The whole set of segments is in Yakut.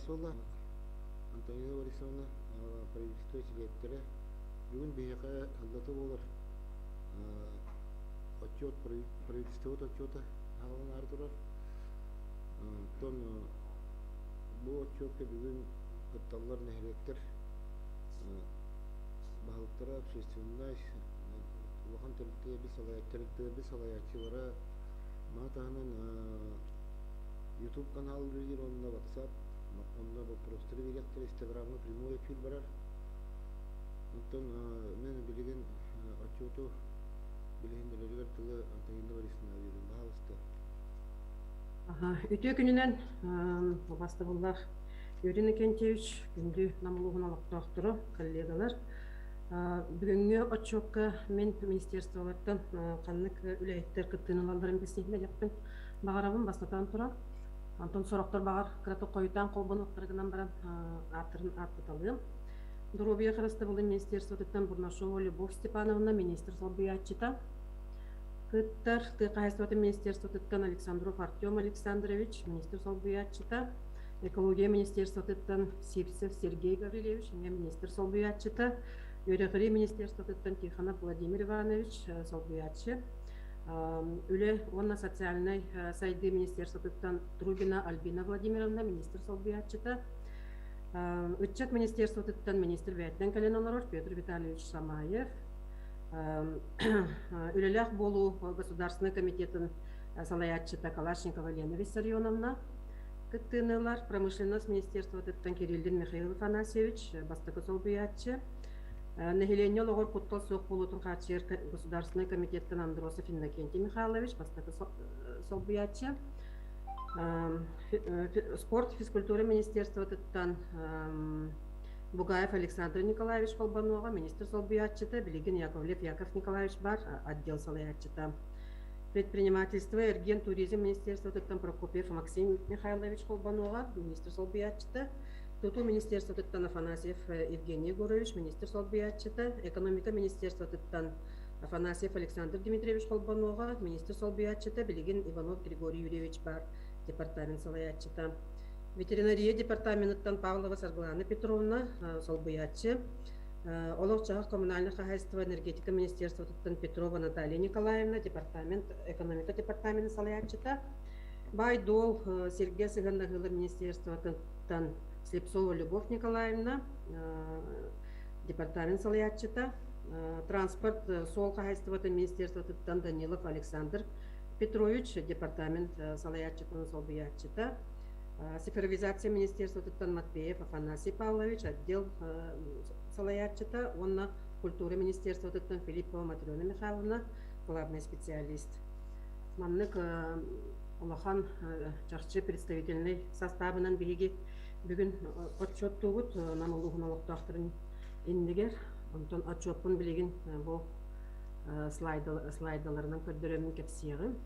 Суола Антонина Борисовна, правительство чилиэттэрэ, бүгүн биһиэхэ сыллата буолар отчет, правительствобыт отчета аҕалан турар. Оттон бу отчетка бүгүн кытталлар нэһилиэктэр баһылыктара, общественнай, улахан тэрилтэлэрбит салайааччылара, маны таһынан YouTube канал үлэлиир уонна WhatsApp, онно боппуруостары биэриэхтэрэ, Инстаграмҥа прямой эфир барар. Оттон мен билигин отчуоту билиһиннэрэригэр тылы Антонина Борисовна биэриим. Баһаалыста. Үтүө күнүнэн убастабыллаах Юрий Иннокентьевич, күндү Нам улууһун олохтоохторо, коллегалар. Бүгүҥҥү отчуокка мин министерстволартан ханнык үлэһиттэр кыттыыны ылалларын билсиһиннэриэхпин баҕарабын бастатан туран. Онтон сорохтор баҕар кыратык хойутаан холбонуохтара гынан баран ааттарын ааттаталыам. Доруобуйа харыстабылын министерствотыттан Бурнашова Любовь Степановна министр солбуйааччыта кыттар. Тыа хаһаайыстыбатын министерствотыттан Александров Артем Александрович министр солбуйааччыта. Экология министерствотыттан Сивцев Сергей Гаврильевич эмиэ министр солбуйааччыта. Үөрэҕирии министерствотыттан Тихонов Владимир Иванович солбуйааччы. Үлэ уонна социальнай сайдыы министерствотыттан Трубина Альбина Владимировна министр солбуйааччыта. Ыччат министерствотыттан министр бэйэтинэн кэлэн олорор Петр Витальевич Самаев. Үлэлээх буолуу государственнай комитетын салайааччыта Калашникова Лена Виссарионовна кыттыыны ылар. Промышленность министерствотыттан Кириллин Михаил Афанасьевич бастакы солбуйааччы. Нэһилиэнньэ олоҕор куттал суох буолуутун хааччыйар Государственнай комитеттан Андросов Иннокентий Михайлович бастакы солбуйааччы. Спорт, физкультура министерствотыттан Бугаев Александр Николаевич холбонуоҕа министр солбуйааччыта, билигин Яковлев Яков Николаевич бар, отдел салайааччыта. Предпринимательство, эргиэн, туризм министерствотыттан Прокопьев Максим Михайлович холбонуоҕа, министр солбуйааччыта. Тутуу министерствотыттан Афанасьев Евгений Егорович, министр солбуйааччыта, экономика министерствотыттан Афанасьев Александр Дмитриевич холбонуоҕа, министр солбуйааччыта, билигин Иванов Григорий Юрьевич баар, департамент салайааччыта. Ветеринария департаменыттан Павлова Саргылана Петровна, солбуйааччы. Олох-дьаһах коммунальнай хаһаайыстыба энергетика министерствотыттан Петрова Наталья Николаевна, департамент, экономика департаменын салайааччыта. Баай-дуол сиргэ сыһыаннаһыылар министерствотыттан Слепцова Любовь Николаевна, департамент салайааччыта. Транспорт суол хаһаайыстыбатын министерствотыттан Данилов Александр Петрович, департамент салайааччытын солбуйааччыта. Цифровизация министерствотыттан Матвеев Афанасий Павлович, отдел салайааччыта уонна культура министерствотыттан Филиппова Матрена Михайловна, главный специалист. Маннык улахан чахчы представительнай састаабынан биһиги бүгүн отчуоттуубут Нам улууһун олохтоохторун иннигэр. Онтон отчуоппун билигин бу слайдаларынан көрдөрөммүн кэпсиэҕим.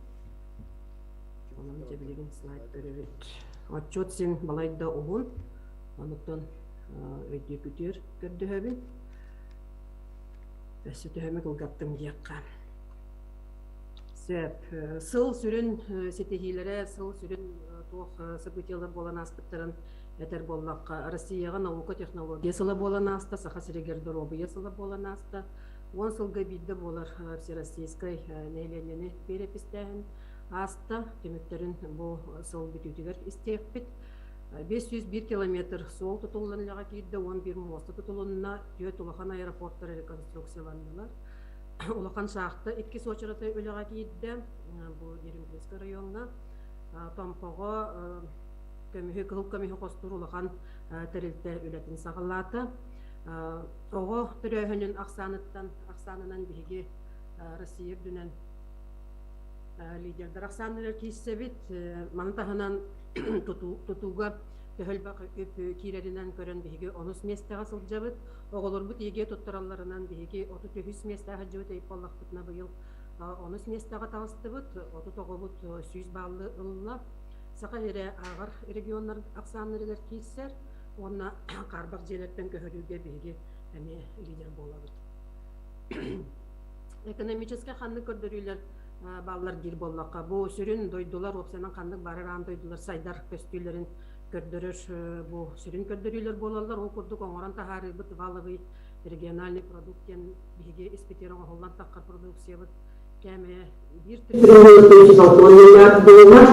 Онон дьэ билигин слайд көрөбүт. Отчуот син балайда уһун. Онуттан өйдүү көрдөһөбүн. Өссө төһөмү кылгаттым диэххэ. Сөп. Сыл сүрүн ситиһиилэрэ, сыл сүрүн туох событиелар буолан ааспыттарын этэр буоллахха, Россияҕа наука технология сыла буолан ааста, Саха сиригэр доруобуйа сыла буолан ааста. 10 сылга биирдэ буолар всероссийскай нэһилиэнньэни биэрэпистээһин ааста. Түмүктэрин бу сыл бүтүүтүгэр истиэхпит. 501 километр суол тутуллан үлэҕэ киирдэ, 11 муоста тутулунна, түөрт улахан аэропорттар реконструкцияланнылар. Улахан шахта иккис уочарата үлэҕэ киирдэ, бу Нерюнгринскай райоҥҥа. Томпоҕо көмүһү, кыһыл көмүһү хостуур улахан тэрилтэ үлэтин саҕалаата. Оҕо төрөөһүнүн ахсааныттан ахсаанынан биһиги Россия үрдүнэн лидердэр ахсааннарыгар киирсэбит. Маны таһынан тутууга төһө элбэх үп киирэринэн көрөн биһиги онус миэстэҕэ сылдьабыт. Оҕолорбут ЕГЭ туттаралларынан биһиги 33 миэстэҕэ сылдьыбыт эбит буоллахпытына быйыл онус миэстэҕэ таҕыстыбыт. 30 оҕобут 100 бааллы ылла. Саха сирэ ааҕар регионнар ахсааннарыгар киирсэр уонна хаарбах дьиэлэртэн көһөрүүгэ биһиги эмиэ лидер буолабыт. Экономическай ханнык көрдөрүүлэр бааллар диир буоллахха, бу сүрүн дойдулар уопсайынан ханнык барар аан дойдулар сайдар көстүүлэрин Көрдөрөр бу сүрүн көрдөрүүлэр буолаллар. Ол курдук оҥорон таһаарыыбыт валовый региональный продукт диэн биһиги испитигэр оҥоһуллан таххар продукциябыт кээмэйэ биир миллиард буолар.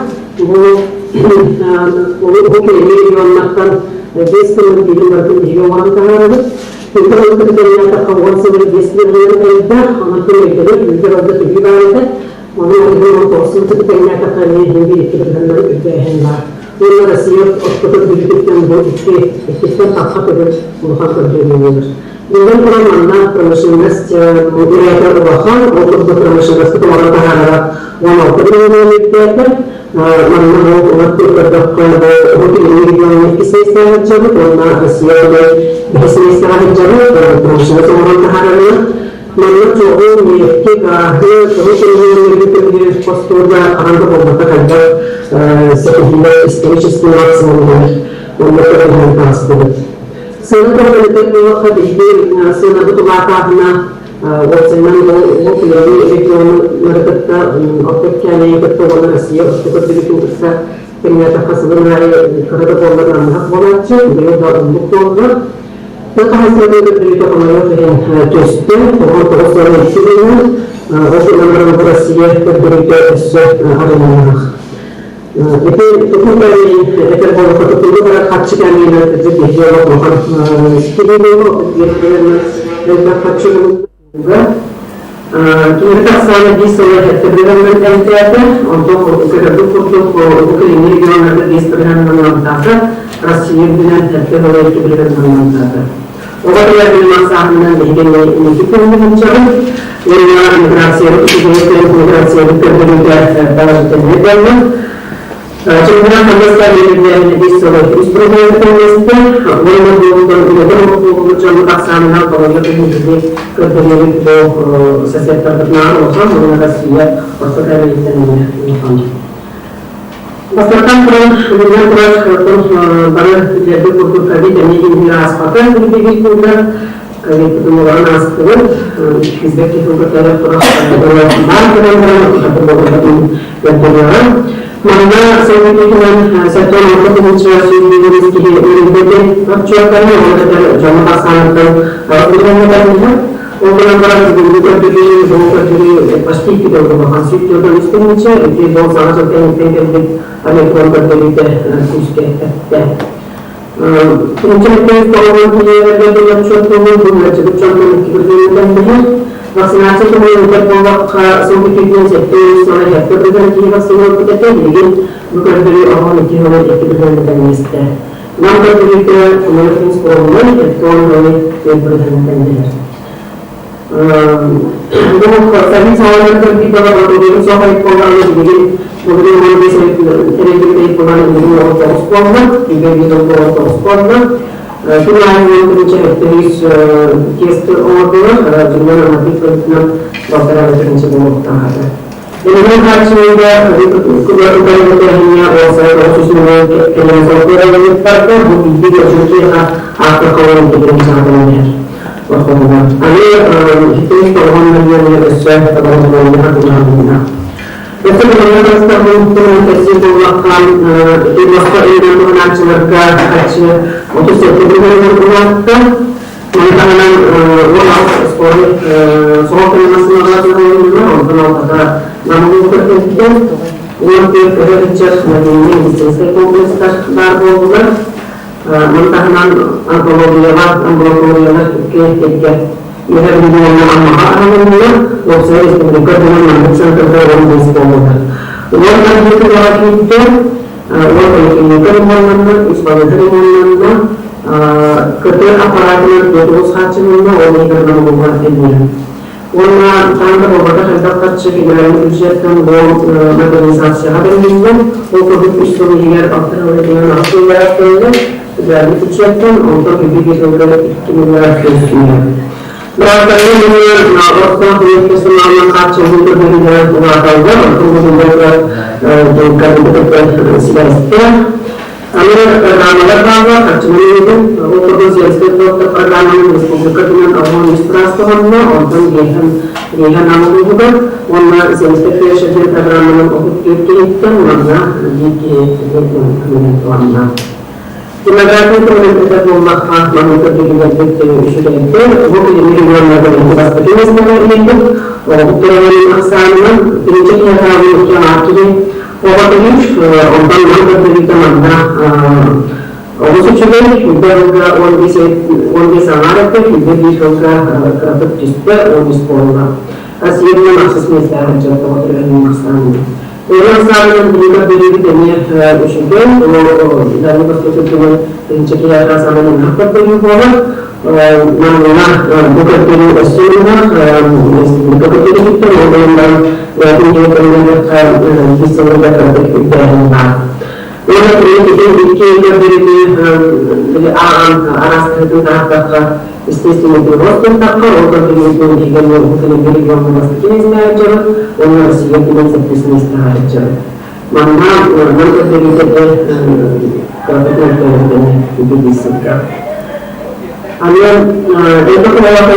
Бу бу кэлиҥҥи регионнартан 5 сылын биирин барытын биһиги оҥорон таһаарабыт. Түнтэн ылбыт кэмнээх 10 сылы 5 миллион элбэх, онон ким өйдөнөр, үүтэр ордук үһү баар этэ. Ону иһин 19 сыл кэмнээтэххэ эмиэ иһин биир икки бырыһыаннан үрдээһин баар. Уонна Россия ортотун бүлүүтүттэн бу икки иккиттэн тахха төгүл улахан көрдөрүү буолар. Биллэн туран, манна промышленность үлэтэ улахан, ол курдук промышленносты оҥорон таһаарара 16 миллион үрдээтэ. Манна бу улар көрдөххө, бу Уһук Илиҥҥи региоҥҥа иккис миэстэҕэ сылдьабыт уонна Россия бэһис миэстэҕэ сылдьабыт, промышленность оҥорон таһаарарынан. Манна чоҕу, нефти, гааһы, кыһыл көмүһү, көмүһү хостуурга хаһан да буолбатах элбэх ситиһиилэр исторический максимумнар онно көрүҥүнэн таҕыстыбыт. Сыана туһунан буоллахха, биһиги сыанабыт улаатааһына уопсайынан бу килэри регионнары кытта ОПЕК кээмэйин кытта уонна Россия ортоку бүлүүтүн кытта тэҥнээтэххэ сылын аайы кыра да буоллар намыһах буолааччы, быйыл да оннук буолла. Тыа хаһаайыстыбатын көрдөрүүтэ хомойуох иһин түстэ, 99 икки гынан, ол гынан баран бу Россия көрдөрүүтэ өссө арыйыылаах. Ити тутуу кээмэйин этэр буоллахха, тутууга барар харчы кээмэйинэн кырдьык биһиги олох улахан ситиһии буолуо, элбэх харчы булуга. Кинигэ тахсаана биир сыл эһэттэ эмтээтэ, онтон көрөрбүт курдук бу кэлиҥҥи регионнарга 5 бырыһыанынан намтаата, Россия үрдүнэн эрдэ балай 2 бырыһыанынан намтаата. Оҕо төрөөбүтүн ахсаанынан биһиги инники күҥҥэ сылдьабыт. Уонна миграцияны үчүгэйдик миграцияны көрдөрүүтэ положительнай буолла. Чемпионат хамнастаах үөрүүлэрин биир сыл үс бырыһыаны тэҥнэстэ. Уонна буолуутун үлэтэ оҥоһуллубут дьоммут ахсаанынан холобур биһиги көрдөрүүбүт бу соседтарбытынааҕар улахан уонна Россия орто кээмэйиттэн эмиэ улахан. Бастакан туран, биллэн турар, бары билэрбит курдук ковид эмиэ иһигэр ааспата билбигит курдук ковид тутулугун аастыбыт. Күүспэт киһи көтөрө турар баар көрөн баран отутатын көрдөрүөҕүм. Манна сыл бүтүүтүнэн 76 тыһыынча сүүрдүүлүүр киһи үлэлэбит отчуоттарын уонна дьону ахсааныттан үлэлэтэн Ол гынан баран бүгүҥҥү көрдөрүү, бу көрдөрүү почти икки төгүл улахан сүүс тыһыынча, ити бу саҥа сыл кэнниттэн кэлбит омикрон көрдөрүүтэ күүскэ эттэ. Инчэккэй тоҕуһун киһиэхэ диэн отчуоттуубун, бу ыалдьыбыт дьонтон икки бырыһыан тэҥнэһэр. Вакцинация туһунан этэр буоллахха, сыл бүтүүтүнэн 73 сыл эһэккэ бырыһыан киһи вакцина ылбыт этэ, билигин бу көрдөрүү оҕон икки сылы икки бырыһыан тэҥнэстэ. Нам көрдөрүүтэ хомойуох скромнай, электроннай түөрт бырыһыан тэҥнэһэр. Бу ковид саҕаланар көрдүүтэ отугун суох буоллаҕына билигин былырыын 15 эрэллибит буолан билигин 19 буолла, бигэ 199 буолла. Күн аайы уон тыһыынча сэттэ тест оҥордулар, дьиҥнэн норматив быһыытынан балтараа тыһыынча буолуохтаах этэ. Билигин хааччылыыга утары уопсай 900 миллион кэлэн солкуобайдарга бу биирдии отчуттууга аахтар билигин саҕаланан иһэр. Ортотугар. Аны икки тоҕон миллионы өссө тоҕон туһанна. Өссө билигин бастакы кэсии буоллахха, босхо өйдөөн туһанааччыларга харчы 37 миллион улаатта. Маны таһынан 16 оскуола суол массыыналар туһаныллар, онтон алтата намылы көрдөрбүттэр. 14 өһө ыччат мобильнай медицинскэй комплекстар баар буоллулар. Маны таһынан онкологияҕа амбулаториялар икки эргэ үөһэ Бүлүү Аммаҕа аһылыннылар, уопсай республика үрдүнэн маннык центрга 15 буоллулар. Уон архитектураҕа киирдэ, уон поликлиника ремоннанна, үс балыыһа ремоннанна, КТ аппаратынан 49 хааччылынна, ол иһигэр намылыга эмиэ. Уонна хаһан да буолбатах элбэх харчы федеральнай бюджеттан бу модернизацияҕа бэрилиннэ. Ол курдук үс сыл иһигэр алта сыл аҕыс миллиард төннө федеральнай бюджеттан, онтон үбү сылга 2 миллиард көстүннэ. Бырааттарга уонна олохтоох ийэ персоналынан хааччыллыы көрдөрүүлэрэ улааталлар, онтон бу сылларга кытта сибээстээх. Аны программалар бааллар, харчынан ыытын. Ол курдук Земскэй блоктар программаны республика үрдүнэн 63 тураастаҕынна, онтон биэһэн биэһэн аҕалыыһыгар уонна Земскэй фельдшердэр программанан 34 киһиттэн манна биир киһи туһанна. Демография туһунан этэр буоллахха, маннык көрдөрүүлэрбит үчүгэйдэр. Уһук Илиҥҥи регионнарга биһиги бастакы миэстэҕэ илиибит. Оҕобут төрөөбүт ахсаанынан итинчэ киһиэхэ икки аҥаар киһи оҕо төрүүр. Онтон нам көрдөрүүтэ манна олус үчүгэй. 20 сылга 15 аҥаар этэ, 21 сылга кыратык түстэ, 13 буолла. Россиянан ахсыс миэстэҕэ сылдьар оҕо төрөөһүнүн ахсаанынан. Өрө ахсаанынан биһиги көрдөрүүбүт эмиэ үчүгэй. Ол Восток тыһыынча киһиэхэ саамай намыһах көрдөрүү буолар. Манна бу көрдөрүү өссө намыһах, республика көрдөрүүтүттэн, ол гынан баран бэйэтин киһи көрүнэргэ биир сылга кыратык үрдээһин баар. Уонна ити икки көрдөрүүнү ааҕан араас тыһытын таһаардахха, естественный прирост диэтэххэ, ол көрдөрүүтүн иһигэр Уһук Илиҥҥи региоҥҥа бастакы миэстэҕэ дьарык уонна Россия үрдүнэн сэттис миэстэҕэ дьарык. Манна нам көрдөрүүтэ кыратык мөлтөөбүтүн билиисикка. Аны элбэх оҕолоох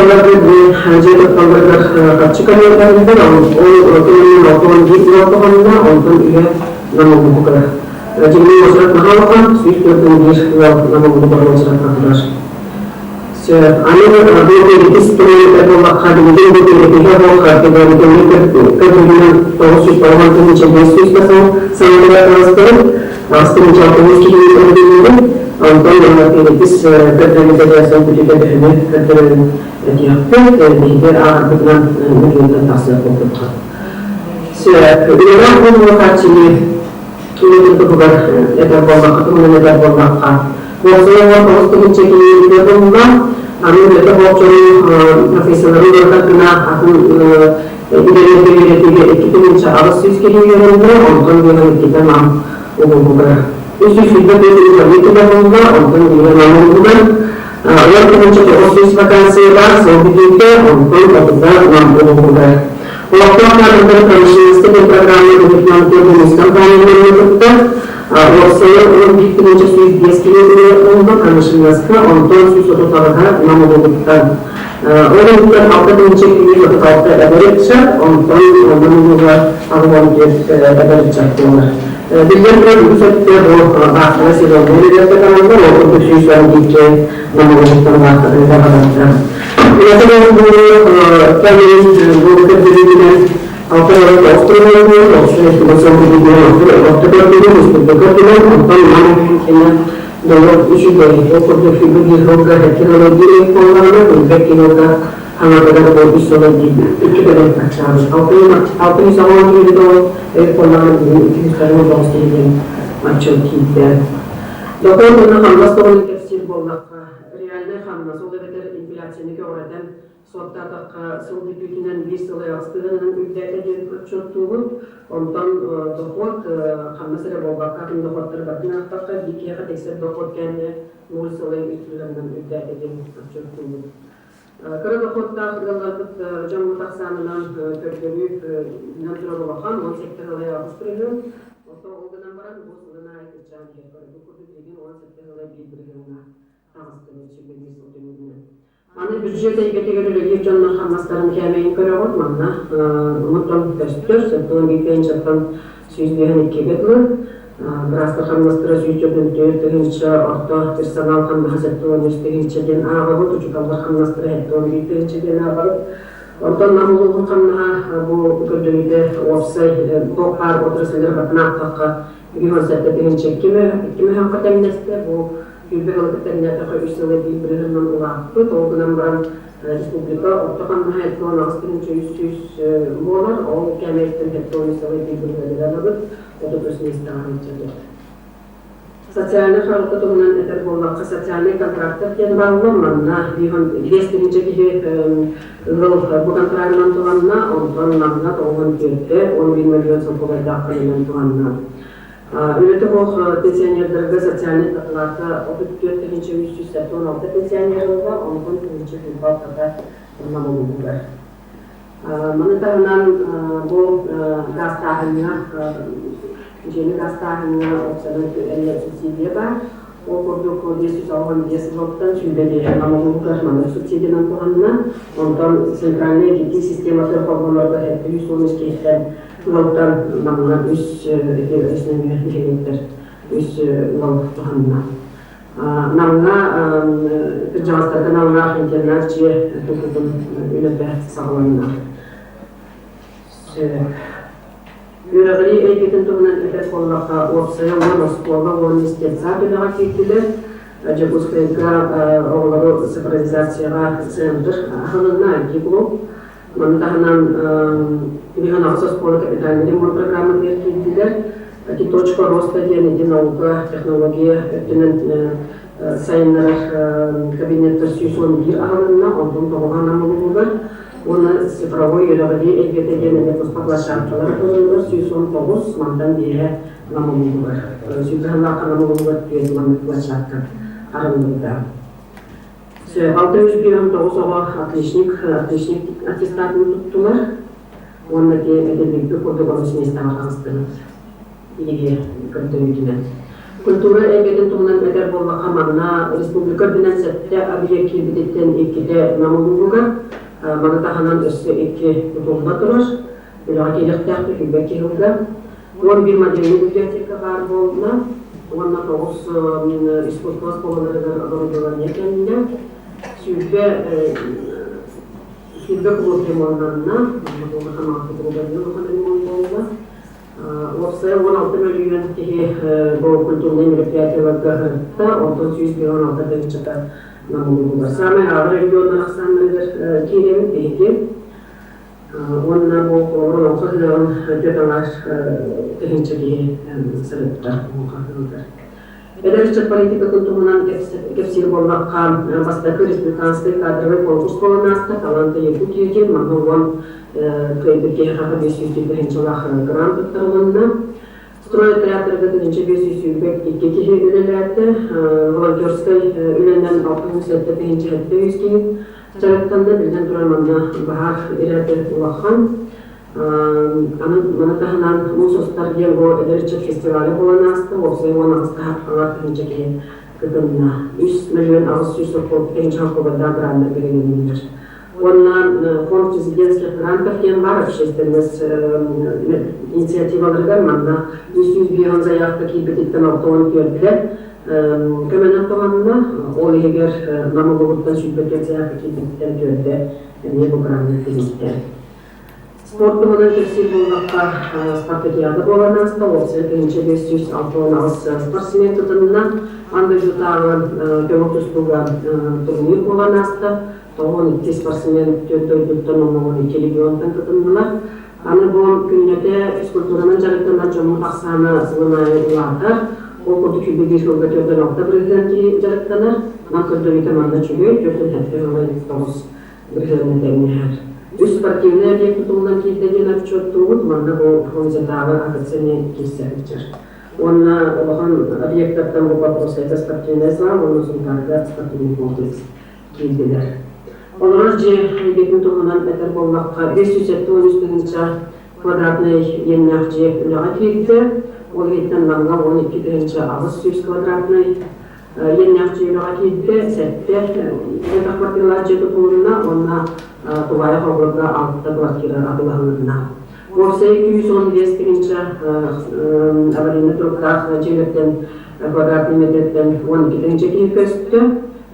бу дьиэ тутталларыгар харчы көмөлөһөллөр, ол көмөнү 61 ыал туһанна, онтон үһэ намылбукугар. Дьиҥнээх уочарат наһаа улахан, 141 ыал намылбукугар уочараттаннылар. Аны бу перепись кэмигэр буоллахха, билигин бу перепиһэ буолха педагогиканы көрдөрүүнэн 990 500 сыл саҥатыгар таҕыстыбыт. 6 600 киһини көрдөрүүбүт. Онтон перепись көрдөрүүтэ сон бүтүтэ төһөнү көрдөрөрүн этиэхпит. Биһиги ааҕарбытынан миллионтан тахсыах буолбутха. Үлэлээх буолуу хааччыйыы үлэтин туһугар этэр буоллахха, туһунан этэр буоллахха, уопсайа 19 тыһыынча киһи буолла. Аны үлэтэ болчору профессионалы барытар гына атын идэлэргэ үөрэтиигэ 2800 киһи үөрэннэ, онтон биһэн иккитэ нам улууһугар. 324 инвалид буолла, онтон биһэн нам улууһугар. 10 900 вакансия баар, сыл бүтүүтэ, онтон 30 нам улууһугар. Олохтоох кадрдар промышленности программа быһыытынан Кодинус компанияларын кытта уопсайа 11 105 киһи буолла промышленностка, онтон 138-га нам улууһуттан. Ол иһиттэн 6 236 эдэр ыччат, онтон нам улууһа 84 эдэр ыччат буолар. Биллэн турар, үгүс өттө бу баахтара сезоннай үлэлэргэ таҥыллар, ол курдук 112 нам улууһуттан баахтара үлэҕэ. Үлэтэ буолуу бу көрдөрүүнэн алта оҕо көрдөрүү, онтон нам доллар үчүгэй, ол курдук сүбэ сылга килология буоллаҕына, билбэт килога хаҥатыгар бу үс сыл икки төгүл аччаабыт. 660 киһи ол буоллаҕына бүгүн 299 киһиден аччыл киирдэ. Дохуот уонна хамнас туһунан кэпсиир буоллахха, реальнай хамнас, ол эбэтэр инфляцияны көҕүрэтэн суоттаатахха, сыл бүтүүтүнэн биир сыл аҕыстыынан үрдээтэ диэн отчуоттуубут. Онтон дохуот хамнас эрэ буолбакка, атын дохуоттары барытын аахтахха, биир киһиэхэ тиксэр дохуот кээмэйэ ноль сылай үс бырыһыанынан үрдээтэ диэн отчуоттуубут. Кыра дохуоттаах ыалларбыт дьоммут ахсаанынан көрдөрүү турар улахан, 17 сылай 8%. Ото ол гынан баран, бу сылын аайы кыччаан иһэр. Бу курдук билигин 17 сылай 1 бырыһыаҥҥа таҕыстыбыт 21 сыл түмүгүнэн. Аны бюджет эйгэтигэр үлэлиир дьоннор хамнастарын кээмэйин көрөҕүт. Манна онтон көстөр, 71 пенсияттан 152-гэ дылы. Быраастар хамнастара 144 тыһыынча, орто персонал хамнаһа 73 тыһыынча диэн ааҕабыт, учууталлар хамнастара 71 тыһыынча диэн ааҕабыт. Онтон Нам улууһун хамнаһа бу көрдөрүүтэ уопсай туох баар отрасльлары барытын аахтахха 117 тыһыынча икки мөһөөххө тэҥнэстэ. Бу сүүрбэ сылы тэҥнээтэххэ үс сыл эбии бырыһыанынан улааппыт. Ол гынан баран республика орто хамнаһа 78 300 буолар. Ол кээмэйиттэн 73 сыл эбии бырыһыаныгар ылабыт. 33 миэстэҕэ сылдьабыт. Социальнай харалта туһунан этэр буоллахха, социальнай контрактар диэн бааллар. Манна 5 тыһыынча киһи ыал бу контрагынан туһанна, онтон манна 94-тэ 11 миллион солкуобайдаах көмөнөн туһанна. Үлэтэ суох пенсионердарга социальнай доклада 34 376 пенсионер ылла, онтон тыһыынча куйба алтата нам улууһугар. Маны таһынан бу гаастааһыҥҥа, дьиэни гаастааһыҥҥа уопсайынан субсидия баар. Ол курдук 565 сылтан 25 нам улууһугар маннык субсидиянан туһанна. Онтон центральнай ититии систематын холбонорго 313 киһиттэн ыалтан намҥа үс нэһилиэктэр үс ыал туһанна. Намҥа кырдьаҕастарга аналлаах интернат дьиэ тутуутун үлэтэ саҕаланна. Үөрэҕирии эйгэтин туһунан этэр буоллахха, уопсайа 10 оскуола, 10 детсад үлэҕэ киирдилэр. Дьокуускайга оҕолору цифровизацияҕа центр аһылынна, IT-клуб. Маны таһынан 28 оскуола капитальный ремонт программатыгар киирдилэр. Ити «Точка роста» диэн ити наука, технология өттүнэн сайыннарар кабинеттар 111 аһылынна, онтон тоҕуһа намылыгар. Уонна цифровой үөрэҕирии эйгэтэ диэн эмиэ туспа площадкалар ылыллар 119, мантан биэһэ намылыгар. Сүүрбэһэллээх намылыгар түөрт маннык площадка арыллыбыта. 659 оҕо отличник, отличник аттестатын туттулар уонна ити этиллибит курдук онус миэстэҕэ таҕыстыбыт ЕГЭ көрдөрүүтүнэн. Культура эйгэтин туһунан этэр буоллахха, манна республика үрдүнэн сэттэ объект киирбититтэн иккитэ Нам улууһугар, маны таһынан өссө икки тутулла турар. Үлэҕэ киириэхтээх түһүлгэ киһилгэ. 11 модельнай библиотека баар буолла уонна тоҕус искусство оскуолаларыгар оборудование кэллэ. 20 кулууп ремоннанна, улахан улахан ремонт буолла. Уопсайа 16 мөлүйүөн киһи бу культурнай мероприятиеларга сырытта, онтон 156 тыһыынчата намылыгар. Саамай аҕа регионнар ахсааннарыгар киирэбит биһиги. Уонна бу олоҥхо ыһыаҕын түөрт аҥаар тыһыынча киһи сырытта олоҥхо ыһыаҕыгар. Эдэр ыччат политикатын туһунан кэпсиир буоллахха, бастакы республиканскай кадровай конкурс буолан ааста. Таланты Якутии диэн манна 10 кыайбыт киһиэхэ 500 тыһыынчалаах грант туттарылынна. Стройотрядтарга 1522 киһи үлэлээтэ. Волонтерскай үлэнэн 67 тыһыынча 700 киһи дьарыктанна. Биллэн турар, манна баһаар ирээтэ улахан. Аны маны таһынан Муус устар диэн бу эдэр ыччат фестиваля буолан ааста. Уопсай 18 аҥаар тыһыынча киһи кытынна. 3 миллион 800 тыһыынча холкуобайдаах граннар бэрилиннилэр. Уонна фонд президентских грантов диэн баар общественность инициативаларыгар манна 305 заявка киирбититтэн 64-дэ көмөнөн туһанна. Ол иһигэр Нам улууһуттан 24 заявка киирбититтэн төрдө эмиэ бу граннар тигистэ. Спорт туһунан кэпсиир буоллахха, спартакиада буолан ааста, уопсайа 1568 спортсмен кытынна. Аан дойдутааҕы көҥүл тустууга турнир буолан ааста. 92 спортсмен түөрт дойдуттан уонна 12 регионтан кытыннылар. Аны бу күннэтэ физкультуранан дьарыктанар дьоммут ахсаана сылын аайы улаатар. Ол курдук 101 сылга 46% киһи дьарыктанар. Нам көрдөрүүтэ манна үчүгэй, 47,9 бырыһыанна тэҥнэһэр. Үс спортивнай объект тутуллан киирдэ диэн отчуоттуубут. Манна бу Фрунзетааҕы АГЦ-ни киирсэ сылдьар. Уонна улахан объектартан бу Покровскайга спортивнай зал уонна Сунтаарга спортивный комплекс киирдилэр. Олорор дьиэ эйгэтин туһунан этэр буоллахха, 573 тыһыынча квадратнай иэннээх дьиэ үлэҕэ киирдэ. Ол иһиттэн Намҥа 12 тыһыынча 800 квадратнай иэннээх дьиэ үлэҕэ киирдэ, сэттэ элбэх квартиралаах дьиэ тутулунна уонна тулаайах оҕолорго алта квартира атыылаһылынна. Уопсай 215 тыһыынча аварийнай туруктаах дьиэлэртэн квадратный метртэн 12 тыһыынча киһи көстө.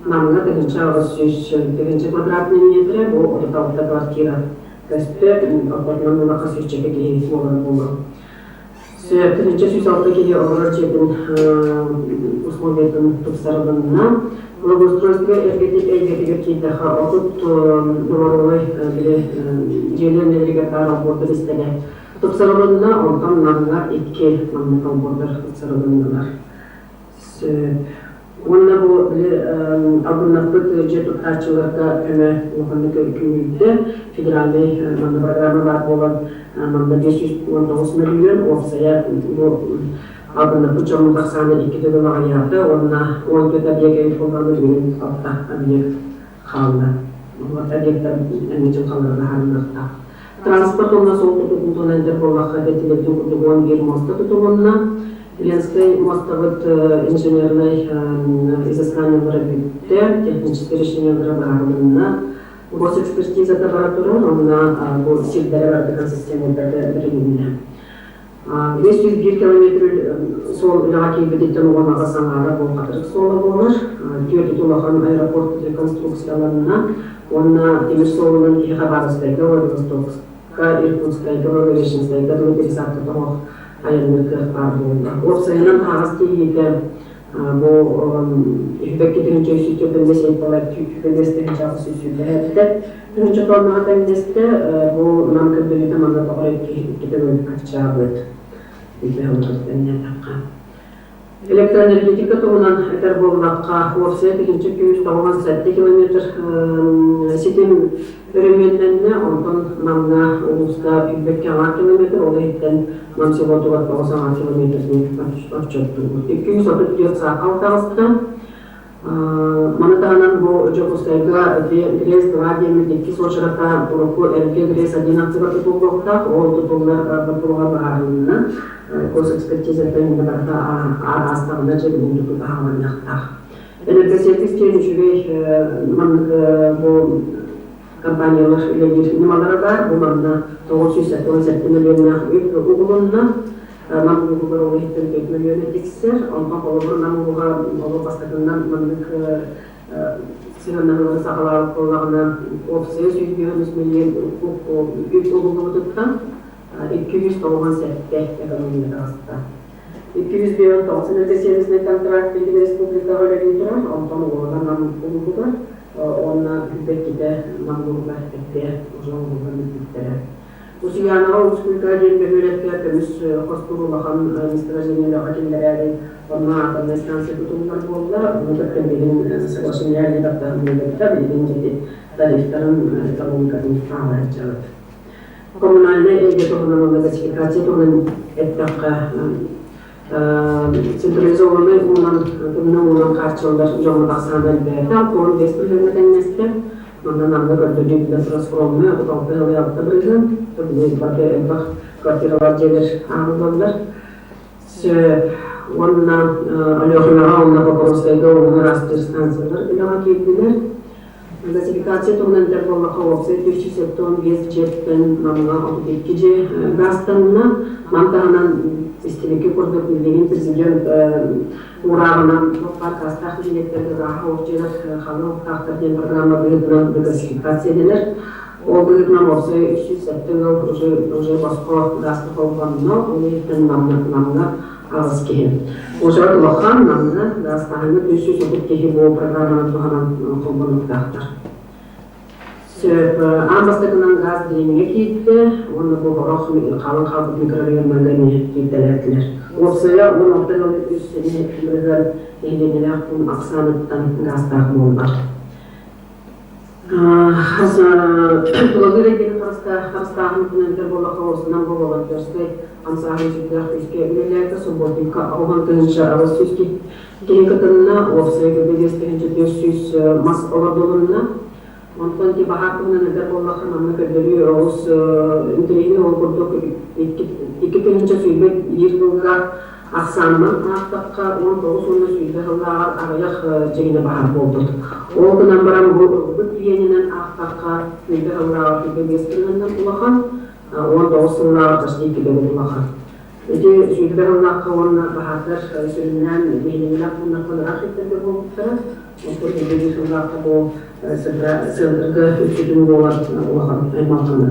Намҥа 1800 тыһыынча квадратный метрэ, бу 36 квартира көстө, ортотунан ыллахха сүүсчэкэ киһи буолар буолуо. 1106 киһи олорор дьиэтин условиятын тупсарылынна. Благоустройство эйгэтигэр киирдэххэ 30 дворовой били дьиэлэр нэһилиэгэр баар олбуордар истэрэ тупсарылынна, онтон Намҥа икки маннык олбуордар тупсарылыннылар. Уонна бу били албыннаппыт дьиэ туттааччыларга көмө улаханнык күүһүрдэ. Федеральнай манна программа баар буолан манна 519 мөлүйүөн уопсайа бу албыннаппыт дьоммут ахсаана икки төгүл аҕыйаата уонна 14 объект эбит буоллаҕына билигин алта объект хаалла. Объектар эмиэ дьылҕалара быһаарыллыахтаах. Транспорт уонна суол тутуутун туһунан этэр буоллахха, этиллибитин курдук 11 муоста тутулунна. Ленскэй муостабыт инженернай изысканиелара бүттэ, техническэй решениелара быһаарылынна. Госэкспертизата бара турар, онно бу сирдэрэ барытыгар системаларга бэрилиннэ. 501 километр суол үлэҕэ киирбититтэн уон аҕыс аҥаара бу Хатырык суола буолар. Түөрт улахан аэропорт реконструкцияланна уонна тимир суолунан киһи Хабаровскайга, Владивостокска, Иркутскайга, Благовещенскайга дылы пересадка тоһох айанныыр кыах баар буолла. Уопсайынан аһаҕас тиийиитэ бу үһүбэкки тыһыынча үс сүүс төрдүнэс эйбалар түүппэбиэс тыһыынча 827 тыһыынча тоннаҕа тэҥнэстэ. Бу Нам көрдөрүүтэ манна тоҕо эрэ икки төгүл аччаабыт. Электроэнергетика туһунан этэр буоллахха, уопсайа 1197 километр ситим өрөмүөннэннэ, онтон Намҥа улууска сүүрбэккэ аҥаар километр, ол иһиттэн Нам селотугар тоҕус аҥаар километр отчуоттуубут. 234 саахал таҕыста. Маны таһынан бу Дьокуускайга ГРЭС-2 диэммит иккис уочарата урукку эргэ ГРЭС-1 аттыгар тутуллуохтаах. Ол тутуллар боппуруоһа быһаарылынна. Госэкспертизаттан иннэ барыта аастаҕына дьэ билигин тутуу таһааланыахтаах. Энергосервис диэн үчүгэй маннык бу компаниялар үлэлиир ньымалара баар. Бу манна 977 мөлүйүөннээх үп угулунна. Нам улууһугар ол иһиттэн 4 мөлүйүөнэ тиксэр. Онтон холобур Нам улууһа олох бастакыннан маннык сыһыаннаһыылары саҕалаабыт буоллаҕына, уопсайа 153 мөлүйүөн үп угуллубутуттан 297 экономия таҕыста. 259 энергосервиснай контракт билигин республикаҕа үлэлии турар, онтон уола Нам улууһугар уонна күүпэккитэ Нам улууһугар эрдэ уже оҥоһуллан бүппүттэрэ. Усуйаанаҕа Уус-Куйга диэн бөһүөлэккэ көмүс хостуур улахан месторождениелааҕа киллэрээри онно атомнай станция тутуллар буолла. Ону кытта билигин соглашение илии баттаһан буолбута, билигин дьэ тарифтарын экономикатын аалар дьарык. Коммунальнай эйгэ туһунан уонна газификация туһунан эттэххэ, централизованнай уунан, тымныы уунан хааччыллар дьоҥҥо тахсаан элбээтэ, 65 бырыһыаҥҥа тэҥнэстэ. Манна Намҥа көрдөрүү биллэн турар скромнай, 36 ыалы алта бырыһыан, бары элбэх квартиралар дьиэлэр ааҕыллаллар. Уонна Алехинаҕа уонна Покровскайга ууну ыраастыыр станциялар үлэҕэ киирдилэр. Газификация туһунан этэр буоллахха, уопсай 1175 дьиэттэн Намҥа 32 дьиэ гаазтанна. Маны таһынан истибиккэ курдук билигин президент уурааҕынан туох баар гаастаах нэһилиэктэргэ гааһы оһох дьиэлэр халыҥ уктаахтар диэн программа быһыытынан газификация дэнэр. Ол быһыытынан уопсай 307 ыал уже, уже босхо гааска холбонно, ол иһиттэн Намҥа, Намҥа аҕыс киһи. Уочарат улахан, манна гаастааһыҥҥа 330 киһи бу программаны туһанан холбонуохтаахтар. Сөп, аан бастакынан гаас дириҥҥэ киирдэ уонна бу сорох халыҥ хаалбыт микрорайоннарга эмиэ кииртэлээтилэр. Уопсайа 16 ыал үс бырыһыан нэһилиэнньэлээх пуун ахсааныттан гаастаах буолла. Тулагы эйгэни харыстааһын күнүнтэн буоллахха уосунан бу волонтерскай хамсааһын сүрдээх күүскэ үлэлээтэ. Субботникка 10 800 киһи кытынна, уопсайа 5 400 мас олордулунна. Онтон ити баһаар туһунан этэр буоллахха, манна көрдөрүү олус интэриэһинэй, ол курдук 2021 сылга ахсаанынан аахтахха, 19 уонна 20 сыллааҕар аҕыйах дьиҥинэ баһаар буолбут. Ол гынан баран бу ылбыт иэнинэн аахтахха, 20 сыллааҕар 25 тыһыынчанан улахан, 19 сыллааҕар почти икки төгүл улахан. Ити 20 сыллаахха уонна баһаардар сүрүннээн нэһилиэнньэлээх пууннартан ыраах сирдэргэ буолбуттара. Оттон 21 сыллаахха бу центрга үксүтүн буолар улахан аймалҕаны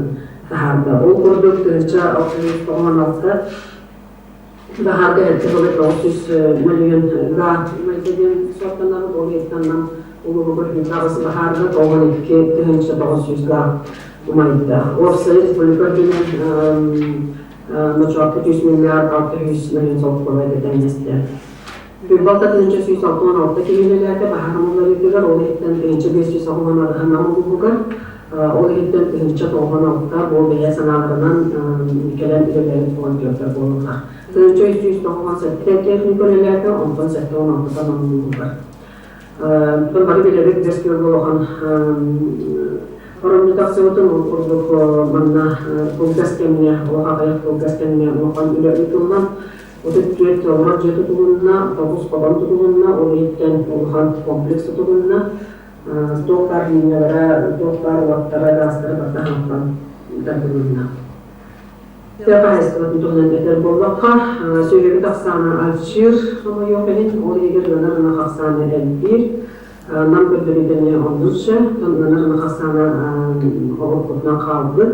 таһаарда. Ол курдук 1696 баһаарга эрдэ былыр 900 мөлүйүөн га майда диэн суоттанабыт. Ол иһиттэн улууһугар аҕыс баһаарга 92 900 га умайда. Уопсай республика үрдүнэн ночоотто 100 миллиард 600 мөлүйүөн солкуобай тэҥнэстэ. Быйыл 1166 киһи үлэлээтэ баһаар умулларыытыгар, ол иһиттэн 1500 арыһан улууһугар, ол иһиттэн 1096 бу бэйэ санааларынан кэлэн үлэлээбит волонтердар буолаллар. 1397 техника үлэлээтэ, онтон 76 улууһугар. Бары билэбит бэс күөл улахан оромньу тахсыбытын, ол курдук манна кылгас кэмҥэ, олох аҕыйах кылгас кэмҥэ улахан үлэ ыытыллан, 34 олорор дьиэ тутулунна, тоҕус хотон тутулунна, ол иһиттэн улахан комплекс тутулунна. Туох баар линиялара, туох баар уоттара, гаастара барыта хаҥхан тардылынна. Тыа хаһаайыстыбатын туһунан этэр буоллахха, сүөһүбүт ахсаана аччыыр, хомойуох иһин, ол иһигэр ыанар ынах ахсаана элбиир. Нам көрдөрүүтэ эмиэ оннук ыанар ынах ахсаана олохпутунан хаалбыт.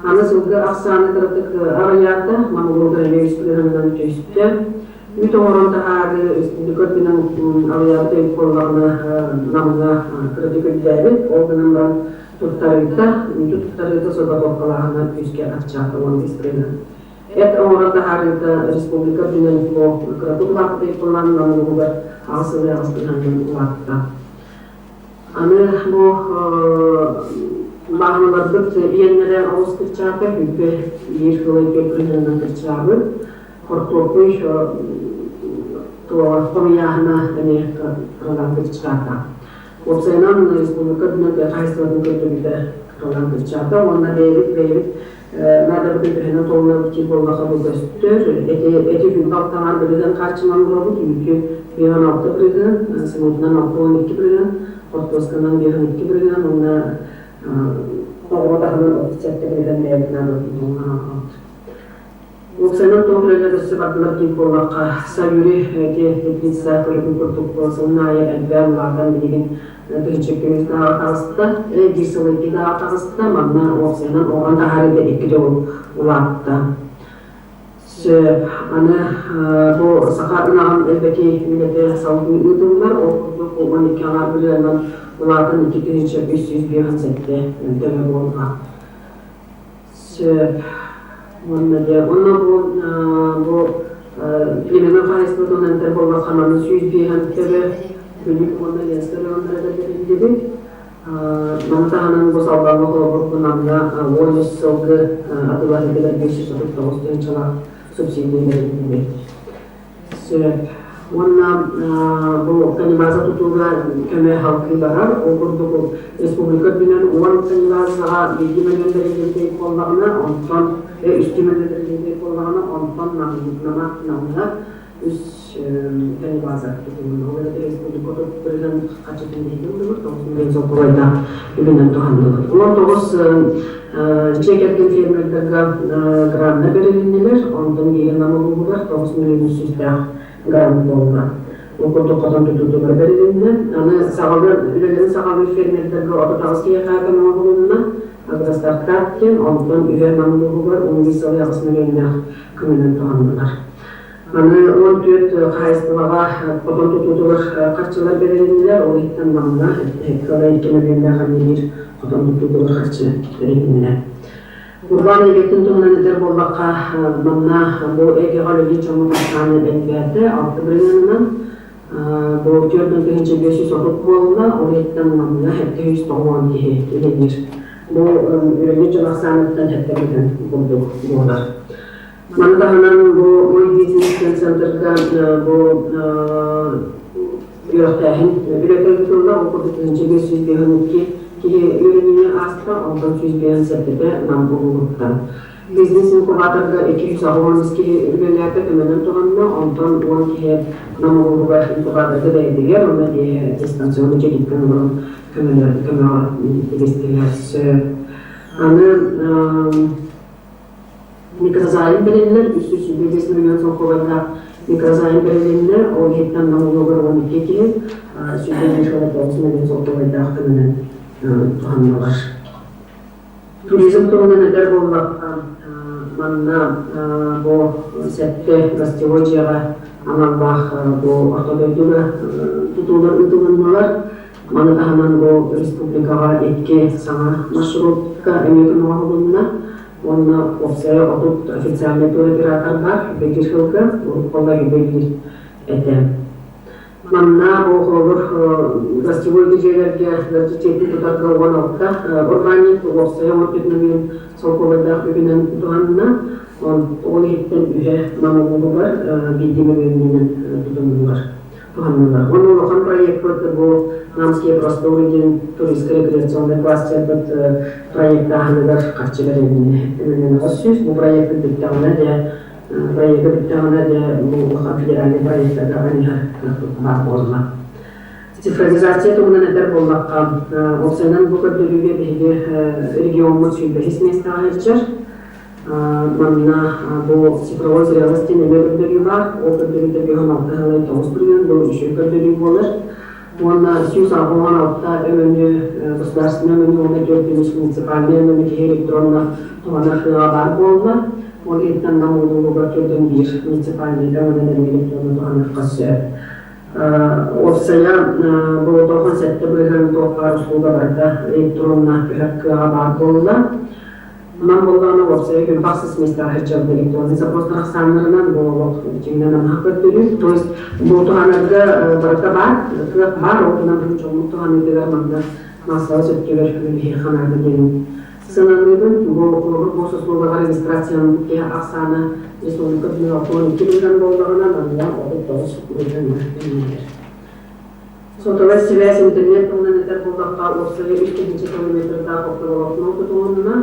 Аны сылгы ахсаана кыратык аҕыйаата, Нам улууһугар эмиэ үс бырыһыанынан түстэ. Үүт оҥорон таһаарыы республика үрдүнэн аҕыйаабыт эбит буоллаҕына, Намҥа кыратык үрдээбит. Ол гынан баран туттарыыта, үүтү туттарыыта сорҕотуопкалааһына күүскэ аччаата уон бэс. Эт оҥорон таһаарыыта республика үрдүнэн бу кыратык улааппыт буолан Нам улууһугар 8 сыл 8 быһаннан улаатта. Аны бу бааһыналарбыт иэннэрэ олус кыччаата, күлбэ биир сылай түөрт кыччаабыт. Хортуоппуй туоҕа хомуйааһына эмиэ кыралаан кыччаата. Уопсайынан республика үрдүнэн тыа хаһаайыстыбатын көрдөрүүтэ кыралаан кыччаата уонна бэйэбит бэйэбит наадабытын төһөнөн толунабыт диир буоллахха бу көстөр. Эти эти күн алтаҥар бырыһыан харчынан олоробут, үүтү 56 бырыһыан, сымыытынан 62 бырыһыан, хортуосканан 52 бырыһыан уонна оҕуруот аһынан 37 бырыһыан бэйэбит наадабытын толунан олоробут. Уопсайынан туох үлэлэр өссө бардылар диир буоллахха, Саюри эти теплица көрүҥүн курдук сылын аайы элбээн улаатан билигин тыһыынча даҕа таҕыста, биир сыл икки даҕа таҕыста, манна уопсайынан оҥорон таһаарыыта икки төгүл улаатта. Сөп. Аны бу саха ынаҕын элбэтии үлэтэ салгыы ыытыллар, ол курдук 12 аҥаар бырыһыанынан улаатан 2357 төбө буолла. Сөп. Уонна дьэ, онно бу бу племенной хаһаайыстыба туһунан этэр буоллахха, манна 105 төбө Бүлүү уонна Ленскэй районнара бэриллибит. Маны таһынан бу Салбаҥҥа холобур бу Намҥа 13 сылгы атыылаһыытыгар 539 тыһыынчалаах субсидия бэриллибит. Сөп. Уонна бу конебаза тутууга көмө халкыы барар. Ол курдук республика үрдүнэн 10 конебазаҕа биирдии мөлүйүөн бэриллибит буоллаҕына, онтон үстүү мөлүйүөн бэриллибит буоллаҕына, онтон Нама Намҥа үс конебаза тутулунна. Ол эбэтэр республика бырыһыан харчытын биһиги ыллыбыт, 9 миллион солкуобайдаах үбүнэн туһанныбыт. 19 дьиэ кэргэн фермердарга граннар бэрилиннилэр, онтон биир Нам улууһугар 9 миллион сүүстээх грант буолла. Ол курдук хотон тутуутугар бэрилиннэ. Аны саҕалыыр үлэлэрин саҕалыыр фермердарга 38 киһиэхэ көмө оҥоһулунна. Агростартап диэн, онтон үһэ Нам улууһугар 11 сыл 8 миллионнаах көмөнөн туһаннылар. Аны 14 хаһаайыстыбаҕа хотон тутуутугар харчылар бэрилиннилэр, ол иһиттэн Намҥа кыалай икки мөлүйүөннээх эмиэ хотон тутуутугар харчы бэрилиннэ. Урбаан эйгэтин туһунан этэр буоллахха, манна бу эйгэҕэ үлэлиир дьоҥҥо ахсаана элбээтэ, алта бырыһыанынан. Бу 4530 буолла, ол иһиттэн Намҥа 790 киһи үлэлиир. Бу үлэлиир дьон ахсааныттан сэттэ бырыһыан курдук буолар. Маны таһынан бу Мой бизнес диэн центрга бу үөрэхтээһин үлэтэ ыытыллар. Ол курдук 1552 киһи үөрэниини ааста, онтон 157-тэ Нам улууһуттан. Бизнес-инкубаторга 280 киһи үлэлээтэ, көмөнөн туһанна, онтон 10 киһи Нам улууһугар инкубаторга бэйэтигэр уонна дистанционно дьиэтиттэн олорон көмөҕө тигистилэр. Аны Микрозайм бэриллэр, 325 миллион солкуобайдаах микрозайм бэрилиннэ, ол иһиттэн налогар 12 киһи 105 миллион солкуобайдаах көмөнөн туһанналар. Туризм туһунан этэр буоллахха, манна бу сэттэ гостевой дьиэҕэ аналлаах бу орто дойдуга тутуулар ыытылыннылар. Маны таһынан бу республикаҕа икки саҥа маршрутка эмиэ көмөҕө оҥоһулунна уонна уопсайа 30 официальнай туроператор баар биир сылга уруккула биир этэ. Манна бу холобур гостевой дьиэлэргэ дьиэтин тутарга 16 урбаанньыт уопсайа 14 миллион солкуобайдаах үбүнэн туһанна. Ол иһиттэн үһэ Нам улууһугар биирдии мөлүйүөнүнэн тутуннулар. Туһаннылар. Уонна улахан проекпыт бу Намские просторы диэн туристско-рекреационнай кластербыт проектааһыныгар харчы бэрилиннэ. Сүүс бу проекты бүттэҕинэ дьэ проекты бүттэҕинэ дьэ бу улахан федеральный проектарга аныһар кыахпыт баар буолла. Цифровизация туһунан этэр буоллахха, уопсайынан бу көрдөрүүгэ биһиги региоммут 105 миэстэҕэ сылдьар. Манна бу цифровой зрелость диэн эмиэ көрдөрүү баар. Ол көрдөрүүтэ 56,9% бу үчүгэй көрдөрүү буолар. Уонна 186 өҥөнү государственнай өҥөнү уонна 4 муниципальнай өҥөнү киһи электронно туһанар кыаҕа баар буолла. Ол иһиттэн Нам улууһугар 41 муниципальнай өҥөнөн эмиэ электронно туһаныахха сөп. Уопсайа болотоохон 7% туох баар услуга барыта электронно көһөр кыаҕа баар буолла. Онон буоллаҕына уопсайа күн бахсыс миэстэҕэ сылдьабыт электроннай запростар ахсааннарынан бу олох дьиҥинэн намыһах көрдөрүү. То есть бу туһанарга барыта баар, кыах баар, ол гынан баран дьоммут туһаныытыгар манна маассабай сөптүгэр биһиэхэ наада диэн сыаналыыбын. Бу холобур госуслугаҕа регистрацияламмыт киһи ахсаана республика үрдүнэн 62 быһыан буоллаҕына, манна 39 быһыан үүнэр. Сотовай сибээс интернет туһунан этэр буоллахха, уопсайа 3000 километрдаах оптоволокно тутулунна.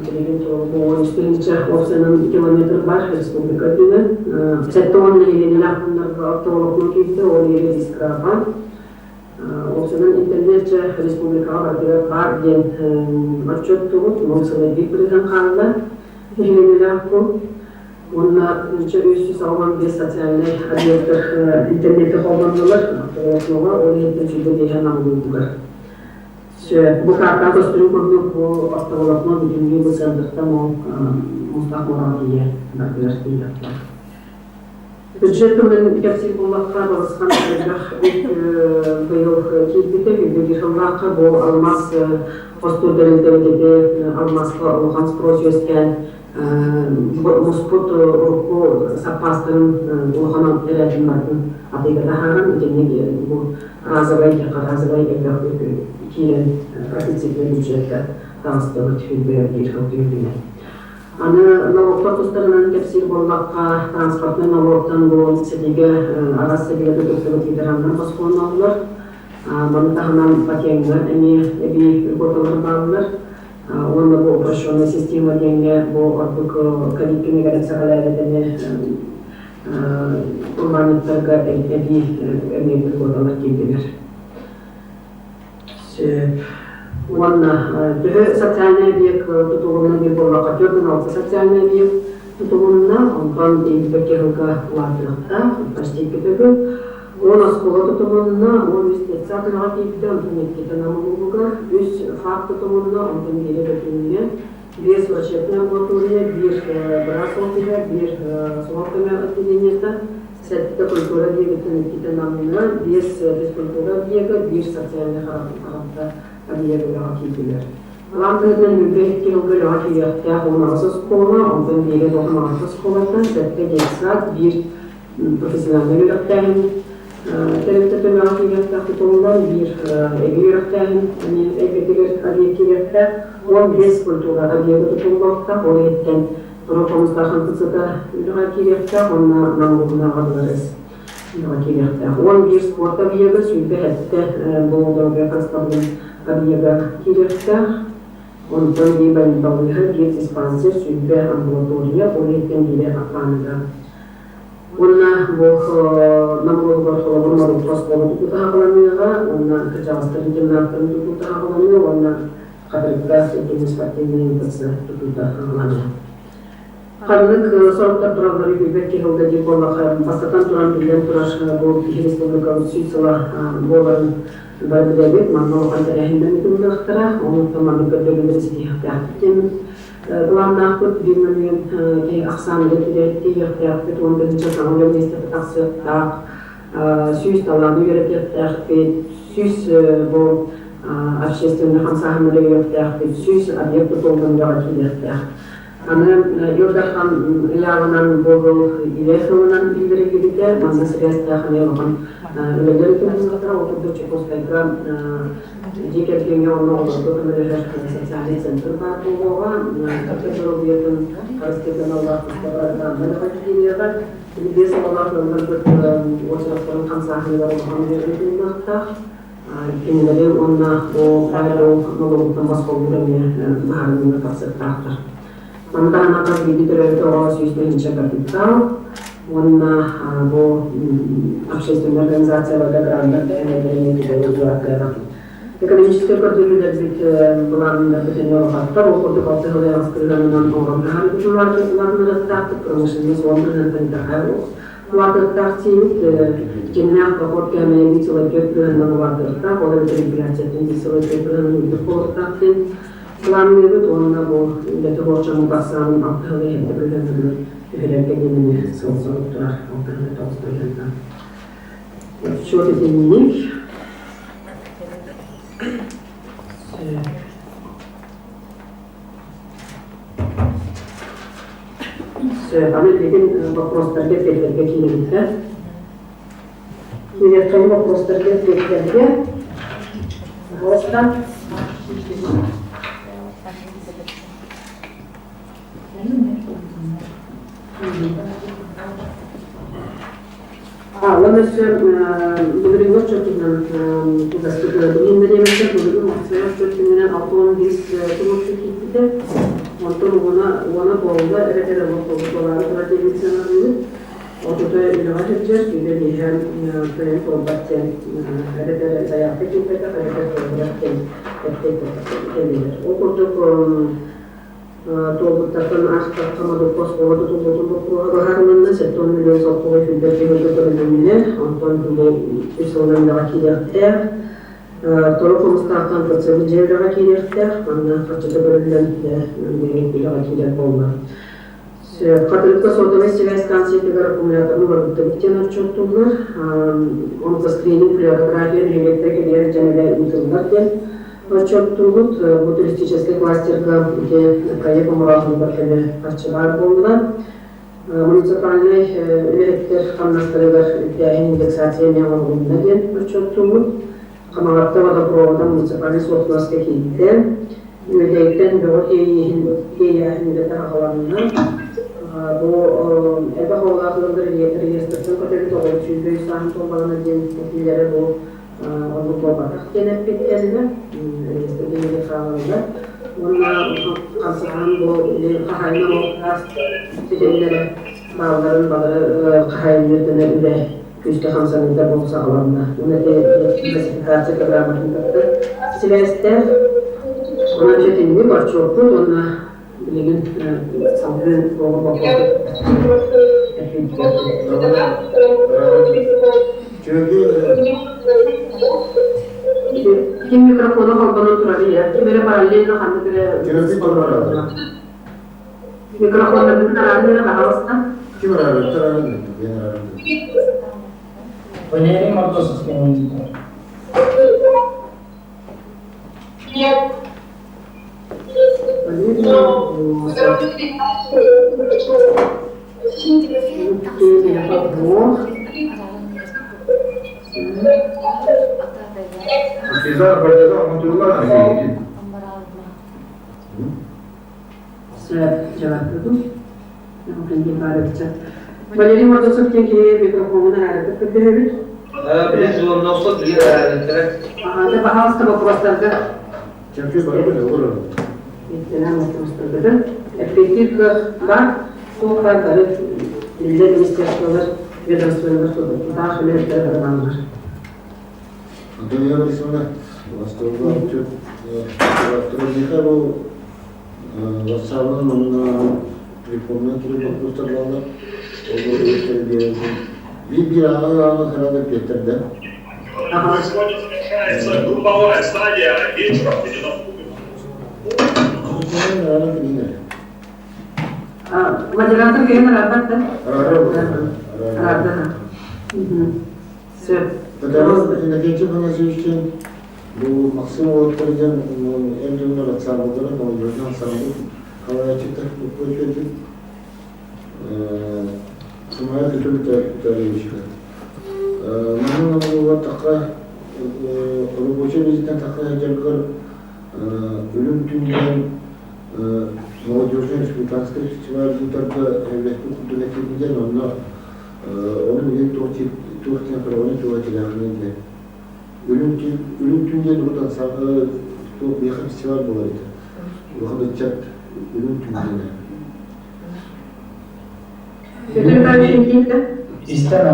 Билигин 13 000 уопсайынан километр бар республика үрдүнэн. 70 нэһилиэнньэлээх пууннарга оптоволокно киирдэ, ол иһигэр Искраҕа. Уопсайынан интернет дьэ республикаҕа барытыгар баар диэн отчуоттуубут. Ол сылы биир бырыһыан хаалла. Нэһилиэнньэлээх пуун. Уонна 385 социальнай объектар интернетте холбоннулар, оптоволокноҕа, ол иһиттэн сүүрбэ биэһэ намылыытыгар. Бу картаҕа көстөрүн курдук, бу оптоволокно бүтүннүү бу центртан ол Мустаах муораҕа тиийэ бардылар тиийбэттэр. Бюджет туһунан кэпсиир буоллахха, балысхан элбэх үп быйыл киирбитэ. Биир сыллаахха бу алмаас хостуур тэрилтэбит алмааска улахан спрос үөскээн муспут урукку саппаастарын улахан эрээһин барытын атыыга таһааран итинник бу разовай разовай элбэх киирэн профицитный бюджетка таҕыстыбыт биир сыл түһүлүнэн. Аны налогтар тустарынан кэпсиир буоллахха, транспортнай налогтан бу сэтигэ араас сэтигэ тутуктубут гидраннар босхолоноллор. Маны таһынан патеҥҥа эмиэ эбии льготалар бааллар. Уонна бу упрощенная система диэҥҥэ бу ордук ковид кэмигэр эмсэҕэлээбит эмиэ урбаанньыттарга эбии эмиэ льготалар киирдилэр. Сөп. Уонна төһө социальный объект тутулунна диир буоллахха, 46 социальный объект тутулунна, онтон илбэкки сылга улаатыахтаах, почти икки төгүл. 10 оскуола тутулунна, 13 детсад үлэҕэ киирдэ, онтон иккитэ Нам улууһугар, үс ФАП тутулунна, онтон биирэ Бөтүҥҥэ, биэс врачебная амбулатория, биир быраас офиһа, биир суһал көмө отделениета, сэттэ культура объегыттан иккитэ Намҥа, биэс физкультура объега, биир социальнай харалта объега үлэҕэ киирдилэр. Алаан тыһытынан Мүргэ икки сылга үлэҕэ киириэхтээх 16 оскуола, онтон биирэ 96 оскуолаттан сэттэ детсад, биир профессиональнай үөрэхтээһин тэрилтэ көмөҕө киириэхтээх тутуллан, биир эбии үөрэхтээһин эмиэ эйгэтигэр объект киириэхтээх, 15 культура объега тутуллуохтаах, ол иһиттэн Тура Хомустаах НПЦ-та үлэҕэ киириэхтээх уонна Нам улууһунааҕы дворец үлэҕэ киириэхтээх. 11 спорт объега, 27 бу доруобуйа харыстабылын объега киириэхтээх. Онтон биир балыыһа, биир диспансер, 20 амбулатория, ол иһиттэн биирэ Аппааныга. Уонна бу Нам улууһугар холобур Морукка оскуола тутуута саҕаланыаҕа, уонна кырдьаҕастар интернаттарын тутуута саҕаланыа, уонна Хатырыкка Сергей спортивнай НПЦ тутуута саҕаланыа. Ханнык соруктар тураллары билбэт киһи ылга диир буоллахха, бастатан туран биллэн турар бу киһи республикабыт сүүс сыла буоларын бары билэбит. Манна улахан тэрээһиннэр ыытыллыахтара. Онуттан маннык көрдөбүллэри ситиһиэхтээхпит диэн былааннаахпыт. Биир мөлүйүөн киһи ахсааныгар тиийиэхтээхпит, 10 000 саҥа үлэ миэстэтэ тахсыахтаах, 100 талааны үөрэтиэхтээхпит, 100 бу общественнай хамсааһыннары өйүөхтээхпит, 100 объект тутуллан үлэҕэ киириэхтээх. Аны Ил Дархан ыйааҕынан бу илэ сылынан биллэриллибитэ, манна сибээстээх эмиэ улахан үлэлэр ыытыллыбыттара. Ол курдук Чекускайга дьиэ кэргэҥҥэ уонна оҕолорго көмөлөһөр социальнай центр баар буолуоҕа. Кыргыз доруобуйатын харыстыырга аналлаах туспа программа үлэҕэ киириэҕэ. Биэс оҕолоох ыалларбыт уочараттарын хамсааһыныгар улахан үлэ ыытыллыахтаах. Кинилэри уонна бу баай-дуол нолуогуттан босхолуур эмиэ быһаарыныыга тахсыахтаахтар. Маны таһынан хас биирдии төрөөбүт оҕо 100 000 капитал уонна бу общественнай организацияларга граннар бэйэлэрин кыаҕа. Экономическай көрдөрүүлэрбит былааннарбыт эмиэ улахаттар. Ол курдук алта сыл аҕыс оҥорон таһаарбыт улаатынарыахтаахпыт, промышленность 10 бырыһыантан итэҕэһэ улаатыахтаах диибит. Дьиҥнээх дохуот кээмэйэ 1,4 бырыһыанынан улаатыахтаах, ол эбэтэр инфляцияттан 1,4 бырыһыанынан үрдүк буолуохтаах диэн планныыбыт уонна бу үлэтэ болчоммут ахсаанын 6,7 бырыһыанынан түһэрэргэ диэн эмиэ сыл-сорук турар 6,9 бырыһыанынан. Отчет итинник. Аны билигин вопростарга эппиэттэргэ киирэбиттэр. Киириэххэйин вопростарга эппиэттэргэ. Пожалуйста. Уонна өссө былырыыҥҥы отчуотунан билиһиннэриэм былырыын Москва отчуотунан 65 тумукчу киирбитэ. Онтон уона буолла, эбэтэр уон буолаары турар диэн сыаналыыбыт. Отута үлэҕэ сылдьар, сүүрэ биэһэ кыайан туолбат диэн, эбэтэр заявка киирбэтэх, эбэтэр туолбатах диэн эппиэт кэллилэр. Ол курдук туолбуттартан аахтахха Модукка оскуола тутуллуутун боппуруоһа быһаарылынна, 70 миллион солкуобай сүүрбэт тыһыынча көрүлүннэ, онтон бу үс сылынан үлэҕэ киириэхтээх. Торо Хомустаахтан ФЦБ дьиэ үлэҕэ киириэхтээх, манна харчыта көрүллэн билигин үлэҕэ киирэр буолла. Хатырыкка сотовай связь станциятыгар аккумуляторны барбыттабыт диэн отчуоттууллар. Онкоскрининг, флюорография нэһилиэктэр кэлиэр дьон эрэ ыытыллар диэн отчуоттуубут. Бу туристическай кластерга ити проект оҥороохунугар көмө харчы баар буолла. Муниципальнай үлэһиттэр хамнастарыгар үрдээһин индексация эмиэ оҥоһулунна диэн отчуоттуубут. Хамаҕатта водопровода муниципальнай суотунаска киирдэ. Үөдэйтэн бөҕү тиэйээһин үлэтэ аҕаланна. Бу элбэх оҕолоох ыаллар реестртэн көтөбүт оҕолор 123 сааһын туолбаҕына диэн этиилэрэ бу оннук буолбатах диэн эппиттэннэ. Реестргэ эмиэ хаалаллар. Уонна хамсааһын бу хаһаайына олохтоох ситимнэрэ баалларын баҕары хаһаайыннар үлэ күүскэ хамсаныыта бу саҕаланна. Уонна классификация программатын кытта сибээстээх. Онон ситинник отчуоппут уонна билигин салгыы буола Ким микрофона холбонон турар ийэ? Ким эрэ параллельно ханнык эрэ микрофоннарын араанныра пожалуйста. Ким араанныра? Валерий Мордосов кемеңдер. Валерий Мордосов. Партизан, партизан, мутуллар. Жаваттыдым. Валерий Мордосов диэн киһи микрофонун араарытып көрдөһөбүт. Билин Зуломновсов билин араарыттара. Да, пожалуйста, вопростарга. Чемпион барыбын олорор. Еттенен вопростаргытын. Эппиэттиир кыах бар, туох бар бары биллэр министерстволар, ведомстволар тутаах үлэһиттэр бары бааллар. Антония Борисовна, Востокла Турбиха бу WhatsApp-ын онно телефонунан киирэн боппуруостар бааллар. Ол биэрэн биир-биир ааҕа-ааҕа кыраада эппиэттэрдэ. Завершается групповая стадия вечером Модератор кэлэн араабат да? Араабат. Сөп. Иннокентий Афанасьевичтин бу Максим уолаттар диэн эр дьоннор ансаамбыллара молодежный ансамбль халаяччыттар көтүт Сымая Петр Витальевичка. Манна намылыгар таха рабочий визиттен таха сылдьаргар Үлүм түннэн молодежный республиканскай фестиваль ыытарга эбэспит курдук этим диэн онно ону билигин туох туох диэн көрөҕүнүй туох этилээхиний диэн. Үлүм түн диэн урут туох биһиэхэ фестиваль буолар этэ. Улахан ыччат Үлүм түн диэнэ. Петр Николаевич Никитин. Истэн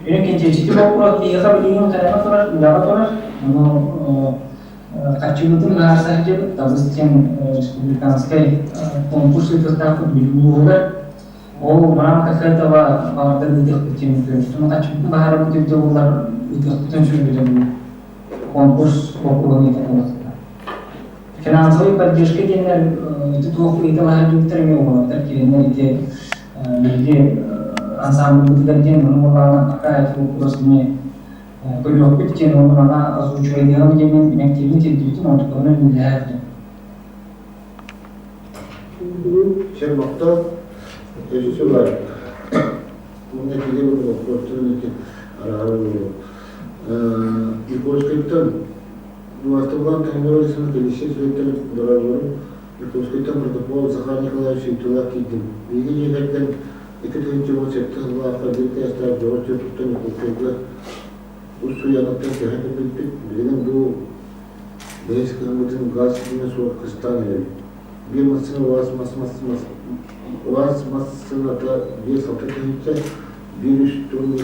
Иккинчи вопрос биһиэхэ билигин хайаҕа турар, үлэҕэ турар. Ону харчыбытын быһаарса сылдьабыт. Табыс диэн республиканскай конкурс ыытыахтаахпыт Бүлүү улууһугар. Ол в рамках этого баҕардар ыытыахпыт диэн көрүстүм. Харчыбытын быһаарарбыт үрдэ буоллар ыытыахпытын сөбүлэбин. Конкурс боппуруоһун ыйыта буолуохтаах. Финансовый поддержка диэннэр ити туох ыйыталаһар дьүктэр эмиэ уолаттар киирэннэр ити биһиги ансамблбытыгар диэн ону буоллаҕына пока эти вопрос эмиэ көрүөхпүт диэн ону мана озвучивайдыам диэммин мэктиэбин тиэрдибитим онтукабын үлэлэһэр диэн. Сен махтал өссө бар. Мунна киһи боппуруостарын ити араарар буолуо. Якутскайтан Убаастабылаах Таймыр Александрович Алексей Сүөттэн дорооболорум. Якутскайтан протокол Захар Николаевич ыйытыылаах киирдим. Биһиги дьиэ кэргэн 2017 сыллаахха биир тээстээх дьоҕус дьиэ туттан Якутскайга ус суйаныттан көһөн кэлбиппит. Билигин бу бэһис кыһыммытын газ ситимэ суох кыстаан эрэбит. Биир массыына УАЗ мас мас мас УАЗ массыыната 5-6 тыһыынча, биир үс тонна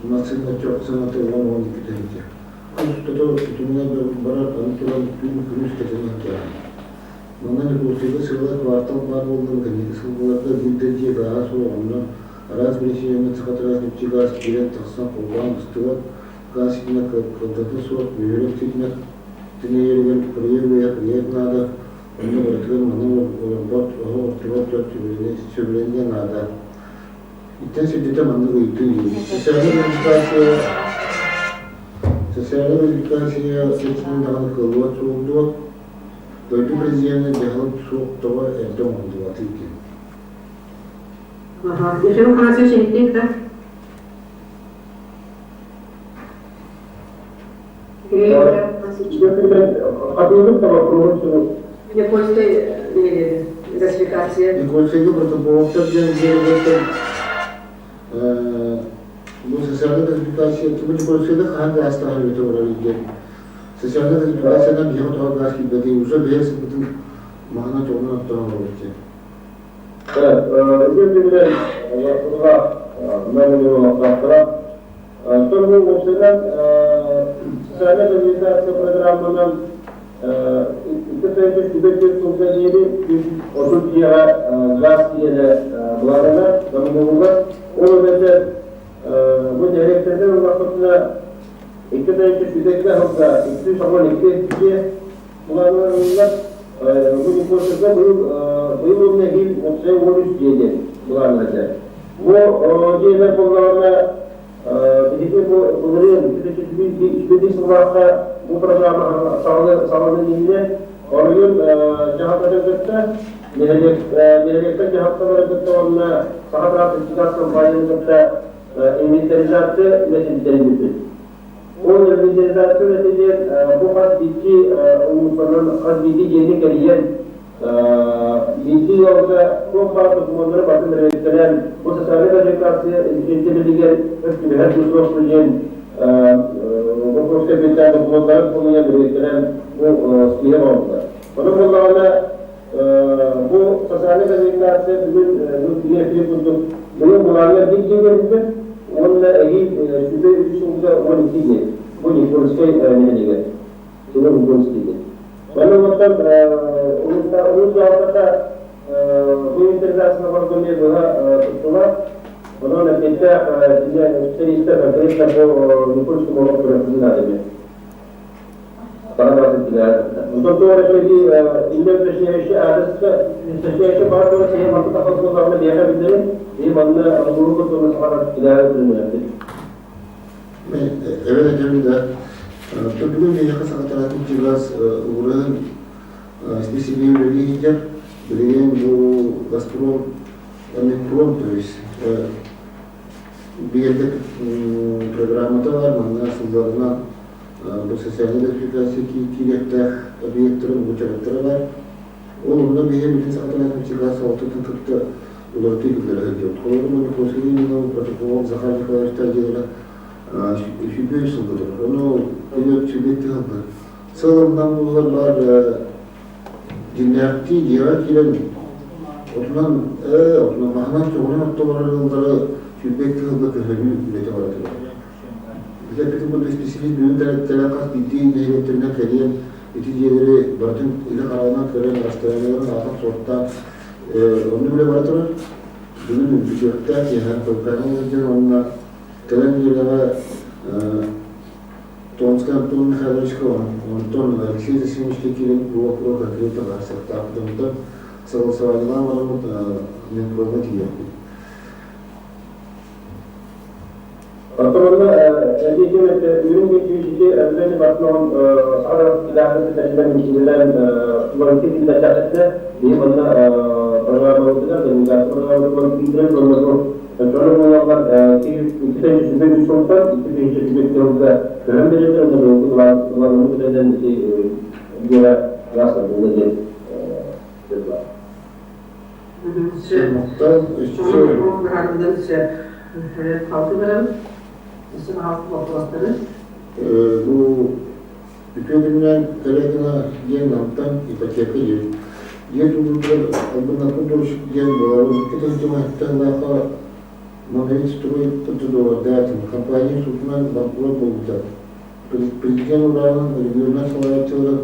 массыына чох сыаната 10-12 тыһыынча. Устата итиннэ барар аны туран түүн күнүс кэтэнэн кэлэн. Манна Якутскайга сыала квартал баар буолла кэнники сылларга биир да дьиэ гааһа суох, онно араас биричиинэнэн саха траас нефти гаас киирэн тахсан холбоон быстыбат, гаас ситимэ кылгата суох, бөһүөлэк ситимэ тэнийэригэр кырыйа кырыйа наада, онно барытыгар манан олорбот, оһох оттубат дьон сөбүлэниэ наада. Итинтэн сирдэтэ маннык ыйытыы Социальнай администрация Социальнай администрация ситимин даҕаны кыаллыбат суол дуо? Дойду президенэ дьаһалын суох тоҕо эрдэ оҥоһуллубатый диэн. Михаил Афанасьевич иһиттиҥ да? Никольскай газификация. Никольскайга протоколлар диэн дьиэлэртэн бу социальная газификация туму Никольскайга хаһан гаастаах эбитэ олорор диэн социальная газификациянан биһиэхэ тоҕо гаас киирбэтий уже бэйэ сыппытын маһынан чоҕунан оттоон олоробут диэн. Итиэннэ номинуохтаахтара. Оттон бу уопсайынан социальнай реабилитация программанан 2 сүүс сылга диэри 130 дьиэҕэ гаас киирэрэ былааннанар, номинуоллар. Ол эбэтэр бу нэһилиэктэртэн ыллахпытына 2 сүүс сылга 212 дьиэ былааннаныллар. Бу Никольскайга быйыл быйыл уонна эһиил уопсай 13 дьиэ диэн былааннанар. Бу дьиэлэр буоллаҕына биһиги бу былырыын 2001 сыллаахха бу программа саҕаланан иннинэ оройуон дьаһалтатын кытта нэһилиэк нэһилиэктэр дьаһалталарын кытта уонна Саха транс компаниятын кытта инвентаризация үлэтин тэрийбиппит. Ол инвентаризация үлэтэ диэн бу хас биирдии улуустарынан хас биирдии дьиэни кэрийэн биирдии ыалга туох баар докумуоннары барытын бэрэбиэркэлээн бу социальнай газификация ирдэбилигэр сөп түбэһэр дуу суох дуу диэн боппуруоска эппиэттээх докумуоннарын хомуйан бэрэбиэркэлээн бу спиһэ оҥордулар. Онон буоллаҕына бу социальнай газификация бүгүн бу киһи курдук быйыл былааҥҥа биир дьиэ кэлбитэ уонна эһиил 23 сылга 12 дьиэ. Бу Никольскай нэһилиэгэр. Кини Никольский диэн. Манна оттон улуус дьаһалтата бу инвентаризацияны оҥорорго эмиэ быһа туттулар. Онон эппиэттээх специалистар конкретно бу Никольский олох көрөппүтүн наада эмиэ. Онтон туох эрэ иннэ уточняющий аадырыска уточняющий баар буола сиһи манна тахсан буоллаҕына биһиэхэ биллэрин биһи манна омугу кытта сахалар илээри түрүнүөхпүт. Эбэн этим да, бүгүн миэхэ сахатаатын чыгас ууран списание үлэлии сылдьар. Билигин бу Газпром, Омикрон, то есть биэрбит программата бар, манна сылларынан бу социальнай газификация киириэхтээх объектарын учебаттара бар. Ол онно биһи бүтүн сахатаатын чыгас салалтатын кытта уларытыы киллэрэ сылдьабыт. Холобур, Мониковский протокол Захар Николаевич дьиэлэрэ 103 сылгытыр. Ону өйөт сүбэттик ылбыт. Сылымнан буллар бар дьиҥнээхтии дьиэҕэ киирэн отунан отунан маһынан чоҕунан оттолорор ыаллары 22 сылга көһөрүү үлэтэ бара турар. Ити курдук исписэлиис бүгүн кэлэ хас биирдии нэһилиэктэринэн кэлиэн ити дьиэлэри барытын илэ хараҕынан көрөн, расстояниеларын аатын суоттаан оннук үлэ бара турар. Бүгүн бүтүөхтээх киэһэ Көлкөөнү сылдьан уонна кэлэн дьиэлэҕэ Томскай Антон Михайловичка, онтон Алексей Засимовичка киирэн уокурук конкретно баарсыахтаахпыт. Онтон согласованиелаан бараммыт Минпромҥа тиийиэхпит. Оттон онно эбиэтин Юрий Дмитриевич Андреевич Бартновын саҕа ыдаахтык тэриллэн үлэлээн уларытыы киллэрдэххитинэ, биһи манна программабытыгар, организация программатыгар киирэн уонна дьону буолаллар 2 3 сылтан 2 сылга көһөн биэрэллэр уонна быйылгы былааннаммыт үлэнэн ити дьиэҕэ гаас тардылла диэн бар. Бу үтүө күнүнэн коллегина диэн Намтан ипотека диэн дьиэ тутуутугар албыннаппыт дольщик диэн буолабын 2 тыһыынча Монолит строй договордаатым компания суутунан банкрот буолбута. Президент урааҕынан регионнар салайааччылара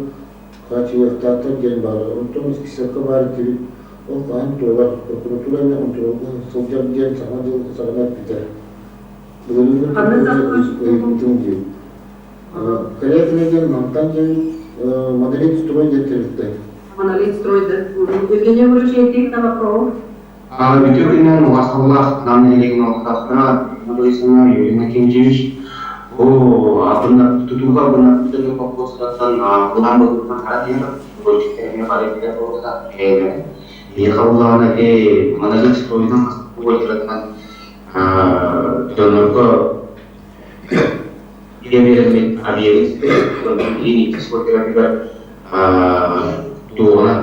хааччыйыахтаахтар диэн баара. Онтон исписэккэ баар этибит, ол хаһан туолар, прокуратура эмиэ хонтуруолга сылдьар диэн Саҥа дьыл саҕана эппитэ. Былырыыҥҥы ыйыппытым дии. Корректно диэн мантан диэн Монолит строй диэн тэрилтэ. Монолит строй, да. Евгений Егорович, на вопрос. Үтүө күнүнэн убастабыллаах Нам нэһилиэгин олохтоохторо Борисовна Юрий Иннокентьевич бу тутууга абыннаппытын боппуруостартан былаан быһыытынан хара тиһэр рабочий барыта буолбута биһиэхэ буоллаҕына ити монолит стройунан квартиратынан дьоннорго биэрэммит объект иккис квартиратыгар туоҕунан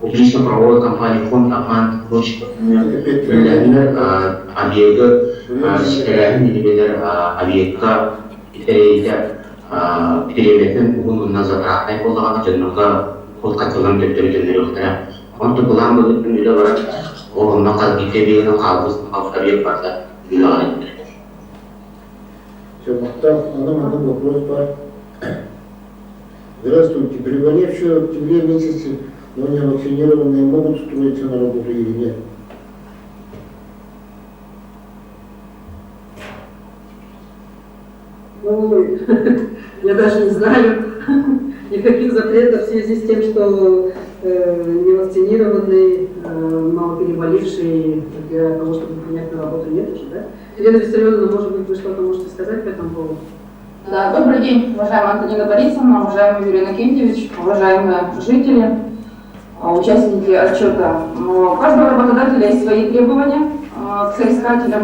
публично-правовой компания фонд Аман үлэлэһиннэр объегы ситэрээһин ньимэлэр объекка итэриитэ бириэмэтин уһун уонна затратнай буоллаҕына дьоннорго ол хаччыларын төттөрү төннөрүөхтэрэ. Онто былаан быһыытынан үлэ барар, ол онно хас биирдии объегынан хаалбыт объект барда үлэҕэ Махтал, аны маннык вопрос бар. Здравствуйте. Приболевшие в октябре месяце, но не вакцинированные могут устроиться на работу или нет? Ой, я даже не знаю никаких запретов в связи с тем, что невакцинированные, но переболевшие для того, чтобы принять на работу, нет уже, да? Елена Виссарионовна, может быть, вы что-то можете сказать по этому поводу? Да, добрый день, уважаемая Антонина Борисовна, уважаемый Юрий Иннокентьевич, уважаемые жители, участники отчета. У каждого работодателя есть свои требования к соискателям,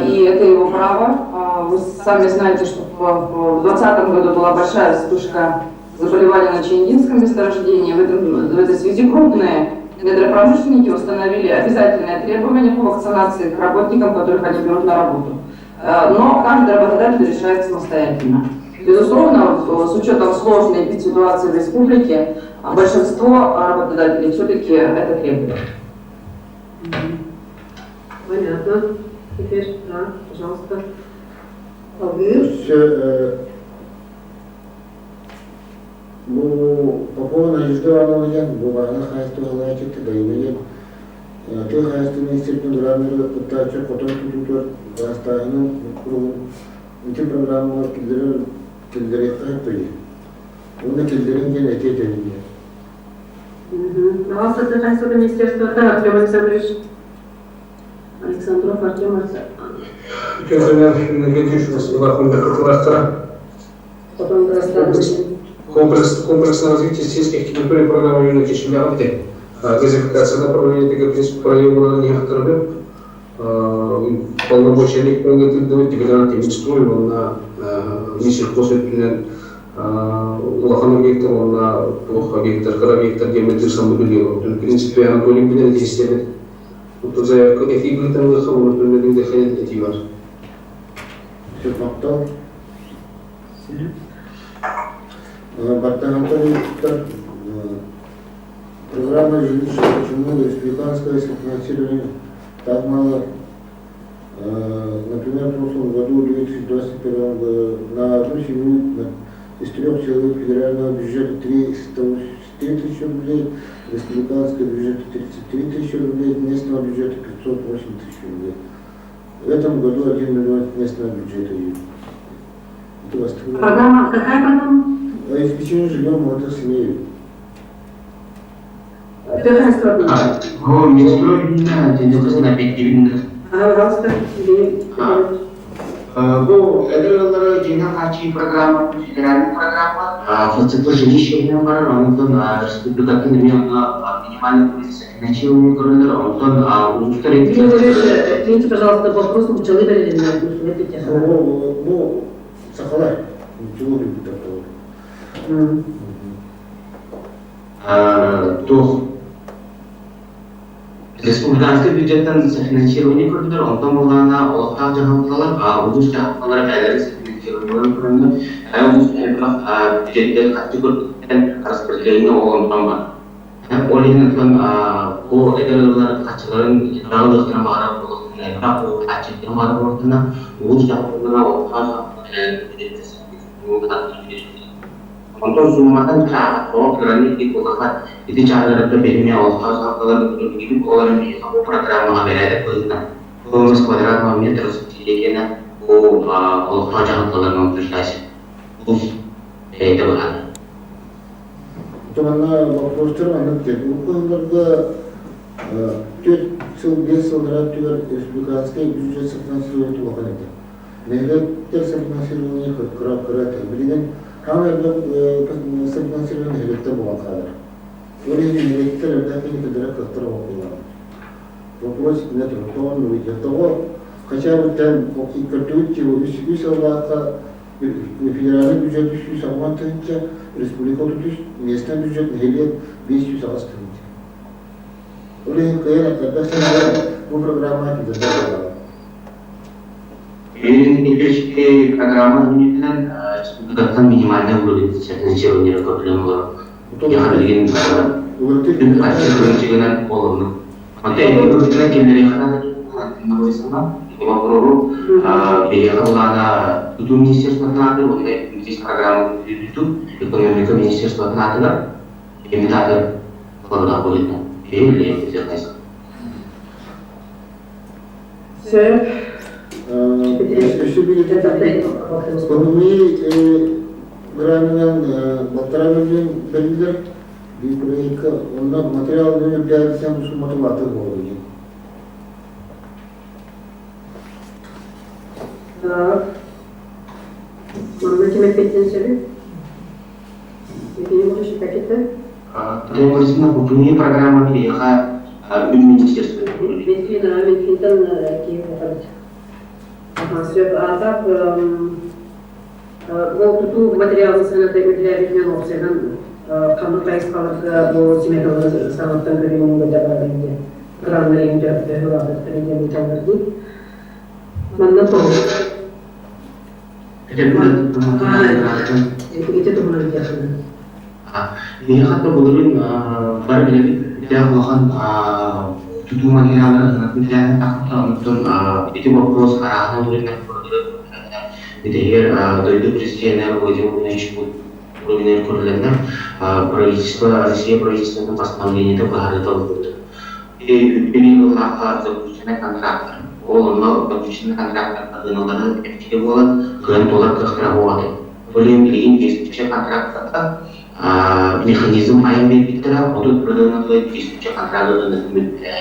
и это его право. Вы сами знаете, что в 2020 году была большая вспышка заболевания на Чаяндинском месторождении. В этой связи крупные недропромышленники установили обязательные требования по вакцинации к работникам, которых они берут на работу. Но каждый работодатель решает самостоятельно. Безусловно, с учетом сложной ситуации в республике, большинство работодателей все-таки это требует. Понятно. Теперь, да, пожалуйста. Алгыр. Бу Попова Надежда Ивановна диэн бу бааһына хаһаайыстыбалара Дайыла диэн тыа хаһаайыстыбатын министрин граннары кыттааччы хотон тутуутугар гаастааһынын куруһун ити программалар киллэрэр киллэриэххэ сөп Уонна киллэрин диэн этиэ этэллэр. Пожалуйста, тыа хаһаайыстыбатын министерствота Артем Александрович Александров Артем Александрович. Потом Комплекс, комплексное развитие сельских территорий программы Юрия Кишинявте. Газификация направления в принципе, проявлена некоторыми полномочия деградант строй на Минсельхоз улахан объектар, на плохо объектар, кыра объектар диаметр самый В принципе, Анатолий билер системе. Вот заявка эти бытан лыха, вот он эти бар. Махтал. Бартан программа жилища, почему республиканское софинансирование так мало? Например, в прошлом году, в 2021 году, на одну семью из трех человек федерального бюджета 303 тысячи рублей, республиканского бюджета 33 тысячи рублей, местного бюджета 508 тысяч рублей. В этом году 1 миллион местного бюджета идет. Это вас Программа, какая программа? Обеспечение жильем молодых семей. Бу Минстрой Пожалуйста, Бу эдэр ыаллары дьиэнэн хааччыйыы программа федеральный программа ФЦП жилища барар, онтон республикатын эмиэ минимальный финансирование көрөллөр, онтон улуустар Извините, пожалуйста, вопрос нууччалыы бэрилиннэ. Ну, сахалар, ничего не будет. Туох республиканский бюджеттан софинансирование көрдүлэр, онтон буоллаҕына олохтоох дьаһалталар, улуус дьаһалталара бэйэлэрин софинансированиеларын көрөннөр, улуус элбэх бюджеттэн харчы көрдүттэн распределение ол онтон бар. Ол иһин оттон бу эдэр ыаллар харчыларын ылыахтарын баҕарар буолуохтарын элбэх ол хааччыйыахтарын баҕарар буолуохтарына, улуус дьаһалталара олохтоох бюджеттэн Онтон сууматын чааһа кыраны ити кулаха ити чааһыларыттан билимэ олохтоох дьаһалталар билигин олорон биһиэхэ бу программаҕа бэрээдэк быһыытынан стоимость квадратного метра субсидия бу олохтоох дьаһалталарынан утверждайся улуус бэйэтэ быһаарар. Манна вопростар маннык диэн. Урукку сылларга 4 сыл, 5 сыл түгэр республиканскай бюджет софинансирование улахан этэ. Нэһилиэктэр софинансирование кыра кыра этэ. Билигин хаан элбэх софинансирование нэһилиэктэр буолан хаалар. Ол иһин нэһилиэктэр элбэх киһи кыдыра кыахтара боппуллар. Вопрос итиннэ турар. Тоҕо Тоҕо хотя бы тэн көрдүгүт үс сыллаахха федеральный бюджет 360 тыһыынча, республика 33, местный бюджет нэһилиэк 508 тыһыынча. Ол иһин кыайан элбэх бу программа киллэрдэ. Юрий программа мүнүүтүнэн республикаттан минимальный уровень софинансирования көрүлэн олорор. Яха билигин үп харчы кырыымчыгынан буолумну. Онто эти көрүтүнэн киллэриэххэ вопрору биһиэхэ былаана тутуу министерствотын аатыгар уонна здесь программа тутуу экономика министерствотын аатыгар имитатор сорудах быһыытынан или Сөп. Өссө биир ПМИ гранынан 1,5 миллион бэриллэр биир проектка, онно материал үрдээбитсэн суммата улаатыы буолар диэн. Так. Манна ким эппиттин сөбүй? Евгений Иванович, как это? Борисовна, ПМИ программа биһиэхэ үп министерство. Минфин, Минфинтан киһи буолар. Аха, сөп. А так, ол тутуу материалын сыаната үрдээбитинэн уопсайынан ханнык хайысхаларга бу сметалары саҥаттан көрүүнү дьабарар диэн граннар иҥ төһө улаатыахтар диэн ыыталлар дии. Манна тоҕо? Ити туһунан диэххинэ. Биһиэхэ былырыын бары билэбит дээх улахан тутуу материалларын санатын тахта, онтон ити вопрос арааһына үлэнэн Итигэр дойду президенэ Владимир Владимирович Путин көрүлэннэр правительство Россия правительствотын постановлениета быһаарыыта ылбыт. Үппүнү ыллаахха заключенный контрактор. Ол онно заключенный контрактор хазыналары чэпчэки буолан, кыайан туолар кыахтара буолбатый. Ол иһин билигин действующий контрактарга механизм айан биэрбиттэрэ, 30 бырыһыана действующий контракт ылыныытын бүттэ.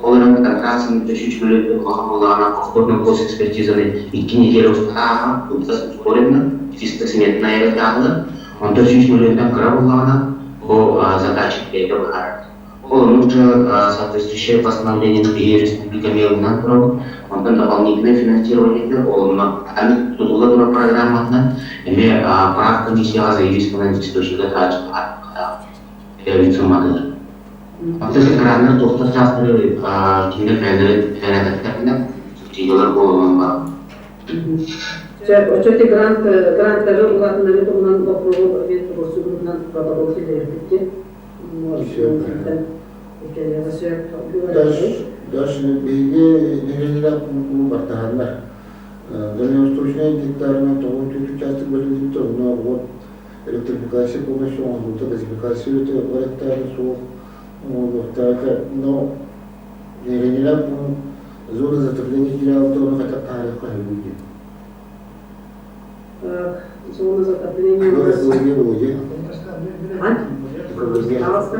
Ол эрэн контракт үч бөлүк улахан буоллаҕына, повторный госэкспертизаны 2 неделя устата ааһан, ускоренно, чисто сметная айылтааҕылар, онтон 100 миллионтан кыра буоллаҕына, бу заказчик бэйэтэ быһаарар. Ол оннук же соответствующее постановление биһи республика миэлынан турабыт, онтон дополнительное финансирование ол онно аны тутулла турар программатынан эмиэ прав комиссияҕа заявить источнига таачы сумматыгар. Аттас граннар туохтар чаастары кинилэр бэйэлэрин бэрээдэктэринэн субсидиялар буолан бар. Сөп, оччо грант гранттары улаатыннарыы туһунан боппуруоһу мен туруорсугунан протокол киллэриэхпит. Дальше биһиги нэһилиэнньэлээх пуун бартаһаннар. Дальневосточнай гектарынан тоҕус участок бөлүннүбүт, онно вот электрификация полностью оҥоһуллубута, газификация өтө барыктаары суох оҥоһуллуохтаах. Но нэһилиэнньэлээх пуун зона затопления киирэ ону хотя таһаарыахха сөбүй диэн. Зона затопления у нас... А? Пожалуйста.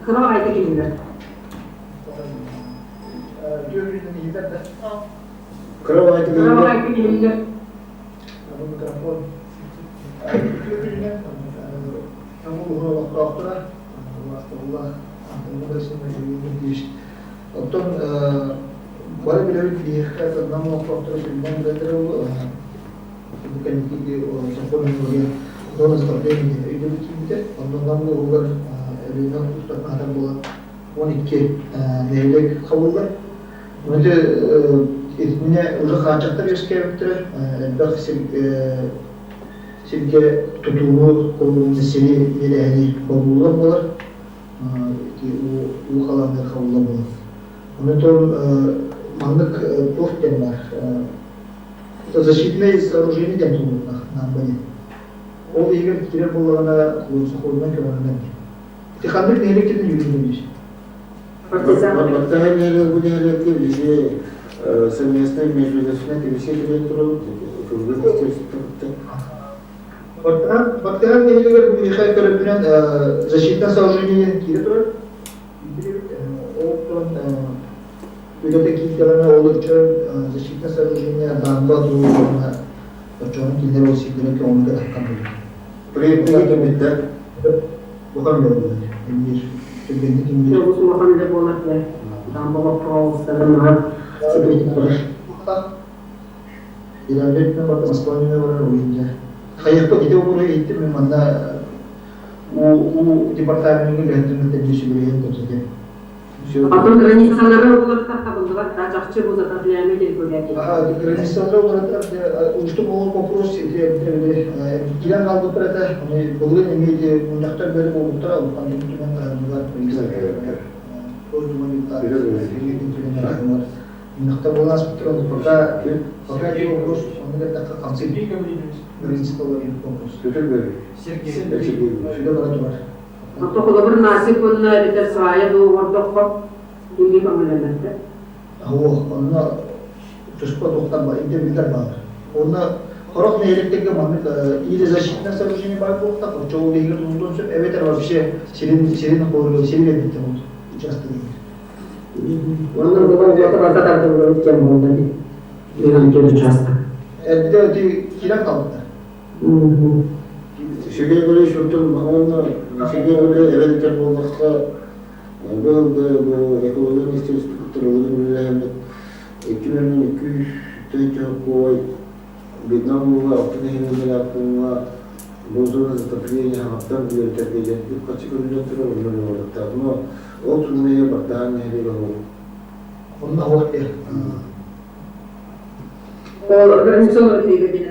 Кыра айта килинер. Кыра айта Кыра айта килинер. Микрофон. Оттон бары билэбит биһиэхэ нам олохтоохторо сүрүннээн билэллэрэ буолуо бу кэнники сокуон өҥүгэ зона затопления өйдөбүл киирбитэ. Онно Нам улууһугар Өлүөнэ устатын аһатар буолан 12 нэһилиэк хабыллар. Ити итиннэ уже хааччахтар үөскээбиттэрэ, элбэх сиргэ тутууну, сири биэрээһини бобуулар буолар. Ити уу халааныгар хабыллар буолар. Онтон маннык туох диэн баар защитное сооружение диэн туллубутунах наамба диэн. Ол иһигэр киирэр буоллаҕына сокуонунан көмөлөнөн. Ити ханнык нэһилиэктэрин юридический? Партизан. Баттаһан нэһилиэк бу нэһилиэккэ биһиги совместный межведомственная комиссия кэлэн турабыт. Кылгы министерствоттан. Баттаһан нэһилиэгэр биһиэхэ көрөбүнэн защитное сооружение диэн киирэ турар. Ол туран үлэтэ киирдэҕинэ ол өччө защитное сооружение дамба дуу уонна оччоҕун кинилэр ол сирдэрэ көҥүлгэ таххан буолар. Проектныга кэмиттэр. Улахан үлэ буолар. Эмиир түргэнник имиир. Олус улахан үлэ буолар дьэ. Дамба боппуруостарын наһаа сибилик барар. Ирабет барда Москва барар уйунда. Хайыхпыт ити обуру иһиттим мен манна уу департаментыгар үлэһиттэрин кытта сүбэлэһэн кэпсэтиэм. Потом границалары уларытар табыллыбат да чахчы бу затопляемый территория. Границалары уларытар уустук ол вопрос киирэн хаалбыттар этэ. Былырыын эмиэ мунньахтар бөрө буолбуттара улахан түмэн таһаардылар. Мунньахтар буолан ааспыттар пока пока эти вопрос онно эттэххэ хамсыыр границалары вопрос. Сергей бара турар. Ото холобур насип уонна эбэтэр саайа дуу оҥордоххо илии көҥүллэммэттэр. Оо, онно туспа туохтан бар, интервьютар баар. Онно хорох нэһилиэктэргэ маннык или защитное сооружение баар буолуохтаах, оччоҕо биһиги тутуллуон сөп, эбэтэр вообще сирин сирин хоругар сири биэрбиттэр ол учаастагы. Онно була уота барда тардыллыбыт кэм буолла дии. Үөрэнкен учаастак. Эрдэ ити киирэн хаалбыттар. Сергей Григорьевич оттон уонна Сергей Григорьевич эбэтэр буоллахха быйыл бу экология министерствотыттан үлэлэһэммит 2 200 тыһыынча сокуой Вьетнам ууга алта нэһилиэнньэлээх пууҥҥа бу зона затопления хаҥаттан үөрэтэргэ диэн үп-харчы көрүллэн турар онно үлэлэһиэхтээх. Но ол туһунан бартаан нэһилиэгэ оһох. Онно оһох диэн. Ол границалары киирэ диэн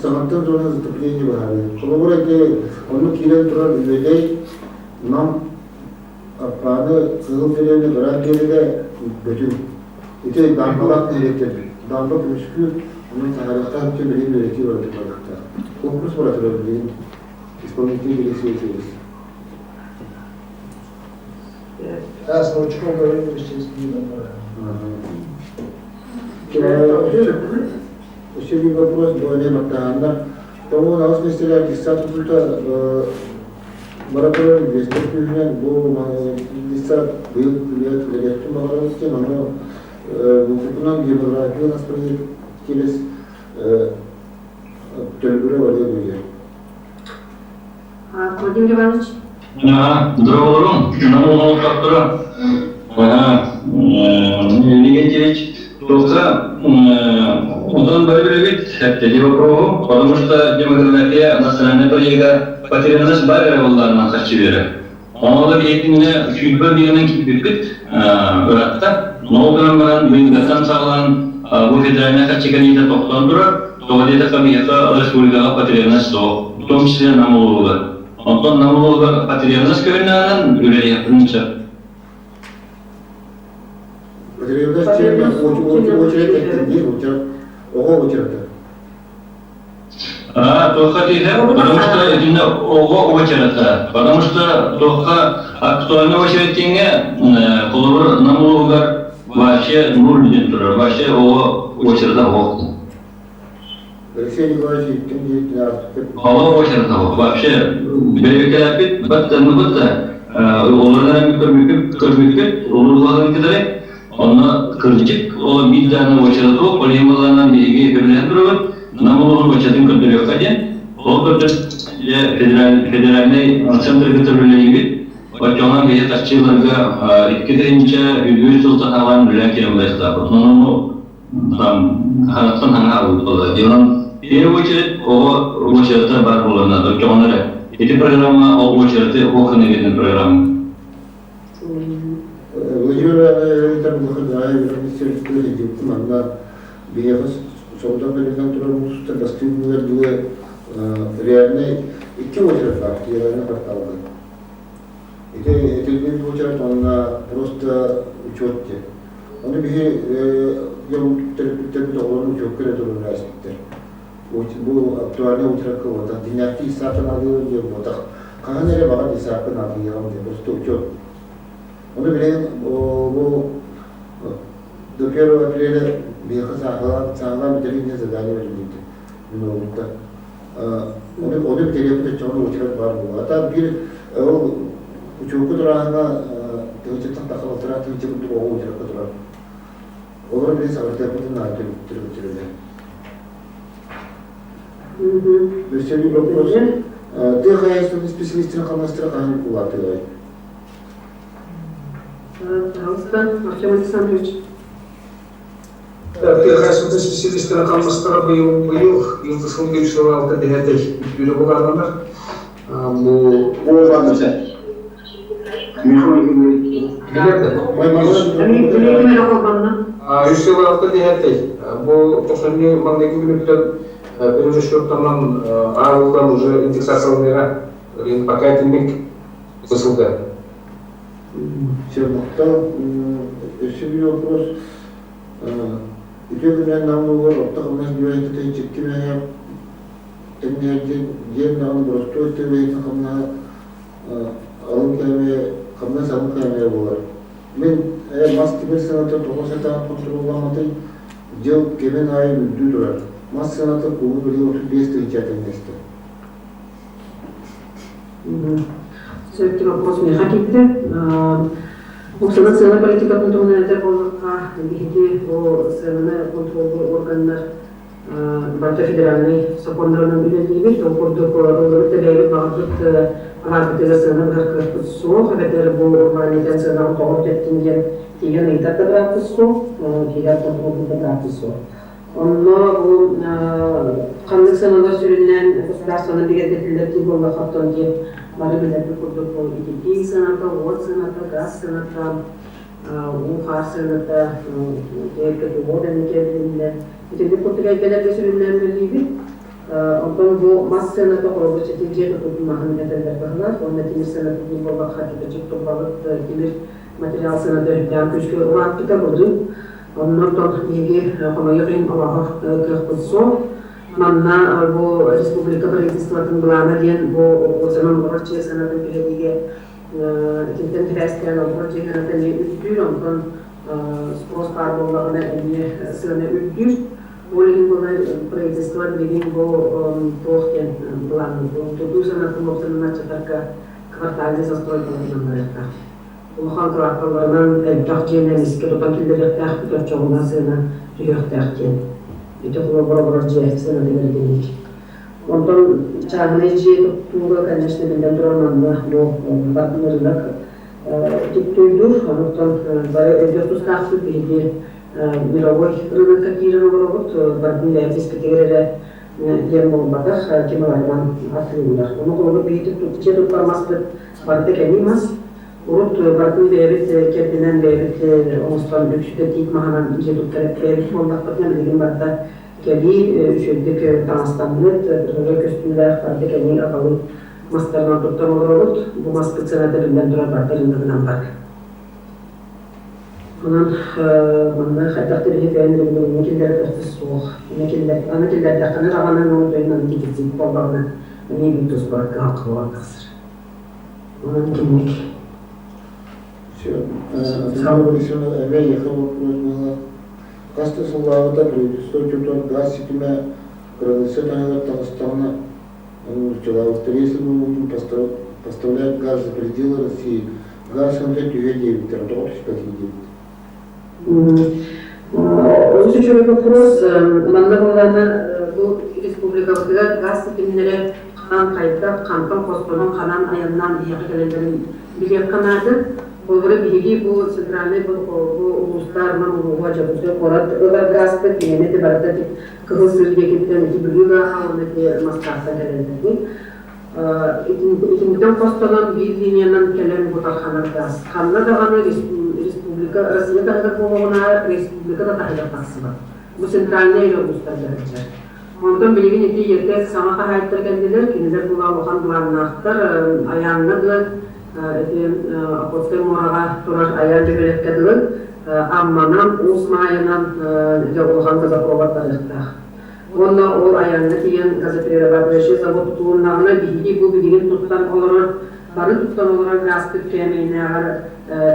Саҥаттан зона затопления баһаарый. Холобур, ити онно киирэн турар Үөдэй, Нам, Аппааны, Кыһыл Дэриэбинэ, Гранд Биэрэгэ Бөтүҥ. Ити дамбалаах нэһилиэктэр. Дамба көмүскүүр, онон таһаарыахтаах өттө билигин үөрэтии барыта барыахтаах. Конкурс бара турар билигин исполнительный дирекция. Да, Саучков говорил, через книгу. Еще один вопрос более баттаһаннар. Тому аҕыс миэстэлээх детсад тутуута бара турар инвестор күүһүнэн бу детсад быйыл үлэлиэхпин баҕарабыт диэн ону букутунан география нас через төлөбүрэ барыа дуйар. Владимир Иванович. Здраволорум, намолоттора. Легентьевич, только он бары эти вопросы, потому что демография национальная проекта потерянность бары болларынан харчы берер. Ону биһиэтинэ сүүрбэ бииринэн киирбиппит ыратта. Но гынан баран быйылгаттан саҕалаан бу федеральнай харчы кэлиитэ тохтоон турар. Тоҕо диэтэххэ биһиэхэ республикаҕа потребность суох, в том числе нам улууһугар. Онтон намылугар потребность көрүнэҕинэн үлэлиэхпин сөп. Потребность очередь эттин оҕо очерата. А, туохха тиийэр, потому что итиннэ оҕо очерата, потому что туохха актуальный очередь диэҥҥэ холобур намылугар вообще нуль диэн турар, вообще оҕо очерата оһох. Алексей Николаевич иттин диэки Оҕо очерата оһох. Вообще бэйэбит баттанныбыт да олорунан көрбүккүт көрбүккүт улуулаһын кытары онно кырдьык ол биир даҕаны уочарата суох ол иһин буоллаҕына биһиги сөбүлэһэн турабыт Нам улууһун уочаратын көрдөрүөххэ диэн ол көрдөр федеральный центрга үлэлиибит оччоҕо биһи харчыларга 2003 сылтан саҕалаан үлэлээн киирэн барыахтаахпыт онон там хаҥаттан хаҥа аҕалбыт буолла онон первую очередь оҕо уочарата баар буолуон наада оччоҕуна эрэ ити программа ол уочараты ох гына программа. Владимир Иванович манна биһиэхэ сорудах бэлиэтэн турар улуустар бастыҥ күнүгэр дылы реальнай икки очерак баар федеральный порталга. Ити этилбит очерак уонна просто учет диэн. Ону биһи төрөппүттэрбит оҕолорун учетка эрэ турар испиттэр. Бу актуальный очеракка буотах, дьиҥнээхтии исаакын алыыр диэн буотах. Хаһан эрэ баҕар исаакын алыйаҕым диэн просто учет. Ону билигин бу до 1 апреля биһиэхэ саахалаан саахалаан бүтэрин диэн задание бэриллибитэ мин уолуттан. Ону ону бүтэриэхпит оччоҕуна учерат баар буолуо. А так биир ол учуокка турааһына тыһыынчаттан тахса балтараа тыһыынча курдук оҕо учеракка турар. Олор билин саҕырытыахпытын наада төрөппүттэрэ. Өссө биир вопрос. Тыа хаһаайыстыбатын специалистарын хамнастара хаһан улаатыаҕай? Пожалуйста, Артем Александрович. Тыа хаһаайыстыбатын специалистарын хамнастара быйыл быйыл йылды сыл 306 дэһэтэй үлэ булааннар. Бу 306 дэһэтэй. Бу тохсонньу маҥнайгы күнүттэн перерасчеттанан ааҕыллан уже индексацияланыаҕа. Пока итинник сылга. Чернохтон өссө биир вопрос. Үтүө күнүнэн Нам улууһугар орто хамнас бүрээһитэ чикки мэһэ тэҥнэһэр диэн даҕаны боростуой тыа хамнаһа алын кээмэйэ хамнас алын кээмэйэ буолар. Мин мас тимир сыаната тоҕо сатаан хонтуруолламматый? Дьыл кэмин аайы үрдүү турар. Мас сыаната кууһу быйыл 35 тыһыынча тэҥнэстэ. Сөптүк вопрос миэхэ киирдэ. Оксана сыана политикатын туһунан этэр буоллахха, биһиги бу сыананы контроллуур органнар барыта федеральнай сокуоннарынан үлэлиибит. Ол курдук ыллыбыт да бэйэбит баҕарбыт аһаарбытыгар сыана быһар кыахпыт суох, эбэтэр бу урбаанньытан сыанаҕын тоҕо үрдэттин диэн тиийэн ыйытар да бырааппыт суох, тиийэн контроллуур да бырааппыт суох. Онно бу ханнык сыаналар сүрүннээн государствоны бигэргэтиллэр дии буоллахха, оттон диэн бары билэрбит курдук бу ититии сыаната, уот сыаната, газ сыаната, уу-хаар сыаната, КТО кэнники эбилиннэ. Итинник курдук эйгэлэргэ сүрүннээн үлэлиибит. Онтон бу мас сыаната холобур чэтин дьиэ тутуутун маһын этэллэр быһылаах уонна тимир сыаната диэн буоллахха чөкөчөк турбабыт тимир материал сыаната үрдээн күүскэ улааппыта былырыын. Оннортон биһиги хомойуох иһин олоҕор кыахпыт суох. Манна бу республика правительствотын былаана диэн бу уопсанан олорор дьиэ сыанатын түһэриигэ итинтэн сибээстээн олорор дьиэ сыаната эмиэ үрдүүр, онтон спрос баар буоллаҕына эмиэ сыана үрдүүр. Ол иһин буолла правительство билигин бу туох диэн былаанын тутуу сыанатын уопсанан аччатарга квартальный застройкаларынан барыахтаах. Улахан кварталларынан элбэх дьиэнэн искэ тутан киллэриэхтээхпит, оччоҕуна сыана түһүөхтээх диэн. Ити холобур олорор дьиэ сыанатыгар итинник. Онтон чааһынай дьиэ туттууга, конечно, биллэн турар, манна бу бардын рынок түктүйдүүр. Онтон бары өйдүөх тустаахпыт биһиги мировой рынокка киирэн олоробут. Бардын бэйэбит испитигэр эрэ диэн буолбатах, ким ыларынан атыылыылар. Ону холобур биһиги дьиэ туттар маспыт барыта кэлии мас. Урут барытын бэйэбит кэрдинэн, бэйэбит оҥостон үксүтэ тиит маһынан дьиэ туттар бэйэбит буоллахпытына, билигин барыта кэлии, үчүгэйдик таҥастаммыт, көстүүлээх барыта кэлии аҕалыы. мастарынан туттан олоробут. Бу маспыт сыаната биллэн турар барыта рыногынан барар. Онон манна хайдах да биһи бэйэн регионҥа киллэрэр суох. Аны киллэрдэххинэ даҕаны ол бэйэн аны дефицит буоллаҕына эмиэ биир туспа кыһалҕа буолан тахсар. Онон итинник. Все. Саха Борисовна эмиэ эйиэхэ вопрос буолла. Хас да сыллааҕыта правительство учуутал газ ситимэ кыраныысса таһыгар таҕыстаҕына, нууччалаабыттар, если мы будем поставлять газ за пределы России, газ сыаната түһүө диэбиттэр, тоҕо түспэтий диэбит. Олус үчүгэй вопрос. Манна буоллаҕына бу республикабытыгар газ ситимнэрэ ханан хайдах, хантан хостонон, ханан айаннаан биһиэхэ кэлэллэрин билиэххэ наада. Холобура, биһиги бу центральнай бу улуустар, Нам улууһа, Дьокуускай куорат ылар газпыт биһиэнэ ити барыта ити Кыһыл Сыыр диэкиттэн ити Бүлүү гааһа уонна ити Мастаахтан кэлэллэр. Итинтэн хостонон биир линиянан кэлэн бу тарханар газ. Ханна даҕаны республика, Россия таһыгар буолуоҕунаа республика да таһыгар тахсыбат. Бу центральнай эрэ улуустарга сылдьар. Онтон билигин ити ЕТЭК саҥа хаһаайыттар кэллилэр, кинилэр була улахан былааннаахтар, Айааҥҥа дылы, ити Охотскай муораҕа турар Айаан бөһүөлэккэ дылы Амманан, Уус Маайанан дьэ улахан газопровод барыахтаах. Уонна ол айаҥҥа тиийэн газоперерабатывающий завод тутулуннаҕына биһиги бу билигин туттан олорор, бары туттан олорор газпыт кээмэйинээҕэр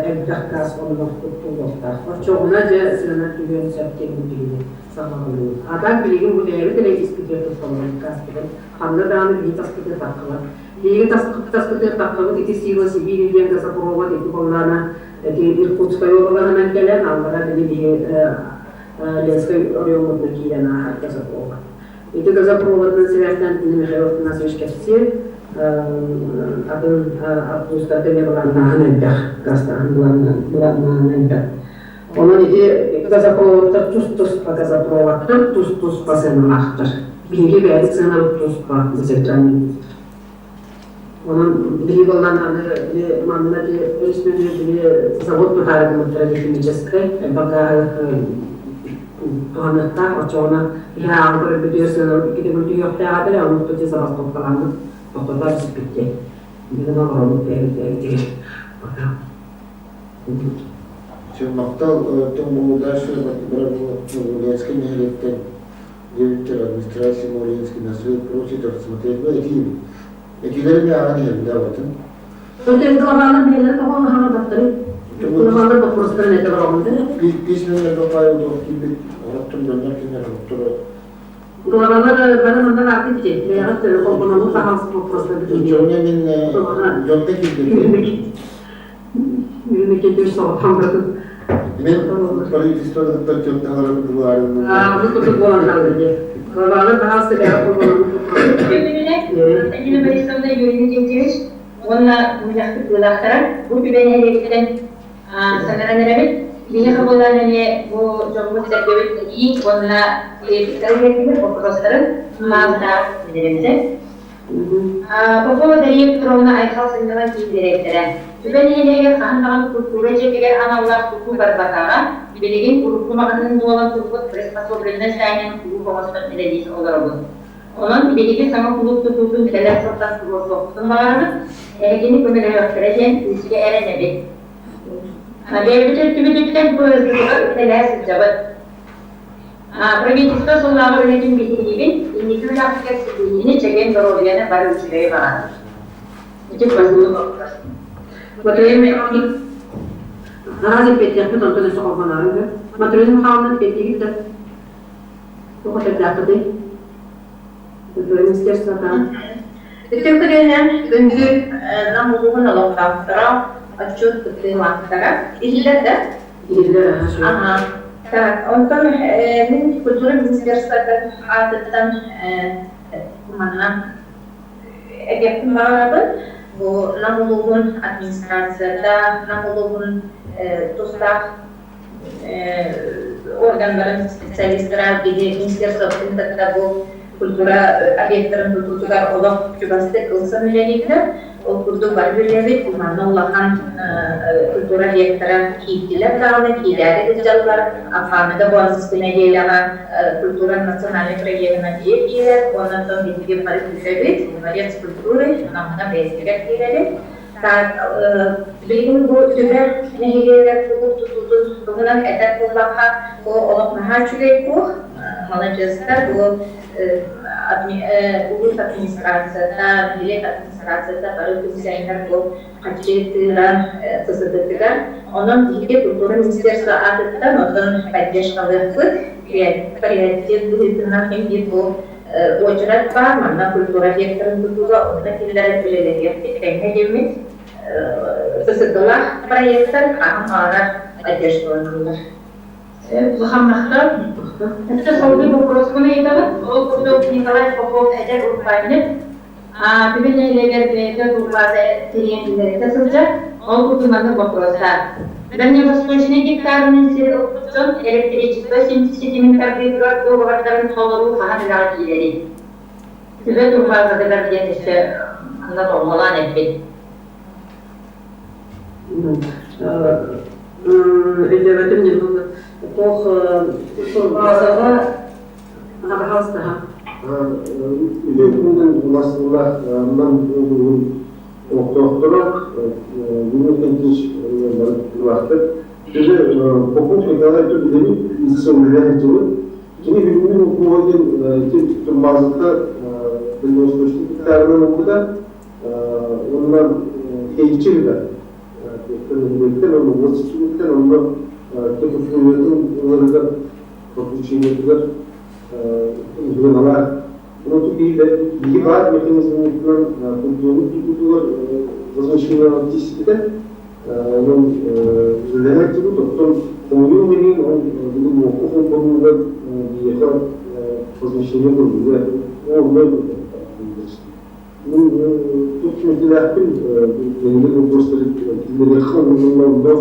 элбэх газ онно туттуллуохтаах. Оччоҕуна дьэ сыана түһүөн сөп диэн билигин саҕаланыы. А так билигин бу бэйэбит эрэ испитигэр тутталлар газпытын. Ханна даҕаны биһиги таспытыгар таххыбат. Биһиги таспытыгар таххыбыт ити сила Сибири диэн газопровод ити буоллаҕына ити Иркутскай уобалаһынан кэлэн аллара били биһи Ленскэй оройуоммутунан киирэн ааһар газопровод. Ити газопроводынан сибээстээн кини Михаил Афанасьевич кэпсиир, атын улуустарга эмиэ былааннааһын элбэх, газтааһын былааннааһын элбэх. Онон ити газопроводтар тус-туспа газопроводтар тус-туспа сыаналаахтар. Биһиги бэйэбит сыанабыт туспа центральный. Онон биһиги буоллан аны били манна өрүс нөҥүө били завод тутаары гыммыттара химическай элбэх гааһы туһаныахтаах оччоҕуна биһи ааҕан көрөрбүтүгэр сыанабыт икки төгүл түһүөхтээх этэ ону ити забастовкаламмыт тохтотор сиппит диэн бүгүн олоробут бэйэбит бэйэбитигэр пока. Все, махтал оттон бу дальше Ленскэй нэһилиэктэн диэбиттэр администрация Ленский на свет просит рассмотреть ну этии этиилэри мен ааҕан иһэбин да абатын. Өтө главалар бэйэлэрэ тоҕо хаҥарбаттарый? Главалар боппуруостарын этэ бараҕын да? Письменный бапайы туох киирбит ороттун дьоннор кинилэр отторо Главалар бары манна баартый бити. Бэйэҕит холбонолу таһаас боппуруостар бити. Дьоҥҥо мин дьонто киирбит. Мемлекеттер соҕотон Мен правительствоны кытта дьонталарын дылаарынным. Бу курдук буолан хаалла дии. Главалар таһаас бэйэҕэ холбонолу Антонина Борисовна Юрий Никитич уонна мунньахпыт быылаахтара бу түбэ нэһилиэгиттэн саҥаран эрэбит. Биһиги хабыллан эмиэ бу дьоммут-сэргэбит этии уонна бэйэбит боппуруостарын маастаах билэрибитэ. Попова Дария Петровна Айхал сынньалаҥ киин дириэктэрэ. Түбэ нэһилиэгэр хаһан даҕаны культура дьиэтигэр аналлаах тутуу барбатаҕа, билигин урукку маҕаһыын буолан турбут приспособленнай зданиены кулууп оҥостон үлэлии олоробут. Онон биһиги саҥа кулууп тутуутун кэлэр сылтан туруорсуохпутун баҕарабыт, эһигини көмөлөһүөхтэрэ диэн күүскэ эрэнэбит. Бэйэбит өттүбүтүттэн ПСД-га үлэлэһэ сылдьабыт. Правительство сыллааҕы үлэтин биһириибин, инники үлэҕитигэр ситиһиини, чэгиэн доруобуйаны бары үчүгэйи баҕарабын. Ити басылы вопрос. Араас эппиэттиэхпит, онтон өссө холбоноору. Матрена Михайловна эппиэттиигит да? Туох этэрдээххитий? Министерствотан. Үтүө күнүнэн күндү Нам улууһун олохтоохторо, отчуот кыттыылаахтара. Иһиллэр да? Иһиллэр. Ага. Так, онтон мин культура министерствотын аатыттан манна этиэхпин баҕарабын. Бу Нам улууһун администрацията, Нам улууһун тустаах органнарын специалистара биһи министерствотын кытта бу культура объектарын тутуутугар олох чугастык ылсан үлэлииллэр. Ол курдук бары билэбит, манна улахан культура объектара киирдилэр даҕаны, киирээри сылдьаллар. Афаныга бу аныгыскы нэдиэлэҕэ культура национальнай проегынан дьиэ киирэр, уонна оттон биһиги бары күүтэбит, дворец культуры, Намҥа бэйэбитигэр киирэбит. Так, билигин бу Түбэ нэһилиэгэр кулууп тутуутун туһунан этэр буоллахха, бу олох наһаа үчүгэй кух, маладьыастар, бу улуус администрацията, нэһилиэк администрацията бары түмсэннэр бу хаччы тыыран сысытытыгар. Онон биһиги культура министерство аатыттан оттон поддержкалыахпыт, приоритет быһыытынан ким биир бу уочарат баар, манна культура объектарын тутууга онно киллэрэн үлэлэһиэхпит, тэҥҥэ диэммит сысытылаах проектар хаһан баҕарар поддержкаланаллар. Улахан махтал. Өссө салгыы боппуруоспун ыйытабын. Ол курдук Николай Попов эдэр урбаанньыт. Бүгүн нэһилиэгэр бэйэтэ турбаза тэрийэн үлэлэтэ сылдьар. Ол курдук маннык боппуруостаах. Дальневосточный гектарынан сир ылбыт дьон электричество ситимин тардыытыгар дуогабардарын толоруу хаһан үлэҕэ киирэрий? Түбэ турбазатыгар диэн өссө манна тоҕуолаан эппит. Өйдөөбөтүм немного. Туох турбазаҕа пожалуйста. Үлэтинэн уласыллар Нам улууһун олохтоохторо Юрий Кентич улаахтар. Даже Попов Николай Тубилевич үлэлээн сылдьыбыт. Кини бүгүҥҥү укуола диэн турбазата дальневосточный гектарынан ылбыта. Уонна тэйиччи ыытар. Нэһилиэктэн уонна уот ситимиттэн онно техусловиятын ыларыгар, подключениетыгар ыһыаналаах. Ону биһиги баар механизммытынан культурный тутуутугар возмещение тиийсибитэ. Онон үлэлэһэр дьыбыт, оттон хомойуох иһин, ол бүгүн уокка холбонууга биһиэхэ возмещение көрүллүбэт. Ол Туох кимэтилээхпин нэһилиэк вопростары киллэриэххэ уонна онно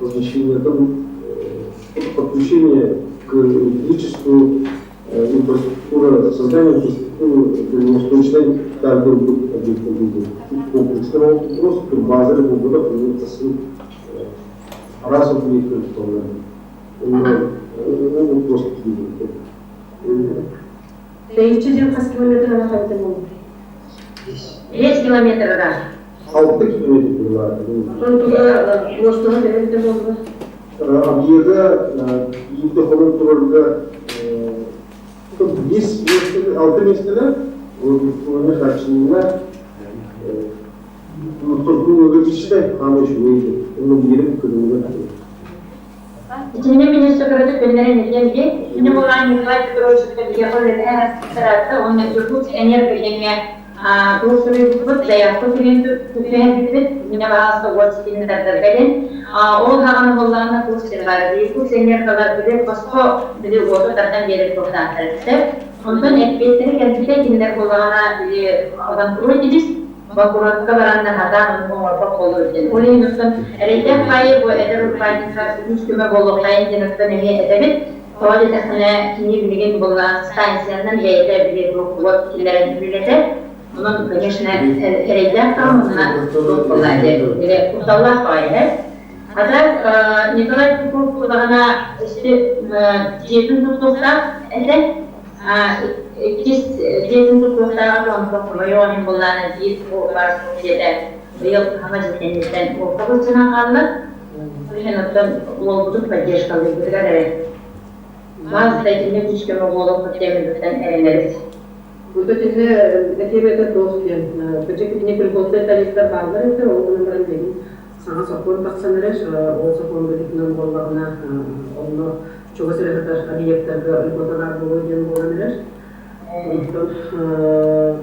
возмещениетын подключение к электричеству инфраструктура создание инфраструктуры дальневосточной таргет объекта комплексно вопрос база буолбатах тасыл араас объекттар туталлар онно ол вопрос Тэйиччи диэн хас километр ана хайта буолбут? 5 километр ыраах. 6 километр буолла. Онтон туга муостаҕа төһө буолла? Объега биирдэ холон турарга 5 миэстэ, 6 миэстэлэр, уонна хааччылыылар Туркуга кичте, хаама үчүгэй, онно биирим кыдылыга. Итиннэ мин өссө кыратык көннөрөн этиэм диэн, итиннэ буолаан Николай Петрович биһиэхэ үлэлэһэр аспектараатта уонна Иркутск энерго диэҥҥэ туох суруйбуппут, заявка түһэрбиппит, итиннэ баҕаста уот ситимин тардарга диэн. Ол хаҕана буоллаҕына туох сир баар, Иркутск энерголар били босхо били уоту тардан биэрэр куохтаахтар эбиттэр. Онтон эппиэттэрэ кэлбитэ кинилэр буоллаҕына били банкротились, Бокуруотка баран наһатаан оҥорбот буолуо диэн. Ол иһин оттон эрэйдээх баайы бу эдэр урбаанньыкка үгүс көмө буолуохтайын диэн оттон эмиэ этэбит. Тоҕо диэтэххинэ, кини билигин буоллаҕа станциянан бэйэтэ били уот киллэрэн үлэлэтэр. Онон, конечно, эрэйдээх даҕаны уонна туох буоллаа диэн били кутталлаах баҕайы эһэ. А так Николай Попов буоллаҕына дьиэтин туттуохтаах этэ. Иккис дьиэтин тутуохтааҕа онтон хомойуох иһин буоллаҕына биир баар дьиэтэ быйыл хаһан дьиэтиттэн уокка былдьанан хаалла. Ол иһин оттон уолбутун поддержкалыырбытыгар эрэ маас да итинник күүс-көмө буолуохпут диэн эрэнэбит. Бу итиннэ этиэм этэ туох диэн, кырдьык итинник льготнай тарифтар бааллар этэ, ол гынан баран билигин саҥа сокуон тахсан эрэр, ол сокуон быһыытынан буоллаҕына, онно чугас эрэ сытар объектарга льгота баар буолуо диэн буолан эрэр. Онтон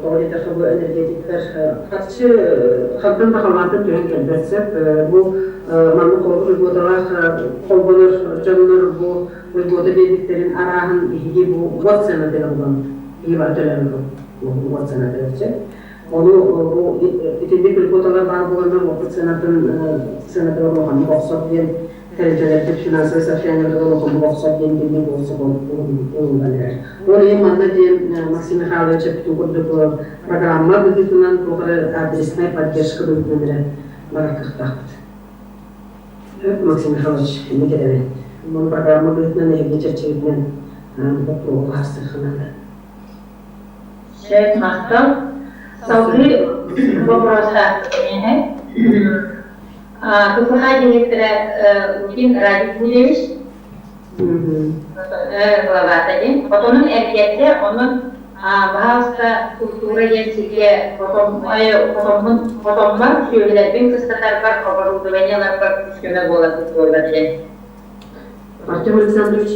тоҕо диэтэххэ бу энергетиктэр харчы хантан да халлаантан түһэн кэлбэт сөп. Бу маннык холобур льготалаах холбонор дьоннор бу льгота биэрбиттэрин арааһын биһиги бу уот сыанатыгар угаммыт. Биһиги бары төлөөн бу уот сыанатыгар сөп. Ону бу итинник льготалар баар буоланнар уоппут сыанатын сыанатыгар улаханнык охсор диэн. Тэрилтэлэрбит финансовай состояниеларыгар улаханнык охсор диэн биллэ буолса ылыллан эрэр. Ол иһин манна диэн Максим Михайлович эппитин курдук программа быһыытынан туох эрэ адреснай поддержка быһыытынан эрэ барар кыахтаахпыт. Максим Михайлович, эмиэ кэлэбин. Бу программа быһыытынан эһиги чэрчигитинэн боппуруоһу быһаарсыахха наада. Сөп, махтал. Салгыы вопроса КПХ директора Лукин Радик Гурьевич главата диэн. Хотонун эргэрдэ, онон баһаалыста культура диэн сиргэ хотоммун хотоммор сүөһүлэрбин кыстатарбар оборудованиеларбар көмө буоларбыт буолла диэн. Артем Александрович.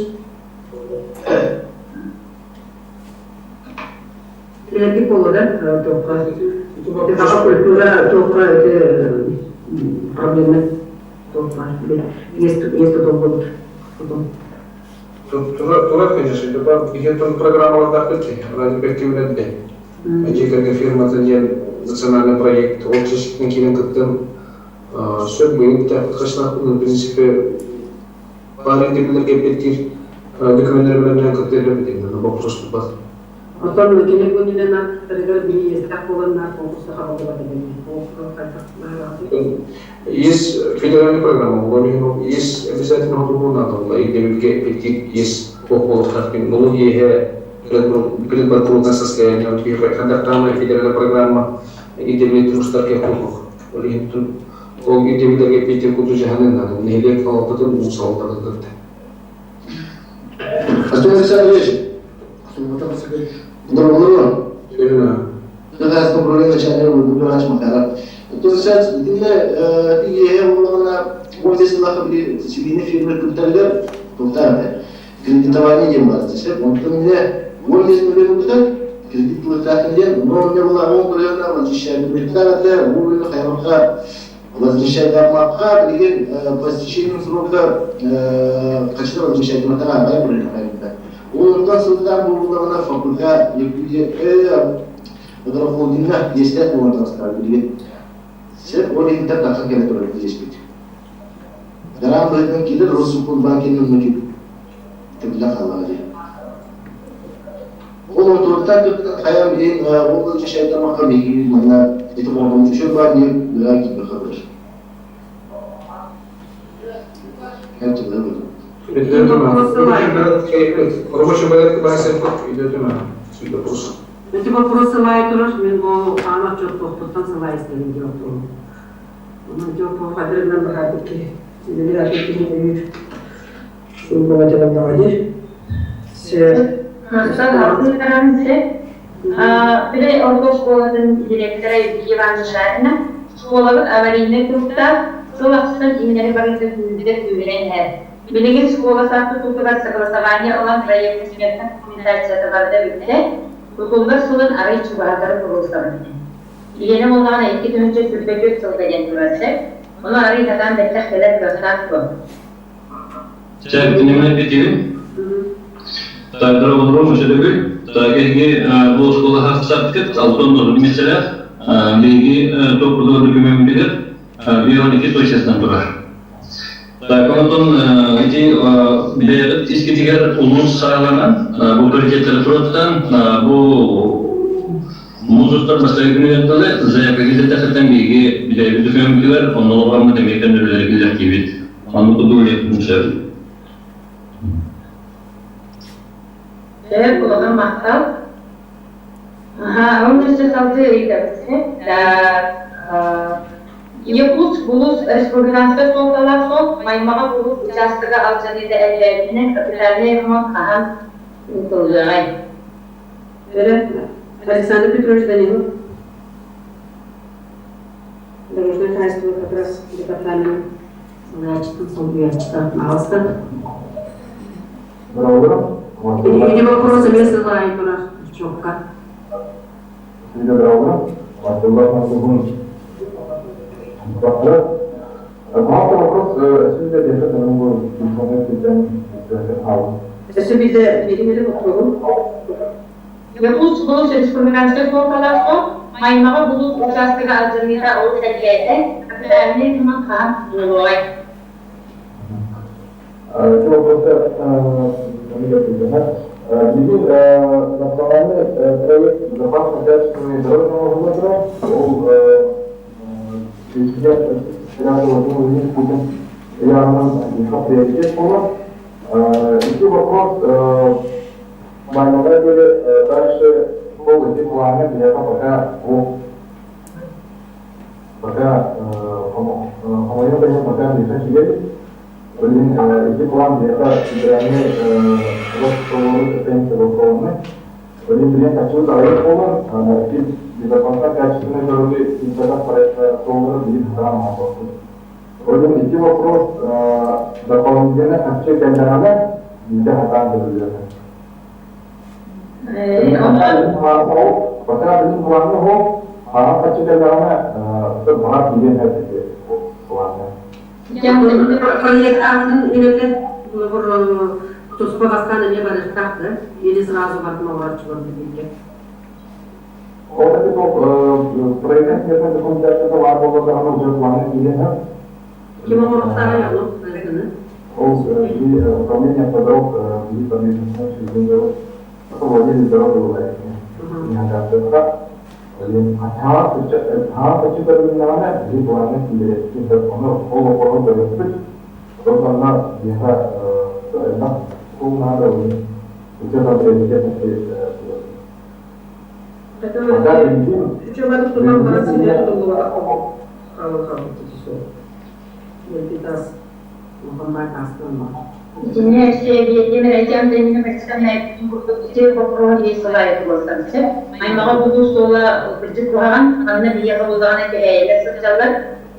Кэлэргит буолла да туохха Саха культура туохха ити проблемы туохха есть тутуллубут Турар, конечно, это биһиэтэн программалардаахпыт ради перспективлэрде. Дьиэ фирмата диэн национальный проект ол чэчикин киирэн кыттан сөп быйыл в принципе баар ирдэбиллэргэ эппиэттиир докуменнары бэлэмнээн кытта элбэбит вопрос туппат. Оттон кини күнүнэн аттарыгар бириэстээх буоланнар конкурса хабыллыбат эбит. Есть федеральная программа, есть обязательно надо, ирдэбилгэ эппиэттиир есть туох налог еһэ предбанкротное состояние, хандактаамай федеральная программа ирдэбили турустар кехтух. Ол ирдэбилерге эппиэттиир курдук жаһанын надо, нэһилиэк салалтатын уу салалтатын кытта. Артем Александрович, Здорово. Государственное управление начальника Владимир Махаров. То есть, итиннэ тиийэ буоллаҕына, офис ыллахха семейный фирма кытталлар, туохтаан кредитование диэн баар. Онтон мне 15 миллион кыттар, кредит ылыктаах диэн, но у меня была он примерно возвращать вовремя хаймакка возвращать макка, билигин по истечению срока качество возвращать матага адай бурина хаймакка. Онтон сылтаан буоллаҕына фабрика Якутия агрохолдинга иэстээх буолан таҕыстаҕа билигин. Сеп ол иһинтэн тахсан кэлэ турар иэспит. Гарант быһыытынан киирэр Россельхозбанкин нөҥүө түбүлэ хааллаҕа дии. Ол онтуттан кытта хайа билин ол чешайдамакка биһиги манна ити оҥорбут үчүгэй баар диэн үлэҕэ киирбэххэ баар. Рабочий порядок вопрос. Эти вопросы сылай турар, мен бу аан отчет туохпуттан сылай истэбин диэн отуом. Онон дьоппо хадырынан баһаабыт киһи. Үлэлэр атын киһи өйүүр. Сылбаҕа дьаланнаҕа дии. Били орто оскуолатын директора Евгения Ивановна Шарина школабыт аварийнай туруктаах сыл ахсын иҥнэри барыыта күүһүрэр күүһүрэн иһэр. Билигин школа саат тутуутугар согласование ылан проектно-сметнай документацията барыта бүттэ. Тутуллар сылын арый чугаһатары туруорсабыт. Ийэни буоллаҕына 2024 сылга диэн турар сөп. Ону арый сатаан бэттэх кэлэр кыахтаах дуо? Чэ, кинемне битибин. Тагдара олору мүсөлөгүл. Тагеги бу школа хасаткыт алтон нору меселе. Биги топурду документ билер. 12 точкасынан турар. Так, онтон ити билер искитигер улус сараланан, бу приоритеттер тураттан, бу музыктар бастагы күнүгәттәле, заявка килдә биги билер документлар, оннолорга демектен үлелер килер кибит. Аны кудули мүсөл. Сөп, улахан махтал. Аха, ол өссө салгыы ыйытабыт. Якутск улус республиканскай суолталаах суол Маймаҕа улус учаастага алдьаныыта элбээбитинэн капитальнай ремонт хаһан ыытыллыаҕай? Александр Петрович Данилов. Дорожное хозяйство как раз департамент салаачытын солбуйааччыта Маалыста. Эти вопросы мен сылай турар чокка. Өссө биде биримили боппуругум. Якутск улус республиканскай суолталаах суол Маймаҕа улус учаастага алдьаныыта олус элбээтэ. Капитальнай ремонт хаһан буолуоҕай? Эти вопросы Билигин национальный проект безопасной качественной дорожного выбора, ол президент Федерации Владимир Владимирович Путин ыйааҕынан приоритет буолар. Ити вопрос Маймаҕа диэри дальше ол ити планы биһиэхэ пока пока хомойуох иһин пока биһиэхэ киирэ Ол иһин ити план биһиэхэ федеральнай Ростовы кытта согласованный. Ол иһин билигин хаччыбыт аҕыйах буолан, ити безопасная качественной дороги киирбэтэх проекта суоллары билигин сатаан оҥорбоппут. Ол иһин ити вопрос дополнительно хаччы кэллэҕинэ биирдэ сатаан көрүллүөҕэ. Пока билин планы суох, хаһан хаччы кэллэҕинэ баҕар киириэн сөп ити плаҥҥа. Проект аатын билэтэ туспа бастаан эмиэ барыахтаах да или сразу барытын оҥорооччулар билиигэ. Ол это проектная сметная документацията баар буолла уже планы киирэн Ким оҥоруохтааҕый ону проектыны? Ол управление автодорог биир владелец дороги бывает. Хаһан кычча көрүлүннэҕинэ биир плаҥҥа киириэхпитин сөп. Ону ол оҕону көрүөхпүт. Онно биһиэхэ элбэх кул наада ыччат приоритет Үчүгэйдик тутан баран сиргэ тутуллубатах хаалан хаалбыт суол. Тас улахан таастан Итиннэ өссө эбиэтим эрэ Антонина Борисовна эппитин курдук ити боппуруоһун биир сыл аайы туруорсабыт. Аймаҕа бутуу суола кырдьык куһаҕан, манна биһиэхэ буллаҕына кэһээйилэр сылдьаллар.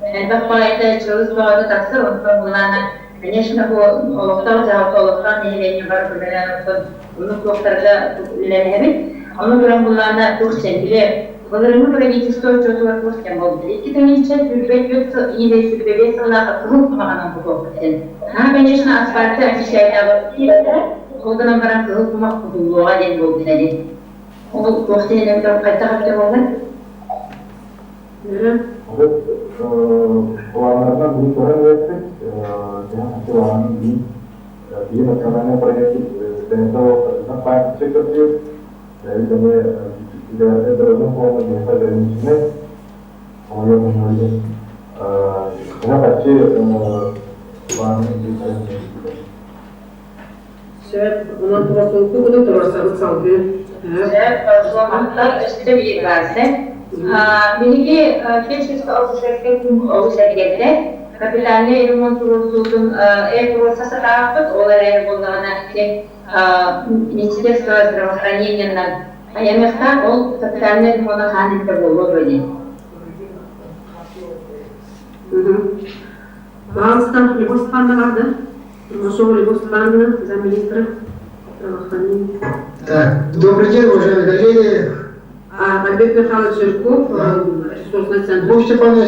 Элбэх баҕайыта чылыс бөҕөтө тахсар, онтон булаана, конечно, бу олохтоох дьаһалта олохтоох нэһилиэнньэ бары көмөлөөн оттон оннук туохтарга үлэлэһэбит. Ону туран буллаана туох чэнтилэ Былырыҥҥы правительство отчуотугар туох кэм буолбута? 2024 сыл иилэй 25 сыллаах кыһыл кумаҕынан кутуохпут этин. Наһаа, конечно, асфальты очищайдаабыт диэбиттэрэ. Ол гынан баран кыһыл кумах кутуллуоҕа диэн буолбута дии. Ол туох диэн эбитэ хайдах эбитэ буолла? Планнарынан биир көрөн үөрэппит, төһө хаччылааһын биир национальный проект бэйэтэ көрдүүр. Федеральный фонда биһиэхэ ограниченный. Төһө Сөп, онон туруорсубукку курдук туруорсабыт салгыы. Сөп, суолмахтар өссө биир баар Биһиги фельдшерско-акушерскай пункт олус эргэрдэ. Капитальнай ремонт туруорсуутун эр туруорса сатаабыппыт, ол эрээри буоллаҕына Министерство здравоохранениенан айаныахтаах, ол капитальнай ремона хаан илдьэ буолуо дуо диэн. Пожалуйста, Любовь Степановна бар да? Ромашова Любовь Степановна, замминистра здравоохранения. Так, добрый день, уважаемые коллеги. Альберт Михайлович Жирков, ресурсный центр. Любовь Степановна,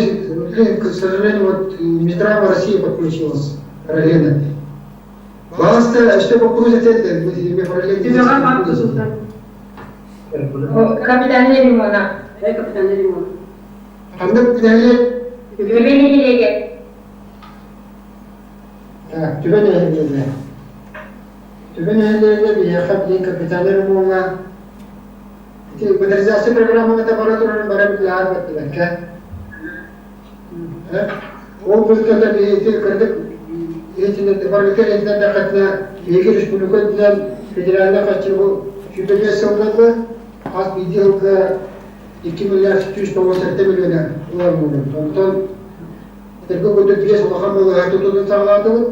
к сожалению, вот Минздрава России подключилась параллельно. Пожалуйста, что попросите, Капитальный ремонт. Капитальный ремонт. Ханнык нэһилиэк? Түбэ нэһилиэгэ. Так, Түбэ нэһилиэгэ. Түбэ нэһилиэгэ биһиэхэ билигин капитальный ремоҥҥа ити модернизация программата бара турарын бара билиһэр баттыбакка. Ол быһыытынан ити кырдык барыта этинэн биһиги республика үрдүнэн федеральнай харчы бу 25 сылга хас биирдии сылга 2 миллиард 197 миллиона ылар буолбут. Онтон этэргэ курдук биэс улахан балыыһа тутуутун саҕалаатыбыт.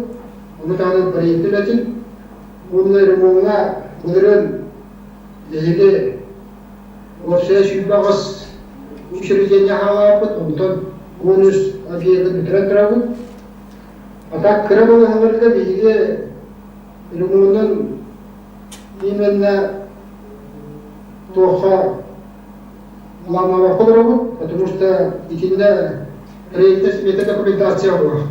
Ону таһынан проект үлэтин уонна ремоҥҥа былырыын биһиги уопсайа 28 учреждение хаалаабыт, онтон 13 объегын бүтэрэн турабыт. А так кыра балыыһаларга биһиги ремонунан именно туохха лаамабакка олоробут, потому что итиннэ проектная смета документация буолар.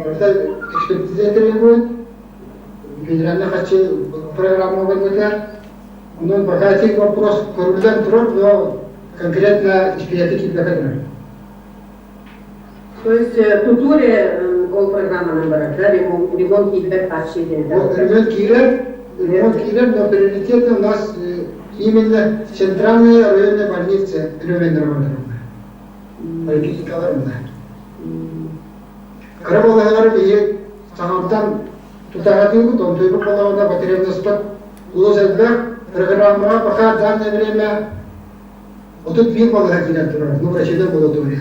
Это экспертиза требует, федеральный харчы программа барбытар. Онон пока этих вопрос көрүллэн турар, но конкретно испиэти киирбэкэ турар. То есть тутуре Ол программанан барар, да, ремонт киирбэт харчы диэн. Ремонт киирэр, ремонт киирэр, но приоритетно у нас именно центральная районная больница өрөмүөннэрэ барар. Поликлиникалар мына. Кыра балаһалары биһи саҥардан тутаһатыыбыт, онтуйбут балаҕана потребностьпыт улус элбэх. Программаҕа пока данное время 31 балыһа киирэн турар, ну, врачебная амбулатория.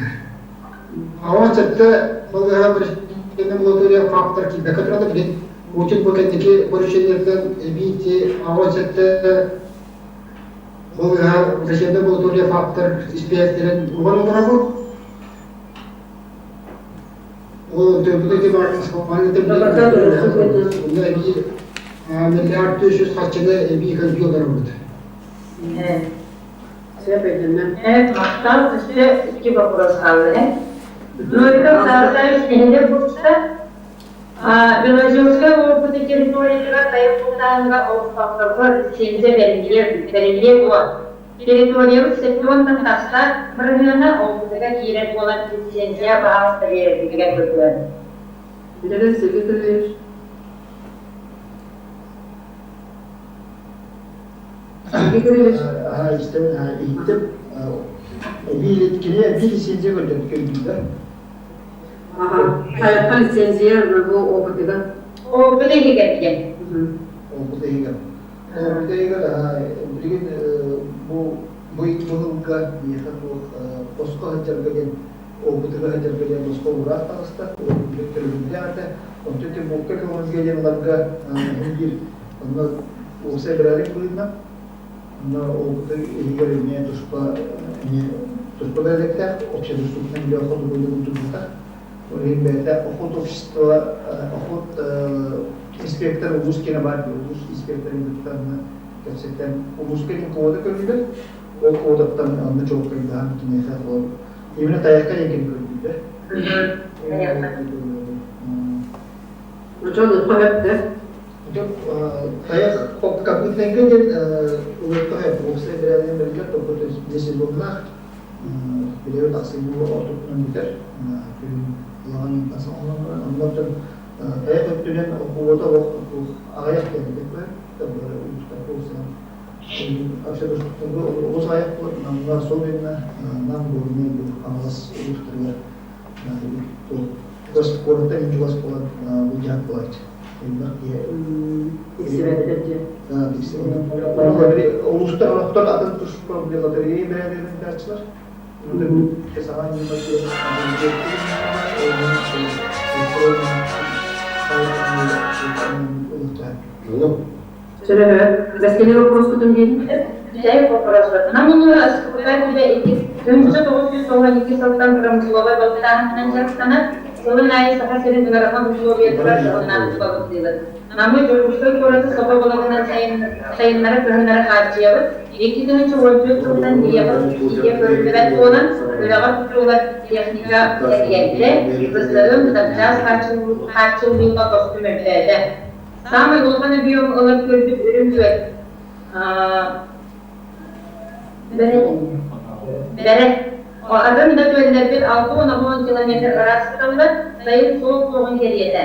Ауан сэттэ балыһа врачебная амбулатория фактор киирбэккэ туралар, билин Путин бу кэнники поручениетынан эбии ауан сэттэ балыһа врачебная амбулатория фактор испиэктэрин уган олоробут. Ол төбүтэ эбии миллиард 300 харчыны эбии көрдүү олоробут. Evet, махтал. Өссө икки вопрос хаалла. Новиков Саратович нэһилиэк булчута Белозерскай уопуты территориятыгар тайах бултааһыҥҥа олохтоохторго лицензия бэриллиэ дуо? Территориябыт 70-тан тахса бырыһыана опытыга киирэр буолан лицензия баһаалыста биэрэргитигэр көрдөөн. Билэрин Сергей Кириллович. Сергей Кириллович. Иһиттим. Эбии кини эбии лицензия көрдөрдүлэр. Аха. Хайатта лицензия бу опытыга. Опыт иһигэр диэн. Опыт иһигэр. Опыт иһигэр билигин бу бу быһылга биһиэхэ туох босхо сылдьарга диэн опытыга сылдьарга диэн босхо уураах таҕыста. Төрүбүллээх этэ. Онтон ити булка көҥүлгэ диэн ыларга биир онно уопсай бэрээдэк быһыытынан онно опыты иһигэр эмиэ туспа эмиэ туспа бэрээдэктээх общедоступный для охоты буолуон турбута. Ол иһин бэйэтэ охот общество охот инспектор улуус киэнэ баар улуус инспекторын кытта кэпсэтэн улууска диэн квота көрүллэр. Ол квотаттан онно чуолкайдаһан киниэхэ ол именно тайахха диэн кини көрдүүллэр. Дьон ыкка Тайах копытнайга диэн ылыахха сөп. Уопсай бэрээдэгин бэриллэр тобо десезоннаах билэбит ахсынньы ортотунан бүтэр. Күһүн улахан ыйтан саҕаланан баран оннуттан тайах өттүнэн куота олох аҕыйах кэлбит бары улуустарга улуустан общедоступнайга олус аҕыйах буолар. Намҥа особенно Нам Горнай бу Хаҥалас улуустарыгар чугас куораттан чугас буолан былдьаһык буолааччы. Элбэх киһи Улуустар олохтор атын туспа лотерея бэрээдэгинэн ыытааччылар. Саҥа Бэскэли вопроскутун диэн. Чай вопрос. Нам СПК 1992 сылтан промысловай балыктааһынынан дьарыктанар. Сылын аайы Саха сирин ыарахан усулуобуйатыгар дьоһуннаахтык балыктыыбыт. Намы Дьокуускай куораты собо балыгынан сайыннары кыһыннары хааччыйабыт. 2014 сылтан биһиэхэ субсидия көрүллүбэт буолан, үлэҕэ тутуллар техника тэрийэрдэ, быстарыын запчаас хааччыллыыта тосту мөлтөөтө. Саамай улахан объем ылар көрбүт үрүҥ күөл Бэрэ. Атын да күөллэрбит 60 километр ыраас сыталлар, сайын суол суоҕун кэриэтэ.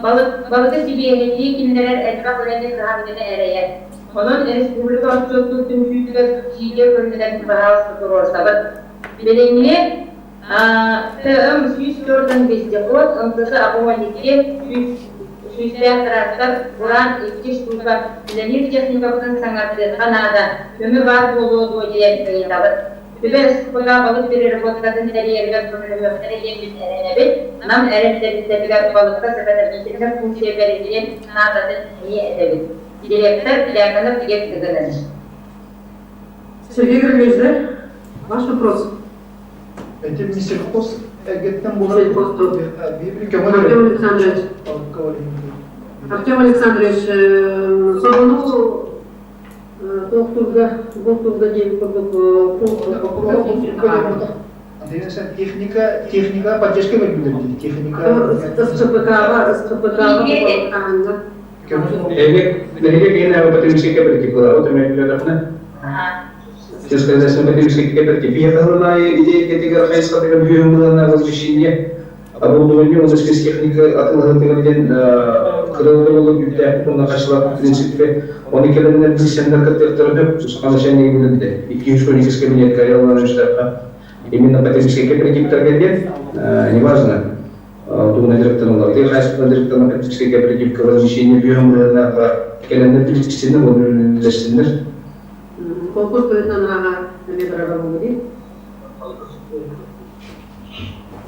Балыгы сибиэһэйдии киллэрэр элбэх үлэни кыһамньыны эрэйэр. Онон республика отчуоттуур түмсүүтүгэр субсидия көрүллэрин баһаалыста туруорсабыт. Билиҥҥи ТМ 104 вездеход, МТС 82 сүүстээх трактор, Буран икки штука үлэлиир техникабытын саҥардыахха наада, көмө баар буолуо дуо диэн ыйытабыт. Түбэ СПК балык переработкатын тэрийэригэр көмөлөһүөхтэрэ диэн эрэнэбит. Нам эрэллэрбитигэр балыкка заготовительнай функция бэриллиэн наадатын эмиэ этэбит. Директор Дьяконов Глеб Дыгынович. Сергей Григорьевич, да? Ваш вопрос. Эти Минсельхоз эргеттен буолар Артем Александрович. Артем Александрович, собону туохтуурга, бултуурга диэн курдук Техника, техника поддержка бөлгүлэр техника. СХПК-ҕа, СХПК-ҕа Эһиги киһин потребительская политика была, вот именно Сельскохозяйственная потребительская кооператив. Биһиэхэ идея кэтигэр хайысхатыгар бүһүн булана разрешение. Оборудование уонна спецтехника атыылаһыытыгар диэн кыралары боллар үүттээхпит уонна харчылаах принциппэ оны кэлэннэр билсэннэр кыттыахтара сөп саха начальнига билэрдэ 212 кабинетка Ивановичтарга именно потребительскай кооперативтарга диэн неважно тугунан дьарыктаналлар тыа хаһаайыстыбатынан дьарыктанар потребительскай кооперативка возмещение бүөһүн кэлэннэр билсэннэр уонна үлэлэстиннэр. Конкурс быһыытынан ааҕа эмиэ барара буолуо дии.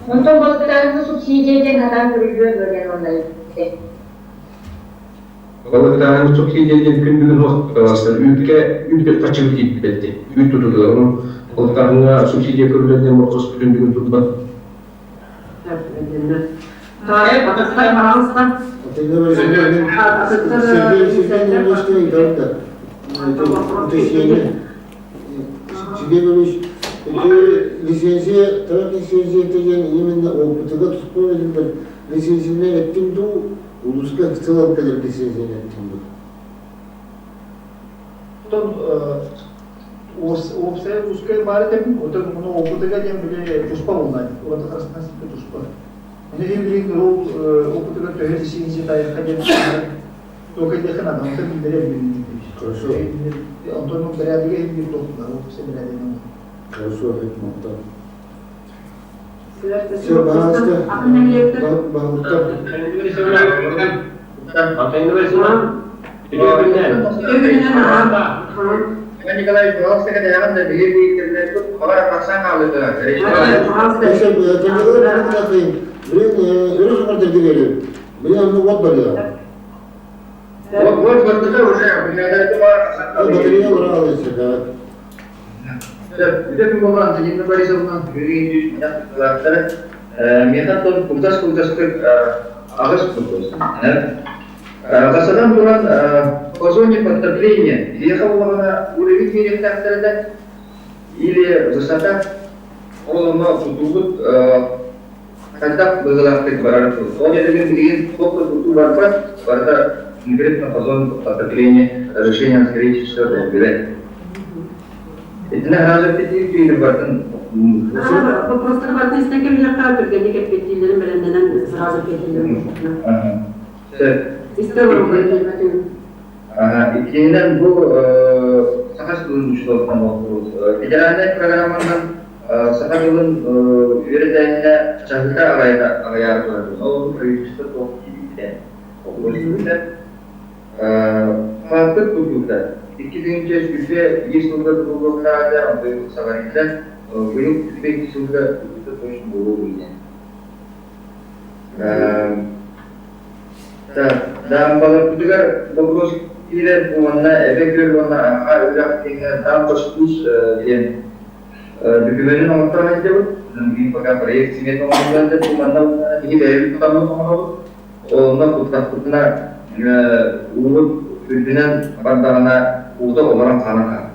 Онтон балыктааһыҥҥа субсидия диэн хатаан көрүллүө дуо диэн уонна ыйыппыт. Балыктааһын субсидия диэн күн бүгүн уохталастар үүткэ үүт харчыбыт тиийбэт дии. Үүт тутутулар. Ону балыктааһыҥҥа субсидия көрүллэр диэн боппуруос күн бүгүн турбат. Сергей Иванович, ити лицензия, табак лицензията диэн именно опытыга туспа бэриллэр лицензияны эттиҥ дуу, улууска в целом кэлэр лицензияны эттиҥ дуу? Оттон уопсай узкай баар этим, оттон ону опытыга диэн били туспа буолла. Ураты харыстан туспа. Аны билигин ол опытыгар төһө лицензия тайахха диэн Только диэххэ наада, онтон биллэрэ билиннин Хорошо. Онтон ну бэрээдэгэ иһин биир туохтулар, уопсай бэрээдэгин. Хорошо, мантан. Все, пожалуйста, баһылыктар. Николай, пожалуйста, кэтэҕин да биһиги биирдэрбит хабар тахсан хаалыыта. Блин, өрүс оҥордорго берем. Блин, онно вот барыа. Вот, вот, вот это уже, Батарея уралась, да. Бүтэ буолан Антонина Борисовна бүгүн Меха курдас курдастык аҕыс курдус. Басадан туран по зоне подтопления биһиэхэ буоллаҕына уровень биэриэхтээхтэр или высота ол онно тутуубут хайдах быһыылаахтык барар ол эрэн билигин туох да тутуу барбат барыта конкретно по зоне подтопления разрешение на строительство бэриллибэт. Итиннэ сразу эппиттиир барытын Вопростары барытын истэн кэбиһиэххэ түргэнник эппиэттииллэрин бэлэмнэнэн сразу эппиэттииллэрин Истэ Иккиһинэн бу саха тылын учууталтан боппуруос. Федеральнай программанан саха тылын үөрэтээһинэ чаһыта аҕыйаары турар. Ол правительство туох диибитэ. Боппуруос Хааппыт тутуута 2021 сылга тутуллуохтааҕа быйыл саҕарыйда. Быйыл 22 сылга тутуута точно буолуо диэн. Даамбаларбытыгар боппуруос киирэр уонна Эбэ Күөл уонна Аха үрэх диэҥҥэ Даамба спуск диэн докуменын оҥотторон сылдьабыт. Билигин пока проект смета оҥоһуллан сылдьар. Манна биһи бэйэбит тутаммыт оҥоробут. Онно куттахпытына уубут үрдүнэн бардаҕына уута олорон хаалан хаалар.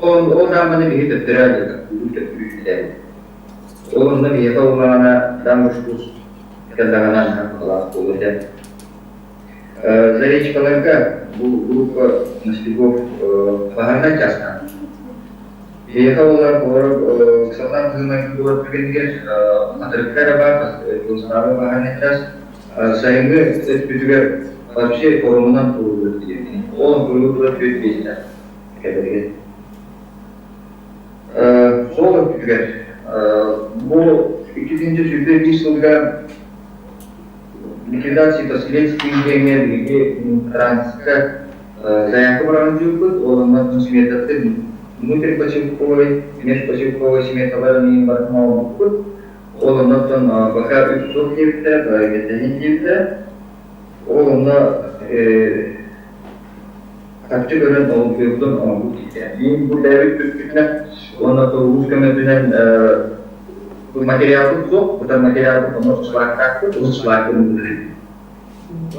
Ол даамбаны биһи төттөрү алдьатар, уубут төттөрү үллээбит. Ол онно биһиэхэ улаҕана Даамба спуск кэллэҕинэ наһаа буолуо этэ. Заречкаларга бу группа мастеров баһаарынай чаастаах. Биһиэхэ буолар олорор ыксаллаах быһыымайгы буолар түгэнигэр хатырыкка эрэ баар Кылсараабы баһаарынай чаас сайыҥҥы өттүтүгэр вообще паромунан турууллар диэн. Ол турууллар турар түөрт биэстээх кэлэригэр. Суол өттүгэр бу 2021 сылга ликвидация последствий диэҥҥэ биһиги транска заявка баран дьыыппыт, ол онно сметатын внутрипоселковой, межпоселковой сметалар эмиэ барытын оҥорбуппут. Ол оннуттан пока үп суох диэбиттэрэ, бэрэбиэркэлэнин диэбиттэрэ. Ол онно Харчы көрөн толкуйбутун оҥорбут киһи. Мин бу бэйэбит түспүтүнэн уонна улуус көмөтүнэн материалбыт суох, кутар материалбыт онно шлактаахпыт, ол шлакпын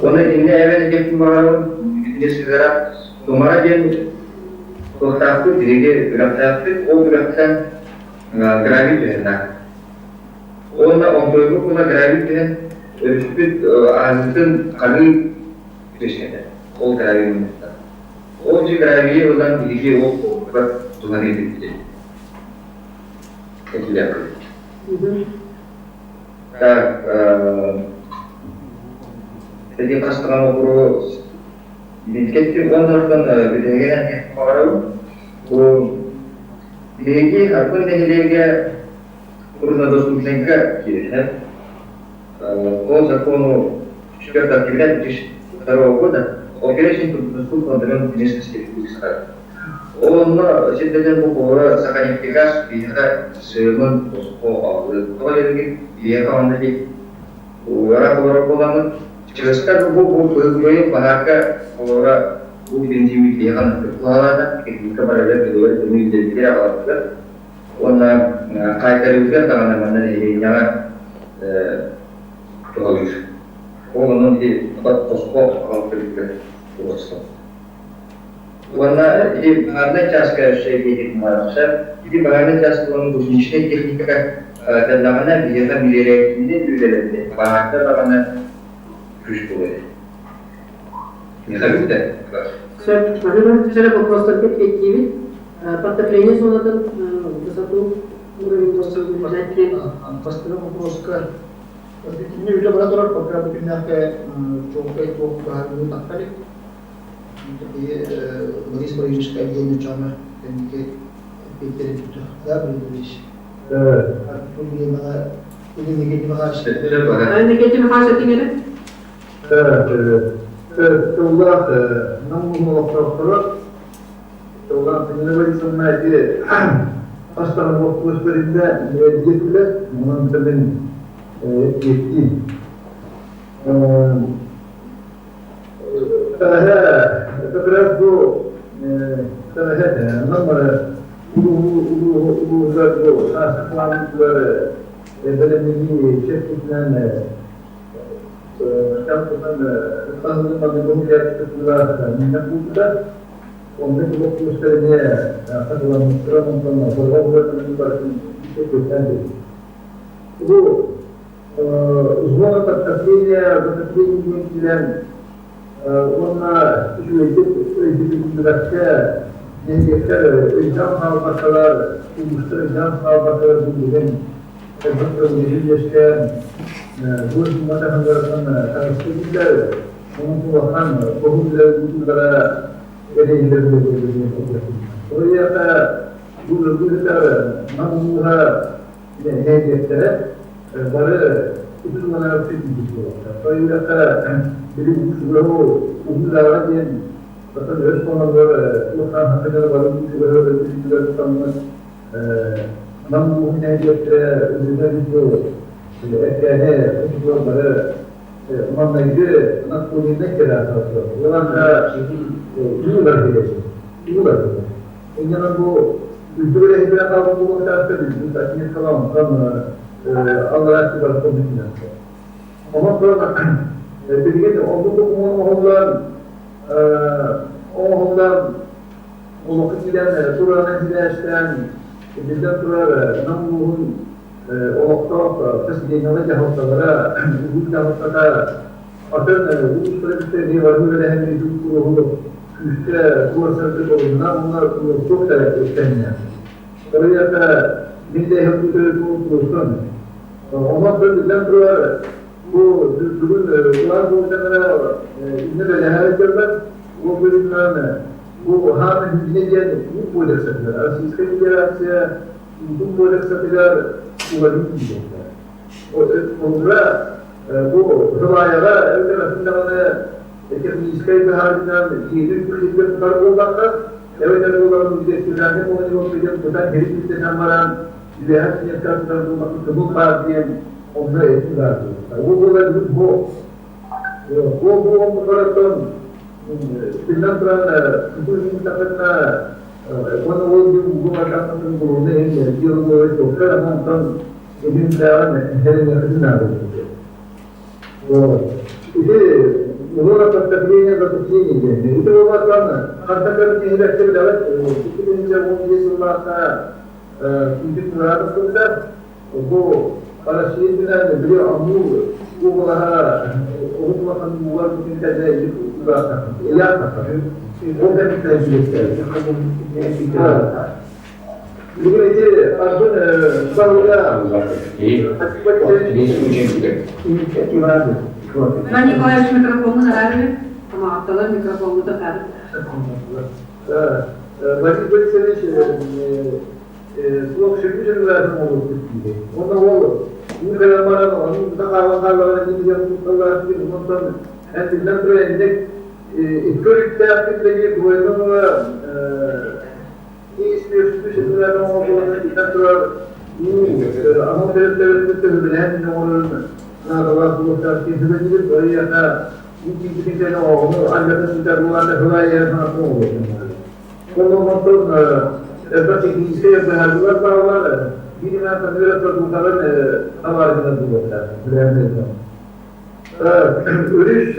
Уонна итиннэ эбэн этиэхпин баҕарабын, итиннэ сыһыара Тумара диэн туохтаахпыт, биһиги үрэхтээхпит, ол үрэхтэн гравий түһэннээх. Уонна онтуойбут була гравий түһэн өрүспүт аанытын ханыы үөскэтэр. Ол гравий мунньахтар. Ол дьи гравийы ылан биһиги ол суолбутугар туһаныы этилэр. Так, эти хастаҕан оҕуруо билкетти уоннартан бүтэһигинэн баҕарабын. Бу биһиги Арбын нэһилиэгэ труднодоступнайга киирэр. По закону 4 октября 2002 года о перечне труднодоступных населенных местностей Республики Саха. Ол онно сирдэтэн бу куора Саханефтегаз биһиэхэ сыымын босхо аҕалыы. Тоҕо диэтэргит, биһиэхэ онно дии уора олорор буоламмыт, чыгыска бу бу быйыл баһаарга олоро бу бензиммит биһиэхэ ынырык туһалаата, техника барыга билигэр көмүс дэлбигэр аҕалбытыгар уонна хаайтарыытыгар даҕаны манна нэһилиэнньэҕэ туһалыыр. Ол онон ити босхо аҕалбыттарыгар туруорсан. Уонна ити баһаарынай чааска өссө эбиэтик маарса, ити баһаарынай чааска уонна гусеничнай техника кэллэҕинэ биһиэхэ милиэрээтинни үлэлэтти, баһаарда даҕаны күүс буолуо этэ. Миэхэ бүттэ. Сөп. Аны сэрэ вопростарга эппиэттиибит. Подтопление зонатын высоту уровень должен держать. Бастакы вопроска итиннэ үлэ бара турар, пока бу күннээххэ чуолкай туох быһаарыныы тахха илик. Борис Борисовичка диэн дьоно кэнники эппиэттэрин түттэ. Да, Борис Борисович? Проблемаҕа или Никита Михайлович? Никита Михайлович этиҥ эрэ. Тыллаах Нам олохтоохторо тыллаах Нина Борисовна ити хастан боппуруос бэриллэ диэтилэр, онон мин эппиэттиим. Как раз бу тәһә нам улууһугар бу саахалаабытыгар бэлэмнэнии чэрчитинэн тутан онно боппуруостар эмиэ хатыламмыттара, онтон барытын Бу зона подтопления, затопление диэн уонна үчүгэйдик өйдөбүллүбэккэ нэһилиэктэр өйдөөн хаалбаккалар, улуустар өйдөөн хаалбаккалар билигин элбэх өйдөбүл үөскээн бу матаһыларынан таҥаска биллэр, онон улахан боһун үлэлэр эрэйиллэр үлэлэр. Ол иһиэхэ бу ыргыһытар Нам улууһа нэһилиэктэрэ бары ытыгыланар сүтүйбүт буолуохтар. Тоҕо били уус уһун диэн оттон өс хоноллор туох хаан бары уус үтүгэр тутаммыт Нам улууһун нэһилиэктэрэ үрдүнэн бу эркээни тутулар бары маҥнайгы наклоненнай кэлэ Улаанна уулар билэсин. Уулар билэсин. Инньэ бу үрдүк үлэһиттэрэ хаалбыт буолуохтаахтар, үрдүк татьяскала онтон аллараа бар коммутинан. Онон билигин оннук докумуон оҥоһуллан оҥоһуллан олоххо киирэн туранан сибээстээн биллэн турар Нам улууһун олохтоох поселениелар дьаһалталара, улуус дьаһалтата атын улуустары кытта эмиэ бары үлэлэһэн үрдүк күүскэ туруорсарга торумна уонна туох да кэннэ. Торуйата мин да туруорсан. Онон биллэн турар бу бүгүн кулаан буолтанара инне бэлэһэ дьаллар ол быһыытынан бу хаан хигине диэн уу кодексатыгар Российская Федерация уутун кодексатыгар уларыы киириэхтээх. Онура бу Һылаайаҕа эбэтэр атын даҕаны техническэй быһаарыынан дьиэни үрдүк тутар буоллахха, эбэтэр буоларын федеральнай планировка диэн тутан иһит ирдэтэн баран, үөһэ синекка тутар буоллахха көҥүл баар диэн онно этии баар буолуохтаах. Ол буолар бүгүн бу бу бу биллэн туран тутуу иһин уонна ол диэн ууга бардаххытын булуна иһин дьиэ туохтар онтон эбимдээҕин эһэринэхитин наада Вот. Ити зона подтопления, затопления диэн. Ити буолбатан хантан киһилэртэ билэҕит, 2015 сыллаахха күүтүк мураадыспыттар. Бу Россия били Амур уобалаһа олус улахан уулар бүтүн кэннэ ыйаах тахсар. Ол кэнниттэн билиттэр. Бүгүн ити Арбын баһылыга Иван Николаевич микрофонун араарыы, Хамаҕатталар микрофоҥҥут атаарыт. Борис Борисович суох сүрүн сүрүлээһин оҥоруохпут диир. Уонна ол уу кэлэн баран ону тута хаалан хааллаҕына диэн кутталлаах онтон эн биллэн турар инник икки өрүттээх киллэрии двойного ис үөскүү сүрүлээһин оҥорбутун биллэн турар уу анал тэрилтэлэрин төһүбүлээн оҥорорун наадалаах буолуохтаах диэн сүбэлиир. Барыйаха уу киирбитин кэннэ оҕону альбатын ыытар буолаата хылаайа санаатын оҥоруохтаах. Онтон элбэх техническэй быһаарыылар бааллар, биир эмэ саныыр продукталарын табаарыгынан буолуохтаах. Өрүс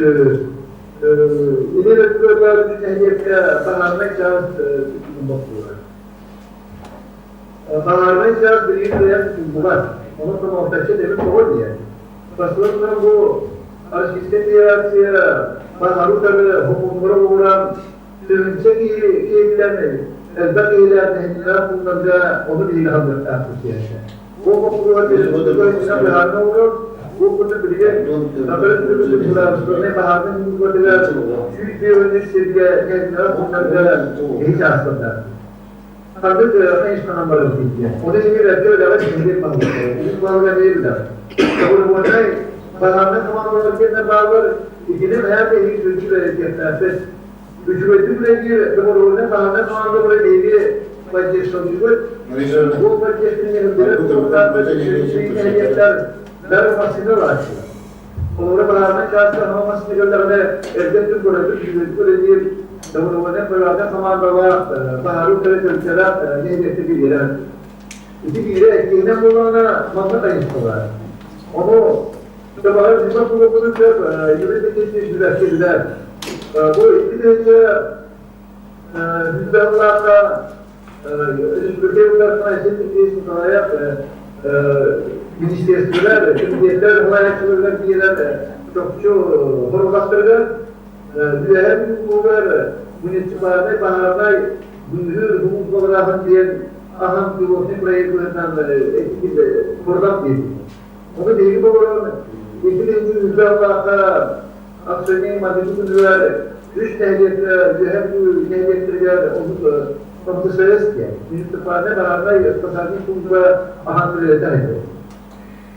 илин өттүгэр нэһилиэккэ баһаарынай чаас боппуруоһа. Баһаарынай чаас билигин кыайан тутуллубат. Онон томоҕоточчу этэбит тоҕо диэн. Бастатан бу Российскай Федерация баһаары утары сокуоннара олоҕуран тыһыынча киһи киһиттэн элбэх киһилээх нэһилиэнньэлээх пууннарга ону биһиги хаалларыахтаахпыт диэтэ. Бу боппуруоһа республика быһаарына олорор. Бу курдук билигин Саха Республикатын судаарыстыбаннай баһаарынай службатыгар 153 сиргэ нэһилиэнньэлээх пууннарга киһи чаастардаах. Ханнык хайысханан барар диэн. Оны сиҥир эргэ үлэҕэ сиҥир баһылыктар. Улуус баһылыга эмиэ билэр. Добровольнай баһаарынай командалар диэннэр бааллар. Итини хайаан да эһиги сүрдүү үлэлэтиэхтээхпит. Үчүгэйдик үлэлиир добровольнай баһаарынай командалары биһиги поддержкалыыбыт. Бу поддержканы билэр нэһилиэктэр бары массыына ылааччылар. Олору баһаарынай чааска анал массыына кэллэҕинэ эрдэ өттүн көрөбүт, үчүгэйдик үлэлиир добровольнай баһаарынай командалаах баһаары утары тэрилтэлээх нэһилиэккэ биэрэр. Ити биирэ иккиһинэн буоллаҕына манна хайысхалар. Ону Табаҕа Дима буолуохпутун сөп, Юрий Никитич билэр билэр. Бу 2000 сыллаахха республика Татарстан Айсен Сергеевич Николаев министерстволар, кэмитиэттэр салайааччыларыгар биэрэр чопчу сорудахтарыгар Үөһээ Бүлүү муниципальнай баһаарынай быыһыыр сулууспаларааһын диэн аһан пилотный проект быһыытынан сорудах биэрбит. Ону биһиги толорон 2003 сыллаахха ахсынньы манныгы күнүгэр үс нэһилиэккэ Үөһээ Бүлүү нэһилиэктэригэр оннук МТСС диэн муниципальнай баһаарынай спасательнай служба аһан үлэлэтэн этэ.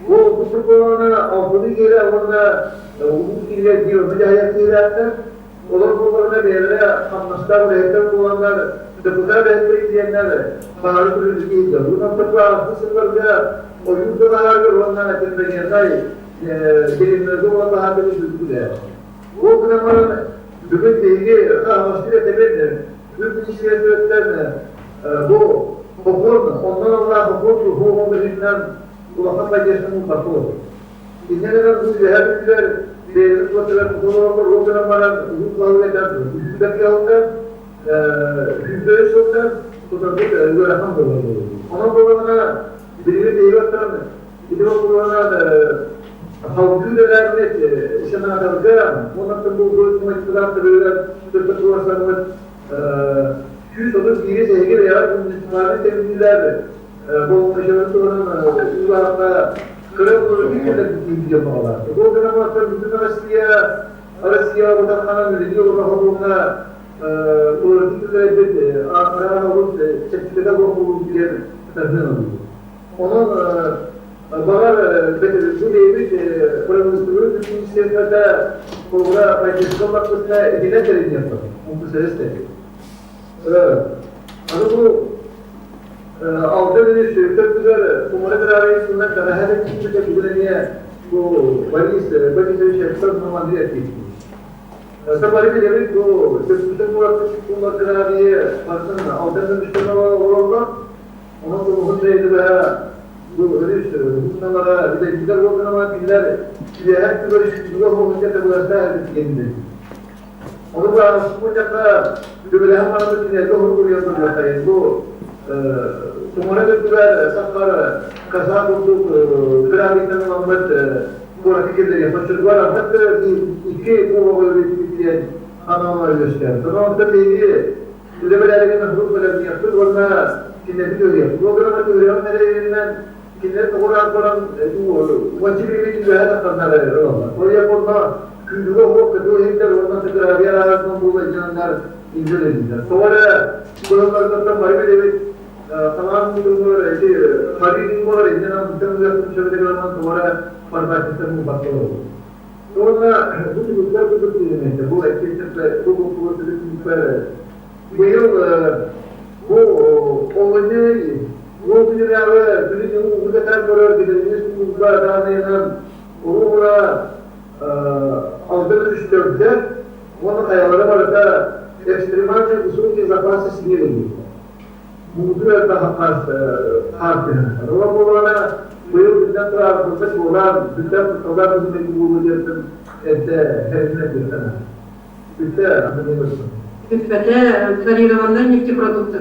Бу курдук буоллаҕына алтынньы киирэ уонна улуус киирэ биир онно дьаһайар киирээхтэр. Олор буоллаҕына бэйэлэрэ хамнастаах үлэһиттэр буоланнар депутат үлэһиттэр диэннэр баһаары күрүлүкү иһиллэр. Бу ааспыт сылларга ойуур да баһаарыгар уонна техногеннай деревняларга буолан баһаарга үлэ. Ол гынан баран бүгүн биһиги аһаҕастык этэбин, үп министиэристибэттэн бу сокуон, оннун аллаах сокуон туһуоҕун быһыытынан улахан поддержканы ылбаппыт. Инньэ гынан бу үөһээ бүлүүлэр бэйэлэрин туоттарар тутуллар ол гынан баран улуус баһылыга этэр үһү кыһалҕа 103 сылтан тутарбыт ыарахан буолар. Онон буоллаҕына билигин биһиги оттон ити боппуруоһунан салгыы үлэлээбит сенаторга уонна бу математикалаахтарыгар кытта туруорсаммыт 131 эһиги бэйэҕит муниципальнай тэриллиилэр болҕомтолорун туһунан уулаахха кыра буолар диэн баҕалаах. Ол гынан баран бүтүн Россия утарханан үлэлии олорор холуобуна уларытыы киллэрбит араан олус чэпчэкитэ суох буолуу диэн таһынан ылыы. Онон баҕар бу бэйэбит правительствобыт министерствота холобура поддержка ыллахпытына итинэн тэриллиэх МТСС Аны бу Алдан өрүс төрдүгэр Тумара Грарий сылынан бэҕэһээ да киирбитэ, бүгүн эмиэ бу Борис Борисович Эпсон маннык эппиттии. Сабары билэбит бу төрдүтэн куоракка туллар грарийы барытын Алдан өрүстэн олороллор. Онон тумуһун бэйэтэ бу өрүс уһукталара билэйдилэр уорганама кинилэр үөһээ өттүгэр үстүүгэ хоһунча табыгастаах эбит диэннэр. Ону баҕар сүбэлэһэн баран кинилэргэ уһугуруйан көрүөххэйин. Бу Тумара төрдүгэр сахар казах курдук графиктан ыламмыт куораты киллэриэх. Оччотугар ардах икки куобаҕы диэн аналар үөскээн. Онон биһиги үлэ бэрээдэгин уһук бэлэмниэхпит уонна кинилэри көрүөх. Бу гынан көрүөх эрэринэн кинилэр тоҕураат баран уонча билигин үөһэ тахханнар ылаллар. Ол онно күүрүгэ уох көтүө иһиттэр уонна тыгыраабыйар ааһытынан буола дьоннар инженердэр. Тоҕо эрэ быһылларгыттан бары билэбит самаан муҥур ити харыы буолар иннинэн муттан үөһэ сөбүлэгэрэн тоҕо эрэ фармацевтар муубакка олорор. Уонна бу түмүктэр курдук тиийиммэттэр. Бу эппиэттэр бу боппуруос түмүктэр быйыл бу олунньу уол күнүнээҕи күнүн ууну кэтээн көрөр гидровизм служба дааннайынан уруубуна алдан үстөрдө уонна хайалара барыта экстремальные высокие запасы снега дииллэр. Муҥутуур элбэх хаппаас хаар түһэн. Ол буоллаҕына быйыл биллэн турар бырдык буолан, биллэн кутталлаах быһыытынан буолуо диэн эрдэ тэринэн этиэххэ Бүттэ, аны Бүппэтэ, тарированнай нефтепродукты.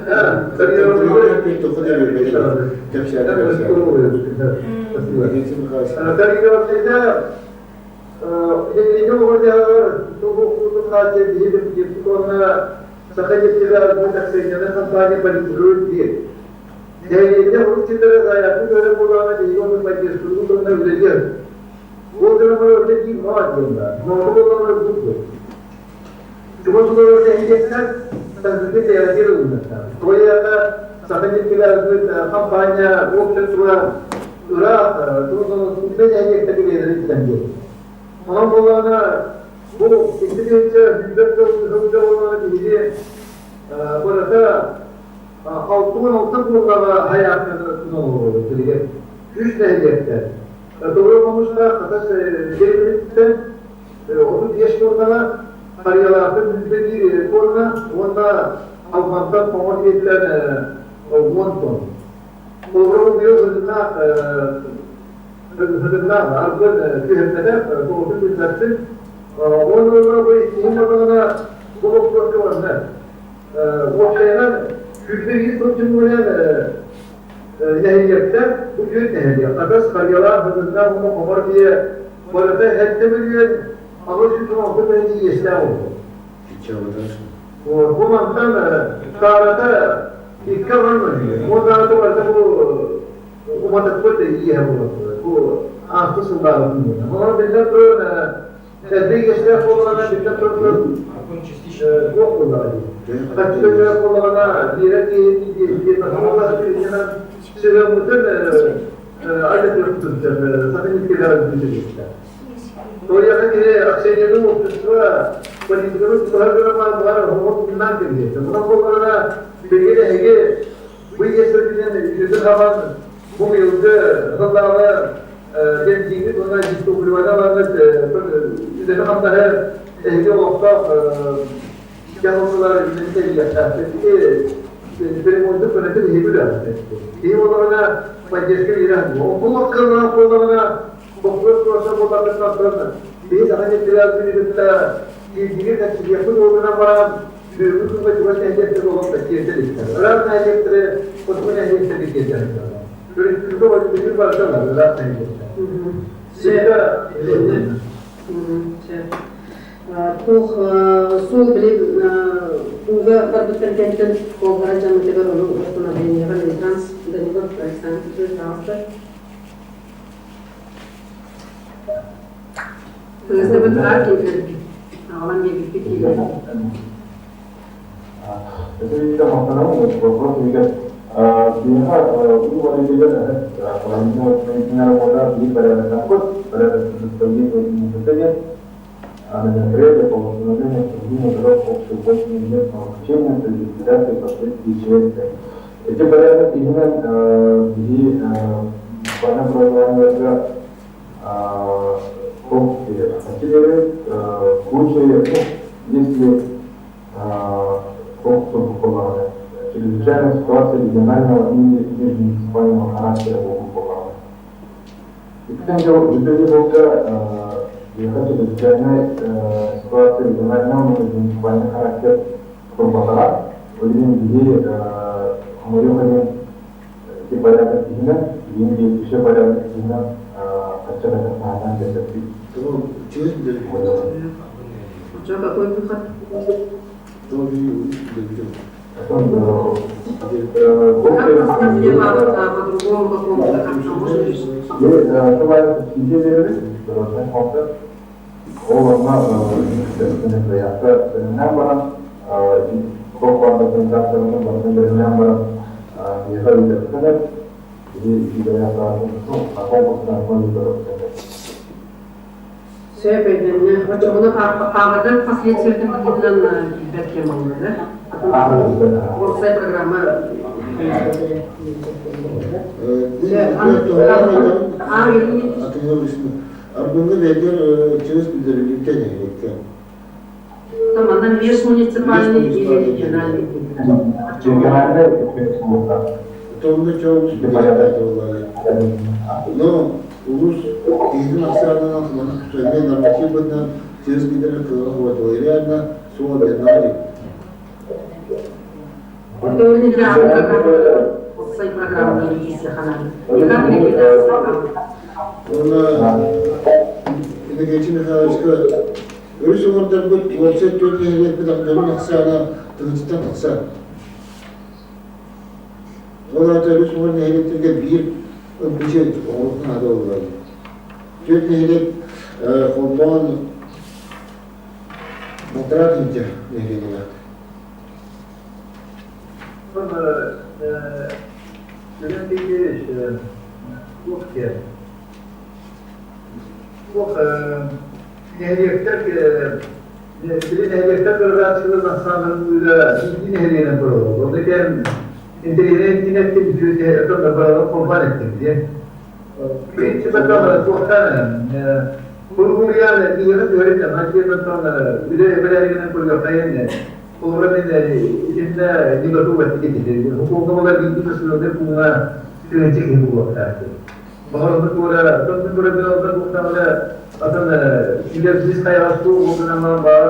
Тарированныйда Саха нефтегазын акционернай компания политикабыт диир. Нэһилиэнньэ урут сирдэрэ заявка көрөр буоллаҕына биһиги ону поддержкалыыр уонна үлэлиэр. Ол гынан баран үлэ диир маа диэн Моону буоллаҕына үрдүк буол. Чугас олорор нэһилиэктэр таһырдьа бэйэлэригэр ылыныахтаах. Тоҕо Саха нефтегазын компания общество ыраах сүүрбэ нэһилиэктэргэ бэйэлэрин истэн биэрэр. Онон буоллаҕына бу 2 тыһыынча сүүрбэт сыл буоллаҕына биһиги барыта 66 буоллаҕа хайаахтан олоробут билигин. Үс нэһилиэктэр. Тоҕо хомустаах Хатас дэриэбинэтиттэн 35 туоннаҕа, Харыйалаахтан 101 туонна уонна Алмантан Хоҥор диэттэн 10 тонна. Холобура, быйыл Һыгыннаах Һыгыннаах аргын түһэрбэтэх, тоҕотун билбэппин. Уонна бу иккиһин бардаҕына бу боппуруоска барда. Уопсайынан 101 сыл түмүгүнэн нэһилиэктэр бу түөрт нэһилиэк Хатас, Харыйалаах, Һыгыннаах уонна Хоҥор диэ барыта 7 816 000 иэстээх олорор. Бу мантан саарата икки аҕан уоннааҕыта барыта бу уматыкпыт иэһэ буолар. Бу ааспыт сыллааҕы күннэрэ. Онон биллэн туран элбэх иэстээх буоллаҕына биллэн туран туох буоллаҕа дии. Хаччы төлөөх буоллаҕына биэрэр киһи сыһыаммытын айдатыахпытын саха нефтегаз бүтэриэхтэ. Тояха киһи акционерный общество политиканы тутуһар гына баар оһоҕор кэлиэ. Онон буоллаҕына билигин эһиги бу иэстэргитин үтүөтүн хабан бу быйылгы сыллааҕы бензиҥҥит уонна дизтопливаны ылаҥҥыт үлэни-хамнаһы эһиги олохтоох дьаһалталар үлэни тэрийиэхтээхтэр. Ити перемонтун көнөтүн иһи билэхтэр. Киһи буоллаҕына поддержка биэрэн, ол кыллаах буоллаҕына боппуруос туруорсар буоллаххытына биһи саха нефтегазын кытта киирдиги кэпсэтиэхпит ол гынан баран бүгүҥҥү күҥҥэ чугас нэһилиэктэр олох да тиэрдэ иликтэр. Ыраах нэһилиэктэри хотугу нэһилиэктэргэ тиэрдэ сылдьаллар. Өрөспүүбүлүкэ бүтүн барыта ыраах нэһилиэктэр. Туох суол били ууга барбыттар кэнтэн буолбара дьаммытыгар ону восстановлениеҕа Минтранс Данилов Александр Петрович таҕыста. Тыастабыт аат киллэрбит. Аҕалан биэрбиппит киирэр. Это видимо махтанабын вопрос иһигэр биһиэхэ уу барыытыгар работа биир порядоктаахпыт, порядок диэн на по восстановлению соблюдения дорог общего пользования местного значения при ликвидации последствий ЧС. Эти порядок именно биһи бана программаларга в случае, ну, если чрезвычайная ситуация регионального или межмуниципального характера выполнена. Иккитин жолга чрезвычайная ситуация регионального или межмуниципального характера турбатара, Олин биһи хомойуох иһин ити порядок иһинэн, биһин действующий порядок иһинэн хачча таһынан кэпсэппит. Чё, какой выход? Как по-другому какому-то как-то можно решить? Ол онно бөлүмнээн баран, туох баар документацияларын барытын бөлүмнээн баран, миэхэ ыытыахтан Сөп өйдөннө. Оччоҕуна пааҕардар последствиятын быһыытынан киирбэт кэм буолла да? Уопсай программа. Арбынга бэйдэр чырыс билдэриликтен нэһилиэккэ. Манна межмуниципальный или региональный. Региональный. Тонна чоҕус Но улус киһитин ахсаанынан эмиэ норматив быһыытынан чырыс билдэрэр кыаҕа хуотула. Реально суол биеннале. Уопсай программа ханан. Никак ликвидация. Уонна Иннокентий Михайловичка өрүс уҥуордарбыт уопсай түөрт нэһилиэкпит дьонун ахсаана тыһыынчаттан тахса. Ол аата өрүс уҥуор нэһилиэктэргэ биир МПЧ оҥоруохха наада буолла. Түөрт нэһилиэк холбоон балтараа тыһыынча нэһилиэнньэлээх. Юрий Сергеевич, туох диэн туох нэһилиэктэр били нэһилиэктэр градацияларын ахсааннарын үлэ биирдии нэһилиэгинэн тураллар. Онно кэм интэриэһинэй интинэттин үтүө баралар холбоон эттим диэн. Принципаттан туохтан кургуруйан биһиэхэ түһэрин мантиэн үлэ бэрээдэгинэн көрүөххэйин. Холобура мен итиннэ не готова ответить. Хукука була биирдии населенный пууҥа тыһыынча киһи буолуохтаах. Баҕар онно туора тон туора билалдар буохтаҕына атын силэр хайаҕас суох буолгунан баар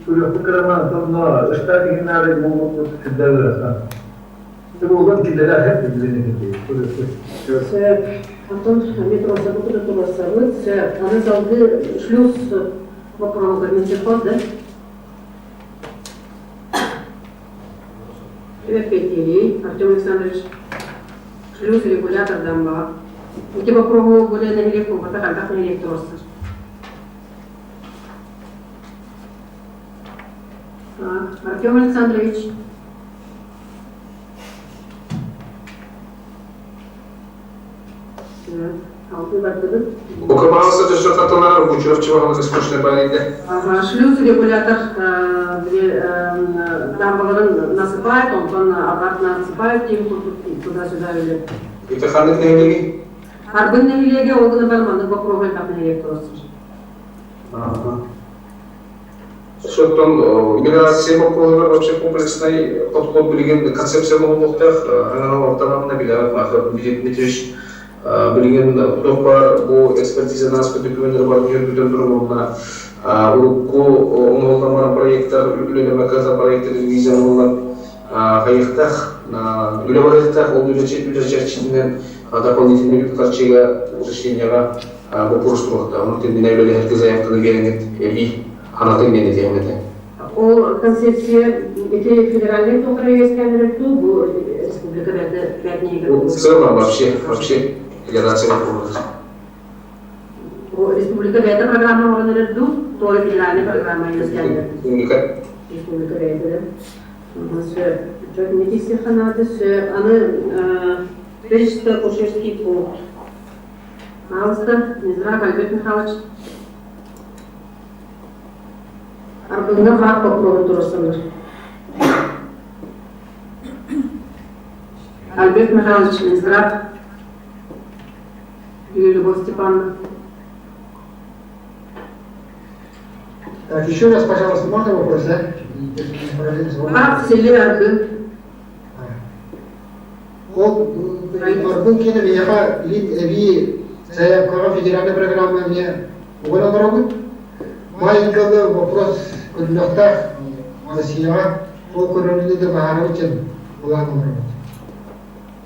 көрүөхпүт кыраман тонно ыстаат иһин наада буолуохпут сүрдээх ыарахан. Буолан киллэрэ хэп билин. Сөп. Антон метро сабы туруорсабыт. Сөп. Аны салгыы шлюз боппуруоһугар Минсельхоз, да? Привет, Петя Артем Александрович. Шлюз регулятор дамба. Ити боппуруоһу более нэһилиэк буолбатах, элбэх нэһилиэк туруорсар. Артем Александрович. Алты бардыбыт. Укабаҕа төссө хатылар Бучуров чыбаҕалык скучный парите. Ага, шлюз регулятор дамбаларын насыпает, онтон обратно отсыпает, тем туда-сюда или. Ити ханнык нэһилиэги? Арбын нэһилиэгэ ол гына бар маннык боппуруоһу элбэх нэһилиэк туруорсар. Ага. Соттон миграция боппуруоһугар вообще комплексный подход билигин концепция буолуохтаах. Аҥана орталарына билэҕит Махар Дмитриевич билигин туох баар бу экспертиза ааспыт документтары бар бүтэн турар уонна урукку оҥоһуллан баран проекттар үлэлэмэккэ проекттар ревизия оҥоһуллан хайыахтаах үлэ барыахтаах, ол үлэ чэрчитинэн дополнительный үп харчыга уточнениеҕа боппуруос туруохтаах. Онон тендинэ үлэлэһэргэ заявканы биэрэҥҥит эбии анатын диэн этиэм этэ. Ол концепция ити федеральный туохтара үөскээн дуу, бу республика бээтэ В целом вообще федерация боппуруоһа. Республика бэйэтэ программа оҥорон эрэр дуу, туора федеральный программа үөскээн Республика. Республика бэйэтэ да. Сөп. Чөт не ханады сөп. Аны фельдшерско-акушерский пункт. Пожалуйста, Минздрав Альберт Михайлович. Арбынга факт боппуруоһун туруорсаллар. Альберт Михайлович, Минздрав. Или Любовь Степановна. Так, еще раз, пожалуйста, можно вопрос, да? ФАП в селе Арбын. Ол Арбын киэнэ биһиэхэ илин эбии заявкаҕа федеральный программа эмиэ уган олоробут. Бай ыгалы вопрос көрүлүөхтээх Россияҕа ол көрөрүнү да баһаарабыт диэн былаан олоробут.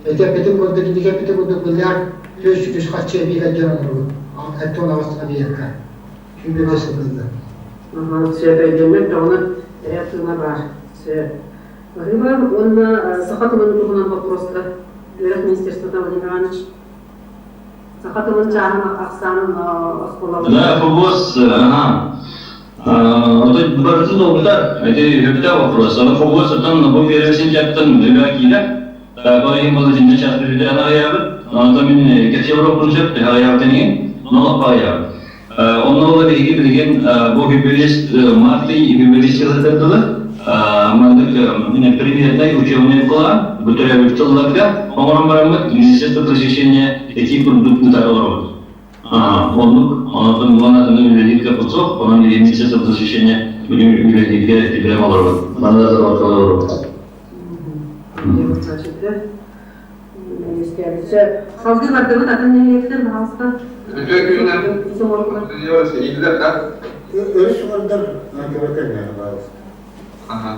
Эти эппитин курдук, инники эппитин курдук миллиард 400 харчы эбии кэлдьэн олоробут. 78 объекка. Сүүрбэ сылында. Сөп өйдөммөт, тоҕуна тыына бар. Сөп. Рыба уонна саха тылын туһунан боппуруоска үөрэх министерствота Владимир Иванович саха тылын чааһын ахсаанын оскуолаларга Да, ФГОС, ага. Это барыты долгутар. Это хөптө вопрос. Аны ФГОС оттон бу первый сентябрьтан үлэ киирэр. Так, ол иһин бұл итиннэ час бүтүтэн аҕыйаабыт. Онтон мин кэпсиэ боруоппун сөп, төһө аҕыйаабытын иһин, но аҕыйаабыт. Онно ол биһиги билигин бу футболист марты футболист сылытар дылы маннык примерный учебный план бу төрөөбүт тылларга оҥорон бараммыт Министерство просвещения этии курдук ыытар олоробут. Оннук, онон муна атыны үлэлииргэ курсук, онон Министерство просвещения үлэлииргэ тибирем олоробут. Манна да олоробут. Салгыы бардыбыт атын нэһилиэктэр баһаалыста. Үтүө күнүнэн иһиллэр да? Өрүс уҥардар антибактериальнай баһаалыста. Аха.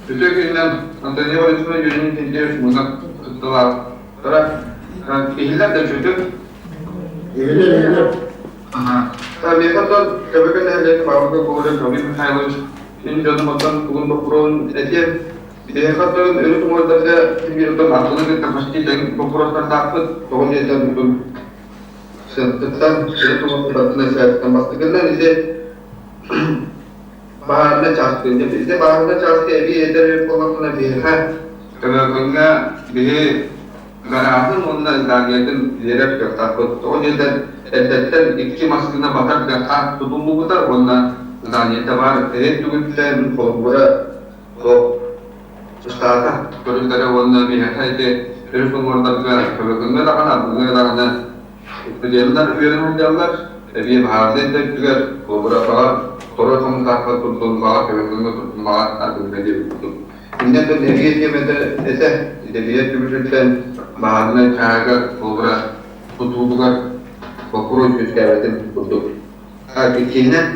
Үтүө күнүнэн Антония Борисовна Юрий Никитич мунньах кыттыылаахтара. Иһиллэр да үчүгэй? Иһиллэр, иһиллэр. Аха. Миэхэ оттон Көбөкөн нэһилиэгин баһылыга Гоголев Гаврил Михайлович мин дьонум оттон тугун боппуруоһун этиэм. Биһиэхэ оттон өрүт уҥуордарга биир оттон аттыны кытта почти тэҥ боппуруостардаахпыт. Тоҕо диэтэр бүгүн сыттыктан өрүт уҥуордартан сээттэн бастакыннан ити баһаарынай чааска ити баһаарынай чааска эбии эдэр эбит буоллахпына биһиэхэ Көмөкөҥҥө биһи гарааһын уонна зданиетын биэрэр кыахтаахпыт. Тоҕо диэтэр эрдэттэн икки массыына батар кыахтаах тутуллубута уонна зданиета баар эһин түгүттэн холобура Ыстаата көрүллэрэ уонна биһиэхэ ити өрүс уҥуордарга көмөкүҥҥэ даҕаны, арбыҥҥа даҕаны студеннар үөрэнэ сылдьаллар. Эбии баһаарынай да өттүгэр Кобрапаҕа второй хомустаахха турдун, баҕа көмөкүҥҥэ турдун, баҕа арбыҥҥа диэбит курдук. Иннэ эбии тиэмэтэ этэ, идэбийэ түбүтүттэн баһаарынай чааһыгар Кобра тутуутугар боппуруос үөскээбэтин курдук. Иккиһинэн,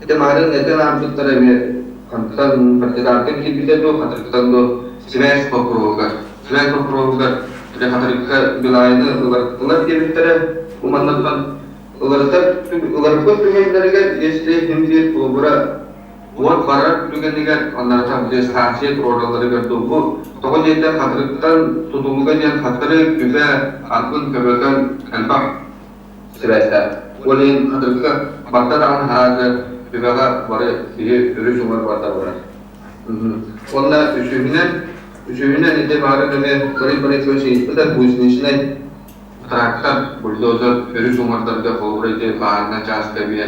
Ити маарыын этэн ааспыттара эмиэ хантан партизантан киирбитэ дуу, хатырыктан дуу сибээс боппуруоһугар. Сибээс боппуруоһугар били хатырыкка Билайны ылар диэбиттэрэ. Бу маннаттан ыларытар ыларбыт түгэннэригэр если ким биир кулубура уот барар түгэнигэр оннооттон били станция туруоралларыгар дуу бу тоҕо диэтэр хатырыктан тутулуга диэн хатырык, түбэ, аргын, көбөкөн элбэх сибээстээх. Ол иһин хатырыкка барда даҕаны харааты түбэҕэ бары киһи өрүс уҥар барда барар. Уонна үсүһүнэн, үсүһүнэн ити баарын эмиэ Борис Борисович ыйыппыта гусеничнай трактор, бульдозер өрүс уҥардарга холобура ити баһаарынан чааска эмиэ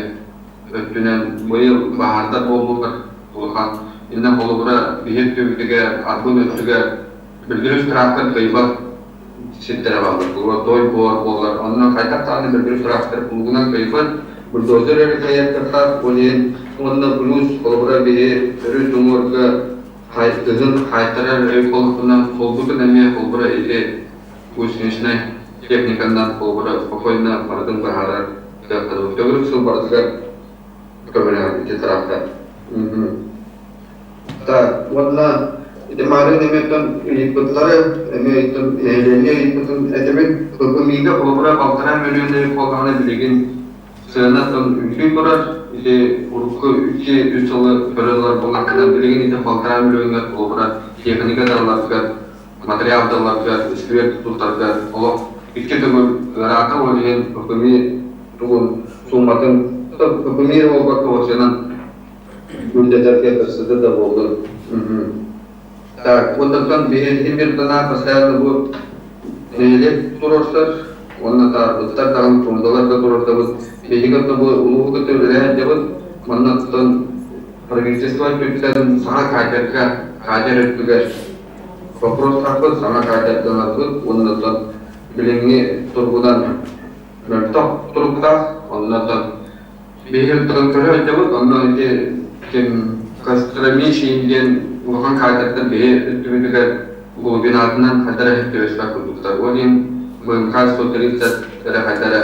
өттүнэн быйыл баһаардар буоллулар улахан. Иннэ холобура биһир түбүтүгэр, арбын өттүгэр Бүлгүрүс трактор кыайбат сирдэрэ бааллар. Буолар той буор буолар. Онно хайдах даҕаны бүлгүрүс трактор плугунан кыайбат. Бульдозер эрэ кыайар кыахтаах. Ол иһин уонна плюс холобура биһи өрүс уҥуорга кыһын хаайтарар өй холкунан холбутун эмиэ холобура ити гусеничнай техниканан холобура спокойно барытын быһаарар кыахтанабыт. Төгүрүк сыл барытыгар көмөлөһөр ити трактор. Так, уонна ити маарыын эмиэ оттон ыйыппыттары, эмиэ ыйыттым, нэһилиэнньэ ыйыппытын этэбин. ППМИ-га холобура балтараа мөлүйүөн эбит буоллаҕына билигин сыана оттон үрдүү турар. Ити урукку икки-үс сылы көрөн ылар буоллаххына, билигин ити балтараа мөлүйүөҥҥэ холобура техника да ыларгар, материал да ыларгар, үскүөр тутарга олох икки төгүл ыараата. Ол иһин ППМИ тугун сууматын ППМИ буолбакка уопсайынан Үрдэтэргэ кырсыды да буоллун. Так, онтон биһиги бирдана постоянно бу нэһилиэк туруорсар уонна таарбыттар даҕаны тундалар да туруорсабыт. Биһиги оттон бу улууһу кытта үлэлээн дьабыт. Манна оттон правительство өттүттэн саҥа катерга, катер өттүгэр вопрос тарпыт, саҥа катерданарбыт уонна оттон билиҥҥи тургунан мөлтөх туруктаах. Онно оттон Биһиги оттон көрө сылдьабыт, онно ити ким Костромичи диэн улахан катердар биһи өттүбүтүгэр глубинатынан хайдах эрэ түбэспэт курдуктар. Ол иһин БМК 130 эрэ хайдах эрэ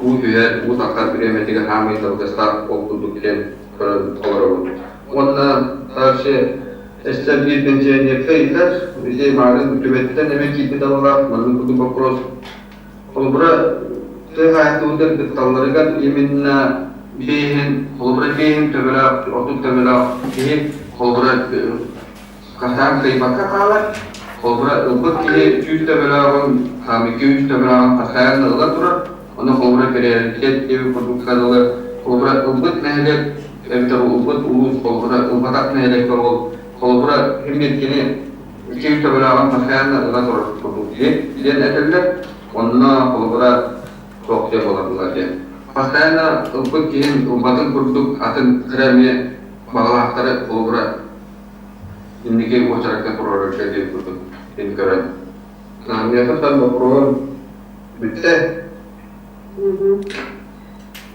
уу түһэр, уу тахсар бириэмэтигэр хаамыы табыгастаах ол курдук диэн көрөн олоробут. Уонна дальше эстэр биир пенсионерка ыйытар, ити маарын түбэттэн эмэ киирбит алалаах, маннык курдук вопрос. Холобура, тыа хаһаайыстыбатыгар кытталларыгар именно биэһин, холобура биэһин төбөлөөх, ордук төбөлөөх киһи, холобура, Хасаан кыайбакка хаалар. Холобура, ылбыт киһи 100 төбөлөөҕүн, 200 төбөлөөҕүн хасаан ыла турар. Ону холобура приоритет диэбит курдук сыаналар. Холобура, ылбыт нэһилиэк эбэтэр ылбыт улуус холобура ылбатах нэһилиэккэ ол холобура ким кини 200 төбөлөөҕүн хасаан ыла турар курдук диэн этэллэр. Онно холобура туох диэн буолар диэн. Постоянно ылбыт киһин ылбатын курдук атын кыра эмиэ баҕалаахтары холобура инники уочаракка туруорарга диэн курдук мин көрөн. Миэхэ сан боппуруоһум бүттэ.